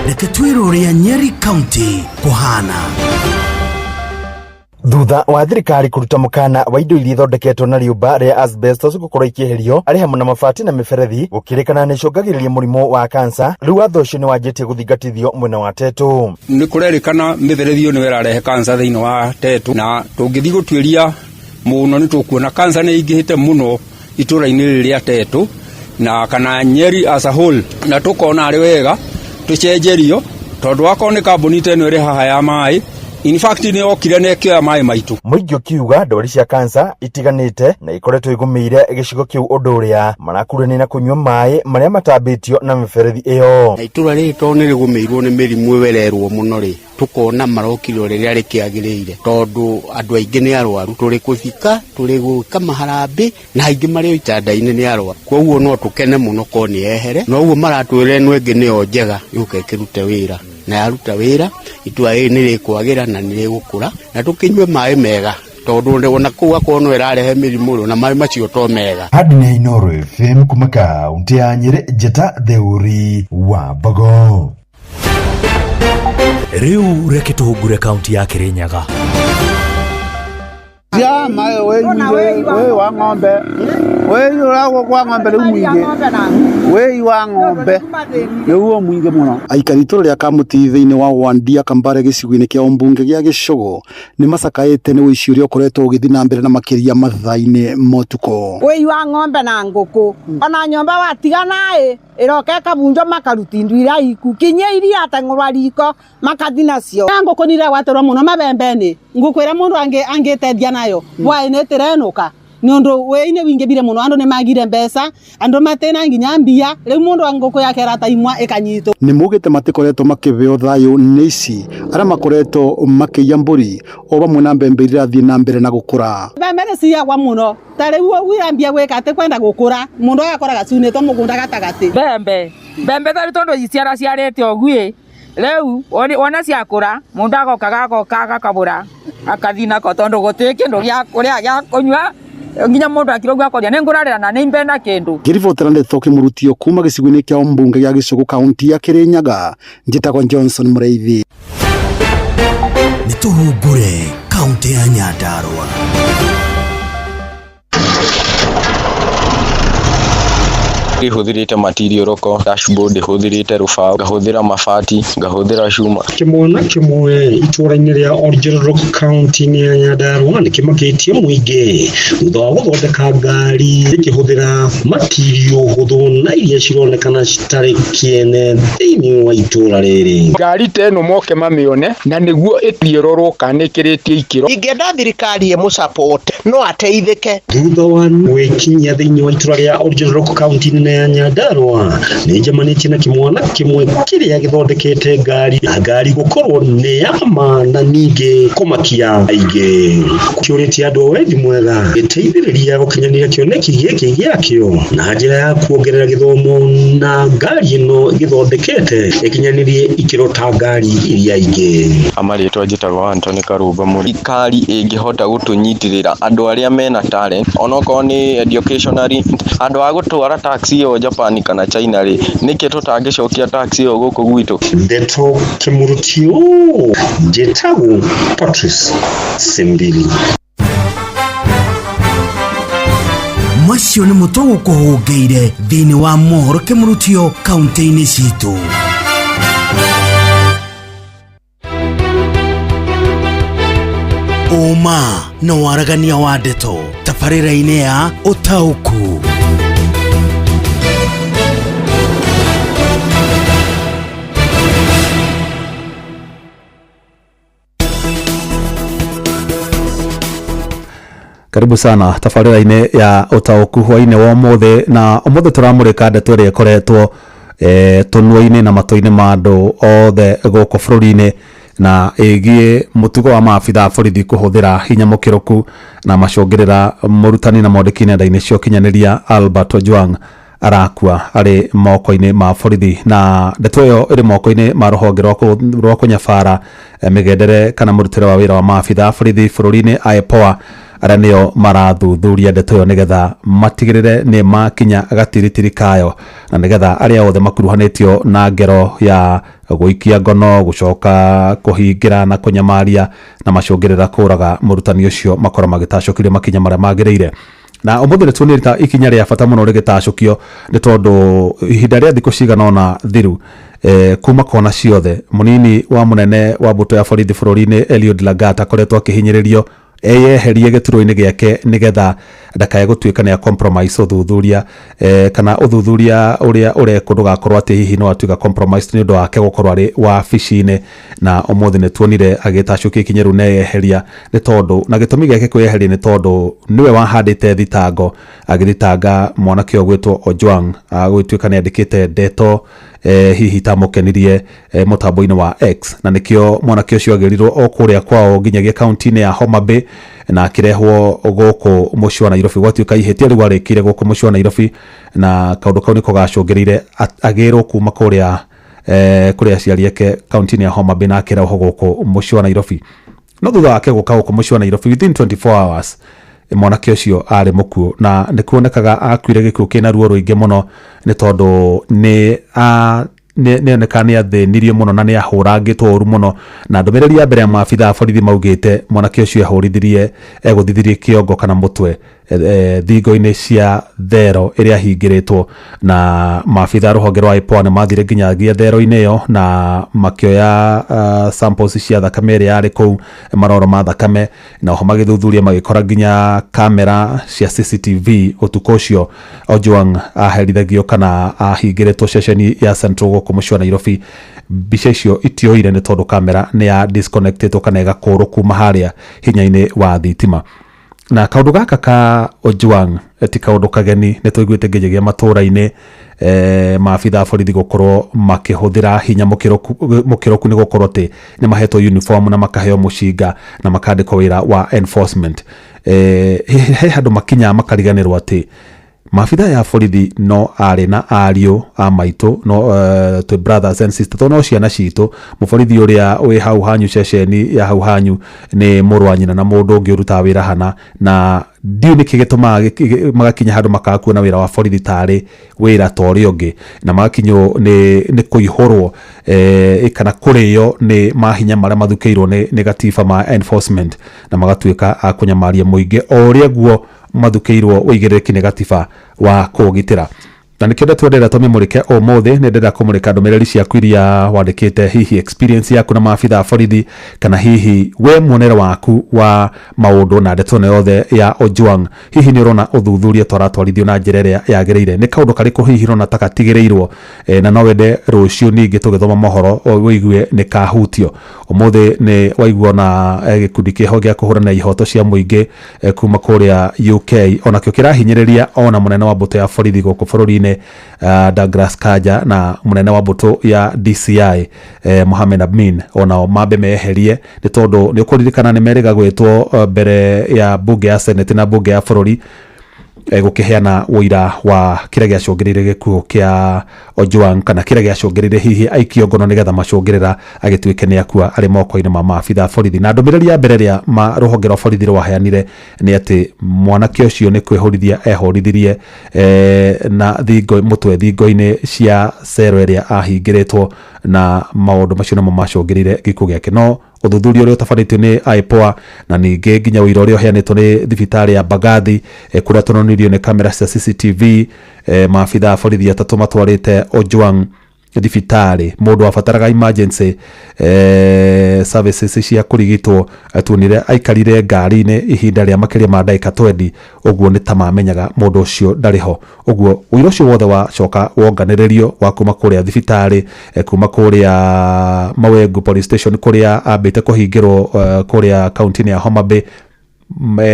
Reke twĩre ũrĩa Nyeri County kũhana. Thutha wa thirikari kũruta mũkana wa indo iria ithondeketwo na rĩũmba rĩa asbestos gũkorwo ikĩeherio arĩ hamwe na mabati na mĩberethi gũkĩrĩkana nĩ icũngagĩrĩria mũrimũ wa kansa, rĩu watho ũcio nĩ wanjĩtie gũthingatithio mwena wa Tetu. Nĩ kũrerĩkana mĩberethi ĩyo nĩyo ĩrarehe kansa thĩinĩ wa Tetu, na tũngĩthiĩ gũtuĩria mũno nĩ tũkuona kansa nĩ ĩingĩhĩte mũno itũũra-inĩ rĩrĩ rĩa Tetu na kana Nyeri as a whole, na tũkona arĩ wega tũcenjerio tondũ akorwo nĩ kambuni ta ĩno ĩrĩ haha ya maĩ, in fact nĩ yokire na ĩkĩoya maĩ maitũ. Mũingĩ ũkiuga ndwari cia kansa itiganĩte na ikoretwo igũmĩire gĩcigo kĩu, ũndũ ũrĩa marakurania na kũnyua maĩ marĩa matambĩtio na mĩberethi ĩyo. Na itũra rĩrĩ tondũ nĩ rĩgũmĩirwo nĩ mĩrimũ ĩwererwo mũno rĩ, tũkona marokire o rĩrĩa rĩkĩagĩrĩire tondũ andũ aingĩ nĩ arwaru, tũrĩ kũthika, tũrĩ gwĩka maharambĩ na aingĩ marĩ o itanda-inĩ nĩ arwaru. Koguo no tũkene mũno korwo nĩ yehere, na ũguo maratwĩra ĩno ĩngĩ nĩyo njega yũke ĩkĩrute wĩra, na yaruta wĩra itua rĩrĩ nĩ rĩkwagĩra na nĩ rĩgũkũra, na tũkĩnyue maĩ mega tondũ ona kũu akorwo no ĩrarehe mĩrimũ rĩ, na maĩ macio to mega. Adney Inooro FM kuma kaunti ya Nyeri, Njĩta Theuri wa Mbogo. Rĩu reke tũhungure kaunti ya Kirinyaga. Ya maĩ wĩ wa ng'ombe wĩ ũragwo kwa ng'ombe rĩu mũingĩ wĩi wa ng'ombe nĩguo mũingĩ mũno. Aikari itũra rĩa Kamuti thĩinĩ wa Wandia Kambare gĩcigo-inĩ kĩa ũmbunge gĩa Gĩcũgũ nĩ macakaĩte nĩ ũici ũrĩa ũkoretwo ũgĩthiĩ na mbere na makĩria mathaa-inĩ ma ũtukũ. Wĩi wa ng'ombe na ngũkũ ona nyũmba watiga naĩ ĩroka ĩkabunjwo makaruta indo iria iku kinya iria ateng'ũrwa riko makathi nacio. Na ngũkũ nĩ iragwatĩrwo mũno mabembe-inĩ, ngũkũ ĩrĩa mũndũ angĩtendia nayo bwaĩ nĩ ĩtĩrenũka nĩ ũndũ wĩi-inĩ wingĩbire mũno, andũ nĩ magire mbeca, andũ matĩna nginya mbia, rĩu mũndũ ngũkũ yake ĩrataimwa ĩkanyitwo. Nĩ maugĩte matikoretwo makĩheo thayũ nĩ ici arĩa makoretwo makĩiya mbũri o vamwe na mbembe iria irathiĩ na mbere na gũkũra. Mbembe nĩ ciyagwa mũno ta rĩu ũguo irambia gwĩka atĩ kwenda gũkũra mũndũ agakoraga ciunĩtwo mũgũnda gatagatĩ. Mbembe mbembe tarĩ tondũ iciara ciarĩte ũguo rĩu wona ciakũra mũndũ agoka agoka agakabũra akathi nako tondũ gũtirĩ kĩndũ gĩa kũrĩa gĩa kũnyua nginya mũndũ akira ũguo akoria nĩ ngũrarĩra na nĩ imbe na kĩndũ. Ngĩribotera ndeto Kĩmurutio kuma gĩcigo-inĩ kĩa ũmbunge gĩa Gĩcũgũ kaunti ya Kirinyaga, njĩtagwo Johnson Mũrĩithi. Nĩ tũhungure kaunti ya Nyandarua. Hũthĩrĩte material roko, dashboard hũthĩrĩte rũbaũ, ngahũthĩra mabati, ngahũthĩra cuma. Kĩmwana kĩmwe itũũra-inĩ rĩa Oljororok kaunti-inĩ ya Nyandarua nĩkĩmakĩtie mũingĩ thutha wa gũthondeka ngari ĩkĩhũthĩra matirio hũthũ na iria cironekana citarĩ kĩene thĩinĩ wa itũũra rĩrĩ. Ngari ta ĩno moke mamĩone na nĩguo ĩthiĩ kana ĩkĩrĩtie ikĩro. Ingĩenda thirikari ĩmũ no ateithĩke. Thutha wa gwĩkinyia thĩinĩ wa itũũra rĩa Oljororok kaunti-inĩ ya Nyandarua nĩ njemanĩtie na kĩmwana kĩmwe kĩrĩa gĩthondekete ngari na ngari gũkorwo nĩ ya ma na ningĩ kũmakia aingĩ. Kĩũrĩtie andũ a wendi mwega gĩteithĩrĩria gũkinyanĩria kĩoneki gĩkĩ gĩakĩo na njĩra ya kuongerera gĩthomo na ngari ĩno gĩthondekete ĩkinyanĩrie ikĩro ta ngari iria ingĩ. Amarĩtwa njĩtagwo Anthony Karũmba Mũrĩ. Thirikari ĩngĩhota gũtũnyitĩrĩra andũ arĩa mena talent onokorwo nĩ educationally andũ a gũtwara taxi ĩyo Japan kana China rĩ, nĩkĩ tũtangĩcokia taxi ĩyo gũkũ gwitũ? Ndeto Kĩmurutio, njĩtagwo Patrice Simbili. Macio nĩ mũtwe gũkũhũngĩire thĩinĩ wa mohoro Kĩmurutio kaunti-inĩ citũ. Ũma na waragania wa ndeto tabarĩra-inĩ ya Ũtaũku. Karibu sana tabarĩra-inĩ ya ũtaũku hwainĩ wa ũmũthĩ. Na ũmũthĩ tũramũrĩka ndeto ĩrĩa ĩkoretwo tũnua-inĩ na matũ-inĩ ma andũ othe gũkũ bũrũri-inĩ, na ĩgiĩ mũtugo wa maabitha a borithi kũhũthĩra hinya mũkĩrũku na macũngĩrĩra mũrutani na mwandĩki nenda-inĩ cia ũkinyanĩria Albert Ojwang arakua arĩ moko-inĩ ma borithi. Na ndeto ĩyo ĩrĩ moko-inĩ ma rũhonge rwa kũnyabara mĩgendere kana mũrutĩre wa wĩra wa maabitha a borithi bũrũri-inĩ IPOA, arĩa nĩo marathuthuria ndeto ĩyo nĩgetha matigĩrĩre nĩ makinya gatiritiri kayo, na nĩgetha arĩa othe makuruhanĩtio na ngero ya gũikia ngono, gũcoka kũhingĩra na kũnyamaria na macũngĩrĩra kũraga mũrutani ũcio makorwo magĩtacũkĩrio makinya marĩa magĩrĩire. Na ũmũthĩ nĩ tuonire ikinya rĩa bata mũno rĩgĩtacũkio, nĩ tondũ ihinda rĩa thikũ cigana ũna thiru, kuma kona ciothe mũnini wa mũnene wa mbũtũ ya borithi bũrũri-inĩ Eliud Lagat akoretwo akĩhinyĩrĩrio eyeherie gĩturwa-inĩ gĩake nĩgetha ndakae gũtuĩka nĩ compromise ũthuthuria, kana ũthuthuria ũrĩa ũrekwo ndũgakorwo atĩ hihi no atuĩka compromise nĩ ũndũ wake gũkorwo arĩ wabici-inĩ. Na ũmũthĩ nĩ tuonire agĩtacũkia ikinya rĩu na eyeheria, nĩ tondũ na gĩtũmi gĩake kwĩyeheria nĩ tondũ nĩwe wahandĩte thitango, agĩthitanga mwanake ũyũ gwĩtwo Ojwang gũgĩtuĩka nĩ andĩkĩte ndeto hihi tamũkenirie mũtambo-inĩ wa X, na nĩkĩo mwanake ũcio agĩrirwo o kũrĩa kwao nginyagia kaunti-inĩ ya Homa Bay na akĩrehwo gũkũ mũciĩ wa Nairobi. Gwatuĩka ihĩtia rĩu arĩkĩire gũkũ mũciĩ wa Nairobi, na kaũndũ kau nĩko gacũngĩrĩire agĩrwo kuma kũrĩa kũrĩa aciari ake kaunti-inĩ ya Homa Bay na akĩrehwo gũkũ mũciĩ wa Nairobi. No thutha wake gũka gũkũ mũciĩ wa Nairobi, within 24 hours mwanake ũcio arĩ mũkuũ, na nĩ kuonekaga akuire gĩkuũ kĩna ruo rũingĩ mũno, nĩ tondũ nĩ nĩ oneka nĩ athĩnirio mũno na nĩ ahũrangĩtwo ũru mũno. Na ndũmĩrĩri ya mbere ya maabitha a borithi maugĩte mwanake ũcio ehũrithirie, egũthithirie kĩongo kana mũtwe thingo-inĩ cia thero ĩrĩa ahingĩrĩtwo. Na maabitha a rũhonge rwa IPOA nĩ mathire nginyagia thero-inĩ ĩyo na makĩoya samples cia thakame ĩrĩa yarĩ kũu, maroro ma thakame, na oho magĩthuthuria magĩkora nginya kamera cia CCTV ũtukũ ũcio Ojwang aherithagio kana ahingĩrĩtwo ceceni ya Central gũkũ mũciĩ wa Nairobi. Mbica icio itioire nĩ tondũ kamera nĩ ya disconnectĩtwo kana ĩgakũrwo kuma harĩa hinya-inĩ wa thitima. Na kaũndũ gaka ka Ojwang ti kaũndũ kageni, nĩ tũiguĩte nginyagia matũra-inĩ maabitha a borithi gũkorwo makĩhũthĩra hinya mũkĩrũku, nĩ gũkorwo atĩ nĩ mahetwo uniform na makaheo mũcinga na makandĩkwo wĩra wa enforcement. He handũ makinyaga makariganĩrwo atĩ maabitha ya borithi no arĩ na ariũ a maitũ, no twĩ brothers and sisters, tondũ no ciana citũ. Mũborithi ũrĩa wĩ hau hanyu ceceni ya hau hanyu nĩ mũrũ wa nyina na mũndũ ũngĩ ũrutaga wĩra hana, na ndiũ nĩkĩ gĩtũmaga magakinya handũ makaga kuona wĩra wa borithi tarĩ wĩra ta ũrĩa ũngĩ, na magakinywo nĩ kũihũrwo kana kũrĩo nĩ mahinya marĩa mathukĩirwo nĩ gatiba ma enforcement, na magatuĩka a kũnyamaria mũingĩ o ũrĩa guo mathukĩirwo ũigĩrĩrĩki nĩ gatiba wa kũũgitĩra. Na nĩkĩo ndeto ndĩrenda tũmĩmũrĩke ũmũthĩ. Nĩ ndĩrenda kũmũrĩka ndũmĩrĩri ciaku iria wandĩkĩte, hihi experience yaku na maabitha a borithi, kana hihi we muonere waku wa maũndũ na ndeto ĩno yothe ya Ojwang. Hihi nĩ ũrona ũthuthuria twaratwarithio na njĩra ĩrĩa yagĩrĩire? Nĩ kaũndũ karĩkũ hihi ũrona ta gatigĩrĩirwo na no wende rũciũ ningĩ tũgĩthoma mohoro ũigue nĩ kahutio? Ũmũthĩ nĩ waigua na gĩkundi kĩho gĩa kũhũrana ihoto cia mũingĩ kuma kũrĩa UK onakĩo kĩrahinyĩrĩria ona mũnene wa mbũtũ ya borithi gũkũ bũrũri-inĩ Douglas Kanja na mũnene wa mbũtũ ya DCI Mohamed Amin onao mambe meherie, nĩ tondũ nĩ ũkũririkana nĩ merĩga gwĩtwo mbere ya mbunge ya Senate na mbunge ya bũrũri gũkĩheana ũira wa kĩrĩa gĩacũngĩrĩire gĩkuũ kĩa Ojwang, kana kĩrĩa gĩacũngĩrĩire hihi aikio ngono nĩgetha macũngĩrĩra agĩtuĩke nĩ akua arĩ moko-inĩ ma maabitha a borithi. Na ndũmĩrĩri ya mbere ĩrĩa rũhonge rwa borithi rwaheanire nĩ atĩ mwanake ũcio nĩ kwĩhũrithia ehũrithirie na thingo mũtwe thingo-inĩ cia cero ĩrĩa ahingĩrĩtwo, na maũndũ macio nĩmo macũngĩrĩire gĩkuũ gĩake. No ũthuthuria ũrĩa ũtabanĩtio nĩ IPOA na ningĩ nginya ũira ũrĩa ũheanĩtwo nĩ thibitarĩ ya Mbagathi, kũrĩa tũnonirio nĩ kamera cia CCTV maabitha a borithi atatũ matwarĩte Ojwang thibitarĩ, mũndũ wabataraga emergency services cia kũrigitwo, tuonire aikarire ngari-inĩ ihinda rĩa makĩria ma ndagĩka 20. Ũguo nĩ ta mamenyaga mũndũ ũcio ndarĩ ho. Ũguo ũira ũcio wothe wacoka wonganĩrĩrio wa kuma kũrĩa thibitarĩ, kuma kũrĩa Mawengu police station kũrĩa ambĩte kũhingĩrwo, kũrĩa kaunti-inĩ ya Homa Bay.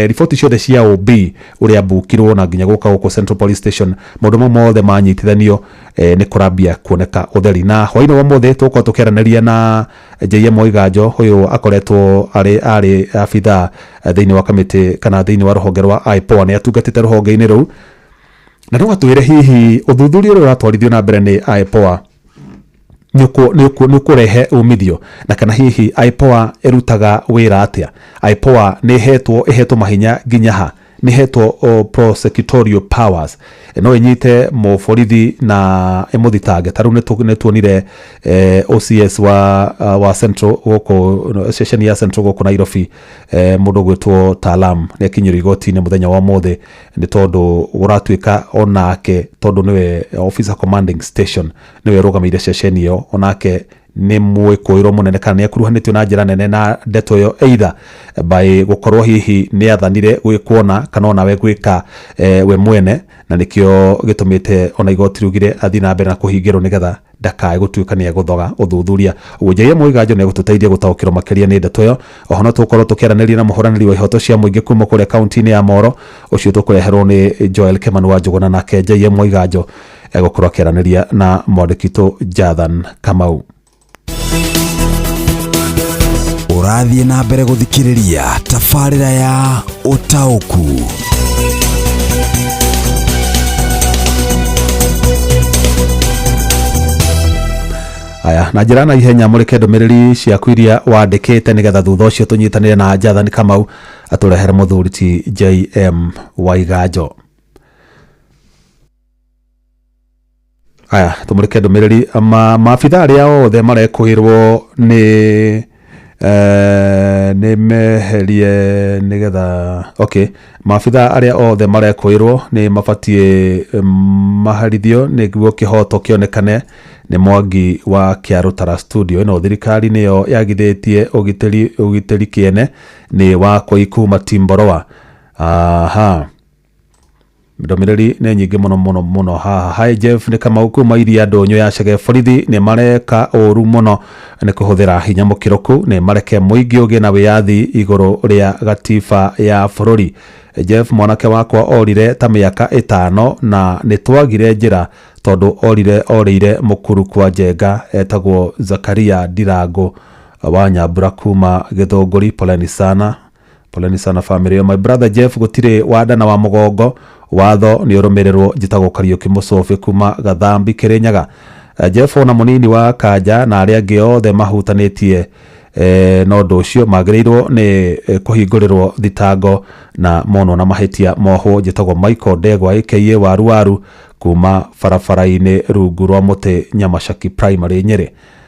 Riboti ciothe cia OB ũrĩa mbukirwo na nginya gũka gũkũ Central Police Station, maũndũ mau mothe manyitithanio, nĩ kũrambia kuoneka ũtheri. Na hwainĩ wa ũmũthĩ tũgũkorwo tũkĩaranĩria na JM Waiganjo. Ũyũ akoretwo arĩ abithaa thĩinĩ wa kamĩtĩ kana thĩinĩ wa rũhonge rwa IPOA, nĩ atungatĩte rũhonge-inĩ rũu, na no atwĩre hihi ũthuthuria ũrĩa ũratwarithio na mbere nĩ IPOA nĩ ũkũrehe umithio, na kana hihi IPOA ĩrutaga wĩra atĩa. IPOA nĩ ĩhetwo mahinya nginya ha, nĩ ĩhetwo prosecutorial powers, no ĩnyite mũborithi na ĩmũthitange. Ta rĩu nĩ tuonire OCS wa Central gũkũ, ceceni ya Central gũkũ Nairobi, mũndũ ũgwĩtwo Talam nĩ akinyĩrio igoti-inĩ mũthenya wa ũmũthĩ, nĩ tondũ ũratuĩka onake, tondũ nĩwe officer commanding station, nĩwe ũrũgamĩire ceceni ĩyo, onake nĩ mwĩkũĩrwo mũnene kana nĩ akuruhanĩtio na njĩra nene na ndeto ĩyo, either by gũkorwo hihi nĩ athanire gwĩkwo kana onawe gwĩka we mwene, na nĩkĩo gĩtũmĩte ona igoti riugire athiĩ na mbere na kũhingĩrwo nĩgetha ndakae gũtuĩka nĩ egũthoga ũthuthuria. Ũguo JM Waiganjo nĩ egũtũteithia gũtaũkĩrwo makĩria nĩ ndeto ĩyo. Oho no tũgũkorwo tũkĩaranĩria na mũhũranĩri wa ihoto cia mũingĩ kuma kũrĩa kaunti-inĩ ya Moro, ũcio tũkũreherwo nĩ Joel Kimani wa Njũgũna, nake JM Waiganjo egũkorwo akĩaranĩria na mwandĩki witũ Jathan Kamau. Ũrathiĩ na mbere gũthikĩrĩria tabarĩra ya ũtaũku. Aya, na njĩra na ihenya mũrĩke ndũmĩrĩri ciaku iria wandĩkĩte, nĩgetha thutha ũcio tũnyitanĩre na Jathan Kamau atũrehere mũthuri ti JM Waiganjo. Aya, tũmũrĩke ndũmĩrĩri. Maabitha arĩa othe marekũĩrwo nĩ meherie nĩgetha, okay, maabitha arĩa othe marekũĩrwo nĩ mabatiĩ maherithio nĩguo kĩhoto kĩonekane. Nĩ Mwangi wa Kĩarũtara studio ĩno. Thirikari nĩyo yagithĩtie ũgitĩri kĩene nĩ wa kuma Timboroa. Aha, ndũmĩrĩri nĩ nyingĩ mũno mũno mũno haha. Hi Jeff, nĩ Kamau kuma iria ndũnyũ ya Chege. Borithi nĩ mareka ũru mũno nĩ kũhũthĩra hinya mũkĩrũku, nĩ mareke mũingĩ ũgĩe na wĩyathi igũrũ rĩa gatiba ya bũrũri. Jeff, mwanake wakwa orire ta mĩaka 5 na nĩ twagire njĩra tondũ orĩire mũkuru kwa Njenga, etagwo Zakaria Ndirango wa Nyambura kuma Gĩthũngũri. Poleni sana, poleni sana family. My brother Jeff, gũtirĩ wanda na wa mũgongo, watho nĩ ũrũmĩrĩrwo. Njĩtagwo Kariũki Mũcũbĩ kuma Gathambi Kĩrĩnyaga. Jeff, ona mũnini wa Kanja na arĩa angĩ othe mahutanĩtie na ũndũ ũcio magĩrĩirwo nĩ kũhingũrĩrwo thitango na monwo na mahĩtia mohwo. Njĩtagwo Michael Ndegwa aka Waru Waru kuma barabara-inĩ rungu rwa mũtĩ Nyamacaki Primary Nyĩrĩ.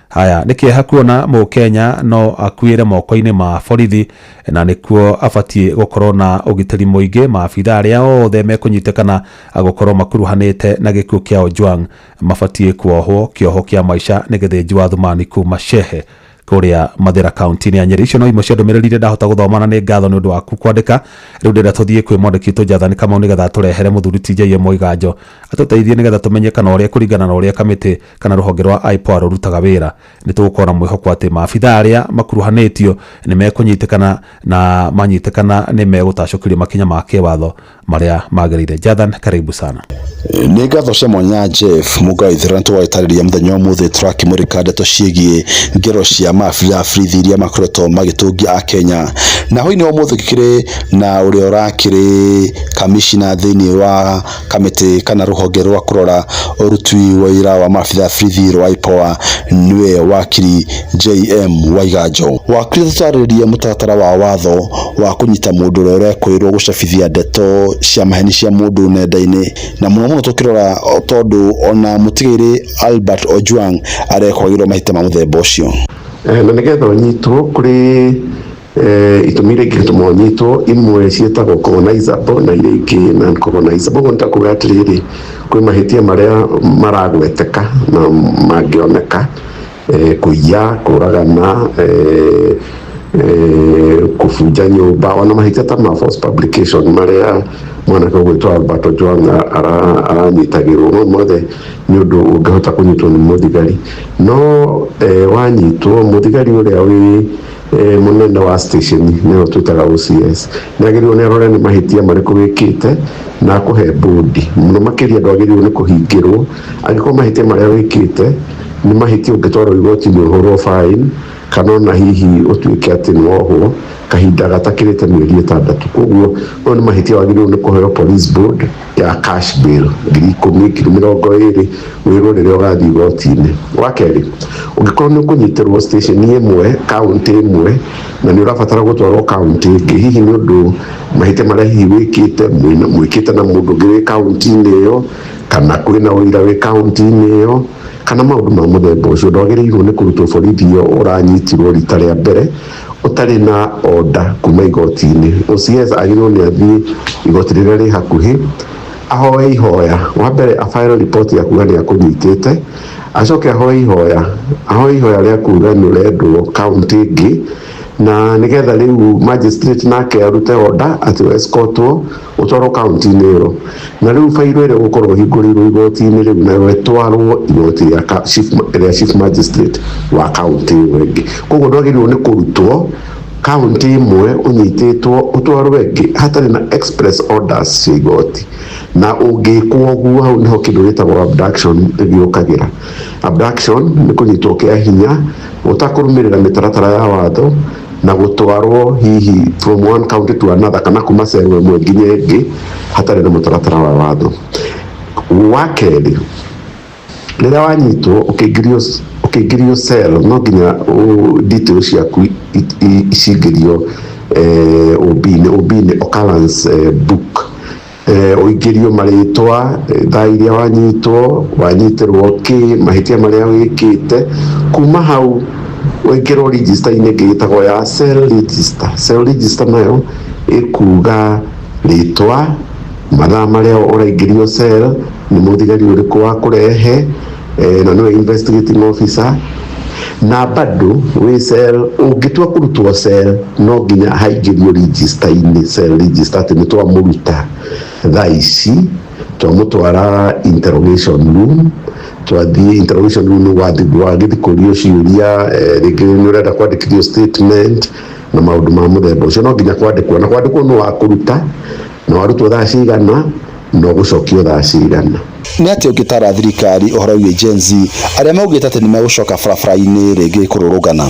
Haya, nĩ kĩeha kuona mũkenya no akuĩre moko-inĩ ma borithi, na nĩkuo abatiĩ gũkorwo na ũgitĩri mũingĩ. Maabitha arĩa othe mekũnyitĩkana gũkorwo makuruhanĩte na gĩkuũ kĩa Ojwang mabatiĩ kuohwo kĩoho kĩa maica. Nĩ Gĩthĩnji wa Thumani kuma Shehe kũrĩa Mathĩra kaunti-inĩ ya Nyĩrĩ. Icio no imwe cia ndũmĩrĩri iria ndahota gũthoma, na nĩ ngatho nĩ ũndũ waku kwandĩka. Rĩu ndĩrenda tũthiĩ kwĩ mwandĩki witũ Jathani Kamau nĩgetha atũrehere mũthuri ti JM Waiganjo atũteithie nĩgetha tũmenye kana ũrĩa kũringana na ũrĩa kamĩtĩ kana rũhonge rwa IPOA rũrutaga wĩra, nĩ tũgũkorwo na mwĩhoko atĩ maabitha arĩa makuruhanĩtio nĩ mekũnyitĩkana, na manyitĩkana nĩ megũtacũkĩrio makinya ma kĩwatho marĩa magĩrĩire. Jathan, karibu sana. Nĩ ngatho cia mwanya Jeff Mũgaithĩra, tũgagĩtarĩria mũthenya wa ũmũthĩ tũrakĩmũrĩka ndeto ciĩgiĩ ngero cia maabitha a borithi iria makoretwo magĩtũngia Akenya. Na hwainĩ wa ũmũthĩ gĩkĩrĩ na ũrĩa ũrakĩrĩ kamishina thĩinĩ wa kamĩtĩ kana rũhonge rwa kũrora ũruti wĩra wa maabitha a borithi rwa IPOA, nĩwe wakiri JM Waiganjo. Wakiri, tũtarĩrie mũtaratara wa watho wa kũnyita mũndũ ũrĩa ũrekũĩrwo gũcabithia ndeto cia maheni cia mũndũ nenda-inĩ, na mũno mũno tũkĩrora tondũ ona mũtigairĩ Albert Ojwang arekwagĩrwo mahĩtia ma mũthemba ũcio. Na nĩgetha ũnyitwo kũrĩ itũmi iria ingĩtũma ũnyitwo, imwe ciĩtagwo cognizable na iria ingĩ non cognizable. Ũguo nĩ ta kuga atĩrĩrĩ, kwĩ mahĩtia marĩa maragweteka na mangĩoneka, kũiya, kũragana, kũbunja nyũmba, ona mahĩtia ta ma false publication marĩa mwanake ũgwĩtwo Albert Ojwang aranyitagĩrwo, mau mothe nĩ ũndũ ũngĩhota kũnyitwo nĩ mũthigari. No wanyitwo, mũthigari ũrĩa wĩ Mũnene wa station nĩwe twĩtaga OCS nĩ agĩrĩirwo nĩ arore nĩ mahĩtia marĩkũ wĩkĩte na akũhe bũndi. Mũno makĩria ndwagĩrĩirwo nĩ kũhingĩrwo angĩkorwo mahĩtia marĩa wĩkĩte nĩ mahĩtia ũngĩtwarwo igoti-inĩ ũhũrwo fine, kana ona hihi ũtuĩke atĩ nĩ wohwo kahinda gatakĩrĩte mĩeri 6. Koguo ũyũ nĩ mahĩtia wagĩrĩirwo nĩ kũheo police board ya cash bail 10,000, 20,000, wĩrwo rĩrĩa ũgathiĩ igoti-inĩ. Wa kerĩ, ũngĩkorwo nĩ ũkũnyitĩrwo station ĩmwe kaũntĩ ĩmwe na nĩ ũrabatara gũtwarwo kaũntĩ ĩngĩ, hihi nĩ ũndũ mahĩtia marĩa hihi wĩkĩte mwĩkĩte na mũndũ ũngĩ wĩ kaũntĩ-inĩ ĩyo, kana kwĩna ũira wĩ kaũntĩ-inĩ ĩyo, kana maũndũ ma mũthemba ũcio, ndwagĩrĩirwo nĩ kũrutwo borithi ĩyo ũranyitirwo rita rĩa mbere ũtarĩ na order kuma igoti-inĩ. OCS agĩrĩirwo nĩ athiĩ igoti rĩrĩa rĩ hakuhĩ ahoe ihoya. Wa mbere a file report ya kuga nĩ akũnyitĩte, acoke ahoe ihoya, ahoe ihoya rĩa kuga nĩ ũrendwo kaũntĩ ĩngĩ, na nĩgetha rĩu magistrate nake arute order atĩ escortwo ũtwarwo kaũntĩ-inĩ ĩyo. Na rĩu bairo ĩrĩa ũgũkorwo ũhingũrĩirwo igoti-inĩ rĩu nayo ĩtwarwo igoti rĩa chief magistrate wa kaũntĩ ĩyo ĩngĩ. Koguo ndwagĩrĩirwo nĩ kũrutwo kaũntĩ ĩmwe ũnyitĩtwo ũtwarwo ĩngĩ hatarĩ na express orders cia igoti. Na ũngĩkwo ũguo, hau nĩho kĩndũ gĩtagwo abduction gĩũkagĩra. Abduction nĩ kũnyitwo kĩa hinya ũtakũrũmĩrĩra mĩtaratara ya watho na gũtwarwo hihi from one county to another, kana kuma cell ĩmwe nginya ĩngĩ hatarĩ na mũtaratara wa watho. Wa kerĩ, rĩrĩa wanyitwo ũkĩingĩrio cell, no nginya details ciaku cingĩrio OB-inĩ. OB nĩ occurrence book. Ũingĩrio marĩtwa, thaa iria wanyitwo, wanyitĩrwo kĩ, mahĩtia marĩa wĩkĩte. Kuma hau ũingĩrwo register-inĩ ĩngĩ ĩtagwo ya cell register. Cell register nayo ĩkuga rĩtwa, mathaa marĩa ũraingĩrio cell, nĩ mũthigari ũrĩkũ wa kũrehe, na nĩwe investigating officer. Na bado wĩ cell, ũngĩtua kũrutwo cell, no nginya haingĩrio register-inĩ, cell register, atĩ nĩ twamũruta thaa ici twamũtwara interrogation room. Twathiĩ interrogation room, nĩ wagĩthiĩ kũrio ciũria, rĩngĩ nĩ ũrenda kwandĩkithio statement na maũndũ ma mũthemba ũcio. No nginya kwandĩkwo, na kwandĩkwo nĩ wakũruta na warutwo thaa cigana na ũgũcokio thaa cigana. Nĩ atĩ ũngĩtara thirikari ũhoro wĩgiĩ Gen Z arĩa maugĩte atĩ nĩ megũcoka barabara-inĩ rĩngĩ kũrũrũngana?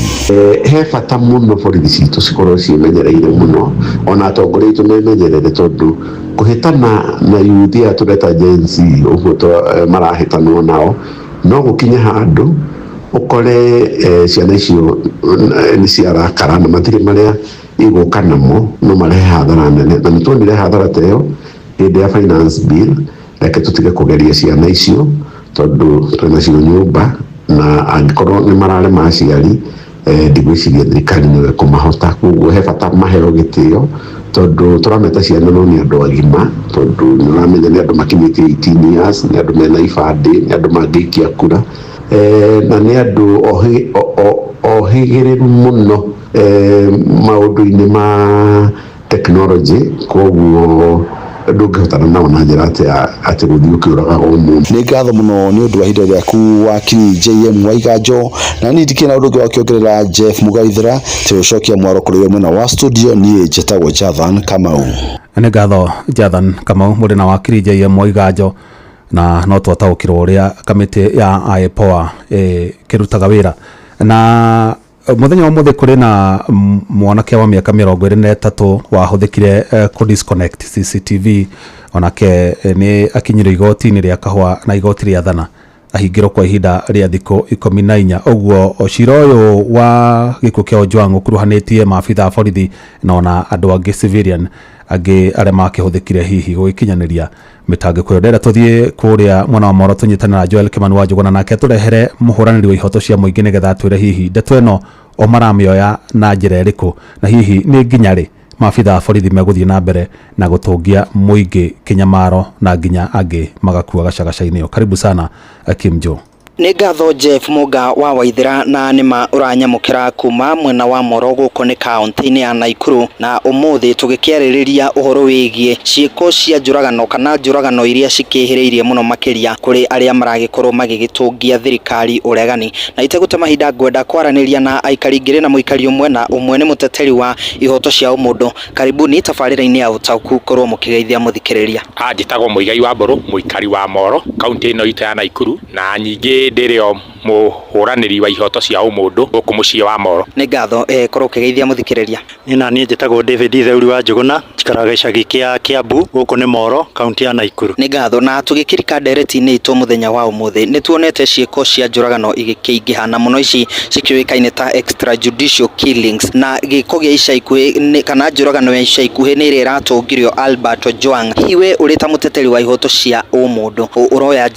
He bata mũno borithi citũ cikorwo ciĩmenyereire mũno, ona atongoria aitũ memenyerere, tondũ kũhĩtana na yuthi aya tũreta Gen Z ũguo marahĩtanwo nao, no gũkinye handũ ũkore ciana icio nĩ ciarakara na matirĩ marĩa igũka namo, no marehe hathara nene. Na nĩ tuonire hathara ta ĩyo hĩndĩ ya finance bill. Reke tũtige kũgeria ciana icio, tondũ twĩna cio nyũmba, na angĩkorwo nĩ mararema aciari, ndigwĩciria thirikari nĩyo ĩkũmahota. Koguo he bata maheo gĩtĩo, tondũ tũrameta ciana no nĩ andũ agima, tondũ nĩ ũramenya nĩ andũ makinyĩtie 18 years, nĩ andũ mena ibandĩ, nĩ andũ mangĩikia kura, na nĩ andũ ohĩgĩrĩru mũno maũndũ-inĩ ma technology. Koguo ndũngĩhotana nao na njĩra atĩ gũthiĩ ũkĩũragaga mũndũ. Nĩ ngatho mũno nĩ ũndũ wa ihinda rĩaku, wakiri JM Waiganjo. Na niĩ ndikĩrĩ na ũndũ ũngĩ wa kĩongerera Jeff Mugaithera, tũgũcokia mwaro kũrĩ we mwena wa studio. Niĩ njĩtagwo Jathan Kamau. Nĩ ngatho Jathan Kamau mũrĩ na wakiri JM Waiganjo, na no twataũkĩrwo ũrĩa kamĩtĩ ya IPOA ĩkĩrutaga wĩra. Na mũthenya wa mũthĩ kũrĩ na mwanake wa mĩaka 23 wahũthĩkire kũ disconnect CCTV, onake nĩ akinyire igoti-inĩ rĩa Kahũa na igoti rĩa Thana ahingĩrwo kwa ihinda rĩa thikũ 14. Ũguo cira ũyũ wa gĩkuũ kĩa Ojwang ũkuruhanĩtie maabitha a borithi na ona andũ angĩ civilian angĩ arĩa makĩhũthĩkire hihi gũgĩkinyanĩria mĩtangĩko ĩyo. Ndĩrenda tũthiĩ kũrĩa mwena wa Moro tũnyitane na Joel Kimani wa Njũgũna, nake tũrehere mũhũranĩri wa ihoto cia mũingĩ, nĩgetha atwĩre hihi ndeto ĩno o maramĩoya na njĩra ĩrĩkũ, na hihi nĩ nginya rĩ maabitha a borithi megũthiĩ na mbere na gũtũngia mũingĩ kĩnyamaro na nginya angĩ magakua gacagaca-inĩ ĩyo. Karibu sana, Kim Jo. Nĩ ngatho Jeff Mũnga wa Waithĩra, na nĩma ũranyamũkĩra kuma mwena wa Moro gũkũ nĩ kaunti-inĩ ya Naikuru, na ũmũthĩ tũgĩkĩarĩrĩria ũhoro wĩgiĩ ciĩko cia njũragano kana njũragano iria cikĩhĩrĩirie mũno makĩria kũrĩ arĩa maragĩkorwo magĩgĩtũngia thirikari ũregani. Na itegũte mahinda, ngwenda kwaranĩria na aikari ngĩrĩ na mũikari ũmwe, na ũmwe nĩ mũteteri wa ihoto cia ũmũndũ. Karibuni tabarĩra-inĩ ya Ũtaũku, korwo mũkĩgeithia mũthikĩrĩria. Njĩtagwo Mũigai wa Mbũrũ, mũikari wa Moro, kaunti ĩno itũ ya Naikuru, na ningĩ ndĩrĩ o mũhũranĩri wa ihoto cia ũmũndũ gũkũ mũciĩ wa Moro. Nĩ ngatho, korwo ũkĩgeithia mũthikĩrĩria. Niĩ na niĩ njĩtagwo David Theuri wa Njũgũna, njikaraga gĩcagi kĩa Kiambu, gũkũ nĩ Moro, kaunti ya Naikuru. Nĩ ngatho. Na tũgĩkĩrika ndereti-inĩ itũ mũthenya wa ũmũthĩ, nĩ tuonete ciĩko cia njũragano igĩkĩingĩha, na mũno ici cikĩũĩkaine ta extrajudicial killings, na gĩko gĩa ica ikuhĩ kana njũragano ya ica ikuhĩ nĩ ĩrĩa ĩratũngirio Albert Ojwang. Hihi we ũrĩ ta mũteteri wa ihoto cia ũmũndũ, ũroya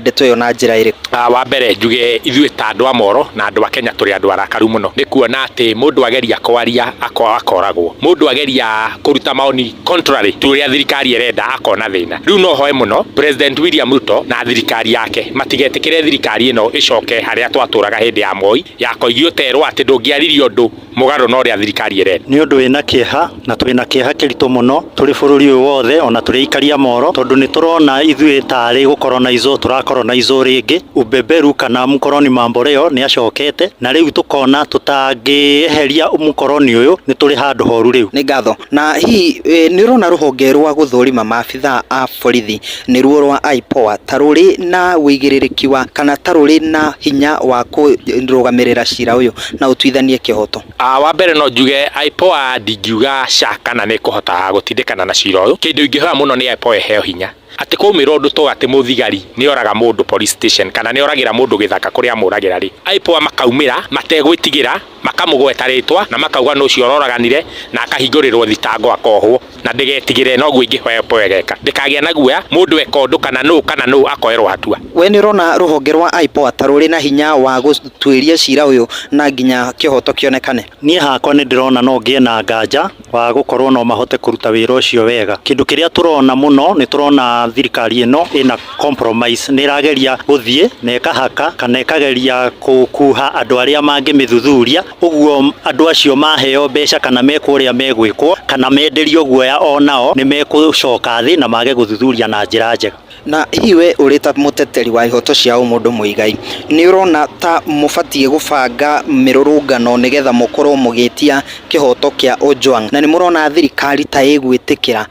ndeto ĩyo na njĩra ĩrĩkũ? Wa mbere njuge ithuĩ ta andũ a Moro na andũ a Kenya tũrĩ andũ arakaru mũno nĩ kuona atĩ mũndũ ageria kwaria akoragwo, mũndũ ageria kũruta maoni contrary to ũrĩa thirikari ĩrenda akona thĩna. Rĩu no hoe mũno President William Ruto na thirikari yake matigetĩkĩre thirikari ĩno ĩcoke harĩa twatũraga hĩndĩ ya Moi ya Koigi ũterwo atĩ ndũngĩaririe ũndũ mũgarũ na ũrĩa thirikari ĩrenda. Nĩ ũndũ wĩna kĩeha, na twĩna kĩeha kĩritũ mũno tũrĩ bũrũri ũyũ wothe, ona tũrĩ aikari a Moro, tondũ nĩ tũrona ithuĩ tarĩ gũkoronizwo tũrakoronizwo rĩngĩ. Ubeberu kana mũkoroni mamboleo nĩ acokete, na rĩu tũkona tũtangĩeheria mũkoroni ũyũ nĩ tũrĩ handũ horu rĩu. Nĩ ngatho. Na hihi nĩ ũrona rũhonge rwa gũthũrima maabithaa a borithi nĩruo rwa IPOA ta rũrĩ na ũigĩrĩrĩki wa kana ta rũrĩ na hinya wa kũrũgamĩrĩra cira ũyũ na ũtuithanie kĩhoto? Wa mbere no njuge IPOA ndingiuga ca kana nĩ kũhota gũtindĩkana na cira ũyũ. Kĩndũ ingĩhoya mũno nĩ IPOA ĩheo hinya atĩ kwaumĩra ũndũ to atĩ mũthigari nĩ oraga mũndũ police station kana nĩ oragĩra mũndũ gĩthaka kũrĩa amũragĩra rĩ, IPOA makaumĩra mategwĩtigĩra, makamũgweta rĩtwa na makauga nũ ũcio ũroraganire, na akahingũrĩrwo thitango akohwo, na ndĩgetigĩre. Noguo ingĩhoya IPOA ĩgeka, ndĩkagĩa na guoya mũndũ eka ũndũ kana nũ kana nũ akoerwo hatua. We nĩ ũrona rũhonge rwa IPOA ta rũrĩ na hinya wa gũtuĩria cira ũyũ na nginya kĩhoto kĩonekane? Niĩ hakwa nĩ ndĩrona no ngĩe na nganja wa gũkorwo no mahote kũruta wĩra ũcio wega. Kĩndũ kĩrĩa tũrona mũno nĩ tũrona thirikari ĩno ĩna compromise, nĩ ĩrageria gũthiĩ na ĩkahaka kana ĩkageria gũkuha andũ arĩa mangĩmĩthuthuria, ũguo andũ acio maheo mbeca kana mekwo ũrĩa megwĩkwo kana menderio guoya onao nĩ mekũcoka thĩ na mage gũthuthuria na njĩra njega. Na hihi we ũrĩ ta mũteteri wa ihoto cia ũmũndũ Mũigai, nĩ ũrona ta mũbatiĩ gũbanga mĩrũrũngano nĩgetha mũkorwo mũgĩtia kĩhoto kĩa Ojwang, na nĩ mũrona thirikari ta ĩgwĩtĩkĩra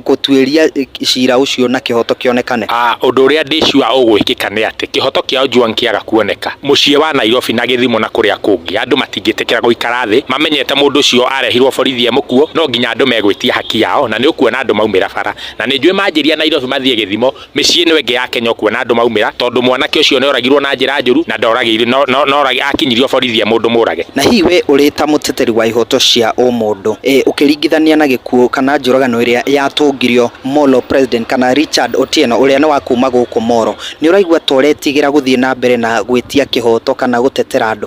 gũtuĩria cira ũcio na kĩhoto kĩonekane? Ũndũ ũrĩa ndĩ sure ũgwĩkĩka nĩ atĩ kĩhoto kĩa Ojwang kĩaga kuoneka mũciĩ wa Nairobi na Gĩthimo na kũrĩa kũngĩ, andũ matingĩtĩkĩra gũikara thĩ mamenyete mũndũ ũcio arehirwo borithi e mũkuo. No nginya andũ megwĩtia haki yao, na nĩ ũkuona andũ maumĩra bara, na nĩ njũĩ manjĩria Nairobi mathiĩ Gĩthimo, mĩciĩ ĩno ĩngĩ ya Kenya ũkuona andũ maumĩra, tondũ mwanake ũcio nĩ oragirwo na njĩra njũru na ndoragĩirwo, no akinyirio borithi e mũndũ mũrage. Na hihi we ũrĩ ta mũteteri wa ihoto cia ũmũndũ, ũkĩringithania na gĩkuũ kana njũragano ĩrĩa yatũngirio Molo President kana Richard Otieno ũrĩa nĩ wa kuma gũkũ Moro, nĩ ũraigua ta ũretigĩra gũthiĩ na mbere na gwĩtia kĩhoto kana gũtetera andũ?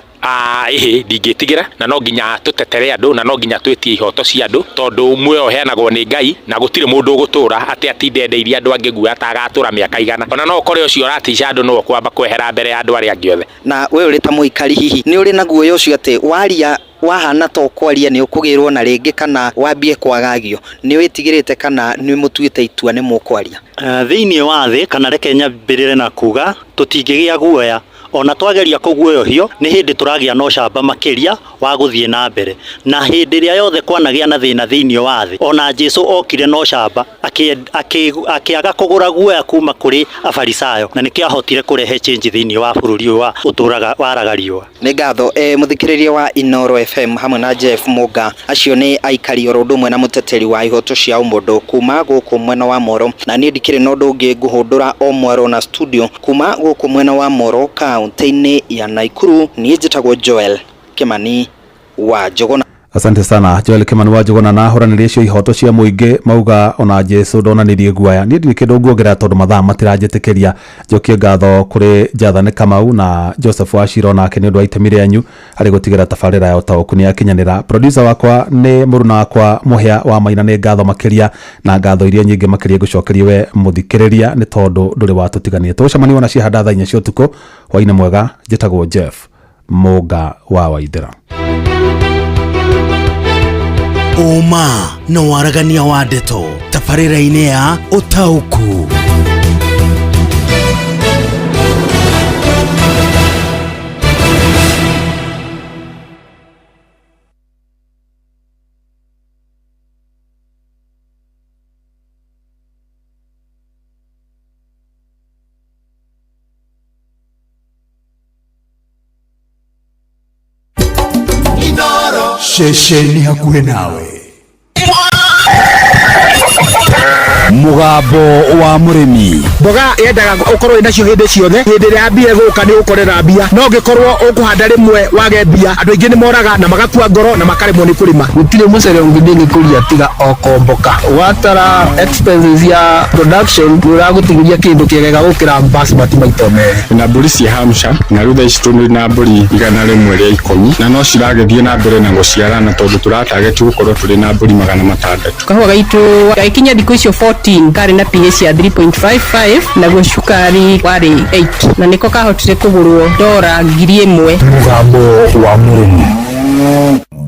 Ĩhĩ, ndingĩtigĩra, na no nginya tũtetere andũ na no nginya twĩtie ihoto cia andũ, tondũ muoyo ũheanagwo nĩ Ngai na gũtirĩ mũndũ ũgũtũra atĩ atinde endeirie andũ angĩ guoya ta agatũra mĩaka igana. Ona no ũkore ũcio ũratica andũ nĩwe ũkwamba kwehera mbere ya andũ arĩa angĩ othe. Na we ũrĩ ta mũikari, hihi nĩ ũrĩ na guoya ũcio atĩ waria wahana ta ũkwaria nĩ ũkũgĩrwo na rĩngĩ kana wambie kwagagio? Nĩ wĩtigĩrĩte kana nĩ mũtuĩte itua nĩ mũkwaria? Thĩinĩ wa thĩ, kana reke nyambĩrĩre na kuga tũtingĩgĩa guoya, ona twageria kũguoyohio nĩ hĩndĩ tũragĩa na ũcamba makĩria wa gũthiĩ na mbere. Na hĩndĩ ĩrĩa yothe kwanagĩa na thĩna thĩinĩ wa thĩ, ona Jesu okire na ũcamba akĩaga kũgũra guoya kuma kũrĩ Afarisayo, na nĩkĩo ahotire kũrehe change thĩinĩ wa bũrũri ũyũ wa ũtũraga waraga riũa. Nĩ ngatho mũthikĩrĩria wa Inooro FM hamwe na Jeff Mũnga, acio nĩ aikari oro ũndũ ũmwe na mũteteri wa ihoto cia ũmũndũ kuma gũkũ mwena wa Moro, na niĩ ndikĩrĩ na ũndũ ũngĩ ngũhũndũra o mwaro na studio kuma gũkũ mwena wa Moro kaunti-inĩ ya Naikuru. Niĩ njĩtagwo Joel Kĩmani wa Njũgũna. Asante sana Joel Kimani wa Njuguna na ahũranĩri acio ihoto cia mũingĩ mauga ona Jesu ndonanirie guaya. Niĩ ndirĩ kĩndũ nguongerera tondũ mathaa matiranjĩtĩkĩria. Njokie ngatho kũrĩ Jathane Kamau na Joseph Wachira onake nĩ ũndũ wa itemi rĩanyu harĩ gũtigĩra tabarĩra ya ũtaũku nĩ yakinyanĩra. Producer wakwa nĩ mũruna wakwa Mũhĩa wa Maina, nĩ ngatho makĩria na ngatho iria nyingĩ makĩria ngũcokerie we mũthikĩrĩria nĩ tondũ ndũrĩ watũtigania. Tũgũcemania ona ciahanda thaa 4 cia ũtukũ. Hwainĩ mwega, njĩtagwo Jeff Mũnga wa Waithĩra. Ũma na waragania wa ndeto tabarĩra-inĩ ya ũtaũku. Ceceni hakuhĩ nawe. Mũgambo wa mũrĩmi. Mboga yendaga ũkorwo wĩnacio hĩndĩ ciothe, hĩndĩ ĩrĩa mbia ĩgũka nĩ ũgũkorera mbia, no ũngĩkorwo ũkũhanda rĩmwe wage mbia, andũ aingĩ nĩ moraga na magakua ngoro na makaremwo nĩ kũrĩma. Gũtirĩ mũcere ũngĩ ndĩngĩkũria tiga o komboka. Watara expenses ya production nĩ ũragũtigĩria kĩndũ kĩega gũkĩra basmati maita merĩ. Na mbũri cia Hampshire na rĩu thaa ici tũrĩ na mbũri 110 na no ciragĩthiĩ na mbere na gũciarana tondũ tũratageti gũkorwo tũrĩ na mbũri 600. Kahũa gaitũ gagĩkinya thikũ icio 14 karĩ na pH ya 3.55 naguo cukari warĩ 8 na nĩko kahotire kũgũrwo dora 1000. Mũgambo wa mũrĩmi.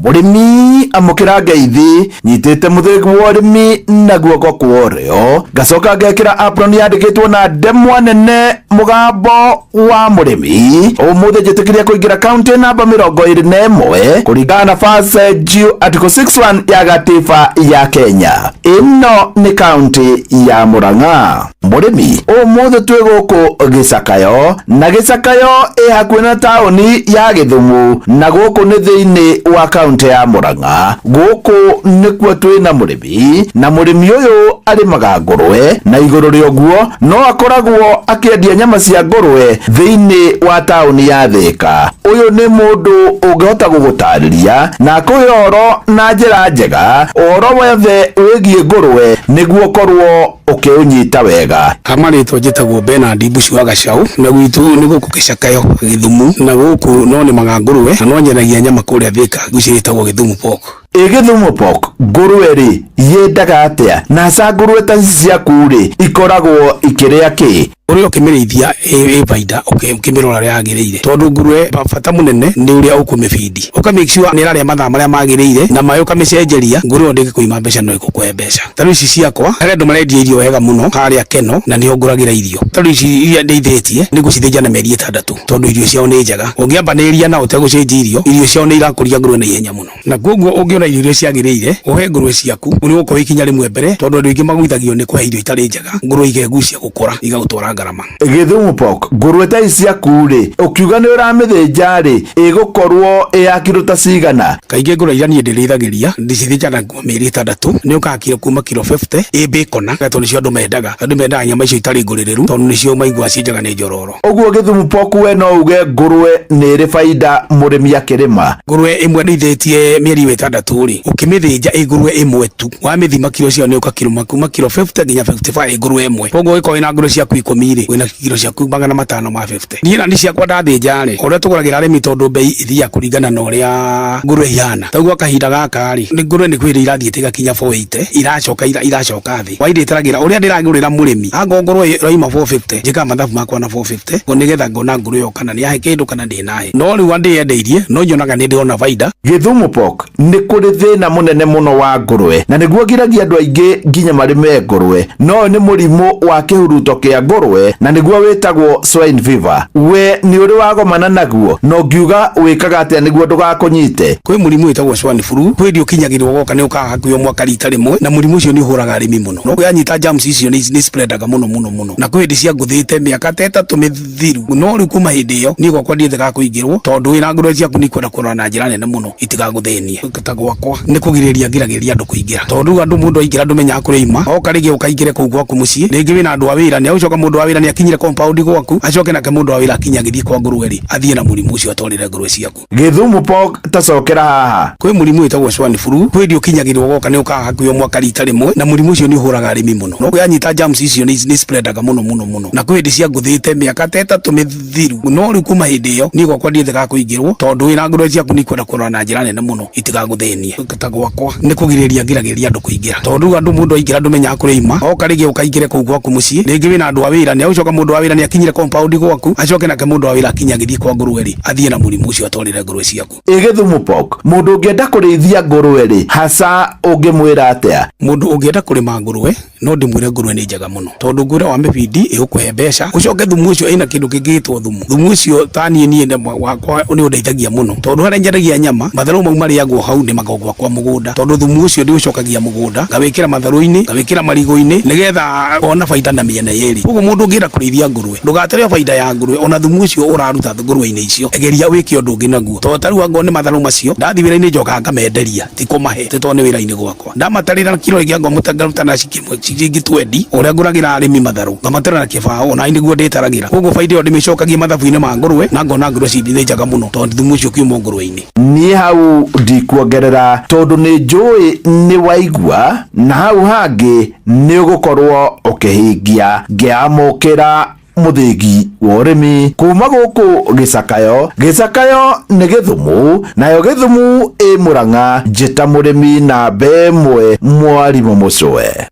Mũrĩmi amũkĩra ngeithi nyitĩte mũthĩgi wa ũrĩmi na guoko kwa ũrĩo, ngacoka ngekĩra apron yandĩkĩtwo na ndemwa nene mũgambo wa mũrĩmi. Ũmũthĩ njĩtĩkĩria kũingĩra kaunti namba 21 kũringana na First Due Article 61 ya gatiba ya Kenya. Ĩno nĩ kaunti ya Murang'a. Mũrĩmi, ũmũthĩ twĩ gũkũ Gĩcakayo, na Gĩcakayo ĩ hakuhĩ na taũni ya Gĩthumu, na gũkũ nĩ thĩinĩ wa kaunti ya Murang'a. Gũkũ nĩkuo twĩna mũrĩmi, na mũrĩmi ũyũ arĩmaga ngũrwe, na igũrũ rĩa ũguo no akoragwo akĩendia nyama cia ngũrwe thĩinĩ wa taũni ya Thĩka. Ũyũ nĩ mũndũ ũngĩhota gũgũtarĩria na akũhe ũhoro na njĩra njega, ũhoro wothe wĩgiĩ ngũrwe nĩguo ũkorwo ũkĩũnyita wega. Kamarĩtwa njĩtagwo Bernard Mbuci wa Gacau, na gwitũ nĩ gũkũ Gĩcakayo Gĩthumu, na gũkũ no nĩmaga ngũrwe na no nyendagia nyama kũrĩa Thĩka, guci ĩtagwo Gĩthumu Pork. Ĩ Gĩthumu Pork, ngũrwe rĩ yendaga atĩa? Na ca ngũrwe ta ici ciaku rĩ ikoragwo ikĩrĩa kĩ? Ũrĩa ũkĩmĩrĩithia ĩ baida ũkĩmĩrora ũrĩa yagĩrĩire, tondũ ngũrwe bata mũnene nĩ ũrĩa ũkũmĩbindi, ũka make sure nĩ ĩrarĩa mathaa marĩa magĩrĩire na maĩ ũkamĩcenjeria, ngũrwe ĩyo ndĩngĩkũima mbeca no ĩgũkũhe mbeca. Ta rĩu ici ciakwa harĩ andũ marendia irio wega mũno harĩa Keno na nĩho ngũragĩra irio. Ta rĩu ici iria ndĩithĩtie nĩ ngũcithĩnja na mĩeri 6 tondũ irio ciao nĩ njega. Ũngĩambanĩrĩria nao ũtegũcenjia irio, irio ciao nĩ irakũria ngũrwe na ihenya mũno. Na koguo ũngĩona irio iria ciagĩrĩire ũhe ngũrwe ciaku nĩ ũgũkorwo ikinya rĩmwe mbere, tondũ andũ aingĩ magũithagio nĩ kũhe irio itarĩ njega, ngũrwe ikegucia gũkũra igagũtwara ngarama. Gĩthumu Pork, ngũrwe ta ici ciaku rĩ, ũkiuga nĩ ũramĩthĩnja rĩ, ĩgũkorwo ĩ ya kiro ta cigana? Kaingĩ ngũrwe iria niĩ ndĩrĩithagĩria ndĩcithĩnjaga kuma mĩeri 6, nĩ ũkaga kiro kuma kiro 50 ĩ bacon, tondũ nĩcio andũ mendaga. Andũ mendaga nyama icio itarĩ ngũrĩrĩru tondũ nĩcio maiguaga ciĩ njega nĩ njororo. Ũguo Gĩthumu Pork we no uge ngũrwe nĩ ĩrĩ baida mũrĩmi akĩrĩma? Ngũrwe ĩmwe ndĩithĩtie mĩeri 6 rĩ, ũkĩmĩthĩnja ĩ ngũrwe ĩmwe tu, wamĩthima kiro ciayo nĩ ũka kiro kuma kiro 50 nginya 55 ĩ ngũrwe ĩmwe. Koguo ũngĩkorwo wĩna ngũrwe ciaku 10 rĩ, wĩna kiro ciaku 550. Niĩ na niĩ ciakwa ndathĩnja rĩ, ũrĩa tũgũragĩra arĩmi tondũ bei ithiaga kũringana na ũrĩa ngũrwe ihana. Ta ũguo kahinda gaka rĩ, nĩ ngũrwe nĩ kwĩrĩ irathiĩte igakinya 480, iracoka iracoka thĩ. Wairĩtaragĩra ũrĩa ndĩragũrĩra mũrĩmi, angorwo ngũrwe ĩrauma 450, njĩkaga mathabu makwa na 450, nĩgetha ngona ngũrwe ĩyo kana nĩyahe kĩndũ kana ndĩnahe. No rĩu ndĩyendeirie, no nyonaga nĩ ndĩrona baida. Gĩthumu Pork nĩ kũrĩ thĩna mũnene mũno wa ngũrwe, na nĩguo ngiragia andũ aingĩ nginya marĩme ngũrwe. No ũyũ nĩ mũrimũ wa kĩhuruto kĩa ngũrwe, na nĩguo wĩtagwo swine fever. We nĩ ũrĩ wagomana naguo, na ũngiuga wĩkaga atĩa nĩguo ndũgakũnyite? Kwĩ mũrimũ wĩtagwo swine flu, kwĩ hĩndĩ ũkinyagĩrwo ũgoka nĩ ũkaga hakuhĩ o mwaka rita rĩmwe, na mũrimũ ũcio nĩ ũhũraga arĩmi mũno. No yanyita germs icio nĩ spreadaga mũno mũno mũno, na kwĩ hĩndĩ ciangũthĩte mĩaka ta 3 mĩthiru. No rĩu kuma hĩndĩ ĩyo niĩ gwakwa ndiendaga kũingĩrwo, tondũ wĩna ngũrwe ciaku nĩ ikwenda kũrora na njĩra nene mũno itigagũthĩnie. Ta Gwakwa nĩ kũgirĩrĩria ngiragĩrĩria andũ kũingĩra, tondũ rĩu andũ mũndũ aingĩra ndũmenyaga kũrĩa aima. Oka rĩngĩ ũkaingĩre kũu gwaku mũciĩ, rĩngĩ wĩna andũ a wĩra, nĩ agũcoka mũndũ wa wĩra nĩ akinyire compound gwaku, acoke nake mũndũ wa wĩra akinye agĩthiĩ kwa ngũrwe rĩ, athiĩ na mũrimũ ũcio atwarĩre ngũrwe ciaku. Gĩthumo Pork tacokera haha. Kwĩ mũrimũ wĩtagwo swine flu, kwĩ hĩndĩ ũkinyagĩrĩrwo ũgoka nĩ ũkaga hakuhĩ o mwaka rita rĩmwe, na mũrimũ ũcio nĩ ũhũraga arĩmi mũno. No yanyita germs icio nĩ spreadaga mũno mũno mũno, na kwĩ hĩndĩ ciangũthĩte mĩaka ta ĩtatũ mĩthiru, no rĩu kuma hĩndĩ ĩyo niĩ gwakwa ndiendaga kũingĩrwo, tondũ wĩna ngũrwe ciaku nĩ ikwenda kũrora na njĩra nene mũno itigagũthĩnie. Ta gwakwa nĩ kũgirĩrĩria ngiragĩrĩria andũ kũingĩra, tondũ rĩu andũ mũndũ aingĩra ndũmenyaga kũrĩa aima. Oka rĩngĩ ũkaingĩre kũu gwaku mũciĩ, rĩngĩ wĩna andũ a wĩra, nĩ agũcoka mũndũ wa wĩra nĩ akinyire compound gwaku, acoke nake mũndũ wa wĩra akinye agĩthiĩ kwa ngũrwe rĩ, athiĩ na mũrimũ ũcio atwarĩre ngũrwe ciaku. Ĩ Gĩthumo Pork, mũndũ ũngĩenda kũrĩithia ngũrwe rĩ, hasa ũngĩmwĩra atĩa? Mũndũ ũngĩenda kũrĩma ngũrwe no ndĩmwĩre ngũrwe nĩ njega mũno, tondũ ngũrwe wa mĩbindi ĩgũkũhe mbeca, ũcoke thumu ũcio ĩna kĩndũ kĩngĩ gĩtwo thumu. Thumu ũcio ta niĩ niĩ wakwa nĩ ũndeithagia mũno, tondũ harĩa nyendagia nyama matharũ mau marĩagwo hau nĩmagwo gwakwa mũgũnda, tondũ thumu ũcio ndĩũcokagia mũgũnda ngawĩkĩra matharũ-inĩ, ngawĩkĩra marigũ-inĩ, nĩgetha ngona baida na mĩena yerĩ. Koguo mũndũ ũngĩenda kũrĩithia ngũrwe ndũgatare baida ya ngũrwe, ona thumu ũcio ũraruta ngũrwe-inĩ icio geria wĩke ũndũ ũngĩ naguo, tondũ ta rĩu angorwo nĩ matharũ macio ndathiĩ wĩra-inĩ njokaga ngamenderia, ti kũmahe, ti tondũ nĩ wĩra-inĩ gwakwa. Ndamatarĩra kiro ĩngĩ angorwo ngaruta na ciringi twendi ũrĩa ngũragĩra arĩmi matharũ ngamatarĩra na kĩbaũ, ona niĩ nĩguo ndĩtaragĩra. Koguo baida ĩyo ndĩmĩcokagia mathabu-inĩ ma ngũrwe, na ngona ngũrwe nĩ njega mũno tondũ thumu ũcio ũkiuma o ngũrwe-inĩ. Niĩ hau ndikuongerera tondũ nĩ njũĩ nĩ waigua, na hau hangĩ nĩ ũgũkorwo ũkĩhingia. Ngĩamũkĩra mũthĩgi wa ũrĩmi kuma gũkũ Gĩcakayo. Gĩcakayo nĩ Gĩthumu, nayo Gĩthumu ĩ Mũrang'a. Njĩta mũrĩmi namba ĩmwe, mwarimũ Mũcwe.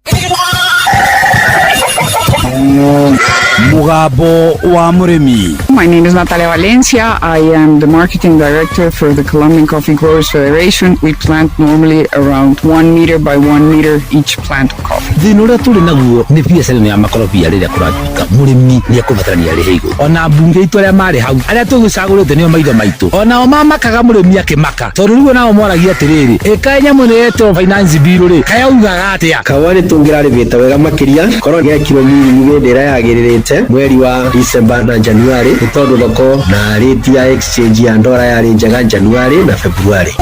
Mũgambo wa mũrĩmi. My name is Natalia Valencia. I am the marketing director for the Colombian Coffee Growers Federation. We plant normally around 1 meter by 1 meter each plant of coffee. Thĩna ũrĩa tũrĩ naguo nĩ biacara ĩno ya makorobia, rĩrĩa kũratuĩka mũrĩmi nĩ ekũbatarania arĩhe igũrũ. Ona mbunge itũ arĩa marĩ hau, arĩa tũgĩcagũrĩte nĩo maitho maitũ, onao mamakaga mũrĩmi akĩmaka, tondũ rĩu onao moragia atĩrĩrĩ, ĩkaĩ nyamũ ĩno yetwo finance bill rĩ, kayaugaga atĩa? Kahũa nĩ tũngĩrarĩmĩte wega makĩria korwo gekirwo mĩrimũ hĩndĩ ĩrĩa yagĩrĩrĩte mweri wa December na January, nĩ tondũ thoko na rate ya exchange ya ndora yarĩ njega January na February.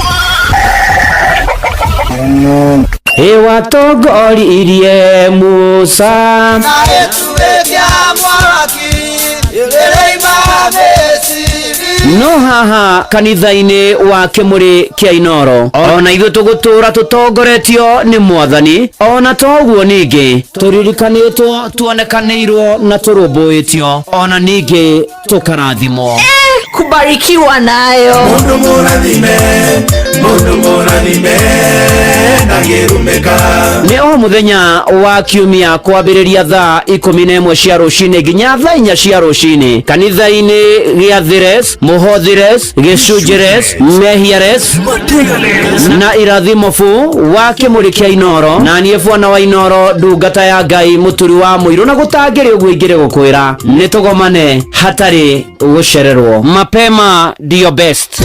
Ĩwatongoririe Musa na gĩtugĩ kĩa mwaki ĩrĩima Misiri. No haha kanitha-inĩ wa Kĩmũrĩ kĩa Inoro, ona ithuĩ tũgũtũra tũtongoretio nĩ Mwathani. Ona toguo ningĩ tũririkanĩtwo, tuonekanĩirwo na tũrũmbũĩtio, ona ningĩ tũkarathimwo. Kubarikiwa nayo. Mundu mũrathime, mundu mũrathime ndangĩrumĩka. Nĩ o mũthenya wa kiumia kwambĩrĩria thaa 11 cia rũcinĩ nginya thaa 4 cia rũcinĩ kanitha-inĩ gĩa Thires, Mũhothires, Gĩcunjĩres, Mehiares na Irathimobu wa Kĩmũrĩ kĩa Inoro, na niĩ bwana wa Inoro, ndungata ya Ngai, mũturi wa mũirũ, na gũtangĩrĩ ũguo ingĩrĩ gũkwĩra nĩ tũgomane hatarĩ gũcererwo. Mapema ndio best.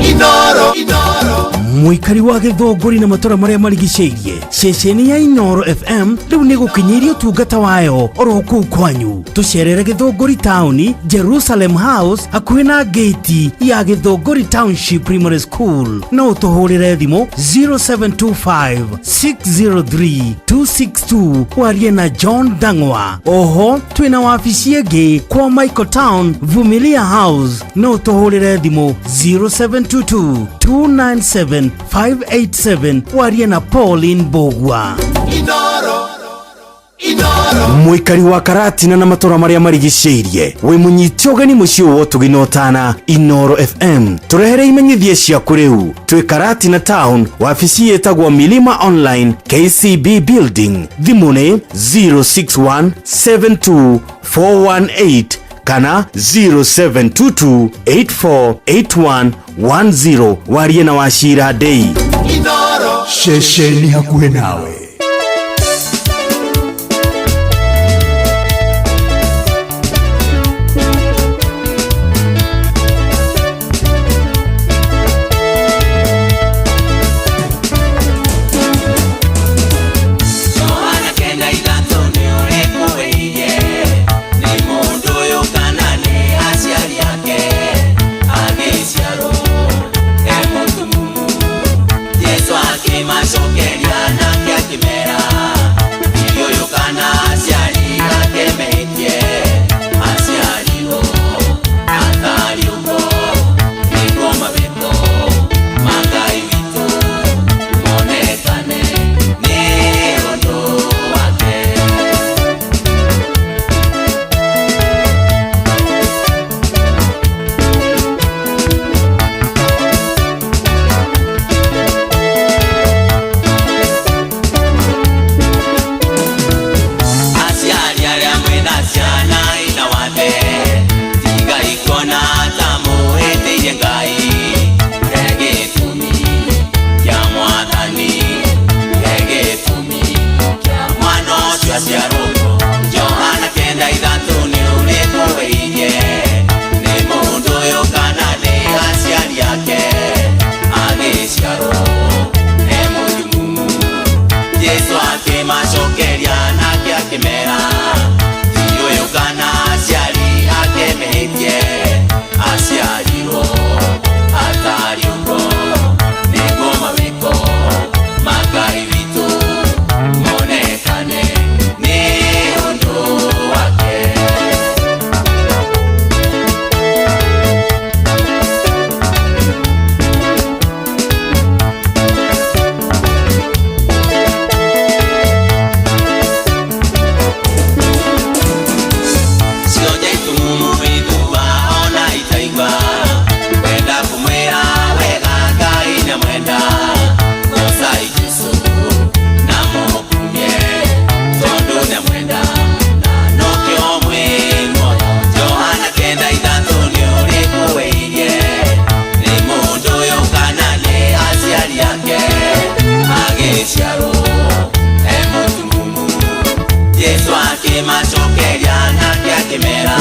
Inoro, Inoro. Mũikari wa Gĩthũngũri na matũra marĩa marigicĩirie, ceceni ya Inoro FM rĩu nĩ gũkinyĩirie ũtungata wayo oro kũu kwanyu. Tũcerere Gĩthũngũri taũni, Jerusalem House, hakuhĩ na ngĩti ya Gĩthũngũri Township Primary School. No ũtũhũrĩre thimũ 0725 603 262 warie na John Dang'wa. Oho twĩna wabici ĩngĩ kwa Michael Town, Vumilia House. No ũtũhũrĩre thimũ 0722 297 587 warie na Pauline Bogwa. Inoro, Inoro. Mũikari wa Karatina na matũra marĩa marigicĩirie, wĩ mũnyite ũgeni mũciĩ wa ũtugi na ũtana Inoro FM. Tũrehere imenyithia ciaku rĩu. Twĩ Karatina Town, wabici ĩtagwo Milima Online, KCB Building. Thimũ nĩ 061 72 418 kana 0722 8481 10 warie na Wacira Ndei. Inoro. Ceceni hakuhĩ nawe. Yohana 93 nĩ ũrĩkũĩire, nĩ mũndũ ũyũ kana nĩ aciari ake, agĩciarwo e mũtumumu.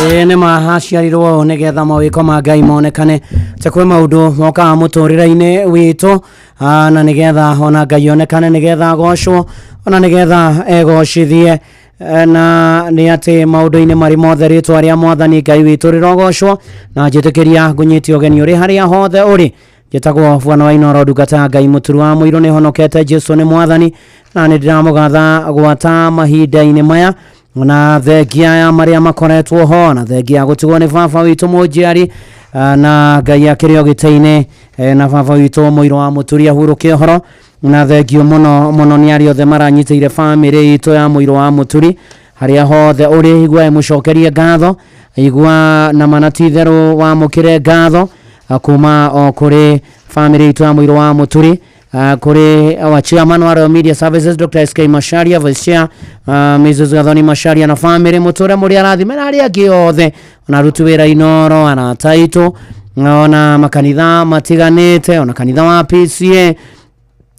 Ĩĩ nĩ ma aciarirwo nĩgetha mawĩko ma Ngai monekane ta kwĩ maũndũ mokaga mũtũrĩre-inĩ witũ, na nĩgetha ona Ngai onekane, nĩgetha agocwo, ona nĩgetha egocithie. Na nĩ atĩ maũndũ-inĩ marĩ mothe rĩtwa rĩa Mwathani Ngai witũ rĩrogocwo. Na njĩtĩkĩria ngũnyite ũgeni ũrĩ harĩa hothe ũrĩ. Njĩtagwo Bwana wa Inooro, ndungata ya Ngai mũturu wa mũirũ, nĩ honokete, Jesu nĩ Mwathani, na nĩ ndĩramũgatha gwata mahinda-inĩ maya, na thengia ya marĩa makoretwo ho, na thengia ya gũtigwo nĩ baba witũ mũnjiari, na Ngai akĩrĩ o gĩtĩ-inĩ, na baba witũ mũirũ wa mũturi ahurũke ũhoro. Na thengio mũno mũno nĩ arĩa othe maranyitĩire bamĩrĩ itũ ya mũirũ wa mũturi harĩa hothe ũrĩ. Igua ĩmũcokerie ngatho, igua na mana ti itherũ wamũkĩre ngatho, kuma o kũrĩ bamĩrĩ itũ ya mũirũ wa mũturi, kũrĩ our chairman wa Royal Media Services Dr. SK Macharia, vice chair Mrs. Gathoni Macharia na bamĩrĩ, mũtũre mũrĩ arathime, na arĩa angĩ othe, ona aruti wĩra Inooro, arata aitũ, ona makanitha matiganĩte, ona kanitha wa PCA,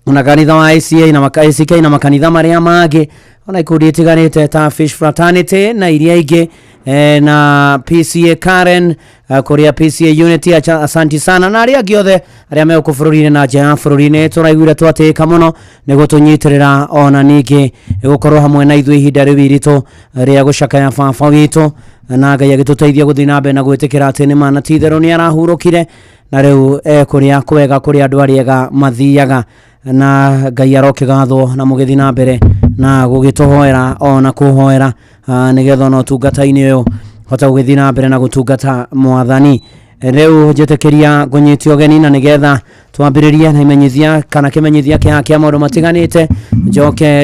ona kanitha wa ACA na ACK na makanitha marĩa mangĩ, ona ikundi itiganĩte ta Fish Fraternity na iria ingĩ, na PCA Karen, kũrĩa PCA Unity, asanti sana, na arĩa angĩ othe arĩa me gũkũ bũrũri-inĩ na nja ya bũrũri-inĩ. Tũraiguire twatĩĩka mũno nĩ gũtũnyitĩrĩra, ona ningĩ gũkorwo hamwe na ithuĩ ihinda rĩu iritũ rĩa gũcakaya baba witũ, na Ngai agĩtũteithia gũthiĩ na mbere na gwĩtĩkĩra atĩ nĩ ma na ti itherũ nĩ arahurũkire, na rĩu kũrĩa kwega kũrĩa andũ arĩa ega mathiaga, na Ngai arokĩgathwo na mũgĩthiĩ na mbere na gũgĩtũhoera ona kũhoera, nĩgetha ona ũtungata-inĩ ũyũ hote gũgĩthiĩ na mbere na gũtungata Mwathani. Rĩu njĩtĩkĩria ngũnyite ũgeni, na nĩgetha twambĩrĩrie na imenyithia kana kĩmenyithia kĩa kĩa maũndũ matiganĩte,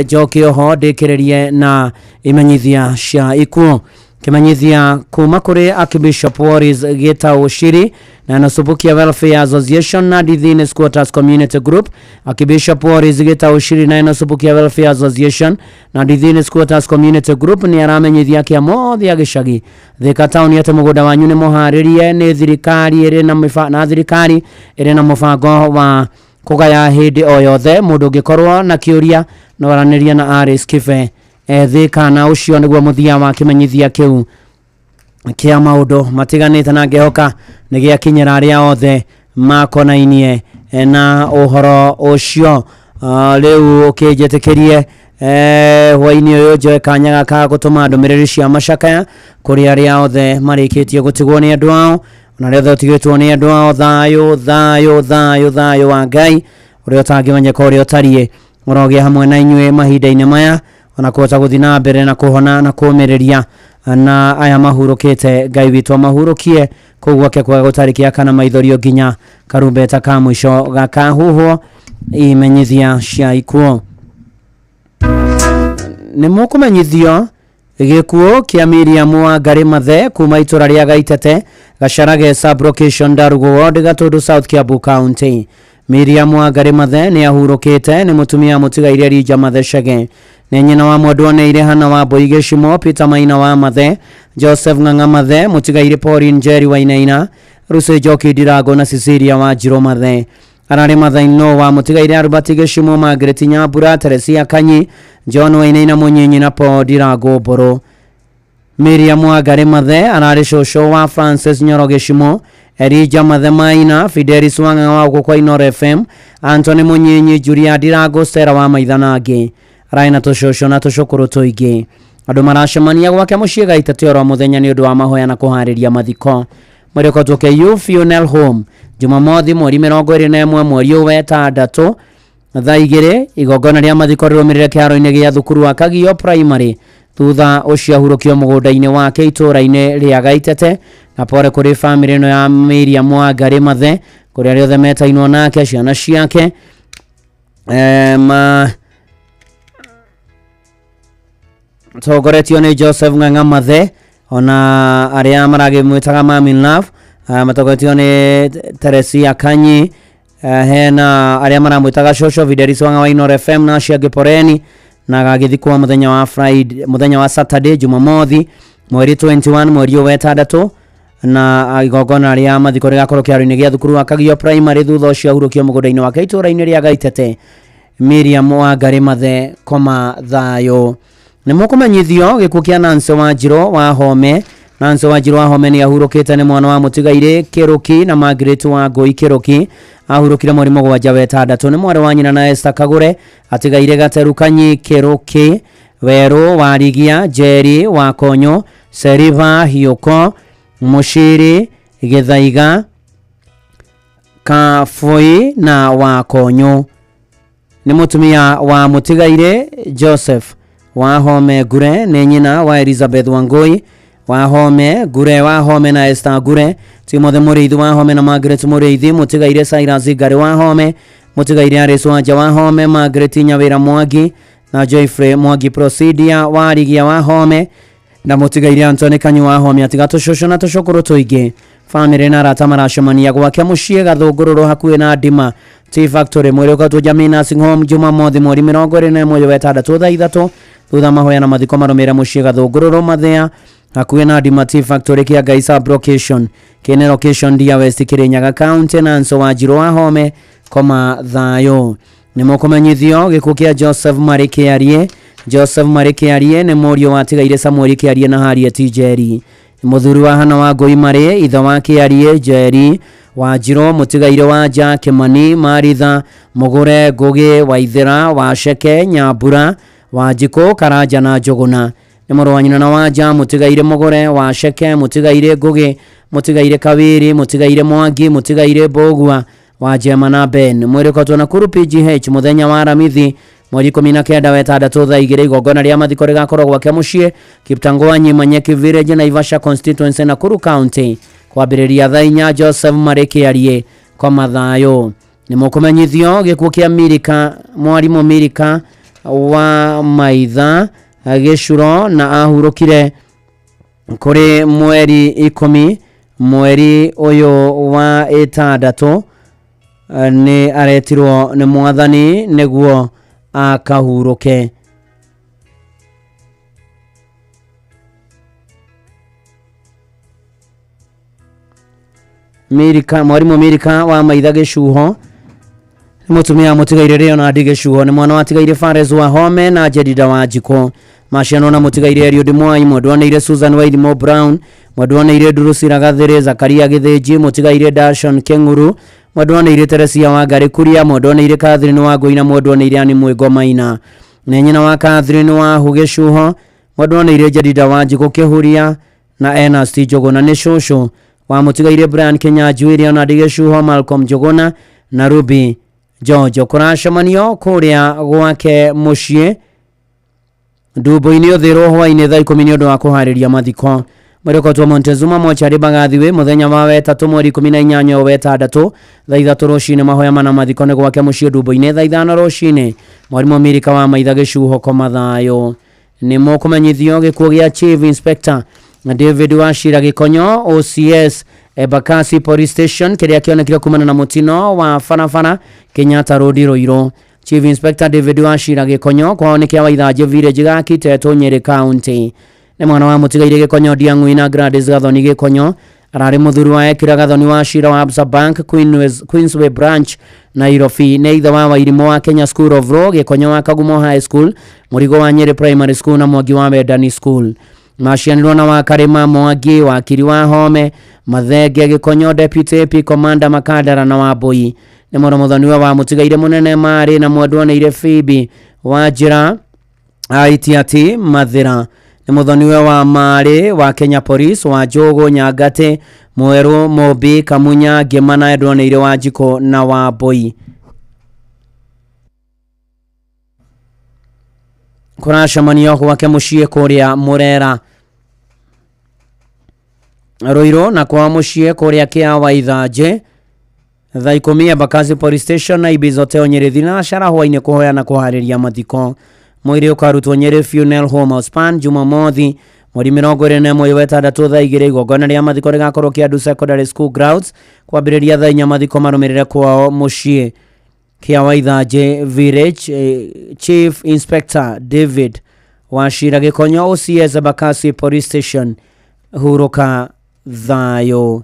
njoke oho ndĩkĩrĩrie na imenyithia cia ikuũ. Kĩmenyithia kuma kũrĩ Archbishop Waris Gitau Shiri na Nasubukia Welfare Association na Dithini Squatters Community Group. Archbishop Waris Gitau Shiri na Nasubukia Welfare Association na Dithini Squatters Community Group nĩ aramenyithia kĩa mothe a gĩcagi Thika taũni atĩ mũgũnda wanyu nĩ mũharĩrie nĩ thirikari ĩrĩ na na thirikari ĩrĩ na mũbango wa kũgaya hĩndĩ o yothe. Mũndũ ũngĩkorwo na kĩũria no aranĩrie na Aris Kibe Thika. Na ũcio nĩguo mũthia wa kĩmenyithia kĩu kĩa maũndũ matiganĩte, na ngĩhoka nĩ gĩakinyĩra arĩa othe makonainie na ũhoro ũcio. Rĩu ũkĩnjĩtĩkĩrie hwaĩ-inĩ ũyũ njoe kanya gaka gũtũma ndũmĩrĩri cia macakaya kũrĩ arĩa othe marĩkĩtie gũtigwo nĩ andũ ao, ona arĩa othe ũtigĩtwo nĩ andũ ao. Thayũ thayũ thayũ thayũ wa Ngai ũrĩa ũtangĩmenyeka ũrĩa ũtariĩ ũrogĩa hamwe na inyuĩ mahinda-inĩ maya, ona kũhota gũthiĩ na mbere na kũhona na kũũmĩrĩria, na aya mahurũkĩte Ngai witũ amahurũkie kũu gwake kwega gũtarĩ kĩaka na maithorio nginya karumbeta ka mũico gakahuhwo. Imenyithia cia ikuũ. Nĩ mũkũmenyithio gĩkuũ kĩa Miriam Wangari Mathe kuma itũra rĩa Gaitete, Gacharage sub-location, Ndarugu ward, Gatundu South, Kiambu County. Miriam Wangari Mathe nĩ ahurũkĩte, nĩ mũtumia mũtigaire Elijah Mathe Chege, nĩ nyina wa mwendwa nĩ Hana wa Mbui Gĩcimo, Peter Maina wa Mathe, Joseph Ng'ang'a Mathe, mũtigaire Pauline Njeri Wainaina, Lucy Njoki Ndirango na Cecilia Wanjirũ Mathe. Ararĩ mathaino wa mũtigaire Albert Gĩcimo, Margaret Nyambura, Teresia Kanyi, John Wainaina Mũnyinyi na Paul Ndirango Mbũrũ. Miriam Wangari Mathe ararĩ cũcũ wa Francis Nyoro Gĩcimo, Elijah Mathe Maina, Fidelis Wang'ang'a wa gũkũ kwa Inooro FM, Anthony Mũnyinyi, Julia Ndirango, Stella wa Maitha na angĩ. Ararĩ na tũcũcũ na tũcũkũrũ tũingĩ. Andũ maracemania gwake mũciĩ Gaitete oro mũthenya nĩ ũndũ wa mahoya na kũharĩria mathiko. Mwĩrĩ KU Funeral Home Jumamothi mweri 21 mweri ũyũ wetandatũ thaa 2. Igongona rĩa mathiko rĩrũmĩrĩre kĩharo-inĩ gĩa thukuru wa Kagio Primary, thutha ũcio ahurũkio mũgũnda-inĩ wake itũũra-inĩ rĩa Gaitete. Na pore kũrĩ bamĩrĩ ĩno ya Miriam Wangari Mathe, kũrĩ arĩa othe metainwo nake, ciana ciake, tongoretio nĩ Joseph Ng'ang'a Mathe, ona arĩa maragĩmwĩtaga Mami Love, matongoretio nĩ Teresia Kanyi, hena arĩa maramwĩtaga Shosho Fidelis Wang'a wa Inooro FM na acio angĩ poreni. Na gagĩthikwo mũthenya wa Friday, mũthenya wa Saturday Jumamothi mweri 21 mweri ũyũ wetandatũ, na igongona rĩa mathiko rĩgakorwo kĩharo-inĩ gĩa thukuru wa Kagio Primary, thutha ũcio ahurũkio mũgũnda-inĩ wake itũũra-inĩ rĩa Gaitete. Miriam Wangari Mathe, koma thayũ. Nĩ mũkũmenyithio gĩkuũ kĩa Nancy Wanjirũ wa Home Nancy Wanjiru Wahome nĩ ahurũkĩte nĩ mwana wa mũtigairĩ Kĩrũki na Margaret wa Ngũi Kĩrũki ahurũkire mweri 7 wa 6 nĩ mwarĩ wa nyina na Esther Kagure atigaire Gateru Kanyi Kĩrũki Werũ wa Rigia Njeri wa Konyo Seriva Hiũko Mũciri Gĩthaiga Kabui na wa Konyo nĩ mũtumia wa mũtigairĩ Joseph Wahome Ngure nĩ nyina wa Elizabeth Wangui Wahome Ngure Wahome na Esther Ngure Timothy Mũrĩithi Wahome na Margaret Mũrĩithi mũtigairĩ Cyrus Ngari Wahome mũtigairĩ Alice Wanja Wahome Margaret Nyawĩra Mwangi na Joyfrey Mwangi Prosidia Warigia Wahome na mũtigairĩ Anthony Kanyu Wahome atiga tũcũcũ na tũcũkũrũ tũingĩ. Famĩlĩ na arata maracemania gwake mũciĩ Gathũngũrũrũ hakuhĩ na Ndima Tea Factory mwĩrĩ ũkatwo Jamii Nursing Home Jumamothi mweri 21 wa 6 thaa 3 thutha mahoya na mathiko marũmĩrĩre mũciĩ Gathũngũrũrũ Mathĩa hakuhĩ na Ndima Tea Factory kĩa Ngai sub location kĩne location Ndia West Kirinyaga County. Nancy Wanjiru Wahome koma thayũ. Nĩ mũkũmenyithio gĩkuũ kĩa Joseph Marĩ Kĩarie. Joseph Marĩ Kĩarie nĩ mũriũ wa tigaire Samuel Kĩarie na Harriet Njeri mũthuri wa Hana wa Ngũi Marĩ ithe wa Kĩarie Njeri Wanjiru mũtigaire wa Nja Kĩmani Maritha Mũgũre Ngũgĩ Waithĩra Waceke Nyambura Wanjikũ Karanja na Njũgũna nĩ mũrũ wa nyina na Wanja mũtigaire Mũgũre Waceke mũtigaire Ngũgĩ mũtigaire Kawĩri mũtigaire Mwangi mũtigaire Mbũgua wa Njema na Ben. Mwĩrĩ ũkatwo Nakuru PGH mũthenya wa Aramithi mweri 19 wa 6 thaa 2 igongona rĩa mathiko rĩgakorwo gwake mũciĩ Kiptangwanyi Manyeki Village Naivasha Constituency Nakuru County kwambĩrĩria thaa 4. Joseph Marĩ Kĩarie kwa mathayũ. Nĩ mũkũmenyithio gĩkuũ kĩa Mirika mwarimũ Mirika wa Maitha Gĩcuro na ahurũkire kũrĩ mweri 10 mweri ũyũ wa 6 nĩ aretirwo nĩ mwathani nĩguo akahurũke. Mirika mwarimũ Mirika wa Maitha Gĩcuho nĩ mũtumia mũtigaire Leonard Gĩcuho nĩ mwana watigaire Fares Wahome na Jedida Wanjikũ maciano na mũtigaire Eliud Mwai mwendwaneire Susan Waithimo Brown mwendwaneire Drusilla Gathĩrĩ Zakaria Gĩthĩnji mũtigaire Dashon Keng'uru mwendwaneire Teresia Wangari Kuria mwendwaneire Catherine Wangũi na mwendwaneire Anne Mwĩgo Maina nĩ nyina wa Catherine Wahu Gĩcuho mwendwaneire Jedida Wanjikũ Kĩhuria na Ernest Njũgũna nĩ cũcũ wa mũtigaire Brian Kinyanjui Leonard Gĩcuho Malcolm Njũgũna na Ruby Jojo. Kũracemanio kũrĩa gwake mũciĩ Ndumbo-inĩ ũthĩrwo hwaĩ-inĩ thaa 10 nĩ ũndũ wa kũharĩria mathiko. Mwĩrĩ ũkotwo Montezuma mocarĩ Mbagathi mũthenya wa wetatũ mweri 18 wa 6 thaa 3 rũcinĩ mahoya mana mathiko nĩ gwake mũciĩ Ndumbo-inĩ thaa 5 rũcinĩ. Mwarimũ Mirika wa Maitha Gĩcuho koma thayũ. Nĩ mũkũmenyithio gĩkuũ gĩa Chief Inspector David Wachira Gĩkonyo OCS Embakasi Police Station kĩrĩa kĩonekire kumana na mũtino wa barabara Kenyatta Road Ruiru. Chief Inspector David Wachira Gĩkonyo kwao nĩ kĩa Waithanjĩ Village ga Kiteto Nyeri County. Nĩ mwana wa mũtigaire Gĩkonyo Ndiang'ui na Gladys Gathoni Gĩkonyo ararĩ mũthuri wa Ekira Gathoni Wachira wa Absa Bank Queensway Branch Nairobi. Nĩ ithe wa Wairimũ wa Kenya School of Law Gĩkonyo wa Kagumo High School Mũrigo wa Nyeri Primary School na Mwangi wa Wendani School. Macianirwo na wa Karima Mwangi wakiri wa Home Mathenge Gĩkonyo Deputy AP Commander Makandara na Wambui. Nĩ mũrũ mũthoniwe wa mũtigaire mũnene Marĩ na mwendwaneire Phoebe wa Njĩra Aitiati Mathĩra. Nĩ mũthoniwe wa Marĩ wa Kenya Police wa Njũgũ Nyangate Mwerũ Mũmbi Kamunya Ngĩma na endwaneire Wanjikũ na Wambui. Kũracemanio gwake mũciĩ kũrĩa Mũrera Ruiru na kwa mũciĩ kũrĩa kĩa Waithanjĩ thaa 10 Embakasi Police Station na Ibis Hotel Nyeri thinacara hwaĩ-inĩ kũhoya na kũharĩria mathiko. Mwĩrĩ ũkarutwo Nyeri Funeral Home Outspan Jumamothi mweri 21 wa 6 thaa 2 igongona rĩa mathiko rĩgakorwo Kĩandu Secondary School grounds kwambĩrĩria thaa 4 mathiko marũmĩrĩre kwao mũciĩ kĩa Waithanjĩ Village. Chief Inspector David Wachira Gĩkonyo OCS Embakasi Police Station hurũka thayũ.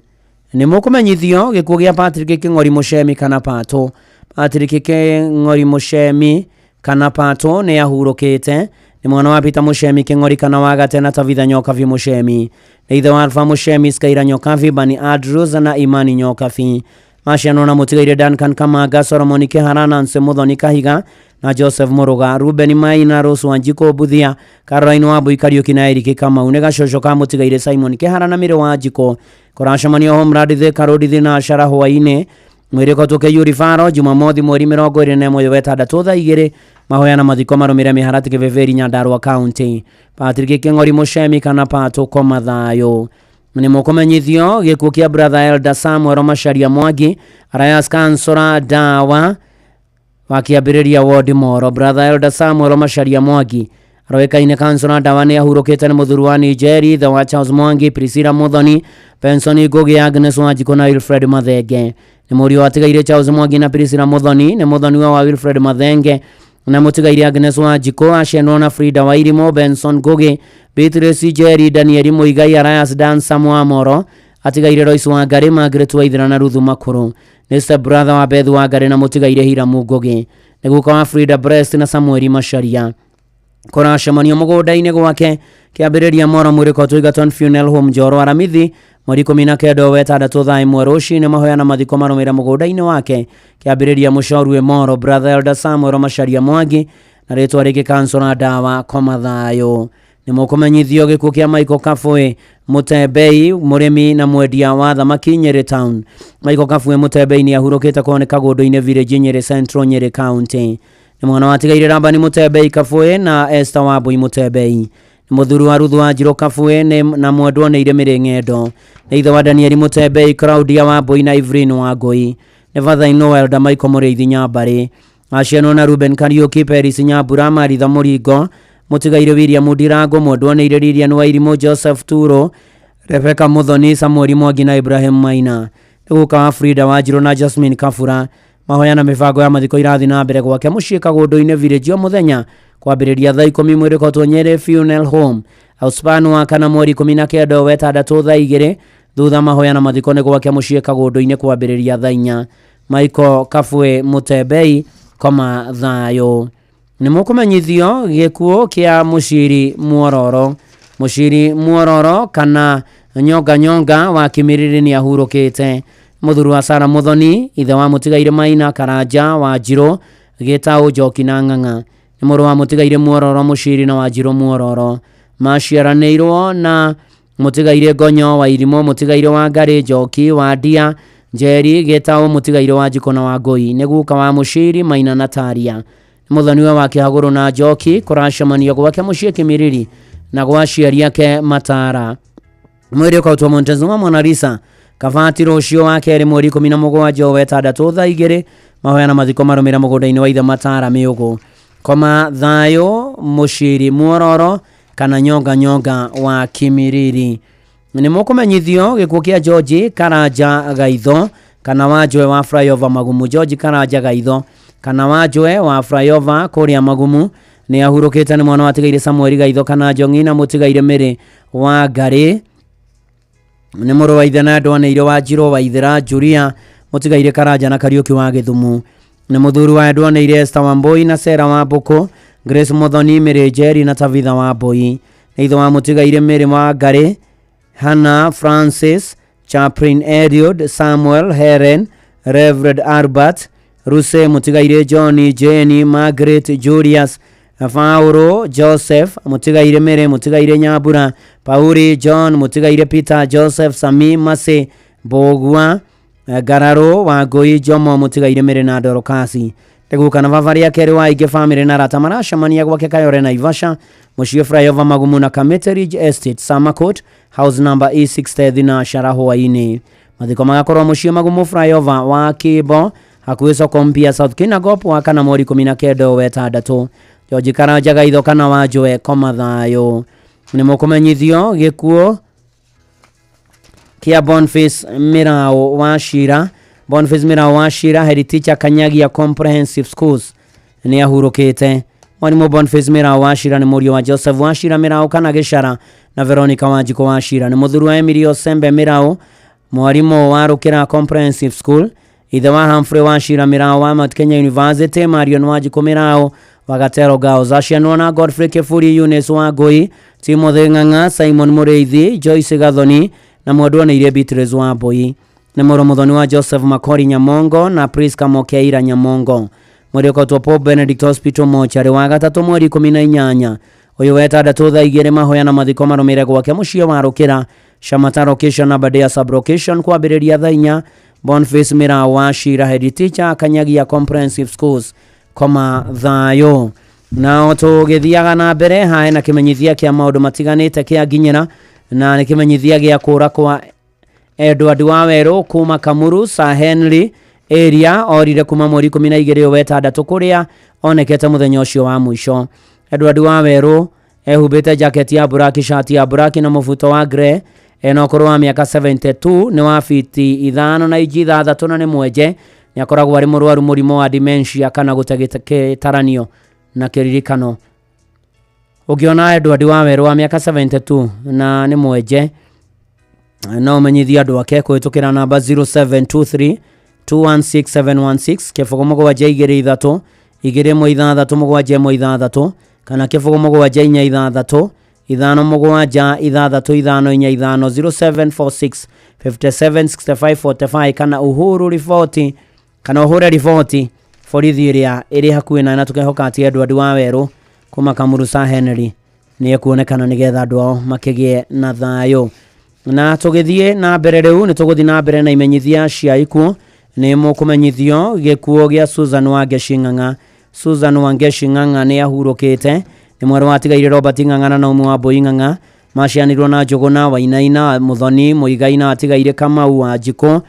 Nĩ mũkũmenyithio gĩkuũ gĩa Patrick Kĩng'ori Mũcemi kana Pato. Patrick Kĩng'ori Mũcemi kana Pato nĩ ahurũkĩte. Nĩ mwana wa Peter Mushemi Kĩng'ori kana wa Gate na Tabitha Nyokabi Mushemi. Nĩ ithe wa Alpha Mushemi, Skaira Nyokabi, Bani Andrews na Imani Nyokabi. Macianwo na mũtigaire Duncan Kamanga, Solomon Kĩhara, Nancy Muthoni Kahiga na Joseph Muruga, Ruben Maina, Rose Wanjikũ Mbuthia, Caroline Wambui Kariuki na Eric Kamau. Nĩ gacoco ka mũtigaire Simon Kĩhara na Mĩrĩ Wanjikũ. Kũracemanio Homeland Thika Road Thinashara hwaĩ-inĩ mwĩrĩko tũkĩyuri baro Jumamothi mweri 21 wa ĩtandatũ thaa 2 mahoya na mathiko marũmĩre mĩharatĩ Kĩbĩbĩri Nyandarua County. Patrick Kĩng'ori Mũcemi kana Patũ koma thayũ. Nĩ mũkũmenyithio gĩkuũ kĩa brother Elder Samuel Macharia Mwangi Arias Kansora Dawa wa kĩambĩrĩria ward Moro. Brother Elder Samuel Macharia Mwangi aroĩkaine Kansora Dawa nĩ ahurũkĩte nĩ mũthuri wa Nigeria ithe wa Charles Mwangi, Priscilla Muthoni, Benson Ngugi, Agnes Wanjikũ na Wilfred Mathenge. Nĩ mũriũ watigaire Charles Mwangi na Priscilla Muthoni, nĩ mũthoni wa Wilfred Mathenge na mũtigaire Agnes Wanjikũ, acianwo na Frida Wairimu, Benson Ngugi, Beatrice Njeri, Daniel Muigai, Arias Dansa Mwamoro, atigaire Royce Wangari, Margaret Waithera na Ruthu Makuru. Nĩ step brother wa Beth Wangari na mũtigaire Hiramu Ngugi. Nĩ guka wa Frida Brest na Samuel Macharia. Kũracemanio mũgũnda-inĩ gwake kĩambĩrĩria Moro mwĩrĩko Twigaton Funeral Home Njoro Aramithi mweri 19 wa ĩtandatũ thaa 1 rũcinĩ mahoya na mathiko marũmĩrĩre mũgũnda-inĩ wake kĩambĩrĩria Mũcorwe Moro. Brother Elder Samuel Macharia Mwangi na rĩtwa rĩngĩ Kansora Dawa koma thayũ. Nĩ mũkũmenyithio gĩkuũ kĩa Michael Kabwe Mũtembei mũrĩmi na mwendia wa thamaki Nyeri Town. Michael Kabwe Mũtembei nĩ ahurũkĩte kuoneka Gũndũ-inĩ Village Nyeri Central Nyeri County. Nĩ mwana watigaire Rabani Mũtembei Kabwe na Esther Wambui Mũtembei. Nĩ mũthuri wa Ruthu Wanjirũ Kabwe na mwendwa nĩ Iremere Ng'endo. Nĩ ithe wa Daniel Mũtembei, Claudia Wambui na Evelyn Wangui. Nĩ father in law Elder Michael Mũrĩithi Nyambarĩ. Acianwo na Ruben Kariuki, Peris Nyambura, Maritha Mũringo, mũtigaire William Ndirango, mwendwa nĩ Ire Lilian Wairimu, Joseph Turo, Rebecca Muthoni, Samuel Mwangi na Ibrahim Maina. Nĩ guka wa Frida Wanjirũ na Jasmine Kabura. Mahoya na mĩbango ya mathiko irathiĩ na mbere gwake mũciĩ Kagũndũ-inĩ Village o mũthenya kwambĩrĩria thaa 10 mwĩrĩko Nyeri Funeral Home. Auspan wa kana mweri 19 wa ĩtandatũ thaa 2 thutha mahoya na mathiko nĩ gwake mũciĩ Kagũndũ-inĩ kwambĩrĩria thaa 4. Michael Kabwe Mũtembei koma thayũ. Nĩ mũkũmenyithio gĩkuũ kĩa Mũciri Mwororo. Mũciri Mwororo kana Nyonga Nyonga wa Kĩmĩrĩrĩ nĩ ahurũkĩte. Mũthuri wa Sara Muthoni, ithe wa mũtigaire Maina Karanja wa Njirũ, Gĩtaũ Njoki na Ng'ang'a. Nĩ mũrũ wa mũtigaire Mwororo Mũciri na Wanjirũ Mwororo. Maciaranĩirwo na mũtigaire Ngonyo wa Irimũ, mũtigaire wa Ngarĩ Njoki wa Ndia Njeri Gĩtaũ, mũtigaire wa Njikũ na wa Ngũi. Nĩ guka wa Mũciri Maina na Taria. Nĩ mũthoniwe wa Kĩhagũrũ na Njoki. Kũracemanio gwake mũciĩ Kĩmĩrĩri na gwa aciari ake Matara. Mwĩrĩ ũkautwo Montezuma Mona Lisa Kabati rũciũ wa kerĩ mweri 17 wa ĩtandatũ thaa 2 mahoya na mathiko marũmĩrĩre mũgũnda-inĩ wa ithe Matara Mĩũgũ. Koma thayũ Mũciri Mwororo kana Nyonga Nyonga wa Kĩmĩrĩri. Nĩ mũkũmenyithio gĩkuũ kĩa George Karanja Gaitho kana Wanjoe wa Flyover Magumu. George Karanja Gaitho kana Wanjoe wa Flyover kũrĩa Magumu nĩ ahurũkĩte. Nĩ mwana watigaire Samuel Gaitho kana Njong'i na mũtigaire Mĩrĩ wa Ngarĩ. Nĩ mũrũ wa ithe na ndwaneire wa Njirũ wa Ithera Julia mũtigaire Karanja na Kariũki wa Gĩthumu. Nĩ mũthuri wa ndwaneire Esther Wambui na Sera wa Mbũkũ, Grace Muthoni, Mĩrĩ Njeri na Tabitha Wambui. Nĩ ithe wa mũtigaire Mĩrĩ wa Ngarĩ, Hannah Francis, Chaplin Eliud, Samuel Helen, Reverend Albert, Ruse mũtigaire John, Jane, Margaret, Julius, Paulo, Joseph, mũtigaire Mary, mũtigaire Nyambura, Pauli, John, mũtigaire Peter, Joseph, Sami, Mase, Mbũgua, Ngararũ, Wangũi, Jomo, mũtigaire Mary na Dorokasi. Teguka na baba rĩa kerĩ wa aingĩ famĩlĩ na arata maracemania gwake Kayore Naivasha, mũciĩ Flyover Magumu na Kamete Ridge Estate, Summercourt, house number E6 Thinashara hwaĩ-inĩ. Mathiko magakorwo mũciĩ Magumu Flyover wa Kĩbo hakuhĩ soko mpya South Kinangop wa kana mweri 19 wa ĩtandatũ. George Karanja Gaitho kana Wanjoe koma thayũ. Nĩ mũkũmenyithio gĩkuũ kĩa Boniface Mĩraũ wa Cira. Boniface Mĩraũ wa Cira, head teacher Kanyagia Comprehensive Schools nĩ ahurũkĩte. Mwarimũ Boniface Mĩraũ wa Cira nĩ mũriũ wa Joseph wa Cira Mĩraũ kana Gĩcara na Veronica Wanjikũ wa Cira. Nĩ mũthuri wa Emilio Sembe Mĩraũ, mwarimũ wa Rũkĩra Comprehensive School. Ithe wa Humphrey wa Cira Mĩraũ wa Mount Kenya University, Marion Wanjikũ Mĩraũ Wa Gatero Girls. Acianwo na Godfrey Kĩburi, Eunice Wangũi, Timothy Ng'ang'a, Simon Mũrĩithi, Joyce Gathoni na mwendwa nĩ iria Beatrice Wambũi. Nĩ mũrũ mũthoni wa Joseph Makori Nyamongo na Priska Mokeira Nyamongo. Mwĩrĩ ũkotwo Pope Benedict Hospital mochari wa gatatũ mweri 18 ũyũ wetandatũ thaa 2 mahoya na mathiko marũmĩrĩre gwake mũciĩ wa Rũkĩra Shamata location na Badea sub location kwambĩrĩria thaa 4. Boniface Mĩrao wa Shira head teacher Kanyagia Comprehensive Schools koma thayũ. Nao tũgĩthiaga na mbere hae na kĩmenyithia kĩa maũndũ matiganĩte kĩa nginyĩra na nĩ kĩmenyithia gĩa kũra kwa Edward Wawerũ kuma Kamuru Sir Henry area orire kuma mweri 12 wetandatũ kũrĩa onekete mũthenya ũcio wa mũico. Edward Wawerũ ehumbĩte jaketi ya buraki, shati ya buraki na mũbuto wa grey, ena ũkũrũ wa mĩaka 72, nĩ wa fiti 5 na inji 6 na nĩ mwenje. Nĩ akoragwo arĩ mũrwaru mũrimũ wa dementia kana gũte gĩtaranio na kĩririkano. Ũngĩona Edward Wawerũ wa mĩaka 72 na nĩ mwenje, no ũmenyithie andũ ake kũhĩtũkĩra namba 0723 216716 kĩbũgũ 7 2 3 2 1 6 7 1 6 kana kĩbũgũ 7 4 6 5 7 6 5 4 5 0746 57 65 45 kana Uhuru riboti kana ũhũre riboti borithi ĩrĩa ĩrĩ hakuhĩ na tũkehoka atĩ Edward Wawerũ kuma Kamuru Sir Henry nĩ ekuonekana nĩgetha andũ ao makĩgĩe na thayũ. Na tũgĩthiĩ na mbere rĩu nĩ tũgũthiĩ na mbere na imenyithia cia ikuũ. Nĩ mũkũmenyithio gĩkuũ gĩa Susan Wangechi Ng'ang'a. Susan Wangechi Ng'ang'a nĩ ahurũkĩte, nĩ mwarĩ wa atigaire Robert Ng'ang'a na Naomi Wambui Ng'ang'a. Macianirwo na Njũgũna Wainaina Mũthoni Mũigai na atigaire Kamau wa Njikũ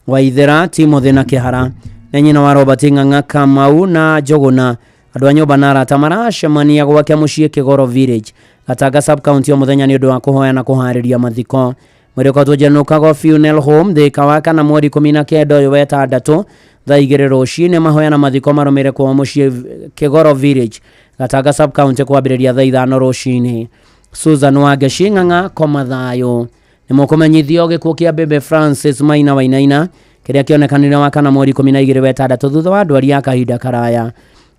Waithera Timothy na Kĩhara. Nĩ nyina wa Robert Ng'ang'a, Kamau na Njũgũna. Andũ a nyũmba na arata maracemania gwake mũciĩ Kĩgoro Village, Gatanga sub county o mũthenya nĩ ũndũ wa kũhoya na kũharĩria mathiko. Mwĩrĩ ũkoretwo General Funeral Home Thika wa kana mweri 19 ũyũ wetandatũ thaa 2 rũcinĩ. Mahoya na mathiko marũmĩrĩre kwao mũciĩ Kĩgoro Village, Gatanga sub county kwambĩrĩria thaa 5 rũcinĩ. Susan Wangechi Ng'ang'a koma thayũ. Nĩ mũkũmenyithio gĩkuũ kĩa Bebe Francis Maina Wainaina kĩrĩa kĩonekanire wa kana mweri 12 wetandatũ thutha wa ndwari ya kahinda karaya.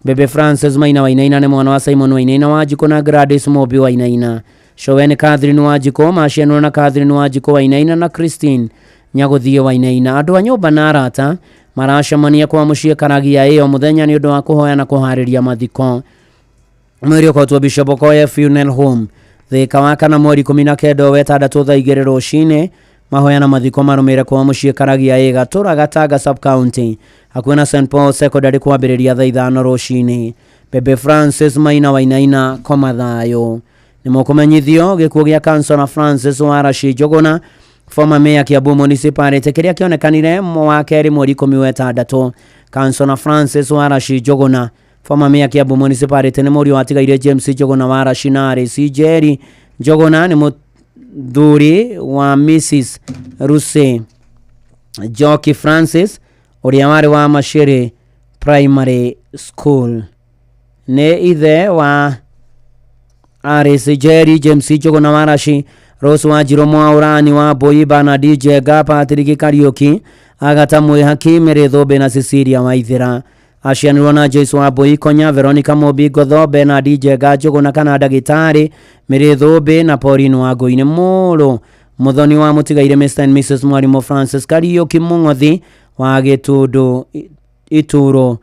Bebe Francis Maina Wainaina nĩ mwana wa Simon Wainaina wa Njikũ na Gladys Mobi Wainaina. Showen Catherine wa Njikũ macianwo na Catherine wa Njikũ Wainaina na Christine Nyagũthiĩ Wainaina. Andũ a nyũmba na arata maracemania kwa mũciĩ Karagia ĩyo mũthenya nĩ ũndũ wa kũhoya na kũharĩria mathiko. Mwĩrĩ ũkotwo Bishop Okoye Funeral Home Thika wa kana mweri 19 wetandatũ thaa 2 rũcinĩ. Mahoya na mathiko marũmĩrĩre kwa mũciĩ Karagia ĩ Gatũra Gatanga sub county hakuhĩ na St Paul Secondary kwambĩrĩria thaa 5 rũcinĩ. Bebe Francis Maina Wainaina koma thayũ. Nĩ mũkũmenyithio gĩkuũ gĩa Kansona Francis Waraci Njũgũna former mayor Kiambu Municipality kĩrĩa kĩonekanire wa kerĩ mweri 10 wetandatũ. Kansona Francis Waraci Njũgũna former mayor Kiambu Municipality nĩ mũriũ watigaire James Njũgũna Waraci na Alice Njeri Njũgũna nĩ mũthuri wa Mrs Lucy Njoki Francis ũrĩa warĩ wa Machiri Primary School. Nĩ ithe wa Alice Njeri, James Njũgũna Waraci, Rose Wanjirũ Mwaũrani wa Mbui, Bernard Njenga, Patrick Kariuki, Agata Mwĩhaki, Mary Thũmbĩ na Cecilia Waithera. Acianirwo na Joyce Wambui Konya, Veronica Mũmbi Ngotho, Bernard Njenga Njũgũna kana ndagĩtarĩ, Mary Thũmbĩ na Pauline Wangũi. Nĩ mũrũ mũthoni wa mũtigaire Mr and Mrs Mwarimũ Francis Kariuki Mũng'othi wa Gĩtũndũ Ituro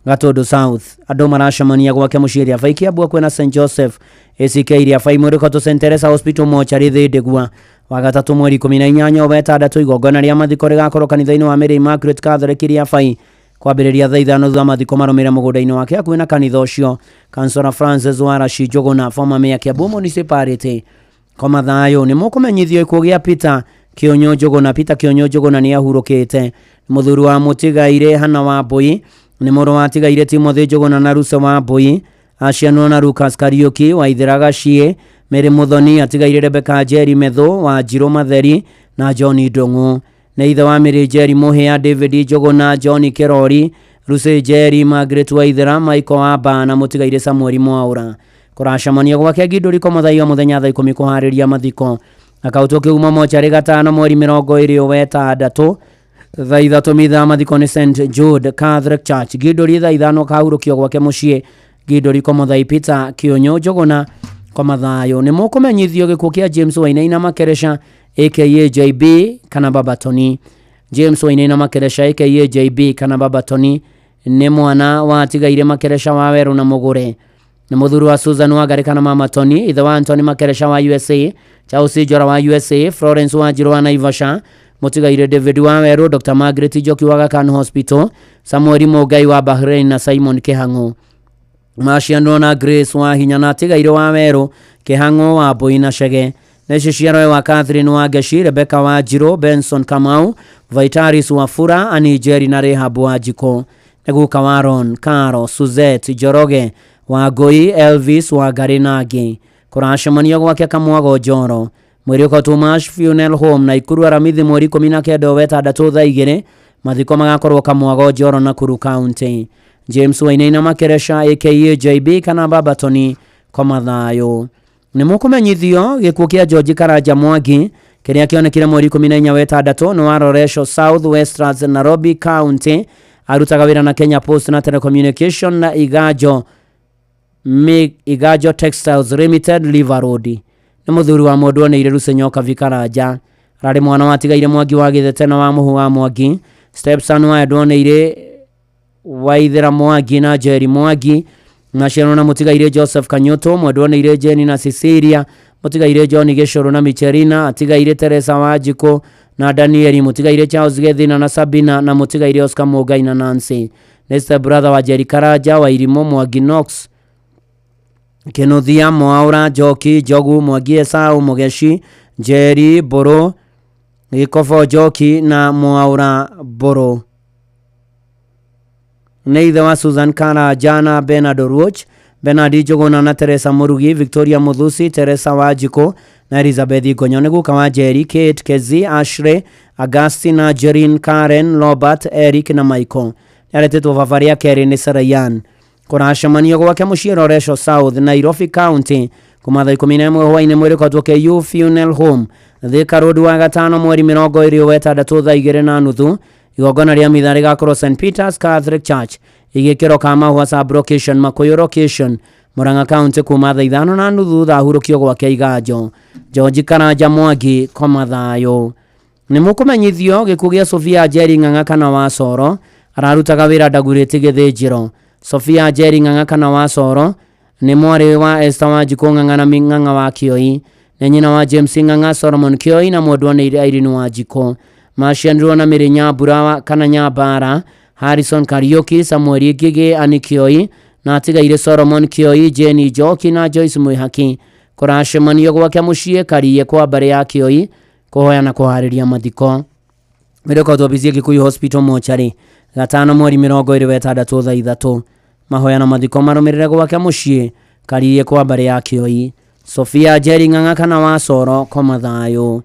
Gatũndũ South. Andũ maracemania gwake mũciĩ Rĩabai Kiambu hakuhĩ na St Joseph ACK Rĩabai. Mwĩrĩ ũkotwo St Teresa Hospital mochari Thĩndĩgua wa gatatũ mweri 18 wetandatũ. Igongona rĩa mathiko rĩgakorwo kanitha-inĩ wa Mary Immaculate Catholic Rĩabai kwambĩrĩria thaa 5 thutha mathiko marũmĩrĩre mũgũnda-inĩ wake hakuhĩ na kanitha ũcio. Kansora Francis Waraci Njũgũna former mayor Kiambu Municipality koma thayũ. Nĩ mũkũmenyithio gĩkuũ gĩa Peter Kĩũnyũ Njũgũna. Peter Kĩũnyũ Njũgũna nĩ ahurũkĩte. Mũthuri wa mũtigaire Hana Wambui nĩ mũrũ wa atigaire Timothy Njũgũna na Ruse Wambui. Acianwo na Lucas Kariuki Waithera Gaciĩ, Mary Mũthoni atigaire Rebecca Njeri Methu wa Njirũ Matheri na John Ndũng'ũ. Nĩ ithe wa Mary Njeri Mũhĩa, David Njũgũna, John Kĩrori, Lucy Njeri, Margaret Waithera, Michael Wamba na mũtigaire Samuel Mwaũra. Kũracemania gwake Ngindũriko mũthenya mũthenya thaa 10 kũharĩria mathiko. Akautwo kĩhumo mocarĩ gatano mweri 20 wetandatũ thaa 3 mithaa mathiko nĩ St Jude Catholic Church Ngindũri. Thaa 5 kahurũkio gwake mũciĩ Gindori Komothai Peter Kĩũnyũ Njũgũna Komathayo. Nĩ mũkũmenyithio gĩkuũ kĩa James Wainaina Makeresha aka JB kana Baba Tony. James Wainaina Makeresha aka JB kana Baba Tony nĩ mwana wa atigaire Makeresha wa Werũ na Mũgũre, nĩ mũthuri wa Susan Wangari kana Mama Tony, ithe wa Anthony Makeresha wa USA, Charles Njora wa USA, Florence Wanjiru wa Naivasha, mũtigaire David wa Werũ, Dr. Margaret Njoki wa Aga Khan Hospital, Samuel Mũngai wa Bahrain na Simon Kĩhang'ũ. Macianwo na Grace wa Hinya na atigaire wa Werũ, Kĩhang'ũ wa Mbui na Chege. Neci ciaroe wa Catherine wa Ngeci, Rebecca wa Njirũ, Benson Kamau, Vitaris wa Fura, Annie Njeri na Rehab wa Njiko. Nĩ guka wa Ron, Caro, Suzette, Njoroge wa Ngui, Elvis wa Ngarĩ na angĩ. Kũracemanio gwake Kamwago Njoro. Mwĩrĩ ũkotwo Mash Funeral Home Naikuru Aramithi mweri 19 wa ĩtandatũ thaa 2. Mathiko magakorwo Kamwago Njoro Nakuru County. James Wainaina Makeresha aka JB kana Baba Tony Komathayo. Nĩ mũkũmenyithio gĩkuũ kĩa George Karanja Mwangi kĩrĩa kĩonekire mweri 14 wa ĩtandatũ nĩ wa Loresho South Westlands Nairobi County. Arutaga wĩra na Kenya Post na Telecommunication na Igajo Igajo Textiles Limited River Road. Nĩ mũthuri wa mũndũ oneire Rusenyoka Vikaranja. Ararĩ mwana wa atigaire Mwangi wa Gĩthete na wa Mũhu wa Mwangi. Stepson wa Ndwoneire Waithera Mwangi na Jerry Mwangi. Maciarwo na mũtigaire Joseph Kanyuto, mwendwa Jeni na Cecilia, mũtigaire John Gĩcũrũ na Michelina, atigaire Teresa Wanjikũ na Danieli, mũtigaire Charles Gethina na Sabina na mũtigaire Oscar Mũngai na Nancy. Nĩ step brother wa Jerry Karanja wa Irimũ Mwangi Knox Kĩnuthia Mwaũra Njoki Njogu Mwangi Esau Mũgeci Njeri Mbũrũ Gĩkobo Njoki na Mwaũra Mbũrũ. Nĩ ithe wa Susan Karanja na Bernard Oluoch, Bernard Njũgũna na Teresa Mũrugi, Victoria Mũthusi, Teresa Wanjikũ na Elizabeth Ngonyo. Nĩ guka wa Njeri, Kate, Kezi, Ashley, Augustina, Jerin, Karen, Robert, Eric na Michael. Nĩaretĩtwo baba rĩa kerĩ nĩ Sarayan. Kũracemanio gwake mũciĩ Loresho South, Nairobi County kuma thaa 11 hwaĩ-inĩ mwĩrĩ ũkotwo KU Funeral Home Thika Road wa gatano mweri 26 thaa 2:30. Igongona rĩa mitha rĩgakorwo St Peters Catholic Church igĩkĩro ka mahũa sub location Makuyu location Murang'a County kuma thaa 5:30 thahurũkio gwake Iganjo. George Karanja Mwangi Komathayo. Nĩ mũkũmenyithio gĩkuũ gĩa Sofia Njeri Ng'ang'a kana wa Coro ararutaga wĩra Ndagurĩti Gĩthĩnjĩro. Sofia Njeri Ng'ang'a kana wa Coro nĩ mwarĩ wa Esther Wanjikũ Ng'ang'a na Ng'ang'a wa Kĩoi. Nĩ nyina wa James Ng'ang'a, Solomon Kĩoi na mwendwa nĩ Irene Wanjikũ. Macianirwo na Mary Nyambura kana Nyambara, Harrison Kariuki, Samuel Ngigĩ, Annie Kĩoi na atigaire Solomon Kĩoi, Jane Njoki na Joyce Mwĩhaki. Kũracemanio gwake mũciĩ Kariĩ kwa mbarĩ ya Kĩoi kũhoya na kũharĩria mathiko. Mĩrĩ ũkoretwo Gĩkuyu Hospital mochari gatano mweri 26 thaa 3. Mahoya na mathiko marũmĩrĩre gwake mũciĩ Kariĩ kwa mbarĩ ya Kĩoi. Sofia Njeri Ng'ang'a kana wa Coro Komathayo.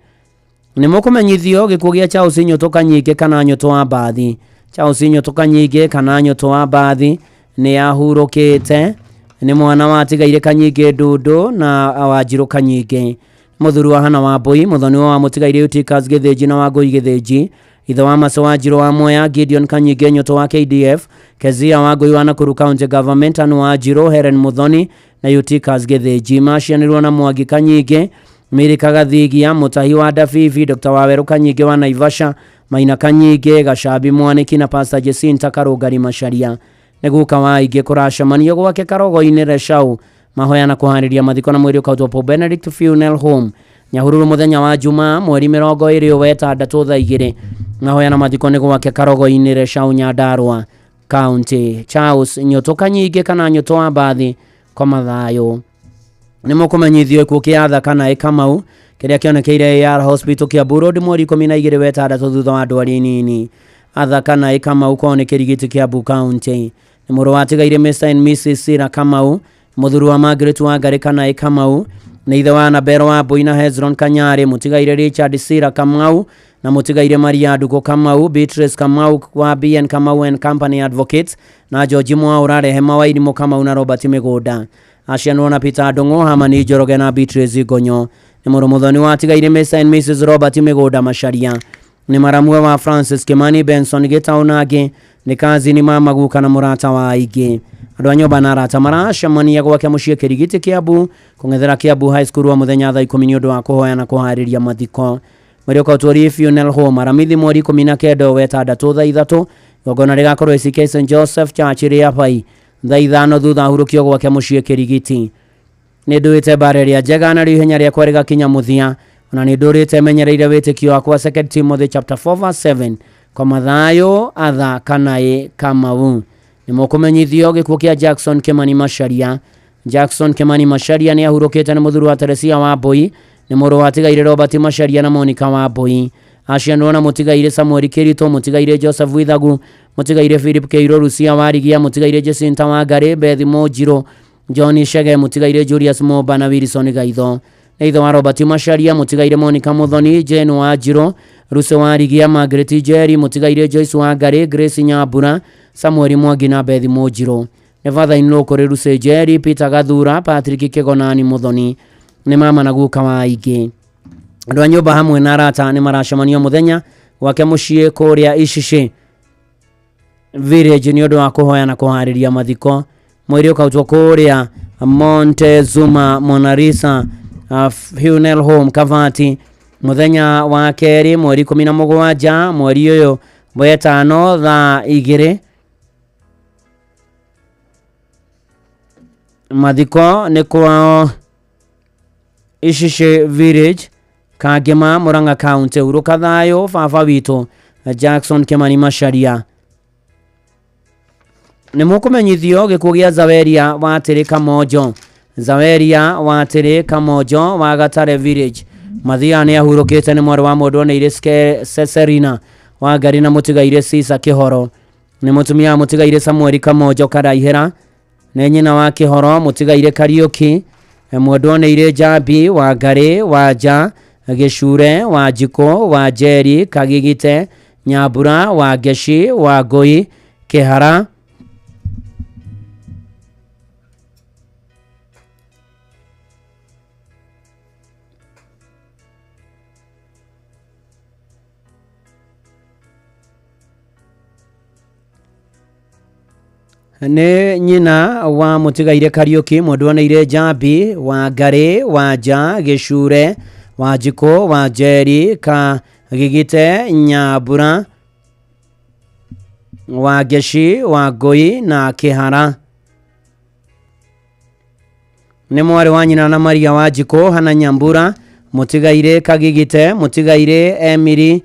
Nĩ mũkũmenyithio gĩkuũ gĩa Charles Nyũtũ Kanyingĩ kana Nyũtũ wa Mbathi. Charles Nyũtũ Kanyingĩ kana Nyũtũ wa Mbathi nĩ ahurũkĩte. Nĩ mwana wa atigaire Kanyingĩ Ndundu na Wanjirũ Kanyingĩ. Mũthuri wa Hana wa Mbui, mũthoni wa mũtigaire Eutychus Gĩthĩnji na Wangũi Gĩthĩnji, ithe wa Mace Wanjirũ wa Mwea, Gideon Kanyingĩ Nyũtũ wa KDF, Kezia Wangũi wa Nakuru County Government, Anne Wanjirũ, Helen Muthoni na Eutychus Gĩthĩnji. Macianirwo na Mwangi Kanyingĩ, Mary Kagathigia, Mutahi wa Davivi, Dr. Waweru Kanyingĩ wa Naivasha, Maina Kanyingĩ, Gacambi Mwaniki na Pastor Jacinta Karũngari Macharia. Nĩ guka wa aingĩ. Kũracemanio gwake Karogo-inĩ Reshau. Mahoya na kũharĩria mathiko na mwĩrĩ ũkautwo Pope Benedict Funeral Home Nyahururu mũthenya wa Jumaa mweri 26 thaa 2. Mahoya na mathiko nĩ gwake Karogo-inĩ Reshau Nyandarua County. Charles Nyũtũ Kanyingĩ kana Nyũtũ wa Mbathi Komathayo. Nĩ mũkũmenyithio gĩkuũ kĩa Arthur kana Kamau kĩrĩa kĩonekeire AR Hospital Kiambu Road mweri 12 wa ĩtandatũ thutha wa ndwari nini. Arthur kana Kamau kwao nĩ Kĩrigiti Kiambu County. Nĩ mũrũ wa atigaire Mr and Mrs Sira Kamau, mũthuri wa Margaret Wangari kana Kamau, nĩ ithe wa Annabel wa Mbui na Hezron Kanyarĩ, mũtigaire Richard Sira Kamau na mũtigaire Maria Ndukũ Kamau, Beatrice Kamau wa BN Kamau and Company Advocates na George Mwaũra, Rehema Wairimũ Kamau na Robert Mĩgũnda. Acianirwo na Peter Ndũng'ũ, Hamani Njoroge na Beatrice Ngonyo. Nĩ mũrũ mũthoni wa atigaire Mr and Mrs Robert Mĩgũnda Macharia. Nĩ maramwe wa Francis Kimani, Benson Gĩtaũ na angĩ. Nĩ kazini mama guka na mũrata wa aingĩ. Andũ a nyũmba na arata maracemania gwake mũciĩ Kĩrigiti Kĩambu kũng'ethera Kĩambu High School wa mũthenya thaa 10 nĩ ũndũ wa kũhoya na kũharĩria mathiko. Mwĩrĩ ũkautwo Funeral Home Aramithi mweri 19 wetandatũ thaa 3. Igongona rĩgakorwo ACK St Joseph Church rĩa Bai thaa 5 thutha ahurũkio gwake mũciĩ Kĩrigiti. Nĩ ndũĩte mbara ĩrĩa njega na rĩu ihenya rĩakwa rĩgakinya mũthia, ona nĩ ndũrĩte menyereire wĩtĩkio wakwa. 2 Timothy chapter 4 verse 7. Kwa Mathayo Atha Kanaĩ Kamau. Nĩ mũkũmenyithio gĩkuũ kĩa Jackson Kimani Macharia. Jackson Kimani Macharia nĩ ahurũkĩte nĩ mũthuri wa Teresia Wambui, nĩ mũrũ wa tigaire Robert Macharia na Monica Wambui. Acianirwo na mũtigaire Samuel Kirito, mũtigaire Joseph Withagu, mũtigaire Philip Keiro, Lucia Warigia, mũtigaire Jacinta Wangari, Beth Mojiro, John Shege, mũtigaire Julius Moba na Wilson Gaitho. Nĩ ithe wa Robert Macharia, mũtigaire Monica Muthoni, Jane Wanjiro, Ruce Warigia, Margaret Njeri, mũtigaire Joyce Wangari, Grace Nyambura, Samuel Mwangi na Beth Mojiro. Nĩ father in law kũrĩ Ruce Njeri, Peter Gathura, Patrick Kĩgonani Muthoni. Nĩ mama na guka wa aingĩ. Andũ a nyũmba hamwe na arata nĩ maracemania mũthenya gwake mũciĩ kũrĩa Icici Village nĩ ũndũ wa kũhoya na kũharĩria mathiko. Mwĩrĩ ũkautwo kũrĩa Montezuma Monarisa Funeral Home Kavati mũthenya wa kerĩ mweri 17 mweri ũyũ wetano thaa 2. Mathiko nĩ kwao Icici Village, Kangema, Murang'a County. Hurũka thayũ baba witũ Jackson Kimani Macharia. Nĩ mũkũmenyithio gĩkuũ gĩa Zaweria Watĩrĩ Kamonjo. Zaweria Watĩrĩ Kamonjo wa Gatare Village. Mathia nĩ ahurũkĩte nĩ mwarĩ wa mũndũ oneire Ceserina Wangari na mũtigaire Cisa Kĩhoro. Nĩ mũtumia wa mũtigaire Samuel Kamonjo Karaihĩra. Nĩ nyina wa Kĩhoro mũtigaire Kariũki. Mwendwa oneire Njambi Wangari Wanja Gĩcure Wanjikũ wa Njeri Kagigite Nyambura wa Ngeci wa Ngũi Kĩhara. Nĩ nyina wa mũtigaire Kariũki, mwendwa oneire Njambi Wangari Wanja Gĩcure Wanjikũ wa Njeri Kagigite Nyambura wa Ngeci wa Ngũi na Kĩhara. Nĩ mwarĩ wa nyina na Maria Wanjikũ Hana Nyambura, mũtigaire Kagigite, mũtigaire Emily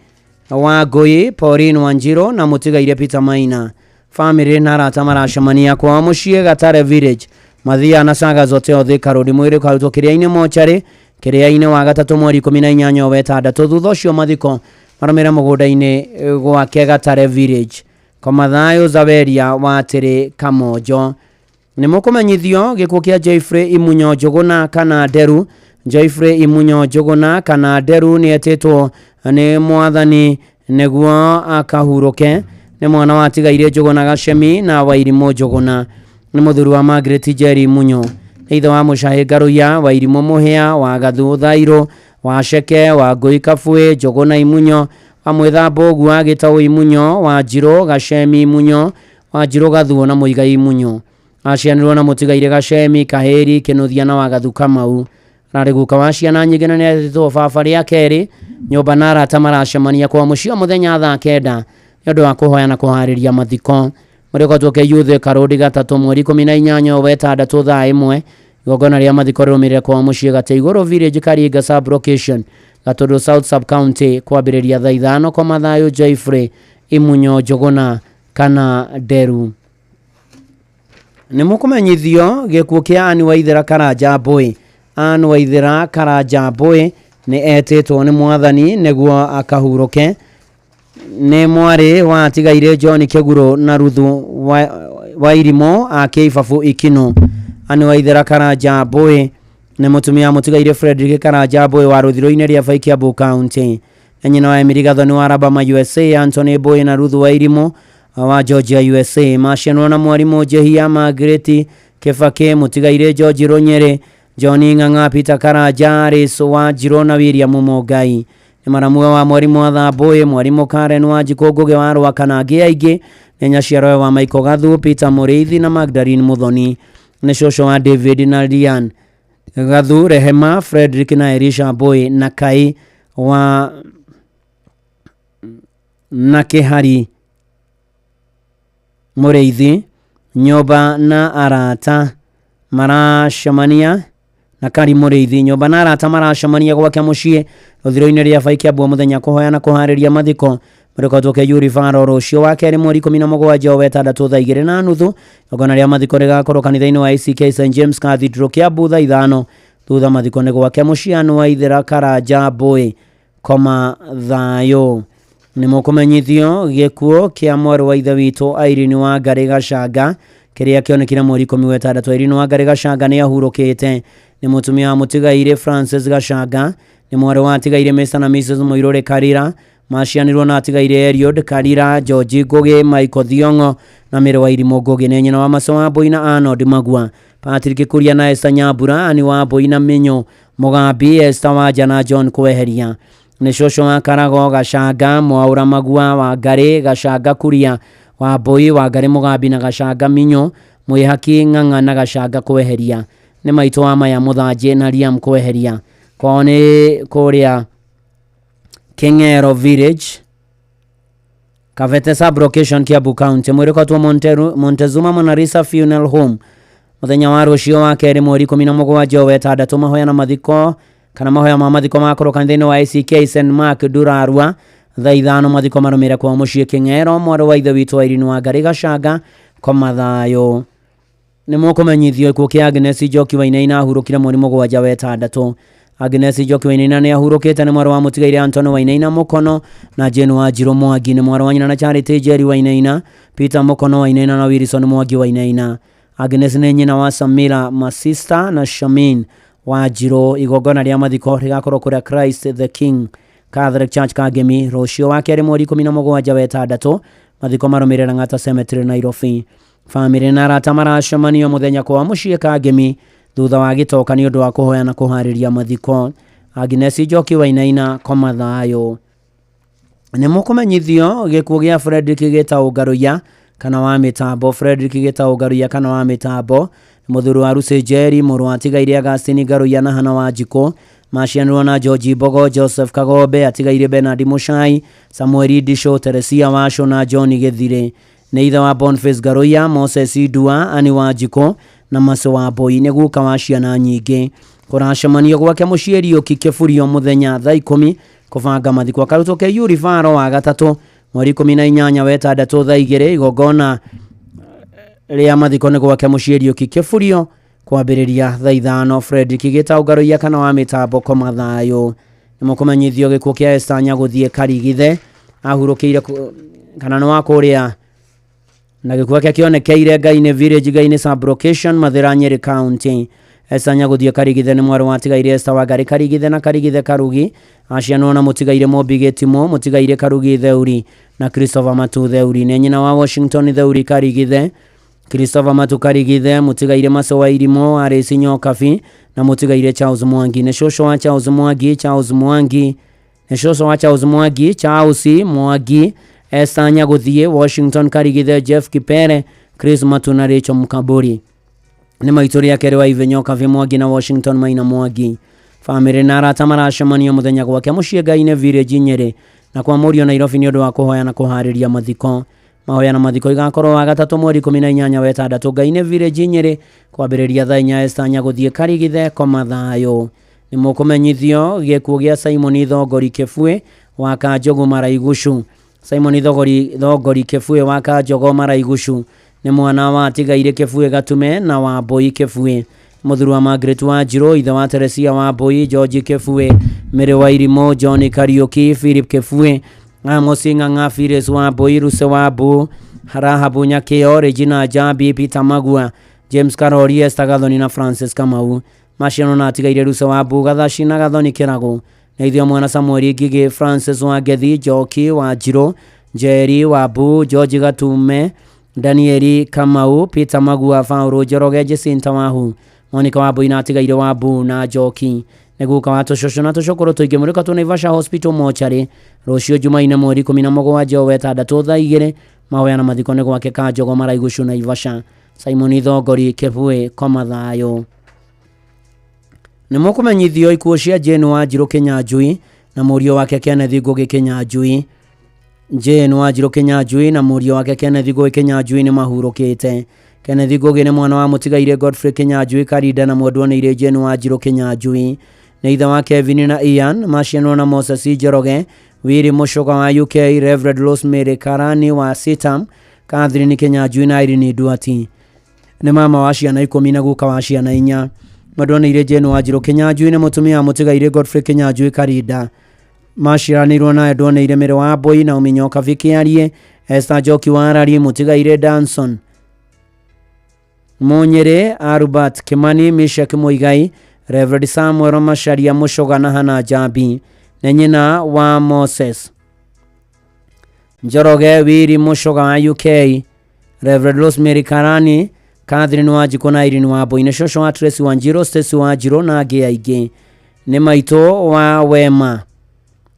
wa Ngũi, Pauline Wanjiro na mũtigaire Peter Maina. Famĩlĩ na arata maracemania kwao mũciĩ Gatare Village. Mathia na saga zote othe Karũri. Mwĩrĩ ũkarutwo kĩrĩa-inĩ mocarĩ kĩrĩa-inĩ wa gatatũ mweri 18 wetandatũ. Thutha ũcio mathiko marũmĩrĩre mũgũnda-inĩ gwake Gatare Village. Koma thayũ Zaweria Watĩrĩ Kamonjo. Nĩ mũkũmenyithio gĩkuũ kĩa Joyfrey Imunyo Njũgũna kana Nderu. Joyfrey Imunyo Njũgũna kana Nderu nĩ etĩtwo nĩ mwathani nĩguo akahurũke. Nĩ mwana wa tigaire Njũgũna Gacemi na Wairimũ Njũgũna. Nĩ mũthuri wa Margaret Njeri Munyo. Nĩ ithe wa Mũcahĩ Ngaruiya, Wairimũ Mũhĩa, wa Gathu Thairũ, wa Ceke, wa Ngũi Kabui, Njũgũna Imunyo, wa Mwĩthamba Ũgua Gĩtaũ Imunyo, wa Njirũ Gacemi Imunyo, wa Njirũ Gathuo na Mũigai Imunyo. Acianirwo na mũtigaire Gacemi Kahĩri Kĩnuthia na wa Gathu Kamau. Ararĩ guka wa ciana nyingĩ na nĩetĩtwo baba rĩa kerĩ. Nyũmba na arata maracemania kwa mũciĩ o mũthenya thaa 9 nĩ ũndũ wa kũhoya na kũharĩria mathiko. Mwĩrĩ ũkautwo Kĩyuthĩ Karũndi gatatũ mweri 18 wetandatũ thaa 1. Igongona rĩa mathiko rĩrũmĩrĩre kwao mũciĩ Gatĩ Igũrũ Village, Karinga sub location, Gatũndũ South sub county, kwambĩrĩria thaa 5. Koma thayũ Joyfrey Imunyo Njũgũna kana Nderu. Nĩ mũkũmenyithio gĩkuũ kĩa Anne Waithera Karanja Mbui. Anne Waithera Karanja Mbui nĩ etĩtwo nĩ mwathani nĩguo akahurũke. Nĩ mwarĩ wa tigaire John Kĩgurũ na Ruthu Wairimũ a Kĩibabu Ikinu. Anne Waithera Karanja Mbui nĩ mũtumia mũtigaire Frederick Karanja Mbui wa rũthirũ-inĩ rĩa Bai Kiambu County. Nĩ nyina wa Emily Gathoni wa Alabama USA, Anthony Mbui na Ruthu Wairimũ wa Georgia USA. Macianwo na mwarimũ Njehia Margaret Kĩbakĩ, mũtigaire George Rũnyerĩ, John Ng'ang'a, Peter Karanja, Alice Wanjirũ na William Mũngai. Nĩ maramuwe wa mwarimũ Arthur Mbui, mwarimũ Karen Wanjikũ Ngũgĩ wa Rwaka na angĩ aingĩ. Nĩ nyaciarowe wa Michael Gathu, Peter Mũrĩithi na Magdalene Muthoni. Nĩ cũcũ wa David na Lian Gathu, Rehema, Frederick na Elisha Boy na Kai wa na Kĩhari Mũrĩithi. Nyũmba na arata maracemania na Kari Mũrĩithi. Nyũmba na arata maracemania gwake mũciĩ rũthiro-inĩ rĩa Bai Kĩambu mũthenya kũhoya na kũharĩria mathiko. Mũrĩko tũke Yurivaro rũciũ wa kerĩ mweri 17 wa ĩtandatũ thaa 2:30. Igongona rĩa mathiko rĩgakorwo kanitha-inĩ wa ACK St James Cathedral Kĩambu thaa 5. Thutha mathiko nĩ gwake mũciĩ Anne Waithera Karanja Mbui koma thayũ. Nĩ mũkũmenyithio gĩkuũ kĩa mwarĩ wa ithe witũ Irene Wangari Gachanga kĩrĩa kĩonekire mweri 16. Irene Wangari Gachanga nĩ ahurũkĩte. Nĩ mũtumia wa mũtigairĩ Francis Gachanga. Nĩ mwarĩ wa atigairĩ Mr na Mrs Mũirũrĩ Karira. Macianirwo na atigairĩ Eliud Karira, George Ngugi, Michael Thiong'o na Mary Wairimũ Ngugi. Nĩ nyina wa Maso wa Mbui na Arnold Magua, Patrick Kuria na Esther Nyambura, Anne wa Mbui na Minyo Mugambi, Esther Wanja na John Kweheria. Nĩ cũcũ wa Karago Gachanga, Mwaũra Magua, Wangari Gachanga Kuria, wa Mbui, Wangari Mugambi na Gachanga Minyo, Mwĩhaki Ng'ang'a na Gachanga Kweheria. Nĩ maitũ wa Maya Mũthanjĩ na Liam Kweheria. Kwao nĩ kũrĩa Keng'ero Village, Kavete Sub-Location, Kiambu County. Mwĩrĩkotwo Montezuma Monarisa Funeral Home mũthenya wa rũciũ wa kerĩ mweri 17 wa ĩtandatũ. Mahoya na mathiko kana mahoya ma mathiko makorwo kanitha-inĩ wa ACK St Mark Ndurarua thaa 5. Mathiko marũmĩrĩre kwa mũciĩ Kĩng'ero. Mwarĩ wa ithe witũ Irene Wangari Gachanga koma thayũ. Nĩ mũkũmenyithio gĩkuũ kĩa Agnes Njoki Wainaina ahurũkire mweri 7 wa ĩtandatũ. Agnes Njoki Wainaina nĩ ahurũkĩte. Nĩ mwarĩ wa mũtigairĩ Anthony Wainaina Mũkono na Jane Wanjirũ Mwangi. Nĩ mwarĩ wa nyina na Charity Njeri Wainaina, Peter Mũkono Wainaina na Wilson Mwangi Wainaina. Agnes nĩ nyina wa Samira Masista na Shamin Wanjirũ. Igongona rĩa mathiko rĩgakorwo kũrĩa Christ the King Catholic Church Kangemi rũciũ wa kerĩ mweri 17 wa ĩtandatũ. Mathiko marũmĩrĩre Lang'ata Cemetery Nairobi. Famĩlĩ na arata maracemanio mũthenya kwa mũciĩ Kangemi thutha wa gĩtoka nĩ ũndũ wa kũhoya na kũharĩria mathiko. Agnes Njoki Wainaina koma thayũ. Nĩ mũkũmenyithio gĩkuũ gĩa Frederick Gĩtaũ Ngaruiya kana wa mĩtambo. Frederick Gĩtaũ Ngaruiya kana wa mĩtambo nĩ mũthuri wa Lucy Njeri, mũrũ wa atigairĩ Augustine Ngaruiya na Hannah Wanjikũ. Macianirwo na George Mbogo, Joseph Kagombe, atigairĩ Bernard Muchai, Samuel Ndisho, Teresia Waco na John Gĩthirĩ. Nĩ ithe wa Boniface Ngaruiya, Moses Ndua, Anne Wanjikũ na Maso wa Mbui. Nĩ guka wa ciana nyingĩ. Kũracemanio gwake mũciĩ Riũki Kĩburio mũthenya thaa 10 kũbanga mathiko. Akarutwo ke Yurivaro wa gatatũ mweri 18 wa ĩtandatũ thaa 2. Igongona rĩa mathiko nĩ gwake mũciĩ Riũki Kĩburio kwambĩrĩria thaa 5. Frederick Gĩtaũ Ngaruiya kana wa mĩtambo koma thayũ. Nĩ mũkũmenyithio gĩkuũ kĩa Esther Nyagũthiĩ Karigithe ahurũkĩire kana nĩ wa kũrĩa na gĩkuũ gĩake kĩonekeire Ngainĩ Village, Ngainĩ Sub-Location, Mathĩra, Nyeri County. Esther Nyagũthiĩ Karigithe nĩ mwarĩ wa atigairĩ Esther Wangari Karigithe na Karigithe Karugi. Acianwo na mũtigairĩ Mombi Gĩtimũ, mũtigairĩ Karugi Theuri na Christopher Matu Theuri. Nĩ nyina wa Washington Theuri Karigithe, Christopher Matu Karigithe, mũtigairĩ Maso wa Irimũ, Arĩci Nyokabi na mũtigairĩ Charles Mwangi. Nĩ cũcũ wa Charles Mwangi, Charles Mwangi. Nĩ cũcũ wa Charles Mwangi, Charles Mwangi, Esther Nyagũthiĩ, Washington Karigithe, Jeff Kipere, Chris Matu na Rachel Mkaburi. Nĩ maitũ rĩa kerĩ wa Ive Nyokabi Mwangi na Washington Maina Mwangi. Famĩlĩ na arata maracemanio mũthenya gwake mũciĩ Ngainĩ Village Nyeri na kwa mũriũ Nairobi nĩ ũndũ wa kũhoya na kũharĩria mathiko. Mahoya na mathiko igakorwo wa gatatũ mweri 18 wa ĩtandatũ Ngainĩ Village Nyeri kwambĩrĩria thaa 4. Esther Nyagũthiĩ Karigithe koma thayũ. Nĩ mũkũmenyithio gĩkuũ gĩa Simon Thongori Kĩbuĩ wa Kanjũgũ Maraigucu. Simon Thongori Kĩbuĩ wa Kanjũgũ Maraigucu nĩ mwana wa atigairĩ Kĩbuĩ Gatume na wa Mbui Kĩbuĩ. Mũthuri wa Margaret Wanjirũ, ithe wa Teresia wa Mbui, George Kĩbuĩ, Mary wa Irimũ, John Kariũki, Philip Kĩbuĩ, Amos Ng'ang'a, Phyllis wa Mbui, Ruse wa Mbu, Rahabu Nyakĩo, Regina Njambi, Peter Magua, James Karori, Esther Gathoni na Francis Kamau. Maciano na atigairĩ Ruse wa Mbu, Gathaci na Gathoni Kĩragũ. Nĩ ithe mwana Samuel Ngigĩ, Francis wa Ngethi, Njoki wa Njirũ, Njeri wa Mbu, George Gatume, Danieli Kamau, Peter Magua, Paulo Njoroge, Jacinta Wahu, Monica wa Mbui na atigairĩ wa Mbu na Njoki. Nĩ guka wa tũcũcũ na tũcũkũrũ tũingĩ. Mũrĩko tũ Naivasha Hospital Mortuary rũciũ Jumaine mweri 17 wa ĩtandatũ thaa 2. Mahoya na mathiko nĩ gwake Kanjogo Maraigucu Naivasha. Simon Thongori Kĩbũĩ koma thayũ. Nĩ mũkũmenyithio ikuũ cia Jane Wanjirũ Kĩnyanjui na mũriũ wake Kenneth Ngũgĩ Kĩnyanjui. Jane Wanjirũ Kĩnyanjui na mũriũ wake Kenneth Ngũgĩ Kĩnyanjui nĩ mahurũkĩte. Kenneth Ngũgĩ nĩ mwana wa mũtigairĩ Godfrey Kĩnyanjui Karinda na mwendwa nĩ Jane Wanjirũ Kĩnyanjui. Nĩ ithe wa Kevin na Ian, macianwo na Moses Njoroge, Willy Mũcũga wa UK, Reverend Rosemary Karani wa Sitam, Catherine Kĩnyanjui na Irene Duati. Nĩ mama wa ciana 10 na guka wa ciana 4. Mwendwa nĩ Jane Wanjirũ Kĩnyanjui nĩ mũtumia wa mũtigairĩ Godfrey Kĩnyanjui Karinda. Maciaranĩirwo na endwa nĩ Mĩrĩ wa Mbui, Naomi Nyoka Vikiarie, Esther Njoki wa Arari, mũtigairĩ Danson Munyere, Albert Kimani, Mishak Muigai, Reverend Samuel Macharia Mũcũga na Hannah Njambi. Nĩ nyina wa Moses Njoroge, Willy Mũcũga wa UK, Reverend Rosemary Karani, Catherine Wanjikũ na Irene Wambui. Nĩ cũcũ wa Tracy Wanjirũ, Stacy Wanjirũ na angĩ aingĩ. Nĩ maitũ wa Wema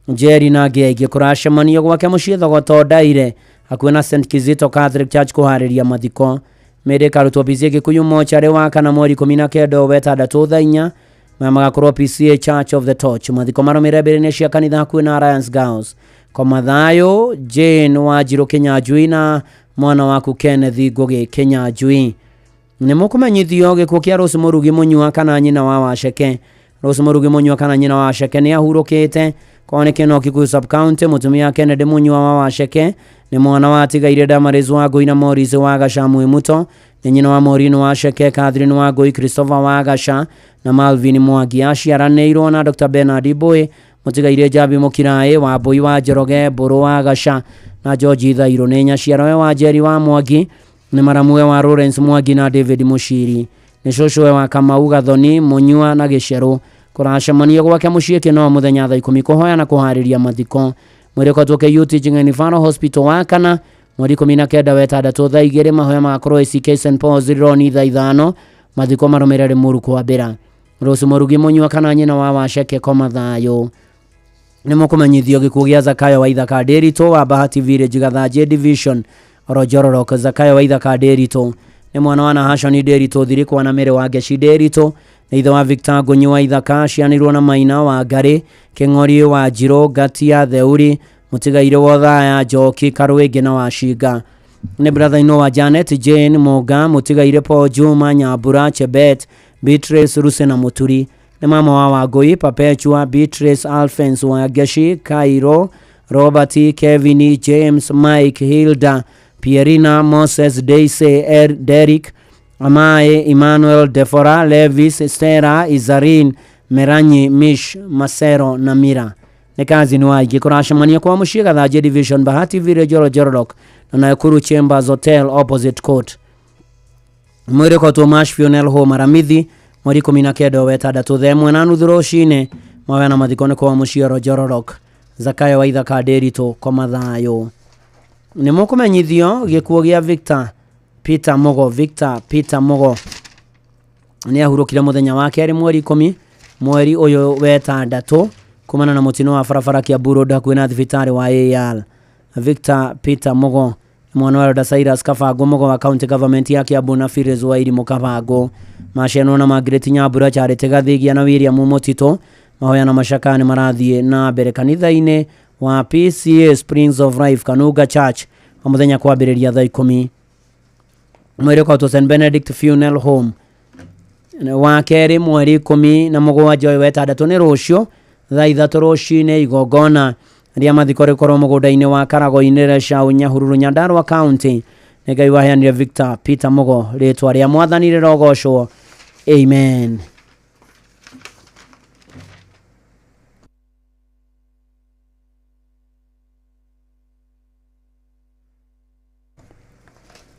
Njeri na angĩ aingĩ. Kũracemanio gwake mũciĩ Thogoto Ndaire hakuhĩ na St Kizito Catholic Church kũharĩria mathiko. Mĩrĩ ĩkarutwo PCA Gĩkuyu mocarĩ wa kana mweri 19 wetandatũ thaa 4 maya magakorwo PCA Church of the Torch. Mathiko marũmĩrĩre mbĩrĩra-inĩ cia kanitha hakuhĩ na Alliance Girls. Koma thayũ Jane Wanjirũ Kĩnyanjui na mwana waku Kenneth Ngũgĩ Kĩnyanjui. Nĩ mũkũmenyithio gĩkuũ kĩa Rose Mũrugi Mũnyua kana nyina wa Waceke. Rose Mũrugi Mũnyua kana nyina wa Waceke nĩ ahurũkĩte kwao nĩ Kĩno Kikuyu sub county. Mũtumia Kennedy Mũnyua wa Waceke nĩ mwana wa atigaire Damaris Wangũi na Maurice wa Gaca Mwĩmuto. Nĩ nyina wa Maureen Waceke, Catherine Wangũi, Christopher wa Gaca na Malvin Mwangi. Aciaranĩirwo na Dr Bernard Mbui, mũtigaire Njambi Mũkiraĩ wa Mbui wa Njoroge, Mbũrũ wa Gaca na George Thairũ. Nĩ nyaciarawe wa Njeri wa Mwangi, nĩ maramuwe wa Lawrence Mwangi na David Mũciri. Nĩ cũcũwe wa Kamau Gathoni, Mũnyua na Gĩcerũ. Kũracemanio gwake mũciĩ Kĩno mũthenya thaa 10 kũhoya na kũharĩria mathiko. Mwĩrĩ ũkotwo KU Teaching and Referral Hospital wa kana mweri 19 wetandatũ thaa 2. Mahoya magakorwo ACK St Paul's Rironi thaa 5. Mathiko marũmĩrĩre Rĩmuru kwambĩra. Rose Mũrugi Mũnyua kana nyina wa Waceke koma thayũ. Nĩ mũkũmenyithio gĩkuũ gĩa Zakayo wa Ithaka Ndĩritũ wa Bahati Village Gathanjĩ Division Orojororok. Zakayo wa Ithaka Ndĩritũ nĩ mwana wa Nahashoni Ndĩritũ Thirikwa na Mĩrĩ wa Ngeci Ndĩritũ. Nĩ ithe wa Victor Ngũnyi wa Ithaka. Aciaranĩirwo na Maina wa Ngarĩ, Kĩng'ori wa Njirũ, Ngatia Theuri, mũtigairĩ wa Othaya, Njoki Karũĩngĩ na Wacinga. Nĩ brother-in-law wa Janet Jane Mũnga, mũtigairĩ Paul Juma Nyambura, Chebet, Beatrice Ruse na Mũturi. Nĩ mama wa Wangũi, Perpetua, Beatrice, Alphonse wa Ngeci, Cairo, Robert, Kevin, James, Mike, Hilda, Pierina, Moses, Daisy, Derek, Amae, Emmanuel, Defora, Levis, Stera, Izarin, Meranyi, Mish, Masero na Mira. Nĩ kazini wa aingĩ. Kũracemania kwa mũciĩ Gathanjĩ Division, Bahati Village, Orojororok na Nakuru Chambers Hotel opposite court. Mwĩrĩ ũkotwo Mash Funeral Home Aramithi mweri 19 wetandatũ thaa 1:30 rũcinĩ. Mahoya na mathiko nĩ kwa mũciĩ Orojororok. Zakayo wa Ithaka Ndĩritũ koma thayũ. Nĩ mũkũmenyithio gĩkuũ gĩa Victor Peter Mugo. Victor Peter Mugo nĩ ahurũkire mũthenya wa kerĩ mweri 10 mweri ũyũ wetandatũ kumana na mũtino wa barabara Kiambu Road hakuhĩ na thibitarĩ wa AR. Victor Peter Mugo mwana wa Elder Cyrus Kabango Mugo wa county government ya Kiambu na Phyllis Wairimu Kabango. Macianwo na Margaret Nyambura, Charity Gathigia na William Mutito. Mahoya na macakaya nĩ marathiĩ na mbere kanitha-inĩ wa PCA Springs of Life Kanuga Church o mũthenya kwambĩrĩria thaa 10. Mwĩrĩ ũkotwo St Benedict Funeral Home wa kerĩ mweri 17 ũyũ wetandatũ nĩ rũciũ thaa 3 rũcinĩ. Igongona rĩa mathiko rĩkorwo mũgũnda-inĩ wa Karago-inĩ Reshau Nyahururu Nyandarua County. Nĩ Ngai waheanire Victor Peter Mugo rĩtwa rĩa Mwathani rĩrogocwo. Amen.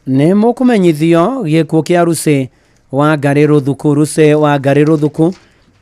Nĩ mũkũmenyithio gĩkuũ kĩa Ruse wa Ngarĩ Rũthuku. Ruse wa Ngarĩ Rũthuku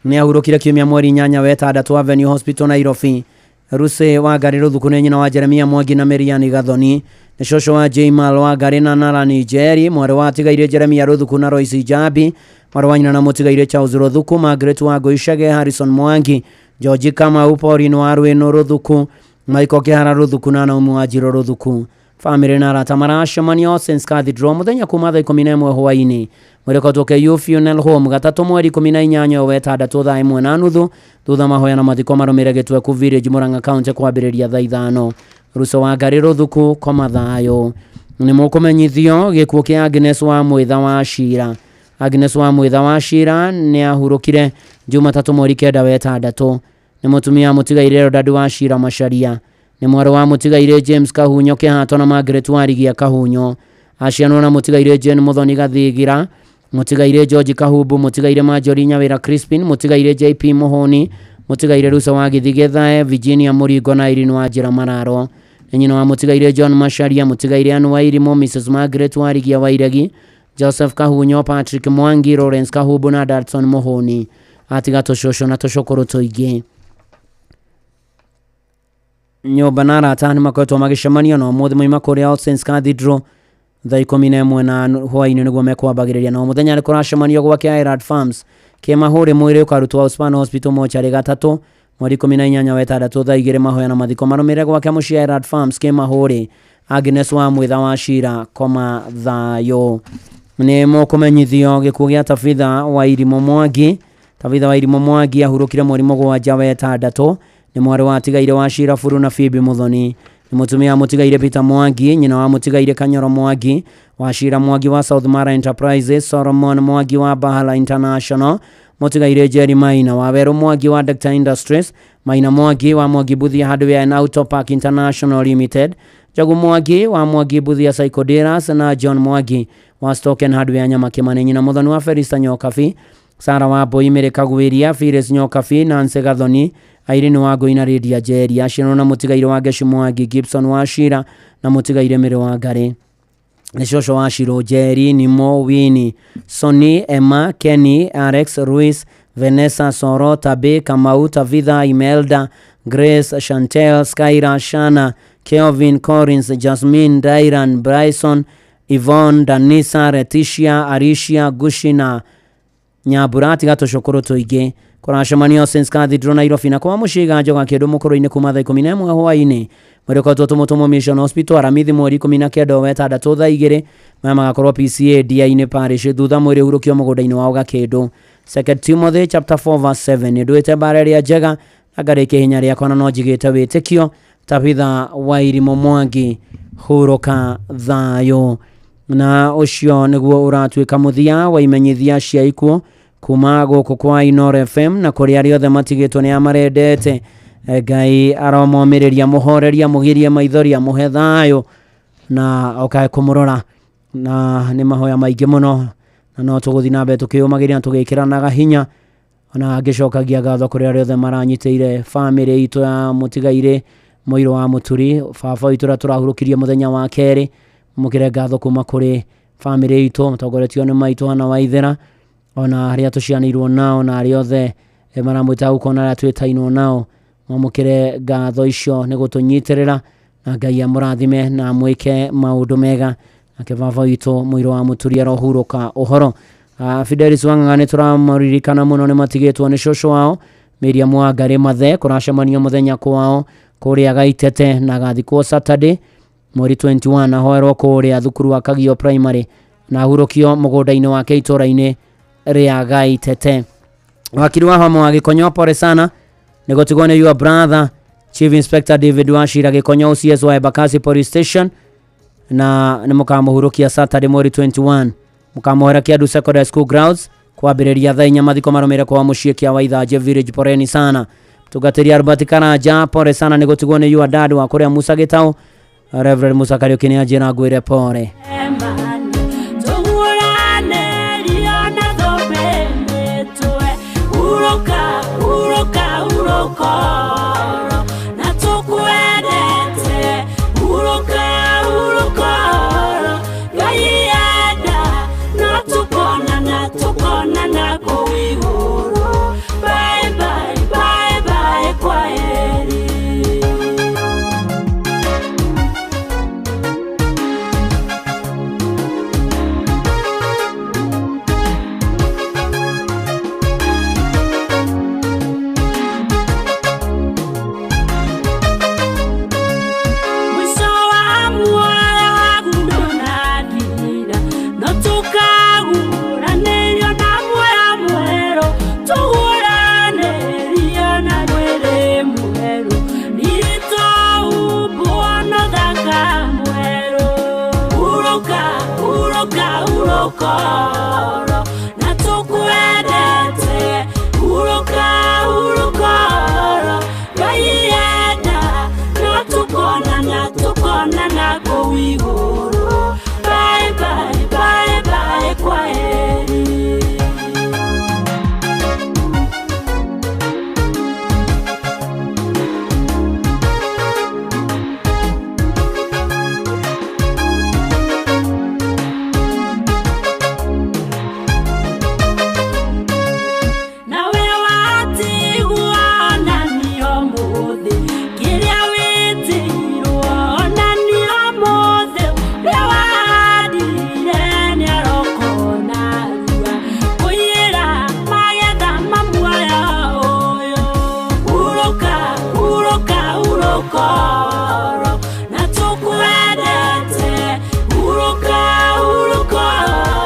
nĩ ahurũkire kiumia mweri 8 wetandatũ Avenue Hospital Nairobi. Ruse wa Ngarĩ Rũthuku nĩ nyina wa Jeremia Mwangi na Miriani Gathoni. Nĩ cũcũ wa Jaimal wa Ngarĩ na Narani Njeri, mwarĩ wa atigaire Jeremia Rũthuku na Royce Njambi, mwarĩ wa nyina na mũtigaire Charles Rũthuku, Margaret wa Ngũicage, Harrison Mwangi, George Kamau, Pauline wa Rwĩnũ Rũthuku, Michael Kĩhara Rũthuku na Naumu wa Njirũ Rũthuku. Famĩlĩ na arata maracemania All Saints Cathedral mũthenya kuma thaa 11 hwaĩ-inĩ. Mwĩrĩ ũkotwo KU Funeral Home gatatũ mweri 18 wa ĩtandatũ thaa 1:30 thutha mahoya na mathiko marũmĩrĩre Gĩtweku Village Murang'a County kwambĩrĩria thaa 5. Ruco wa Ngarĩ Rũthuku koma thayũ. Nĩ mũkũmenyithio gĩkuũ kĩa Agnes wa Mwĩtha wa Cira. Agnes wa Mwĩtha wa Cira nĩ ahurũkire Jumatatũ mweri 9 wa ĩtandatũ. Nĩ mũtumia mũtigaire Eldad wa Cira Macharia. Nĩ mwarĩ wa mũtigaire James Kahunyo Kĩhato na Margaret Warigia Kahunyo. Acianwo na mũtigaire Jane Muthoni Gathigira, mũtigaire George Kahumbu, mũtigaire Marjorie Nyawĩra Crispin, mũtigaire JP Muhoni, mũtigaire Rusa wa Gĩthige Thae, Virginia Mũringo na Irene wa Njĩra Mararo. Nĩ nyina wa mũtigaire John Macharia, mũtigaire Ann Wairimu, Mrs Margaret Warigia Wairegi, Joseph Kahunyo, Patrick Mwangi, Lawrence Kahumbu na Dalton Muhoni. Atiga tũcũcũ na tũcũkũrũ tũingĩ. Nyũmba na arata nĩ makoretwo magĩcemania na ũmũthĩ moima kũrĩa All Saints Cathedral thaa 11 na hwaĩ-inĩ nĩguo mekwambagĩrĩria na mũthenya nĩ kũracemanio gwake Irad Farms Kĩmahũrĩ mwĩrĩ ũkarutwo Outspan Hospital mocarĩ gatatũ mweri 18 wa ĩtandatũ thaa 2 mahoya na mathiko marũmĩrĩre gwake mũciĩ Irad Farms Kĩmahũrĩ. Agnes wa Mwĩtha wa Cira koma thayũ. Nĩ mũkũmenyithio gĩkuũ gĩa Tabitha wa Irimũ Mwangi. Tabitha wa Irimũ Mwangi ahurũkire mweri 7 wa ĩtandatũ. Nĩ mwarĩ wa tigaire wa Cira Buru na Phoebe Muthoni. Nĩ mũtumia wa mũtigaire Peter Mwangi, nyina wa mũtigaire Kanyoro Mwangi, wa Cira Mwangi wa South Mara Enterprises, Solomon Mwangi wa Bahala International, mũtigaire Jerry Maina wa Werũ Mwangi wa Dr Industries, Maina Mwangi wa Mwangi Buthia Hardware and Auto Park International Limited, Njogu Mwangi wa Mwangi Buthia Psychodealers na John Mwangi wa Stock and Hardware Nyamakĩmani. Nyina Muthoni wa Felista Nyokabi, Sara wa Mbui Mĩrĩ Kagwĩria, Phyllis Nyokabi, Nancy Gathoni, Irene wa Ngũi na Lydia Njeri. Aciarwo na mũtigaire wa Ngecu Mwangi, Gibson wa Cira na mũtigaire Mĩrĩ wa Ngarĩ. Nĩ cũcũ wa Shiro Njeri, Nimo, Winnie, Sonny, Emma, Kenny, Alex, Ruiz, Vanessa, Soro, Tabe, Kamau, Tavitha, Imelda, Grace, Chantel, Skyra, Shana, Kelvin, Collins, Jasmine, Dairan, Bryson, Yvonne, Danisa, Leticia, Alicia, Gushi na Nyambura. Tiga tũcũkũrũ tũingĩ. Kũracemanio Saints Cathedral Nairobi na kwa mũciĩ Ganjo Gakĩndũ mũkũrũ-inĩ kuma thaa 11 hwaĩ-inĩ. Mwĩrĩ ũkoretwo tũmũtũmwo Mission Hospital Aramithi mweri 19 wa ĩtandatũ thaa 2. Maya magakorwo PCA DI-inĩ Parish thutha mwĩrĩ ũhurũkio mũgũnda-inĩ wao Gakĩndũ. 2 Timothy chapter 4 verse 7. Nĩndũĩte mbara ĩrĩa njega na ngarĩkia ihenya rĩakwa na no njigĩte wĩtĩkio. Tabitha wa Irimũ Mwangi hurũka thayũ. Na ũcio nĩguo ũratuĩka mũthia wa imenyithia cia ikuũ kuma gũkũ kwa Inooro FM na kũrĩ arĩa othe matigĩtwo nĩ amarendete. Ngai aromomĩrĩria, mũhoreria, mũgirie maithori, amũhe thayũ na okae kũmũrora. Na nĩ mahoya maingĩ mũno na no tũgũthiĩ na mbere tũkĩyũmagĩrĩria na tũgĩkĩranaga hinya. Ona ngĩcokagia ngatho kũrĩ arĩa othe maranyitĩire bamĩrĩ itũ ya mũtigairĩ Mũirũ wa Mũturi, baba witũ ũrĩa tũrahurũkirie mũthenya wa kerĩ. Mũkĩre ngatho kuma kũrĩ bamĩrĩ itũ matongoretio nĩ maitũ Hana Waithera, ona arĩa tũcianĩirwo nao na arĩa othe maramwĩta gũkũ na arĩa twĩtainwo nao. Mwamũkĩre ngatho icio nĩ gũtũnyitĩrĩra na Ngai amũrathime na amwĩke maũndũ mega. Nake baba witũ Mũirũ wa Mũturi arohurũka ũhoro. Fidelis Wang'ang'a nĩ tũramũririkana mũno, nĩ matigĩtwo nĩ cũcũ wao Miriam wa Ngarĩ Mathe. Kũracemanio mũthenya kwao kũrĩa Gaitete na gathikwo Saturday mweri 21 ahoerwo kũrĩa thukuru wa Kagio Primary na ahurũkio mũgũnda-inĩ wake itũũra-inĩ rĩa Gaitete. Wakiri wa Homo wa Gĩkonyo, pole sana nĩ gũtigwo nĩ your brother Chief Inspector David Wachira Gĩkonyo OCS wa Embakasi Police Station, na nĩ mũkamũhurũkia Saturday mweri 21. Mũkamũhera Kĩandu Secondary School grounds kwambĩrĩria thaa 4. Mathiko marũmĩrĩre kwa mũciĩ kĩa Waithanjĩ Village. Poleni sana. Mũtungatĩri Albert Karanja, pole sana nĩ gũtigwo nĩ your dad wa kũrĩa Musa Gĩtaũ, Reverend Musa Kariũki nĩ anjĩra ngwĩre pole. hurũka oro na tũkwendete hurũka hurũka oro Ngai enda no tũkonana tũkonana kũu igũrũ bye bye bye bye kwaheri. Nawe watigwo na niĩ ũmũthĩ kĩrĩa wĩtĩirwo na niĩ ũmũthĩ ũrĩa wahandire nĩaroka narua kũiyĩra magetha ma muoyo ũyũ hurũka hurũka hurũka oro na tũkwendete hurũka hurũka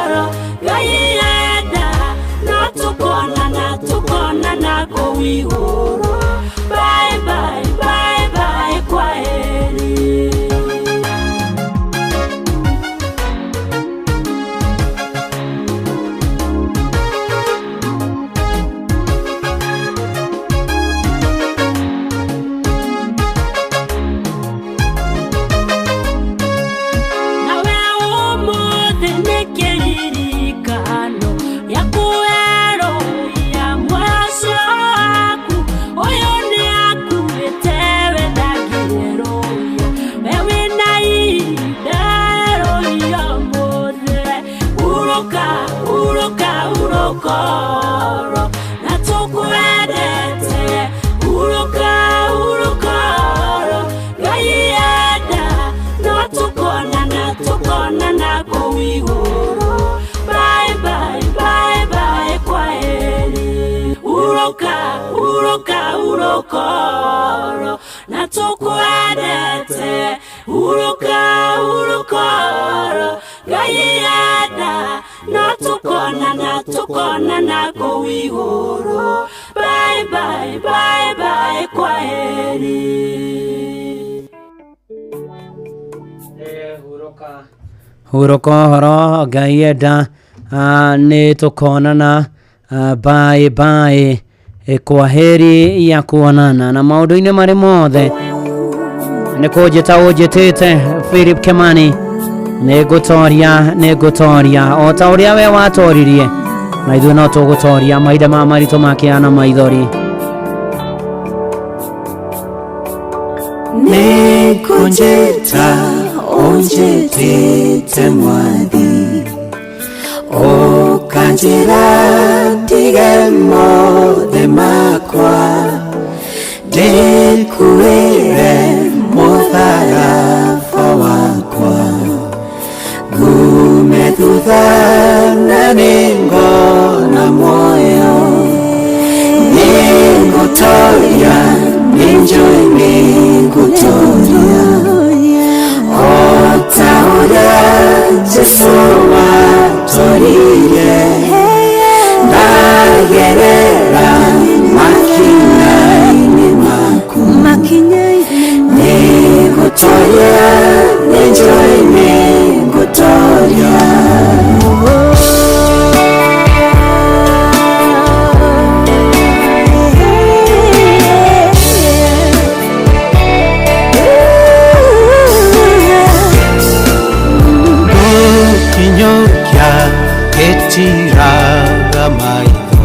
oro Ngai enda no tũkonana tũkonana kũu igũrũ bye bye bye bye kwaheri. Nawe ũmũthĩ nĩ kĩririkano gĩa kwerũhia mũico waku ũyũ nĩakuĩte we ndangĩerũhia we wĩna ihinda erũhia ũmũthĩ hurũka hurũka hurũka oro na tũkwendete hurũka hurũka oro Ngai enda no tũkonana tũkonana kũu igũrũ bye bye bye bye kwaheri hurũka hurũka hurũka oro na tũkwendete hurũka hurũka oro Ngai enda no tũkonana tũkonana kũu igũrũ bye bye bye bye kwaheri. Hurũka ũhoro Ngai enda nĩ tũkonana bye bye kwa heri ya kuonana na maũndũ-inĩ marĩ mothe nĩ kũnjĩta ũnjĩtĩte Philip Kimani nĩ ngũtoria o ta ũrĩa we watoririe na ithuĩ no tũgũtoria mahinda ma maritũ makĩa na maithori. Nĩkũnjĩta ũnjĩtĩte mwathi ũkanjĩra ndige mothe makwa ndĩkuĩre mũtharaba wakwa ngume thutha na nĩngona muoyo nĩngũtoria nĩnjũĩ nĩngũtoria o ta ũrĩa Jesũ watoririe ndagerera makinya-inĩ maku nĩngũtoria nĩnjũĩ nĩngũtoria. Gũkinyũkia gĩtiraga maitho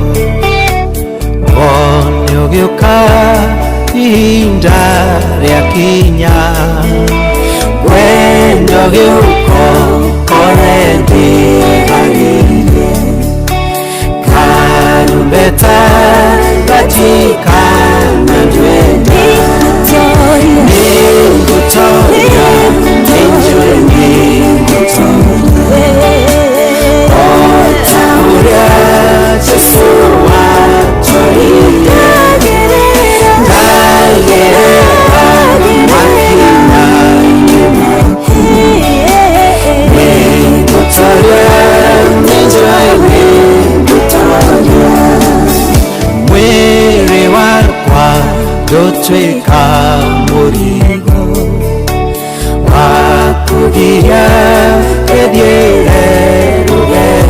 wone ũgĩũka ihinda rĩakinya wendo gĩũko kore ndĩharĩirie karumbeta gatikana ndwenda nĩngũtoria nĩnjũĩ nĩngũtoria o ta ũrĩa Jesũ watoririe ndagerera makinya-inĩ maku nĩngũtoria nĩnjũĩ nĩngũtoria mwĩrĩ wakwa ndũtuĩka mũrigo wa kũgiria ngĩthiĩre rũgendo.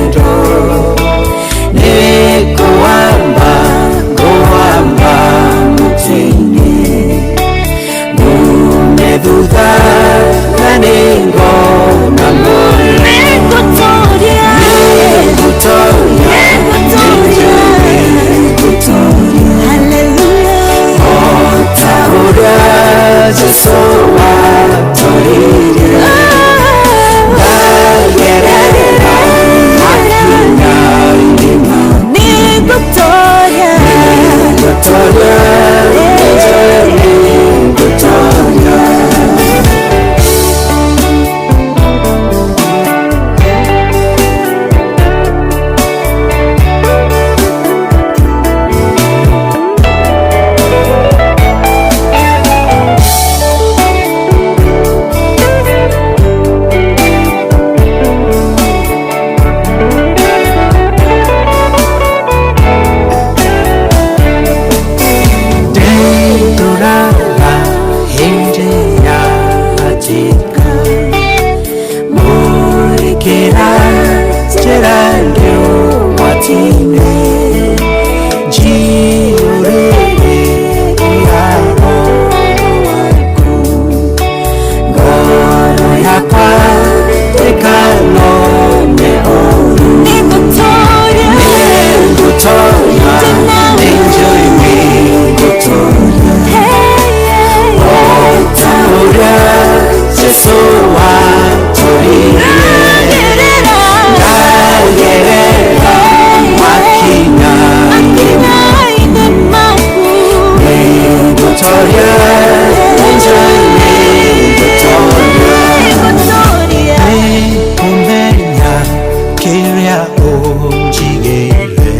ũrĩa ũnjigĩire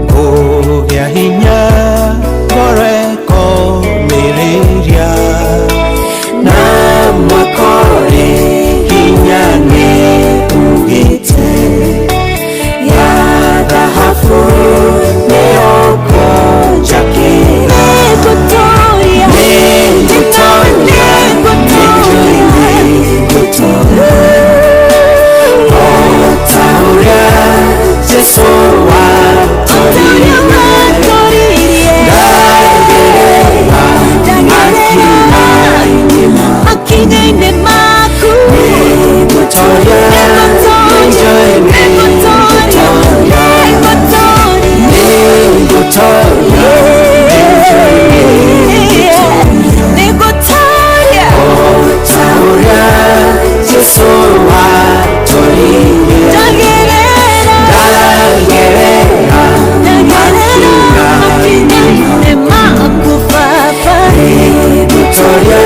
ngũgĩa hinya ngoro ĩkomĩrĩria na mwaka ũrĩ hinya nĩ ugĩte ya thahabu nĩyo ngũnjakĩra. Nĩngũtoria, nĩnjũĩ nĩngũtoria o ta ũrĩa Jesũ watoririe. Ndagerera makinya-inĩ maku. Nĩngũtoria, nĩnjũĩ nĩngũtoria, nĩngũtoria, nĩngũtoria o ta ũrĩa Jesũ watoririe. Ndagerera makinya-inĩ maku Baba. Nĩngũtoria,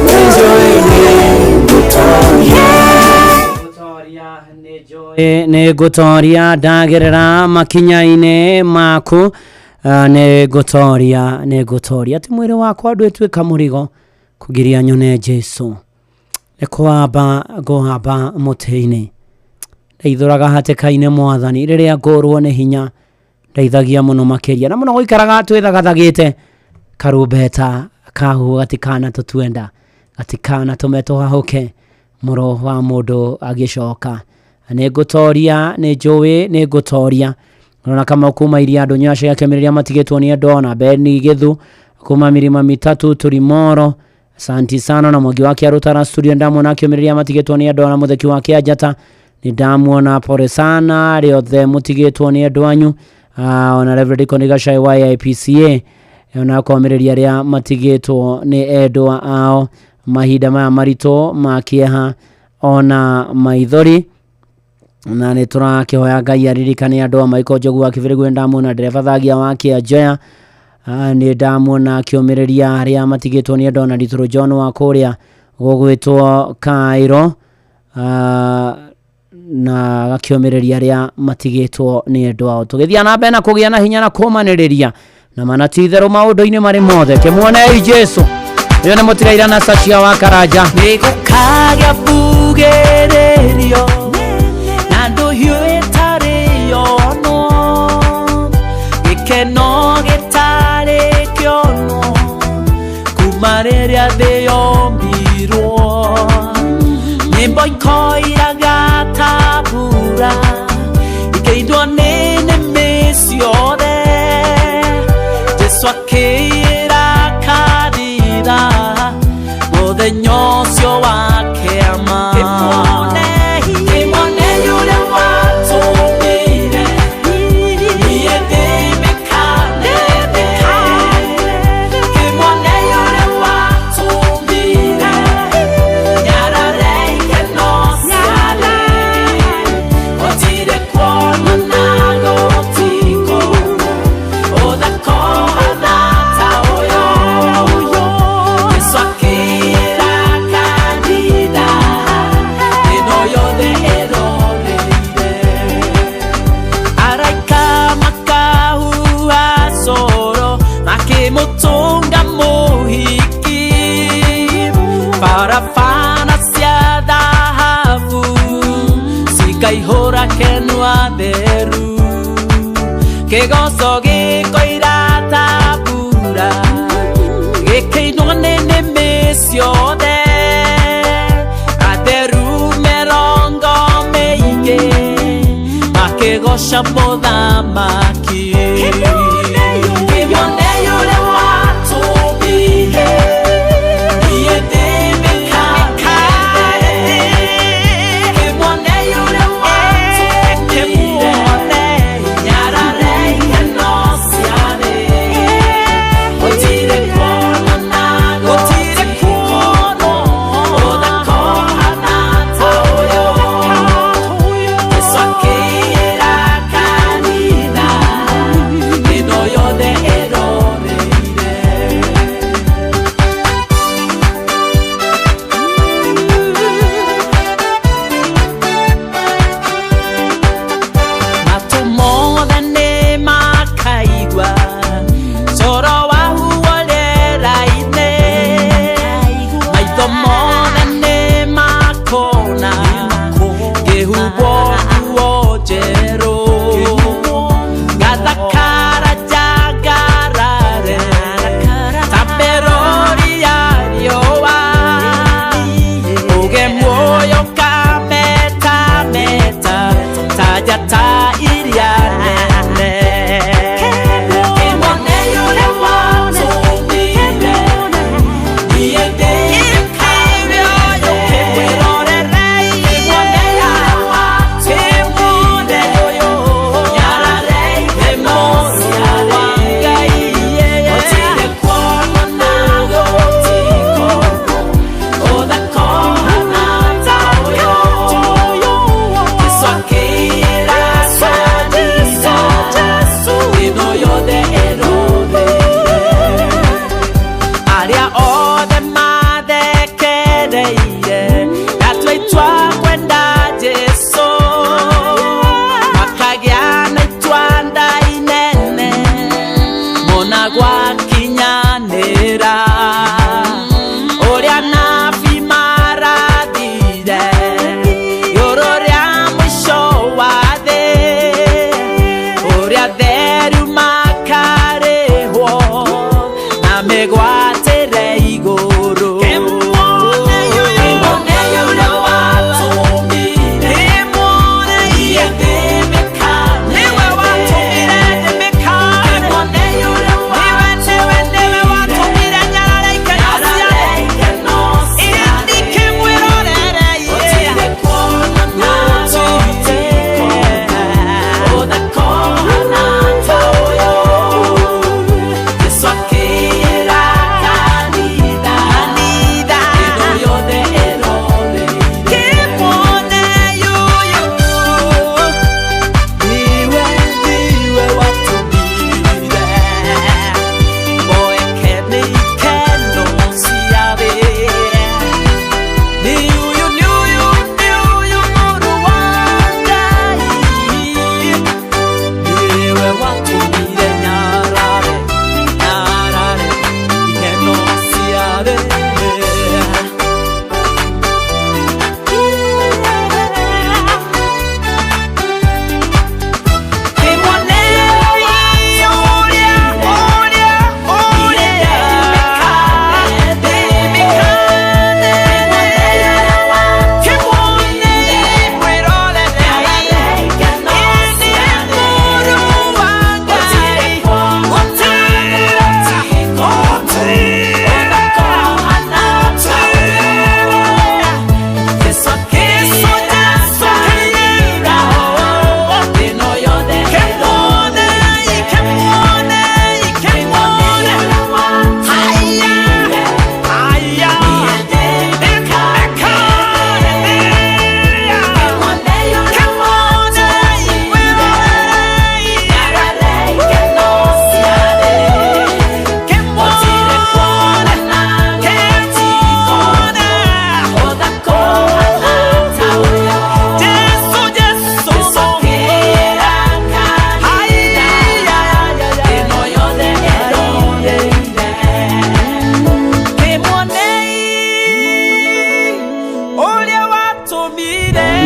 nĩnjũĩ nĩngũtoria. Nĩ ngũtoria ndagerera makinya-inĩ maku. Nĩ ngũtoria, nĩ ngũtoria atĩ mwĩrĩ wakwa ndwĩtuĩka mũrigo kũgiria nyone Jesu nĩ kwamba ngũhamba mũtĩ-inĩ ndeithũraga hatĩka-inĩ mwathani rĩrĩa ngũrwo nĩ hinya ndeithagia mũno makĩria na mũno gũikaraga twĩthagathagĩte karumbeta kahuhwo gatikana tũtuenda gatikana tũme tũhahũke mũro wa mũndũ agĩcoka. Nĩ ngũtoria, nĩ njũĩ nĩ ngũtoria. Ona kama kuma iria andũ nyasha akĩmĩrĩria matigĩtwo nĩ andũ ona Beni Githu kuma mirima mitatu Turimoro asanti sana na mwangi wake arutara studio ndamwona akĩmĩrĩria matigĩtwo nĩ andũ ona mũtheki wake Anjata nĩ ndamwona pole sana rĩothe mũtigĩtwo nĩ andũ anyu. Ona Reverend Deacon Gachai wa AIPCA ona akomĩrĩria arĩa matigĩtwo nĩ endwa ao mahinda maya maritũ ma kĩeha ona maithori na nĩ tũrakĩhoya Ngai aririkane andũ a Michael Njogu wa Kĩbĩrĩgũ ndamuona ndereba thagia wa Kĩanjoya nĩ ndamuona akĩũmĩrĩria arĩa matigĩtwo nĩ andũ ona Little John wa kũrĩa gũgwĩtwo Cairo na gakĩũmĩrĩria arĩa matigĩtwo nĩ andũ ao. Tũgĩthiĩ na mbere na kũgĩa na hinya na kũmanĩrĩria na mana ti itherũ maũndũ-inĩ marĩ mothe. Kĩmuonei Jesu ũyũ nĩ mũtigaira na Sachia wa Karanja. Nĩgũkagĩa mbugĩrĩrio na ndũhiũ ĩtarĩ yonwo gĩkeno gĩtarĩ kĩonwo kuma rĩrĩa thĩ yombirwo nyĩmbo ikoiraga ta mbura ikĩindwo nĩ nĩmĩ ciothe Jesũ akĩĩra kanitha mũthenya ũcio wa kĩama. Kĩmwone ũrĩa watũmire niĩ ndĩmĩkanene. Kĩmwone ũrĩa watũmire nyarare ikeno ciarĩ gũtirĩ kuonwo na gũtikũũrwo ũthaka ũhana ta ũyũ. Jesũ akĩĩra kanitha ĩno yothe ĩroreire araika makahuha coro makĩmũtũnga mũhiki barabara cia thahabu cikaihũra kenwa theru kĩgoco gĩkoira ta mbura gĩkĩinwo nĩ nĩmĩ ciothe atheru mĩrongo mĩingĩ makĩgoca mũthamaki. Kĩmwone ũrĩa watũmire niĩ ndĩmĩkanene. Kĩmwone ũrĩa watũmire nyarare ikeno ciarĩ gũtirĩ kuonwo na gũtirĩ kuonwo ũthaka ũhana ta ũyũ. Jesũ akĩĩra kanitha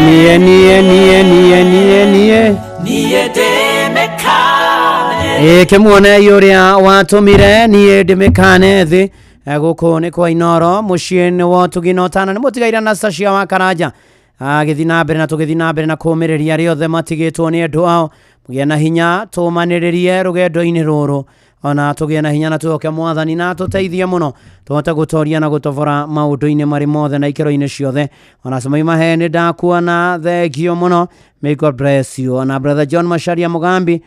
Niĩ niĩ niĩ niĩ niĩ niĩ Niĩ ndĩmĩkane. Ĩ kĩmuone ũrĩa watũmire niĩ ndĩmĩkane thĩ. Gũkũ nĩ kwa Inoro mũciĩ nĩ wa ũtugi na ũtana nĩ mũtigaire Anastasia wa Karanja agĩthiĩ na mbere na tũgĩthiĩ na mbere na kũũmĩrĩria arĩa othe matigĩtwo nĩ andũ ao. Mũgĩe na hinya tũmanĩrĩrie rũgendo-inĩ rũrũ, ona tũgĩe na hinya na twĩhoke Mwathani na atũteithie mũno tũhote gũtoria na gũtobora maũndũ-inĩ marĩ mothe na ikĩro-inĩ ciothe. Ona Cemai Mahe nĩ ndakuona, thengio mũno, may God bless you. Ona brother John Macharia Mugambi,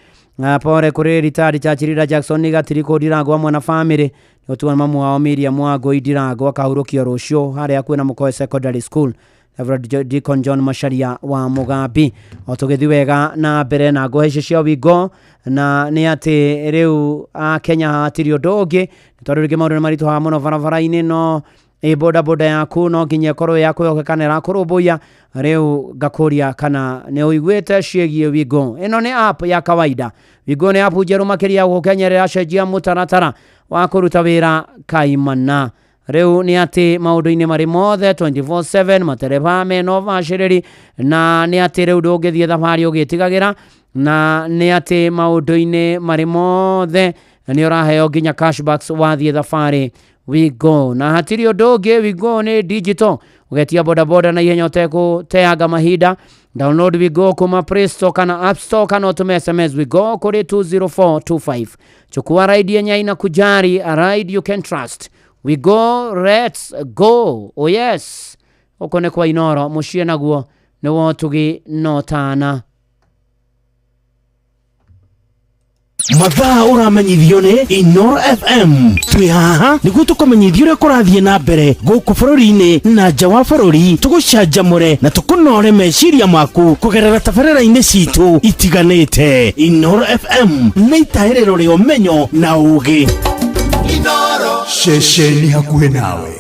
pore kũrĩ retired church leader Jackson Gatirikũ Ndirango hamwe na family nĩ mamu wao Miriam Wangũi Ndirango akahurũkio rũciũ harĩa hakuhĩ na Mũkoe Secondary School. Reverend Deacon John Macharia wa Mugambi. O tũgĩthiĩ wega na mbere na ngũhe icio cia wingo, na nĩ atĩ rĩu Kenya hatirĩ ũndũ ũngĩ, nĩ tondũ rĩngĩ maũndũ nĩ maritũhaga mũno barabara-inĩ, no ĩ boda boda yaku no nginya ĩkorwo ya kwĩhokeka na ĩrakũrũmbũiya. Rĩu ngakũria kana nĩ ũiguĩte ciĩgiĩ Wingo. Ĩno nĩ app ya kawaida. Wingo nĩ app njerũ makĩria gũkũ Kenya ĩrĩa ĩracenjia mũtaratara wa kũruta wĩra kaimana. Rĩu nĩ atĩ maũndũ-inĩ marĩ mothe 24/7 matereba mena ũbacĩrĩri, na nĩ atĩ rĩu ndũngĩthiĩ thabarĩ ũgĩtigagĩra, na nĩ atĩ maũndũ-inĩ marĩ mothe nĩ ũraheo nginya cashbacks wathiĩ thabarĩ Wingo. Na hatirĩ ũndũ ũngĩ, Wingo nĩ digital, ũgetia bodaboda na ihenya ũtegũteanga mahinda. Download Wingo kuma Play Store kana App Store kana ũtũme SMS Wingo kũrĩ 20425. Chukua ride yenye inakujali, a ride you can trust. We go, let's go. Oh yes. Gũkũ nĩ kwa Inoro mũciĩ naguo nĩ wa ũtugi na ũtana. Mathaa ũramenyithio nĩ Inoro FM. Twĩ haha nĩguo tũkũmenyithia ũrĩa kũrathiĩ na mbere gũkũ bũrũri-inĩ na nja wa bũrũri, tũgũcanjamũre na tũkũnore meciria maku kũgerera tabarĩra-inĩ citũ itiganĩte. Inoro FM nĩ itahĩrĩro rĩa ũmenyo na ũũgĩ. Ceceni hakuhĩ nawe.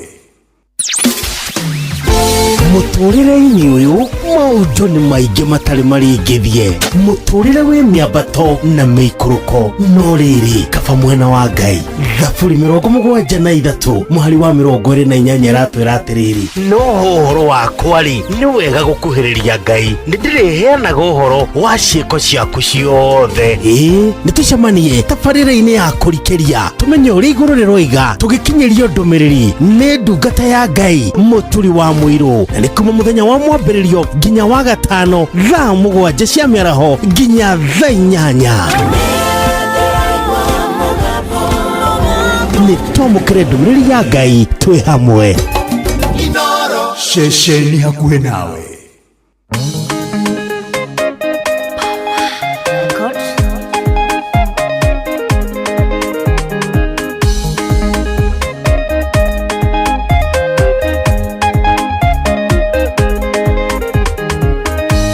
Mũtũrĩre-inĩ ũyũ maũndũ nĩ maingĩ matarĩ maringithie, mũtũrĩre wĩ mĩambato na mĩikũrũko, no rĩrĩ kaba mwena wa Ngai. Thaburi 73 mũhari wa 28 ĩratwĩra atĩrĩrĩ, no ũhoro wakwa rĩ, nĩ wega gũkuhĩrĩria Ngai, nĩ ndĩrĩheanaga ũhoro wa ciĩko ciaku ciothe. Ĩĩ nĩ tũcemanie tabarĩra-inĩ ya kũrikĩria, tũmenye ũrĩa igũrũ rĩroiga, tũgĩkinyĩrio ndũmĩrĩri nĩ ndungata ya Ngai mũturi wa mũirũ, na nĩ kuma mũthenya wa mwambĩrĩrio nginya wa gatano thaa 7 cia mĩaraho nginya thaa 8. Nĩ twamũkĩre ndũmĩrĩri ya Ngai twĩ hamwe. Ceceni hakuhĩ nawe.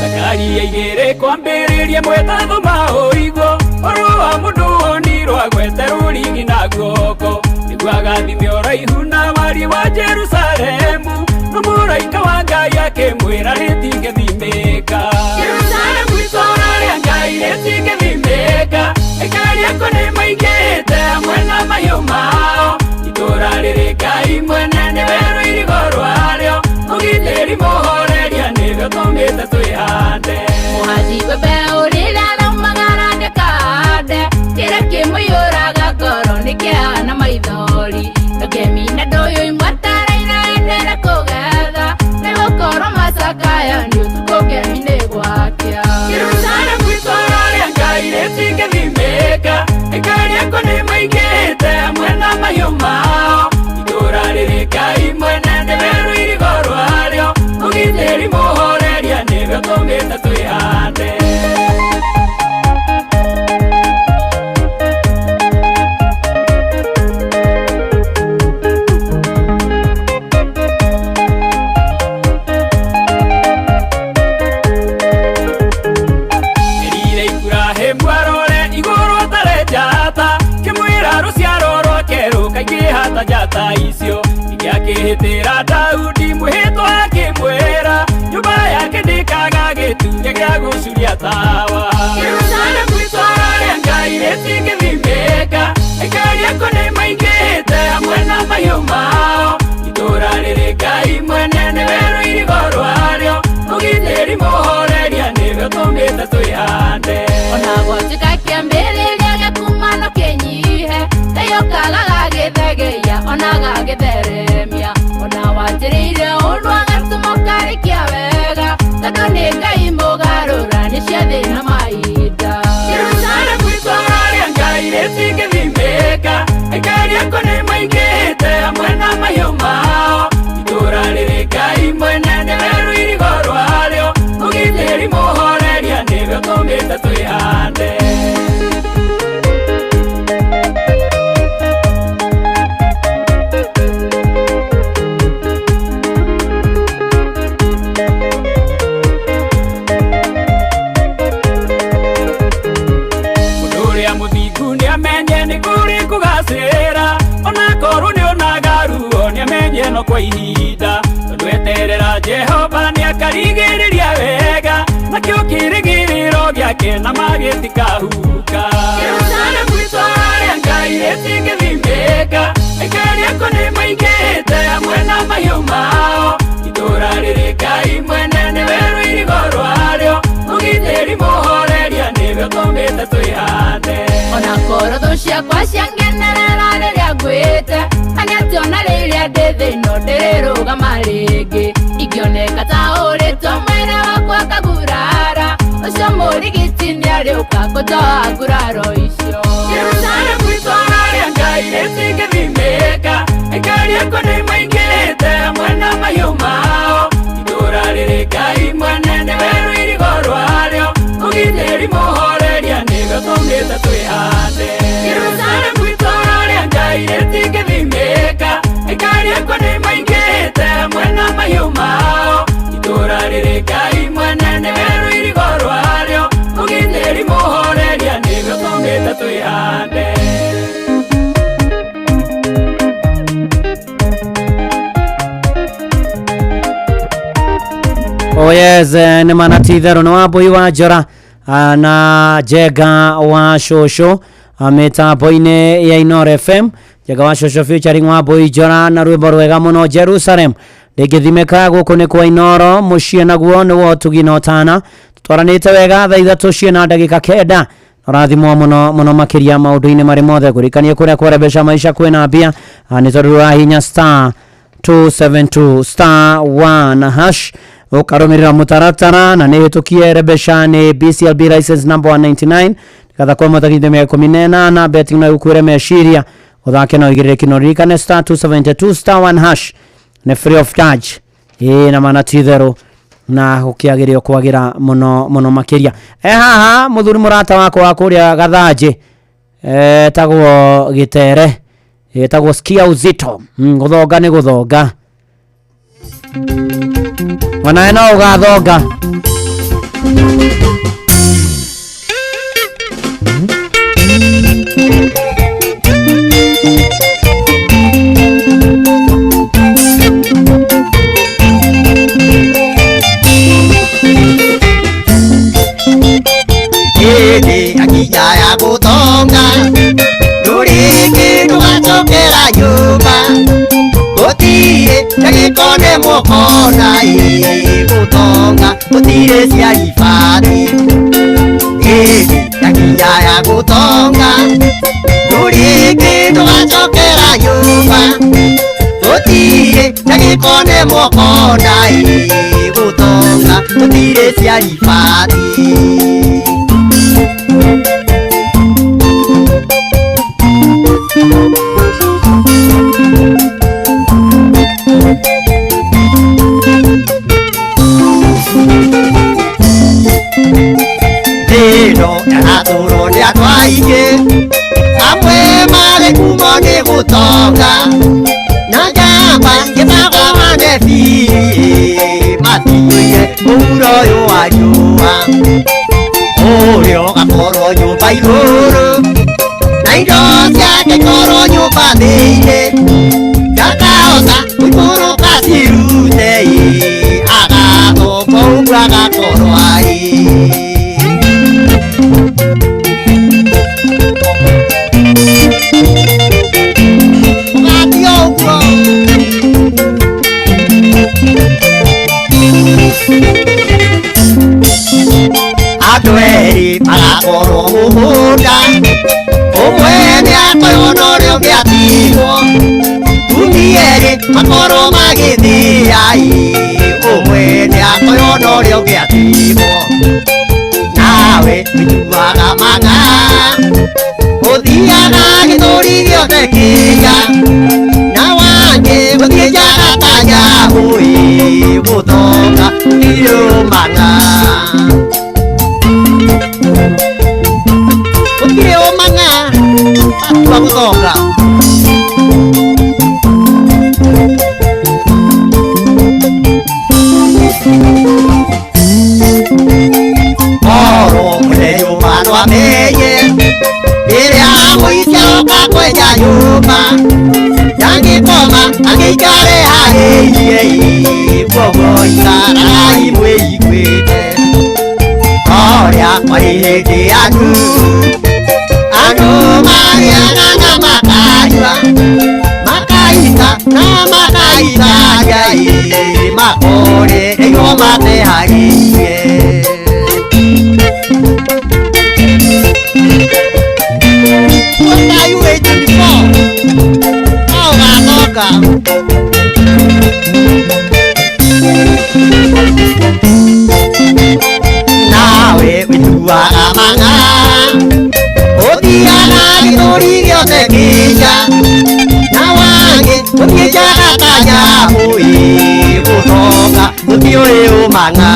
Zakaria igĩrĩ kwambĩrĩria mwĩtatho ma ũigwo, ũrũ wa mũndũ wonirwo agwete rũrigi na guoko, nĩguo agathime ũraihu na wariĩ wa Jerusalemu, no mũraika wa Ngai akĩmwĩra rĩtingĩthimĩka. Jerusalemu itũũra rĩa Ngai rĩtingĩthimĩka, aikari akuo nĩmaingĩhĩte hamwe na mahiũ mao, itũũra rĩrĩ Ngai mwene nĩwe rũirigo rwarĩo, mũgitĩri mũhoreria nĩwe ũtũmĩte twĩhande. Mũhandi mbembe ũrĩra raumagara ndakahande, kĩrĩa kĩmũiyũraga ngoro nĩ kĩeha na maithori, ndũkemi na ndũyũ imwe ataraira endere kũgetha, nĩgũkorwo macakaya nĩ ũtukũ ngemi nĩ gwakĩa. Jerusalemu itũũra rĩa Ngai rĩtingĩthimĩka, aikari akuo nĩmaingĩhĩte hamwe na mahiũ mao, itũũra rĩrĩ Ngai mwene nĩwe rũirigo rwarĩo, mũgitĩri mũhoreria nĩwe ũtũmĩte twĩhande. Erire Iburahĩmu arore igũrũ atarĩ njata, kĩmwĩra rũciaro rwake rũkaingĩha ta njata icio, ningĩ akĩhĩtĩra Daudi mwĩhĩtwa akĩmwĩra, nyũmba yake ndĩkaga gĩtugĩ gĩa gũcuria tawa. Jerusalemu itũũra rĩa Ngai rĩtingĩthimĩka, aikari akuo nĩmaingĩhĩte hamwe na mahiũ mao, itũũra rĩrĩ Ngai mwene nĩwe rũirigo rwarĩo, mũgitĩri ũtũmĩte twĩhande. Ona gwatuĩka kĩambĩrĩria gĩkumano kĩnyihe, Ngai okaga gagĩthegeia ona gagĩtheremia. Ona wanjĩrĩire ũndũ agatũma ũkarĩkia wega, tondũ nĩ Ngai mũgarũra nĩ ciathĩ na mahinda. Jerusalemu itũũra rĩa Ngai rĩtingĩthimĩka, aikari akuo nĩmaingĩhĩte hamwe na mahiũ mao. Itũũra rĩrĩ Ngai mwene nĩwe rũirigo rwarĩo, mũgitĩri mũhoreria nĩwe ũtũmĩte twĩhande. Mũndũ ũrĩa mũthingu nĩamenye nĩ kũrĩ kũgacĩra, onakorwo nĩonaga ruo nĩamenye no kwa ihinda. Tondũ eterera Jehova nĩakarigĩrĩria wega, nakĩo kĩrĩgĩrĩro gĩake na magĩtikahuka. Jerusalemu itũũra rĩa Ngai rĩtingĩthimĩka, aikari akuo nĩmaingĩhĩte hamwe na mahiũ mao. Itũũra rĩrĩ Ngai mwene nĩwe rũirigo rwarĩo, mũgitĩri mũhoreria nĩwe ũtũmĩte twĩhande. Ona korwo thũ ciakwa ciangenerera rĩrĩa ngwĩte, kana atĩ ona rĩrĩa ndĩ thĩna ndĩrĩrũgama rĩngĩ. Ingĩoneka ta ũrĩtwo mwĩrĩ wakwa ngagurara, ũcio mũrigiti nĩarĩũka kũnjoha nguraro icio. Jerusalemu itũũra rĩa Ngai rĩtingĩthimĩka, aikari akuo nĩmaingĩhĩte hamwe na mahiũ mao. Itũũra rĩrĩ Ngai mwene nĩwe rũirigo rwarĩo, mũgitĩri mũhoreria nĩwe ũtũmĩte twĩhande. Jerusalemu itũũra rĩa Ngai rĩtingĩthimĩka, aikari akuo nĩmaingĩhĩte hamwe na mahiũ mao. Itũũra rĩrĩ Ngai mwene nĩwe rũirigo rwarĩo, mũgitĩri mũhoreria nĩwe ũtũmĩte twĩhande. Oh yes, nĩ mana ti itherũ nĩ Wambui wa Njora na Njenga wa Cũcũ mĩtambo-inĩ ya Inooro FM. Njenga wa Cũcũ featuring Wambui Njora na rwĩmbo rwega mũno Jerusalem. Ndĩngĩthimĩka gũkũ nĩ kwa Inooro, mũciĩ naguo nĩ wa ũtugi na ũtana. Tũtwaranĩte wega thaa 3 ciĩna ndagĩka 9. Ũrathimwo mũno mũno makĩria maũndũ-inĩ marĩ mothe. Ngũririkanie kũrĩa kũrebesha maisha kwĩna mbia, nĩ tondũ ũrahihinya star 272 star 1 hash ukarumirira mutaratara na nä hĩtũkie rebesha nĩ BCLB license number 199 nĩgetha motagithio mĩaka 18 betting no ĩgũkuĩre meciria ũthake na ũigĩrĩrĩki no ririkane star 272 star 1 hash nĩ free of charge ĩĩ na mana ti itherũ na gũkĩagĩrĩo kwagĩra mũno mũno makĩria. Haha mũthuri mũrata wakwa wa kũrĩa Gathanjĩ etagwo Gĩtere, etagwo Skia Uzito. Gũthonga nĩ gũthonga, onawe no ũgathonga. Hĩndĩ akinya ya gũthonga ndũrĩ kĩndũ gacokera nyũmba, gũtirĩ ndagĩka ona ĩmwe ũkona ĩ gũthonga gũtirĩ cia ibati. Hĩndĩ akinya ya gũthonga ndũrĩ kĩndũ gacokera nyũmba, gũtirĩ ndagĩka ona ĩmwe ũkona ĩ gũthonga gũtirĩ cia ibati. Thĩno yaratũrwo nĩ andũ aingĩ, amwe marĩ kumo nĩ gũtonga, na njamba ĩtagwo Wanebiri matiũire mũhuro ũyũ wa riũa. Ũrĩa ũgakorwo nyũmba igũrũ na indo ciake ikorwo nyũmba thĩinĩ, ndakahota gũikũrũka cirute ĩ, agathũka ũguo agakorwo arĩ. Ũgathiĩ ũguo. Andũ Erĩ magakorwo mũgũnda ũmwe nĩakoywo na ũrĩa ũngĩ atigwo tumia erĩ makorwo magĩthĩa ũmwe nĩakoywo na ũrĩa ũngĩ atigwo nawe wĩtuaga mang'a ũthiaga gĩthũri gĩothe kĩnya na wangĩ gũthiĩ njaga ta nyamũ gũthonga gũtirĩ ũmang'a gũtirĩ ũmang'a atua gũthonga. Oro mwene nyũmba no amenye rĩrĩa mũici aroka kwenja nyũmba ndangĩkoma angĩikare harĩirie kwoguo ikaragai mwĩiguĩte ũrĩa kwarĩ hĩndĩ ya Nuhu andũ marĩaga na makanyua makaita na makaitania makorereirwo mateharĩirie. What are you waiting for? Oh, Magoga. Nawe wĩtuaga mang'a ũthiaga gĩthũri gĩothe kĩnya na wangĩ ũthiĩ njaga ta nyamũ gũthonga gũtiũrĩ ũmang'a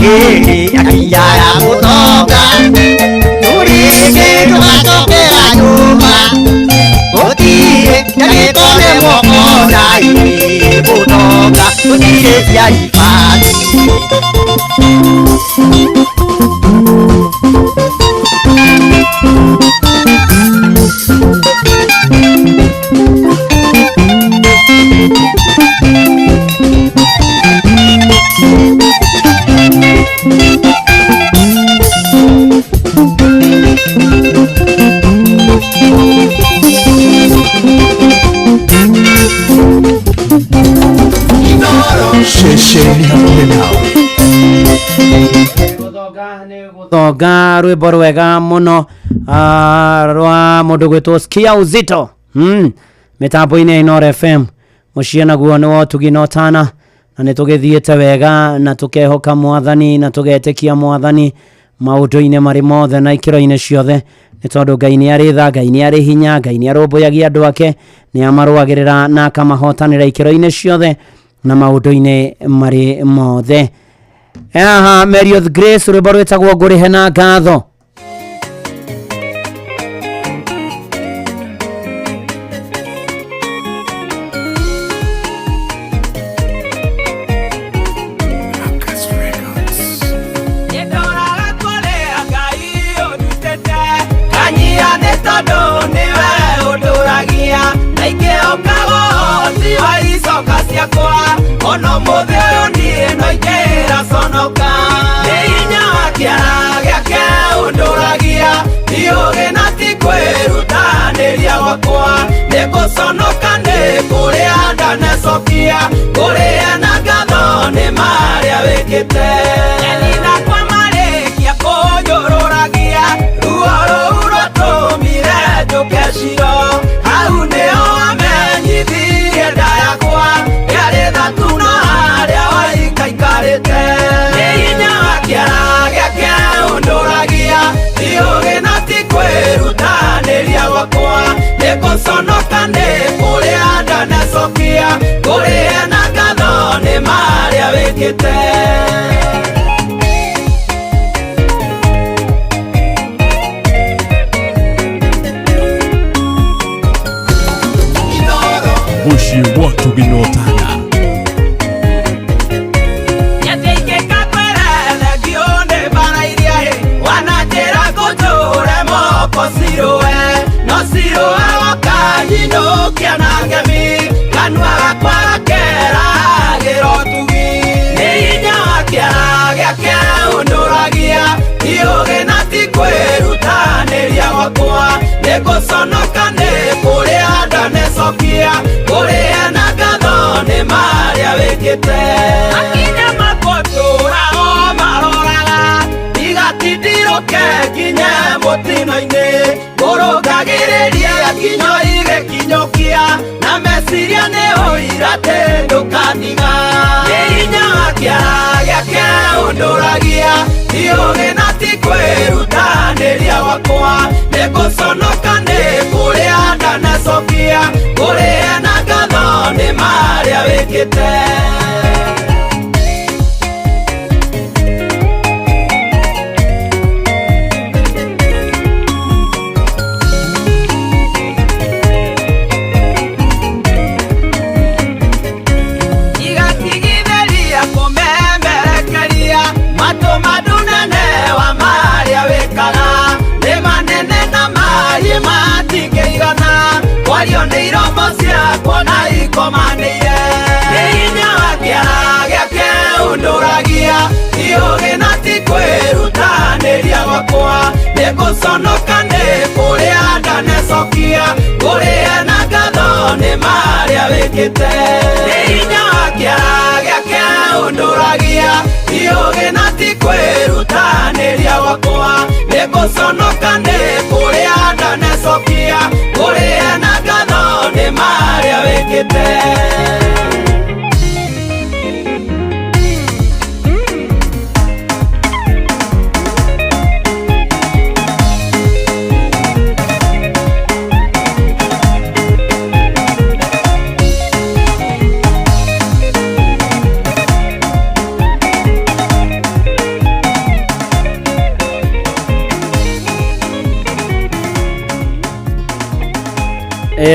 hĩndĩ yakinya ya gũthonga rĩngĩ ndũgacokera nyũmba gũtirĩ ndagĩkone moko gũthonga gũtirĩ cia ibati. Ceceni hakuhĩ nawe. Thonga rwĩmbo rwega mũno rwa mũndũ gwĩtwo Skia Uzito mĩtambo-inĩ ya Inooro FM mũciĩ naguo nĩ wa ũtugi na ũtana na nĩ tũgĩthiĩte wega na tũkehoka mwathani na tũgetĩkia mwathani maũndũ-inĩ marĩ mothe na ikĩro-inĩ ciothe nĩ tondũ Ngai nĩ arĩ tha, Ngai nĩ arĩ hinya, Ngai nĩ arũmbũyagia andũ ake, nĩ amarũagĩrĩra na akamahotanĩra ikĩro-inĩ ciothe na maũndũ-inĩ marĩ mothe. Aha, Mary of Grace rwĩmbo rwĩtagwo ngũrĩhe na ngatho. Nĩndoraga kũrĩa Ngai ũndutĩte kanyia nĩ tondũ nĩwe ũndũragia na ingĩhoka ũhoti wa icoka ciakwa ona ũmũthĩ ũyũ niĩ no ingĩra conoka nĩ hinya wa kĩara gĩake ũndũragia ti ũũgĩ na ti kwĩrutanĩria gwakwa nĩ gũconoka nĩ kũrĩa ndanecokia kũrĩa na ngatho nĩ marĩa wĩkĩte Nina kwa marĩkia kũnjũrũragia ruo rũu rwatũmire njũke ciro hau nĩho wamenyithirie nda yakwa yarĩ thatu na harĩa waikaikarĩte nĩ hinya wa kĩara gĩake ũndũragia ti ũũgĩ na ti kwĩrutanĩria gwakwa nĩ gũconoka nĩ kũrĩa ndanecokia kũrĩa na ngatho nĩ marĩa wĩkĩte. Mũciĩ wa ũtugi na ũtana. Wananjĩra ngũtũre moko cirũe no cirũe wakanyinũkia na ngemi kanua gakwa gakeragĩra ũtugi nĩ hinya wa kĩara gĩake ũndũragia ti ũũgĩ na ti kwĩrutanĩria gwakwa nĩ gũconoka nĩ kũrĩa ndanecokia kũrĩa na ngatho nĩ marĩa wĩkĩte makinya makwa tũra o maroraga Oke nginya mũtino-inĩ Kũrũngagĩrĩria kinyo igĩkinyũkia Na meciria nĩ ũira atĩ ndũkaniga Nĩ hinya wa kĩara gĩake ũndũragia Ti ũũgĩ na ti kwĩrutanĩria gwakwa Nĩ gũconoka nĩ kũrĩa ndanacokia Kũrĩa na ngatho nĩ marĩa wĩkĩte. Igatigithĩria kũmemerekeria matũ mandunene wa marĩa wĩkaga nĩ manene na mariĩ matingĩigana kwario nĩ iromo ciakwa na ikomanĩire nĩ hinya wa kĩara gĩake ũndũragia ti ũũgĩ na ti kwĩrutanĩria gwakwa nĩ gũconoka nĩ kũrĩa ndanecokia kũrĩa na ngatho nĩ marĩa wĩkĩte nĩ hinya wa kĩara gĩake ũndũragia ti ũũgĩ na ti kwĩrutanĩria gwakwa nĩ gũconoka nĩ kũrĩa ndanecokia kũrĩa na ngatho nĩ marĩa wĩkĩte.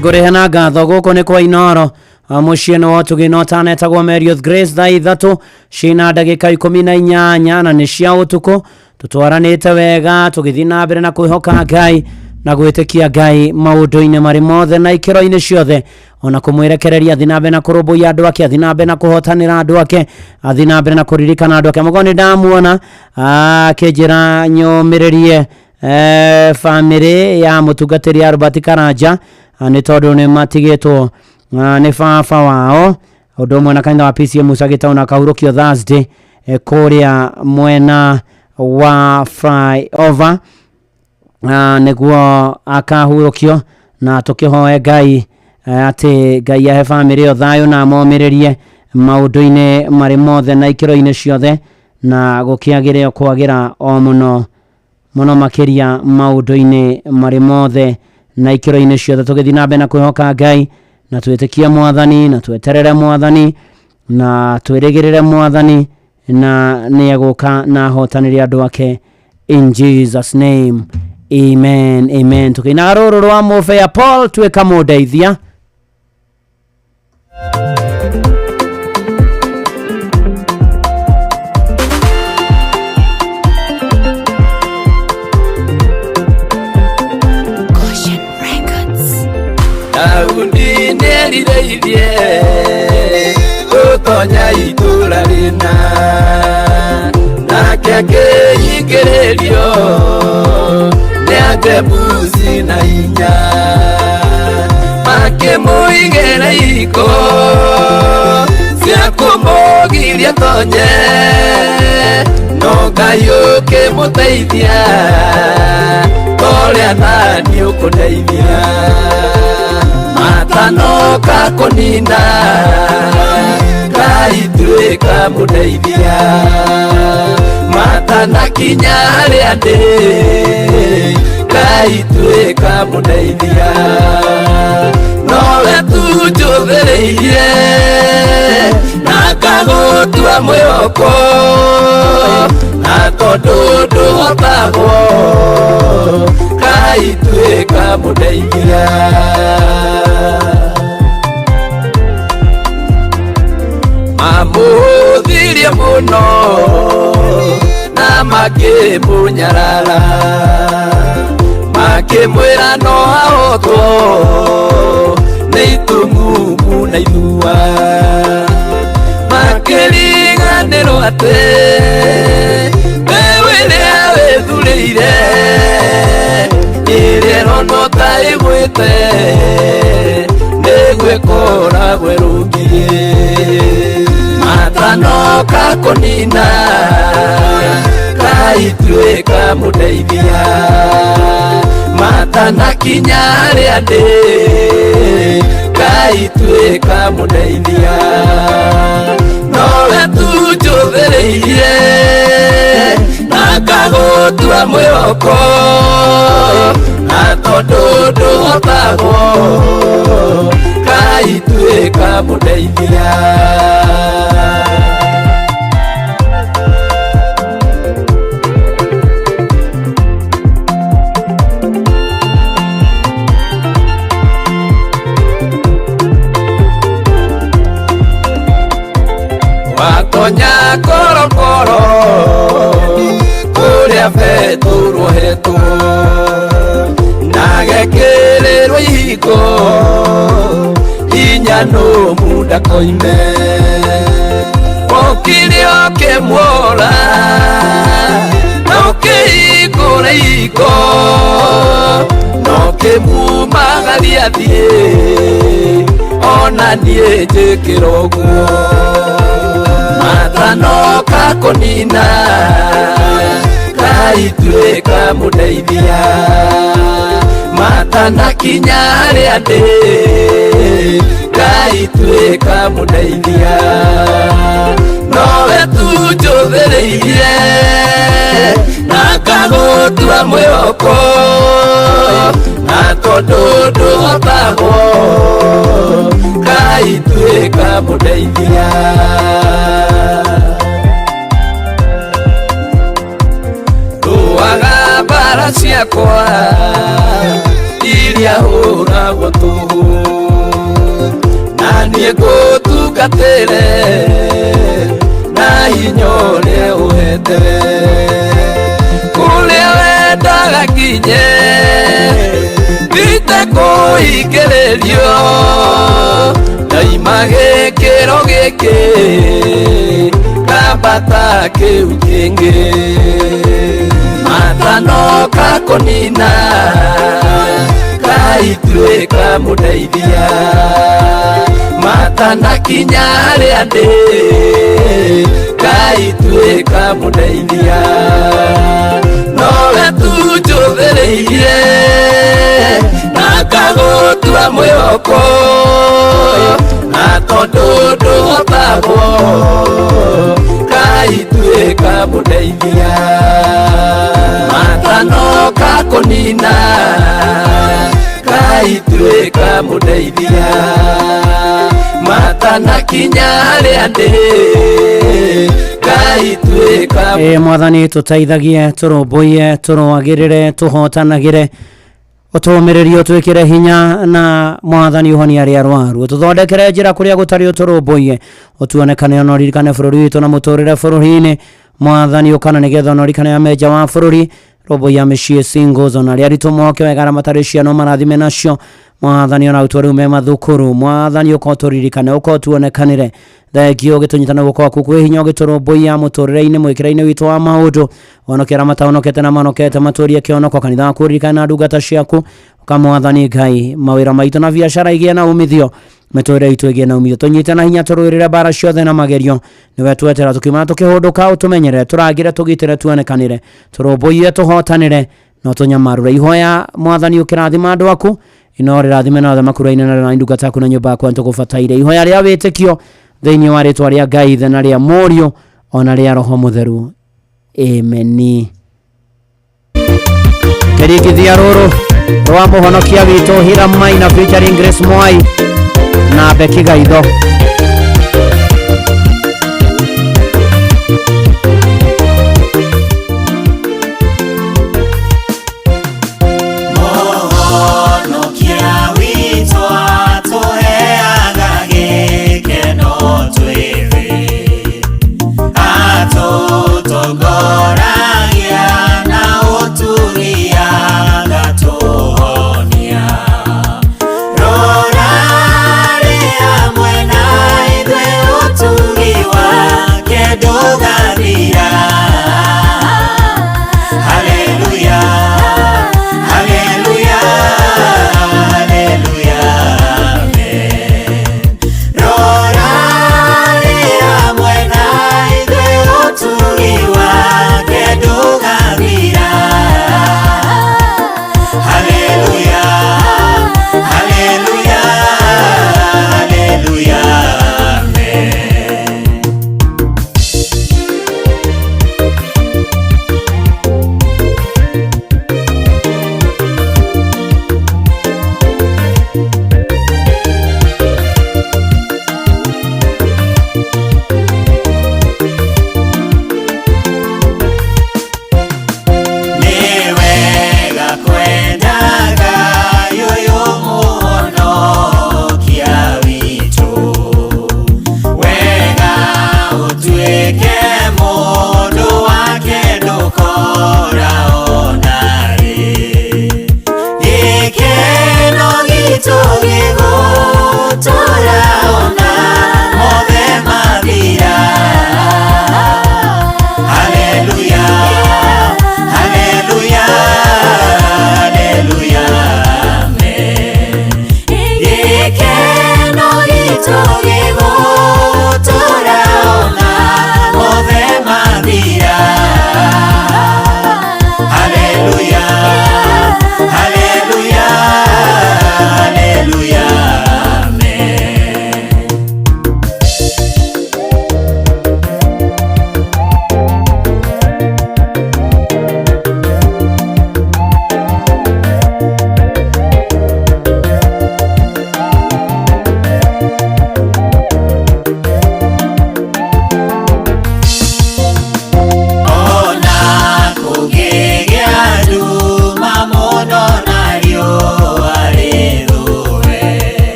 Ngũrĩhe na ngatho gũkũ nĩ kwa Inoro mũciĩ nĩ wotugi no tanetagwo Mary Grace thaa 3 cina ndagĩka 18 na nĩ cia ũtukũ tũtwaranĩte wega tũgĩthiĩ na mbere na kwĩhoka Ngai na gwĩtĩkia Ngai maũndũ-inĩ marĩ mothe na ikĩro-inĩ ciothe ona kũmwĩrekereria athiĩ na mbere na kũrũmbũiya andũ ake athiĩ na mbere na kũhotanĩra andũ ake athiĩ na mbere na kũririkana andũ ake mũgo nĩ ndamuona akĩnjĩra nyũmĩrĩrie bamĩrĩ ya mũtungatĩri Albert Karanja nĩ tondũ nĩ matigĩtwo nĩ baba wao ũndũ ũmwe na kanitha wa PCM Musa Gĩtaũ na akahurũkio Thursday kũrĩa mwena wa flyover nĩguo akahurũkio na tũkĩhoe Ngai atĩ Ngai ahe bamĩrĩ ĩyo thayũ na amomĩrĩrie maũndũ-inĩ marĩ mothe na ikĩro-inĩ ciothe na gũkĩagĩre kwagĩra o mũno mũno makĩria maũndũ-inĩ marĩ mothe na ikĩro-inĩ ciothe tũgĩthiĩ na mbere na kwĩhoka Ngai na twĩtĩkie mwathani na tweterere mwathani na twĩrĩgĩrĩre mwathani na nĩ egũka na ahotanĩre andũ ake in Jesus name amen amen. Tũkĩinaga rũrũ rwa Mũbea Paul tuĩka mũndeithia. Daudi nĩerirĩirie gũtonya itũũra rĩna nake akĩhingĩrĩrio nĩ Ajebusi na hinya makĩmũigĩra iko cia kũmũgiria tonye no Ngai ũkĩmũteithia torĩa nani ũkũndeithia matanoka kũnina Ngai tuĩka mũndeithia matanakinya harĩa ndĩ Ngai tuĩka mũndeithia nowe tu njũthĩrĩirie na ngagũtua mwĩhoko na tondũ ndũhotagwo Ngai tuĩka mũndeithia. Mamũhũthirie mũno na makĩmũnyarara makĩmwĩra no ahotwo nĩ itumumu na ithua makĩriganĩrwo atĩ mbeũ ĩrĩa wĩthurĩire ĩrĩa ĩronwo ta ĩgwĩte nĩguo ĩkoragwo ĩrũngiĩ matanoka kũnina Ngai Ngai tuĩka mũndeithia matanakinya harĩa ndĩ Ngai tuĩka mũndeithia nowe tu njũthĩrĩirie na ngagũtua mwĩhoko na tondũ ndũhotagwo Ngai tuĩka mũndeithia. Watonya korokoro kũrĩa betũrwo hetwo na gekĩrĩrwo ihingo hinya nũmu ndakoime ũkire ũkĩmuora na ũkĩhingũra ihingo na ũkĩmumagaria thiĩ ona niĩ njĩkĩra ũguo matanoka kũnina Ngai tuĩka mũndeithia matanakinya harĩa ndĩ Ngai tuĩka mũndeithia nowe tu njũthĩrĩirie na ngagũtua mwĩhoko na tondũ ndũhotagwo Ngai tuĩka mũndeithia. Rũaga mbara ciakwa iria hũragwo tũhũ na niĩ ngũtungatĩre na hinya ũrĩa ũhete kũrĩa wendaga nginye ndite kũhingĩrĩrio ndaima gĩkĩro gĩkĩ ngambata kĩu kĩngĩ matanoka kũnina Ngai tuĩka mũndeithia matanakinya harĩa ndĩ Ngai tuĩka mũndeithia nowe tu njũthĩrĩirie na ngagũtua mwĩhoko na tondũ ndũhotagwo Ngai tuĩka mũndeithia matanoka kũnina Ngai tuĩka mũndeithia matanakinya harĩa ndĩ Ngai tuĩka. Mwathani tũteithagie tũrũmbũiye tũrũagĩrĩre tũhotanagĩre ũtũmĩrĩrie ũtwĩkĩre hinya na mwathani ũhonie arĩa arwaru ũtũthondekere njĩra kũrĩa gũtarĩ ũtũrũmbũiye ũtuonekane ona ũririkane bũrũri witũ na mũtũrĩre bũrũri-inĩ mwathani ũkana nĩgetha ona ũririkane amenja wa bũrũri rũmbũiya mĩciĩ singles ona arĩa aritũ moke wega arĩa matarĩ ciana ũmarathime nacio mwathani ona arutwo rĩu me mathukuru mwathani ũka ũtũririkane ũka ũtuonekanĩre thengio ũgĩtũnyita na guoko gwaku kwĩ hinya ũgĩtũrũmbũiya mũtũrĩre-inĩ mwĩkĩre-inĩ witũ wa maũndũ honokia arĩa matahonokete na mahonokete matũrie kĩhonoko kanitha waku ũririkane na ndungata ciaku ũka mwathani Ngai mawĩra maitũ na biacara igĩe na umithio mĩtũrĩre itũ ĩgĩe na umithio tũnyite na hinya tũrũĩrĩre mbara ciothe na magerio nĩwe twetera tũkiuma tũkĩhũndũka ũtũmenyerere tũrangĩre tũgitĩre tuonekanĩre tũrũmbũiye tũhotanĩre no tũnyamarũre ihoya mwathani ũkĩrathima andũ aku ino rĩrathime na othe makũrũ-inĩ na ndungata yaku na nyũmba yaku nĩtũgũbataire ihoya rĩa wĩtĩkio thĩinĩ wa rĩtwa rĩa Ngai Ithe na rĩa Mũriũ ona rĩa Roho Mũtheru ameni. Kĩringithia rũrũ rwa mũhonokia witũ Hiram Maina featuring Grace Mwai na Becky Gaitho. Mũhonokia witũ atũheaga gĩkeno twĩthĩ atũtongoragia na ũtugi agatũhonia rora rĩa mwena.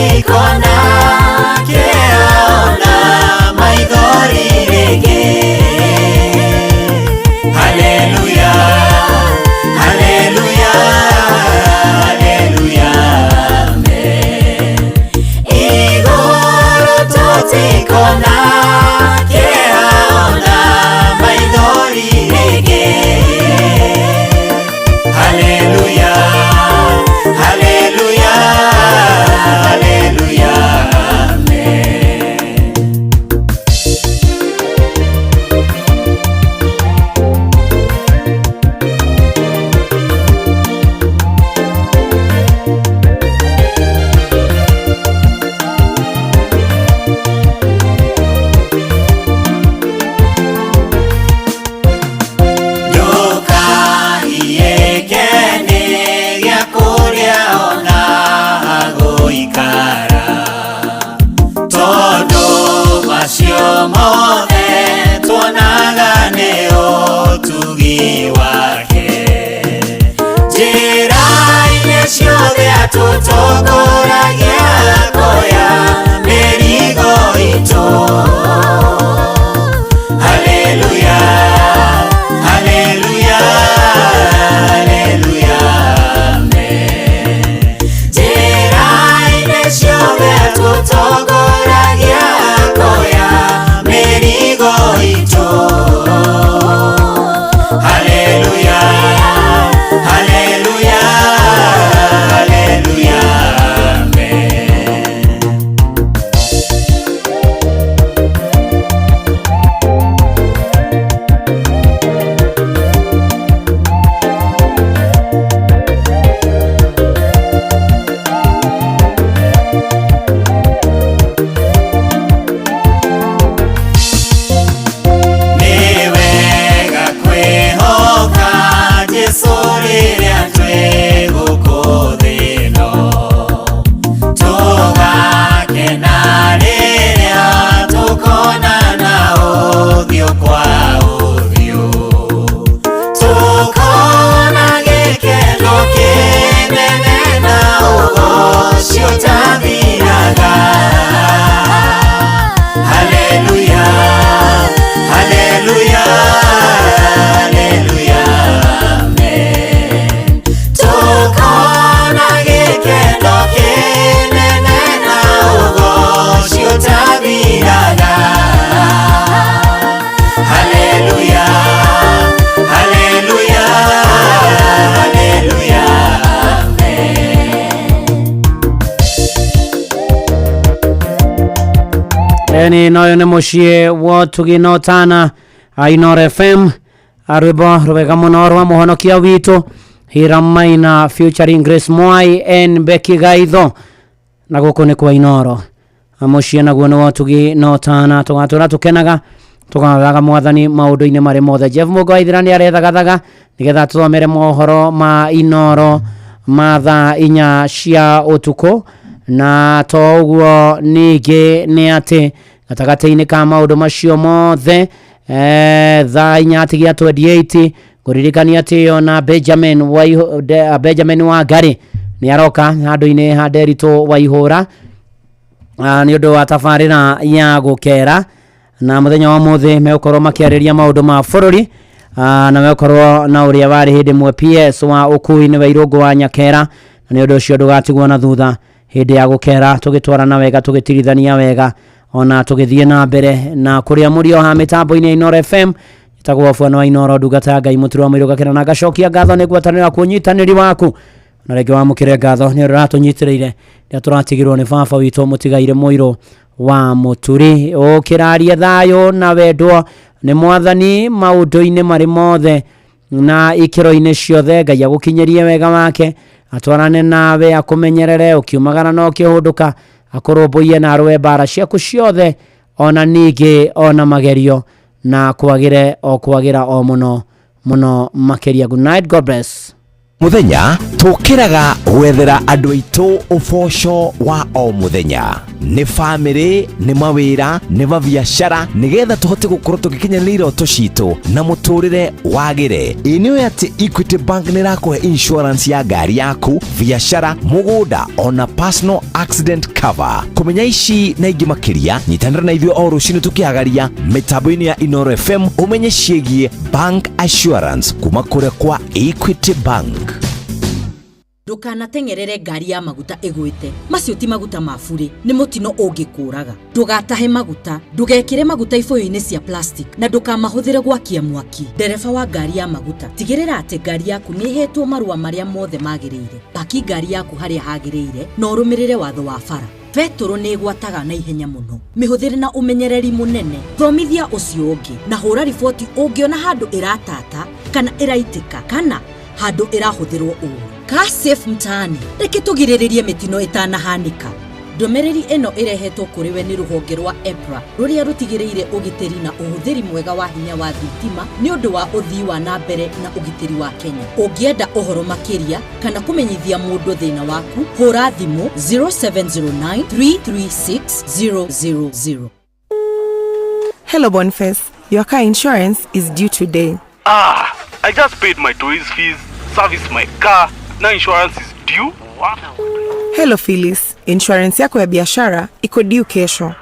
Tũtikona kĩeha ona maithori rĩngĩ. Haleluya, haleluya, haleluya, amen. Igũrũ tũtikona kĩeha ona maithori rĩngĩ. Haleluya, haleluya, haleluya, amen. Ndũkahiĩke nĩ gĩa kũrĩa ona gũikara, tondũ macio mothe tuonaga nĩ ũtugi wake. Njĩra-inĩ ciothe atũtongoragia kuoya mĩrigo itũ. Haleluya, haleluya, haleluya, amen. Njĩra-inĩ ciothe atũtongoragia kuoya mĩrigo itũ. Haleluya, haleluya, haleluya, amen. Nĩ wega kwĩhoka Jesũ rĩrĩa twĩ gũkũ thĩ ĩno, tũgakena rĩrĩa tũkonana ũthiũ kwa ũthiũ, tũkona gĩkeno kĩnene na ũgoci ũtathiraga. Haleluya, haleluya, haleluya, amen. Tũkona gĩkeno kĩnene na ũgoci ũtathiraga. Haleluya, haleluya, haleluya, amen. Eni noyo nĩ mũciĩ wa ũtugi na ũtana Inoro FM, rwĩmbo rwega mũno rwa mũhonokia witũ Hiram Maina featuring Grace Mwai and Becky Gaitho, na gũkũ nĩ kwa Inoro. Mũciĩ naguo nĩ wa ũtugi na ũtana, tũgatũra tũkenaga tũgathaga mwathani maũndũ-inĩ marĩ mothe. Jeff Mũgo wa Ithira nĩ arethagathaga nĩgetha tũthomere mohoro ma Inoro ma thaa 4 cia ũtukũ, na to ũguo ningĩ nĩ atĩ gatagatĩ-inĩ ka maũndũ macio mothe, thaa 4 tigia 28 ngũririkania atĩ ona Benjamin Benjamin Wangari nĩ aroka handũ-inĩ ha Nderitu Waihũra, nĩ ũndũ wa tabarĩra ya gũkera, na mũthenya wa mũthĩ megũkorwo makĩarĩria maũndũ ma bũrũri, na megũkorwo na ũrĩa warĩ hĩndĩ ĩmwe PS wa ũkui nĩwe Irũngũ wa Nyakera, na nĩ ũndũ ũcio ndũgatigwo na thutha hĩndĩ ya gũkera, tũgĩtwarana wega, tũgĩtirithania wega, ona tũgĩthiĩ na mbere na kũrĩa mũrio ha mĩtambo-inĩ ya Inoro FM. Ĩtagwo Bwana wa Inoro, ndungata ya Ngai mũturi wa mũirũ gakena, na ngacokia ngatho nĩ ngwatanĩro yaku, ũnyitanĩri waku, na rĩngĩ wamũkĩre ngatho nĩ ũrĩa ũratũnyitĩrĩire rĩrĩa tũratigirwo nĩ baba witũ mũtigaire mũirũ wa mũturi. Ũkĩraria thayũ na wendwo nĩ mwathani maũndũ-inĩ marĩ mothe na ikĩro-inĩ ciothe. Ngai agũkinyĩrie wega wake, atwarane nawe, akũmenyerere ũkiumagara na ũkĩhũndũka, akũrũmbũiye na arũe mbara ciaku ciothe, ona ningĩ ona magerio, na kwagĩre o kwagĩra o mũno mũno makĩria. Good night, God bless. Mũthenya tũkĩraga gwethera andũ aitũ ũboco wa o mũthenya. Nĩ family, nĩ mawĩra, nĩ mabiacara, nĩgetha tũhote gũkorwo tũgĩkinyanĩria iroto citũ na mũtũrĩre wagĩre. Ĩ nĩ ũĩ atĩ Equity Bank nĩ ĩrakũhe insurance ya ngari yaku, biacara, mũgũnda ona personal accident cover. Kũmenya ici na ingĩ makĩria, nyitanĩra na ithuĩ o rũcinĩ tũkĩhagaria mĩtambo-inĩ ya Inoro FM ũmenye ciĩgiĩ bank assurance kuma kũrĩa kwa Equity Bank. Ndũkanateng'erere ngari ya maguta ĩgwĩte. Macio ti maguta ma burĩ, nĩ mũtino ũngĩkũraga. Ndũgatahe maguta, ndũgekĩre maguta ibũyũ-inĩ cia plastic na ndũkamahũthĩre gwakia mwaki. Ndereba wa ngari ya maguta, tigĩrĩra atĩ ngari yaku nĩ ĩhetwo marũa marĩa mothe magĩrĩire. Paki ngari yaku harĩa hagĩrĩire na ũrũmĩrĩre watho wa bara. Betũrũ nĩ ĩgwataga na ihenya mũno. Mĩhũthĩre na ũmenyereri mũnene. Thomithia ũcio ũngĩ na hũra riboti ũngĩona handũ ĩratata kana ĩraitĩka kana handũ ĩrahũthĩrwo ũũru. Car Safe Mtaani, reke tũgirĩrĩrie mĩtino ĩtanahanĩka. Ndũmĩrĩri ĩno ĩrehetwo kũrĩ we nĩ rũhonge rwa EPRA rũrĩa rũtigĩrĩire ũgitĩri na ũhũthĩri mwega wa hinya wa thitima nĩ ũndũ wa ũthii wa na mbere na ũgitĩri wa Kenya. Ũngĩenda ũhoro makĩria kana kũmenyithia mũndũ thĩna waku, hũra thimũ 0709 336 000. Hello, Boniface. Your car insurance is due today. Ah, I just paid my tourist fees, serviced my car, now insurance is due. Wow. Hello, Phyllis. Insurance yako ya biashara iko due kesho.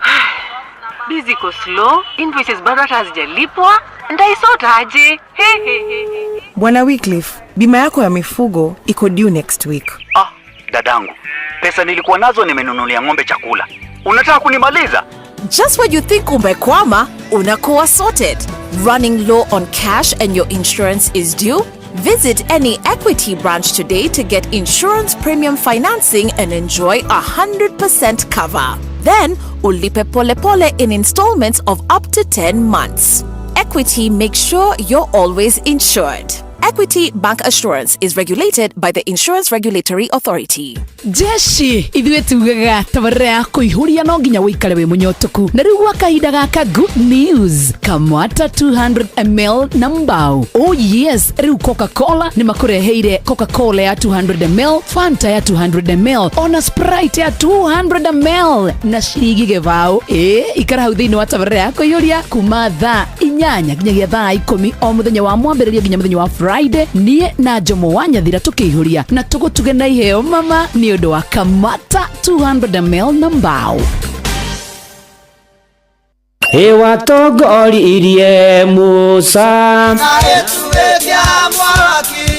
Biz iko slow, invoices bado hata hazijalipwa, nitaisort aje? He he he. Bwana Wycliffe, bima yako ya mifugo iko due next week. Ah, dadangu, pesa nilikuwa nazo nimenunulia ng'ombe chakula. Unataka kunimaliza? Just when you think umekwama, unakuwa sorted. Running low on cash and your insurance is due? Visit any Equity branch today to get insurance premium financing and enjoy 100% cover. Then, ulipe pole pole in installments of up to 10 months. Equity makes sure you're always insured. Equity Bank Assurance is regulated by the Insurance Regulatory Authority. Jeshi ithuĩ tugaga tabarĩra ya kũihũria no nginya wĩikare wĩ mũnyotoku na rĩu gwa kahinda gaka good news kamwata 200 ml na mbao. Oh yes, rĩu Coca-Cola nĩ makũreheire Coca-Cola ya 200 ml, Fanta ya 200 ml ona Sprite ya 200 ml na ciringi gĩbaũ. Ĩ ikara hau thĩinĩ wa tabarĩra ya kũihũria kuma thaa 8 nginyagia thaa 10 o mũthenya wa mwambĩrĩrio nginya mũthenya wa Friday, niĩ na Jomo wa Nyathira tũkĩihũria na tũgũtuge na iheo mama nĩ ũndũ wa kamata 200 ml na mbao. Ĩwatongoririe Musa na ĩtuĩkia mwaki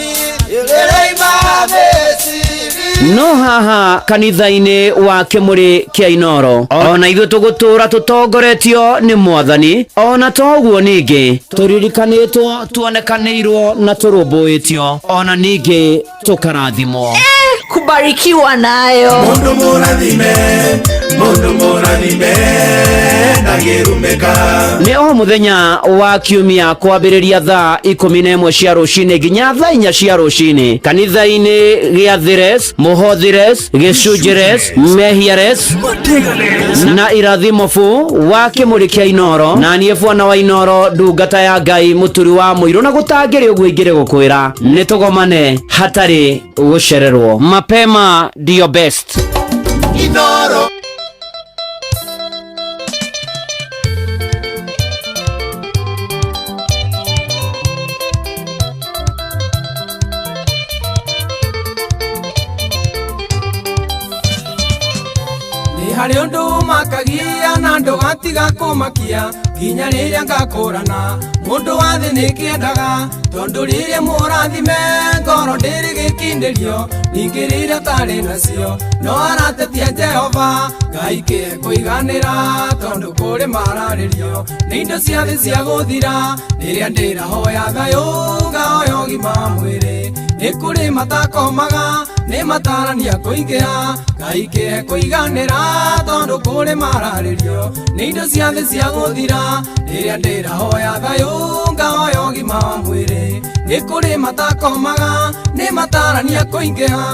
ĩrĩima Misiri. No haha kanitha-inĩ wa Kĩmũrĩ kĩa Inoro ona ithuĩ tũgũtũra tũtongoretio nĩ Mwathani, ona toguo ningĩ tũririkanĩtwo, tuonekanĩirwo na tũrũmbũĩtio, ona ningĩ tũkarathimwo. Kubarikiwa nayo. Mundu mũrathime, mundu mũrathime ndangĩrumĩka. Nĩ o mũthenya wa kiumia kwambĩrĩria thaa 11 cia rũcinĩ nginya thaa 4 cia rũcinĩ kanitha-inĩ gĩa Thires, Mũhothires, Gĩcunjĩres, Mehiares na Irathimo fu wa Kĩmũrĩ kĩa Inoro, na niĩ bwana wa Inoro ndungata ya Ngai mũturi wa mũirũ, na gũtangĩrĩ ũguo ingĩrĩ gũkwĩra nĩ tũgomane hatarĩ gũcererwo. Mapema ndio best. Inoro. Harĩ ũndũ makagia na ndũgatiga kũmakia nginya rĩrĩa ngakũrana mũndũ wa thĩ nĩkĩendaga tondũ rĩrĩa mũrathime ngoro ndĩrĩ gĩkindĩrio ningĩ rĩrĩa ũtarĩ nacio no aratetia Jehova Ngai kĩe kũiganĩra tondũ kũrĩ mararĩrio nĩ indo cia thĩ cia gũthira rĩrĩa ndĩrahoya thayũ ngahoya ũgima wa mwĩrĩ nĩ kũrĩ matakomaga nĩ matarania kũingĩha Ngai kĩe kũiganĩra tondũ kũrĩ mararĩrio nĩ indo cia thĩ cia gũthira rĩrĩa ndĩrahoya thayũ ngahoya ũgima wa mwĩrĩ nĩ kũrĩ matakomaga nĩ matarania kũingĩha.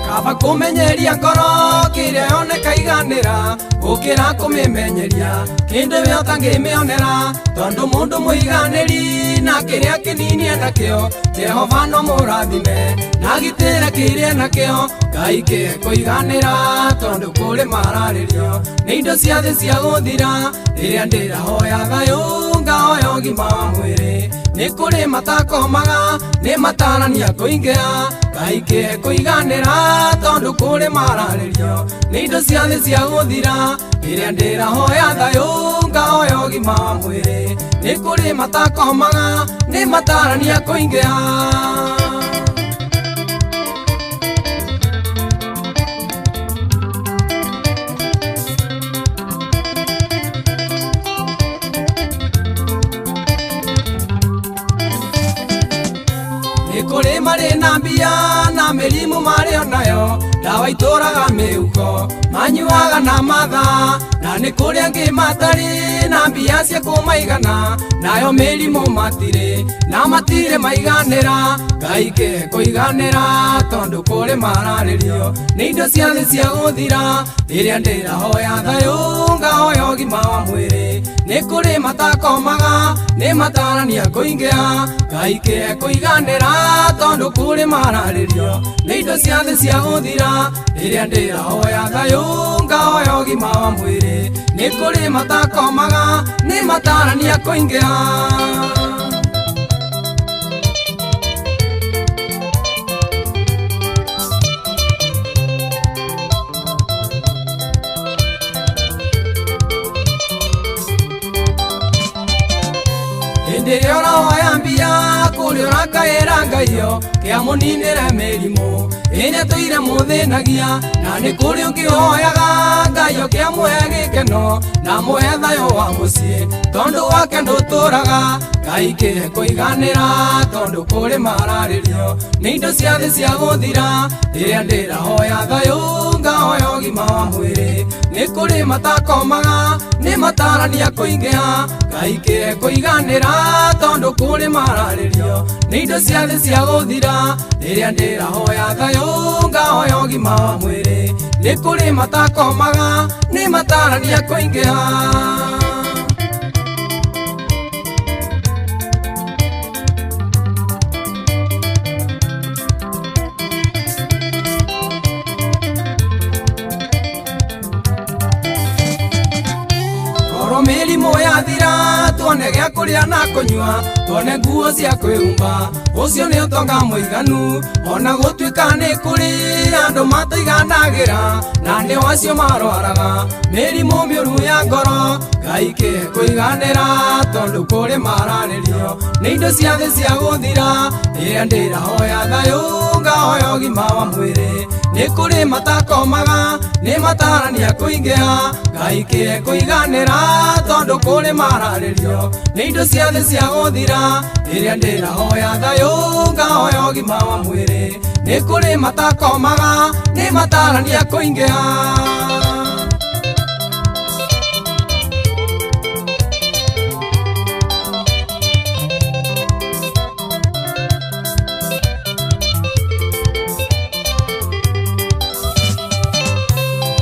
Kaba Kũmenyeria ngoro kĩrĩa yoneka iganĩra gũkĩra kũmĩmenyeria kĩndũ we ũtangĩmĩonera tondũ mũndũ mũiganĩri na kĩrĩa kĩnini enakĩo Jehova no mũrathime na agitĩre kĩrĩa enakĩo Ngai kĩe kũiganĩra tondũ kũrĩ mararĩrio nĩ indo cia thĩ cia gũthira rĩrĩa ndĩrahoya thayũ ngahoya ũgima wa mwĩrĩ nĩ kũrĩ matakomaga nĩ matarania kũingĩha Ngai kĩe kũiganĩra tondũ kũrĩ mararĩrio nĩ indo cia thĩ cia gũthira rĩrĩa ndĩrahoya thayũ ngahoya ũgima wa mwĩrĩ nĩ kũrĩ matakomaga nĩ matarania kũingĩha. Kũrĩ marĩ na mbia na mĩrimũ marĩ onayo ndawa itũraga mĩhuko manyuaga na matha na nĩ kũrĩ angĩ matarĩ na mbia cia kũmaigana nayo mĩrimũ matirĩ na matirĩ maiganĩra Ngai kĩe kũiganĩra tondũ kũrĩ mararĩrio nĩ indo cia thĩ cia gũthira rĩrĩa ndĩrahoya thayũ ngahoya ũgima wa mwĩrĩ nĩ kũrĩ matakomaga nĩ matarania kũingĩha Ngai kĩe kũiganĩra tondũ kũrĩ mararĩrio nĩ indo cia thĩ cia gũthira rĩrĩa ndĩrahoya thayũ ngahoya ũgima wa mwĩrĩ nĩ kũrĩ matakomaga nĩ matarania kũingĩha. Hĩndĩ ĩrĩa ũrahoya mbia kũrĩ ũrakaĩra Ngaiyo kĩamũninĩre mĩrimũ ĩrĩa tũire mũthĩnagia na nĩ kũrĩ ũngĩhoyaga Ngaiyo kĩamũhe gĩkeno na mũhe thayũ wa mũciĩ tondũ wake ndũtũraga Ngai kĩe kũiganĩra tondũ kũrĩ mararĩrio nĩ indo cia thĩ cia gũthira rĩrĩa ndĩrahoya thayũ ngahoya ũgima wa mwĩrĩ nĩ kũrĩ matakomaga nĩ matarania kũingĩha Ngai kĩe kũiganĩra tondũ kũrĩ mararĩrio nĩ indo cia thĩ cia gũthira rĩrĩa ndĩrahoya thayũ ngahoya ũgima wa mwĩrĩ nĩ kũrĩ matakomaga nĩ matarania kũingĩha. Mĩrimũ yathira tuone gĩa kũrĩa na kũnyua tuone nguo cia kwĩhumba ũcio nĩ ũtonga mũiganu ona gũtuĩka nĩ kũrĩ andũ mataiganagĩra na nĩo acio marwaraga mĩrimũ mĩũru ya ngoro Ngai kĩe kũiganĩra tondũ kũrĩ mararĩrio nĩ indo cia thĩ cia gũthira rĩrĩa ndĩrahoya thayũ ngahoya ũgima wa mwĩrĩ nĩ kũrĩ matakomaga nĩ matarania kũingĩha Ngai kĩe kũiganĩra tondũ kũrĩ mararĩrio nĩ indo cia thĩ cia gũthira rĩrĩa ndĩrahoya thayũ ngahoya ũgima wa mwĩrĩ nĩ kũrĩ matakomaga nĩ matarania kũingĩha.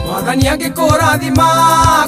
Mwathani angĩkũrathima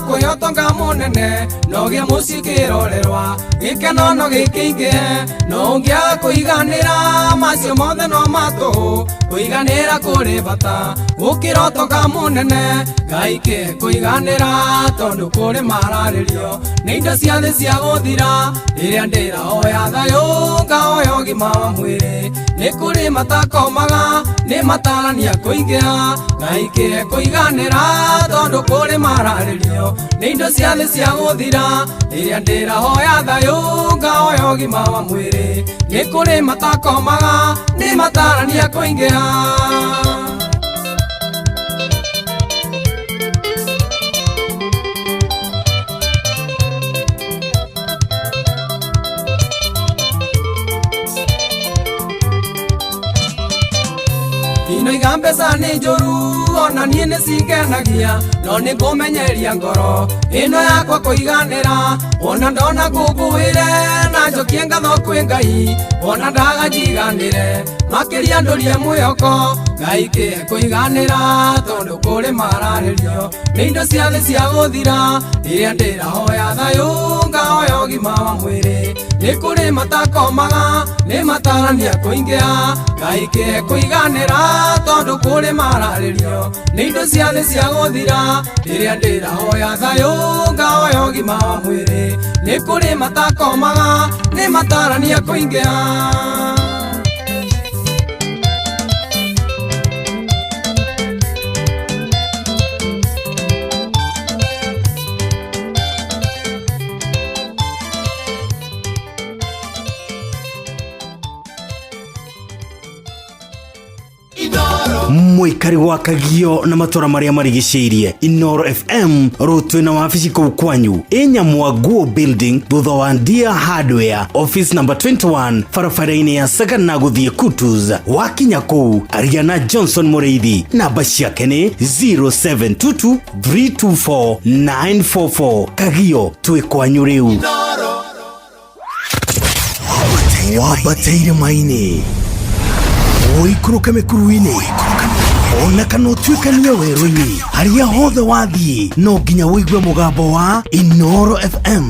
kũhe ũtonga mũnene no gĩa mũciĩ kĩrorerwa gĩkeno no gĩkĩingĩhe no ũngĩaga kũiganĩra macio mothe no matũhũ kũiganĩra kũrĩ bata gũkĩra ũtonga mũnene Ngai kĩe kũiganĩra tondũ kũrĩ mararĩrio nĩ indo cia thĩ cia gũthira rĩrĩa ndĩrahoya thayũ ngahoya ũgima wa mwĩrĩ nĩ kũrĩ matakomaga nĩ matarania kũingĩha Ngai kĩe kũiganĩra tondũ kũrĩ mararĩrio nĩ indo cia thĩ cia gũthira rĩrĩa ndĩrahoya thayũ ngahoya ũgima wa mwĩrĩ nĩ kũrĩ matakomaga nĩ matarania kũingĩha. Ndinoiga mbeca nĩ njũru ona niĩ nĩ cingenagia no nĩ ngũmenyeria ngoro ĩno yakwa kũiganĩra ona ndona ngũngũĩre na njokie ngatho kwĩ Ngai ona ndaga njiganĩre Makĩria ndũrie mwĩhoko Ngai kĩe kũiganĩra tondũ kũrĩ mararĩrio nĩ indo cia thĩ cia gũthira rĩrĩa ndĩrahoya thayũ ngahoya ũgima wa mwĩrĩ nĩ kũrĩ matakomaga nĩ matarania kũingĩha Ngai kĩe kũiganĩra tondũ kũrĩ mararĩrio nĩ indo cia thĩ cia gũthira rĩrĩa ndĩrahoya thayũ ngahoya ũgima wa mwĩrĩ nĩ kũrĩ matakomaga nĩ matarania kũingĩha. Mwikari wa Kagio na matora maria marigicĩirie Inoro FM rũtwĩ na wabici kũu kwanyu Ĩnyamwaguo building thutha wa Ndia Hardware office number 21 barabara-inĩ ya Sagana gũthiĩ Kutus. Wakinya kũu aria na Johnson Mũrĩithi, namba ciake nĩ 0722 324 944. Kagio twĩ kwanyu rĩu. Wambateire maini ũikũrũke mĩkuru-inĩ ona kana ũtuĩkanie werũ-inĩ harĩa hothe wathiĩ no nginya ũigue mũgambo wa Inoro FM.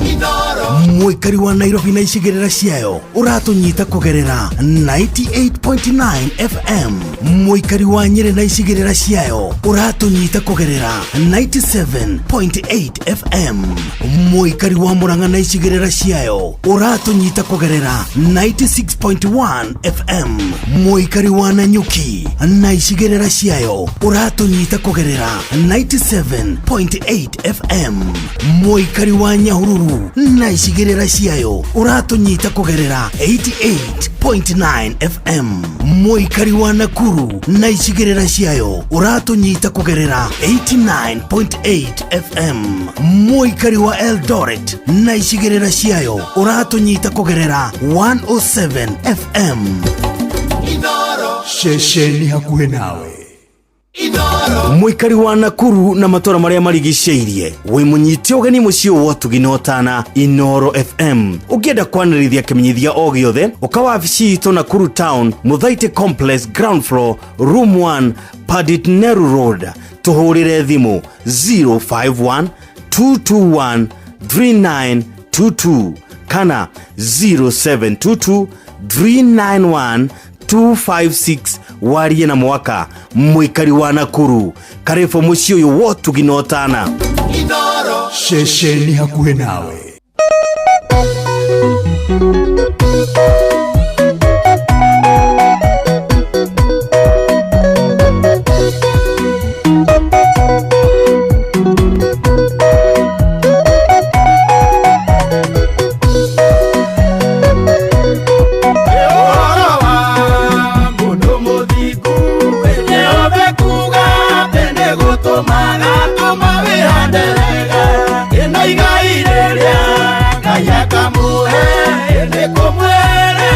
Mũikari wa Nairobi na icigĩrĩra ciayo ũratũnyita kũgerera 98.9 FM. Mũikari wa Nyĩrĩ na icigĩrĩra ciayo ũratũnyita kũgerera 97.8 FM. Mũikari wa Murang'a na icigĩrĩra ciayo ũratũnyita kũgerera 96.1 FM. Mũikari wa Nanyuki na icigĩrĩra ciayo ũratũnyita kũgerera 97.8 FM. Mũikari wa Nyahururu na icigĩrĩra ciayo ũratũnyita kũgerera 88.9 FM. Mũikari wa Nakuru na icigĩrĩra ciayo ũratũnyita kũgerera 89.8 FM. Mũikari wa Eldoret na icigĩrĩra ciayo ũratũnyita kũgerera 107 FM. Ceceni hakuhĩ nawe. Mũikari wa Nakuru na matũra marĩa marigicĩirie wĩ mũnyite ũgeni mũciĩ wa ũtugi na ũtana Inoro FM. Ũngĩenda kwanĩrĩria kĩmenyithia o gĩothe ũka wabici itũ Nakuru Town, Muthaiti Complex, ground floor, room 1, Pandit Nehru Road. Tũhũrĩre thimũ 051 221 3922 kana 0722 391 256. Warie na mwaka mũikari wa Nakuru karibu mũciĩ ũyũ wa ũtugi na ũtana. Ceceni hakuhĩ nawe. Ina igai rĩrĩa Ngai akamũhe nĩ kũmwĩra.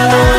Hallelujah.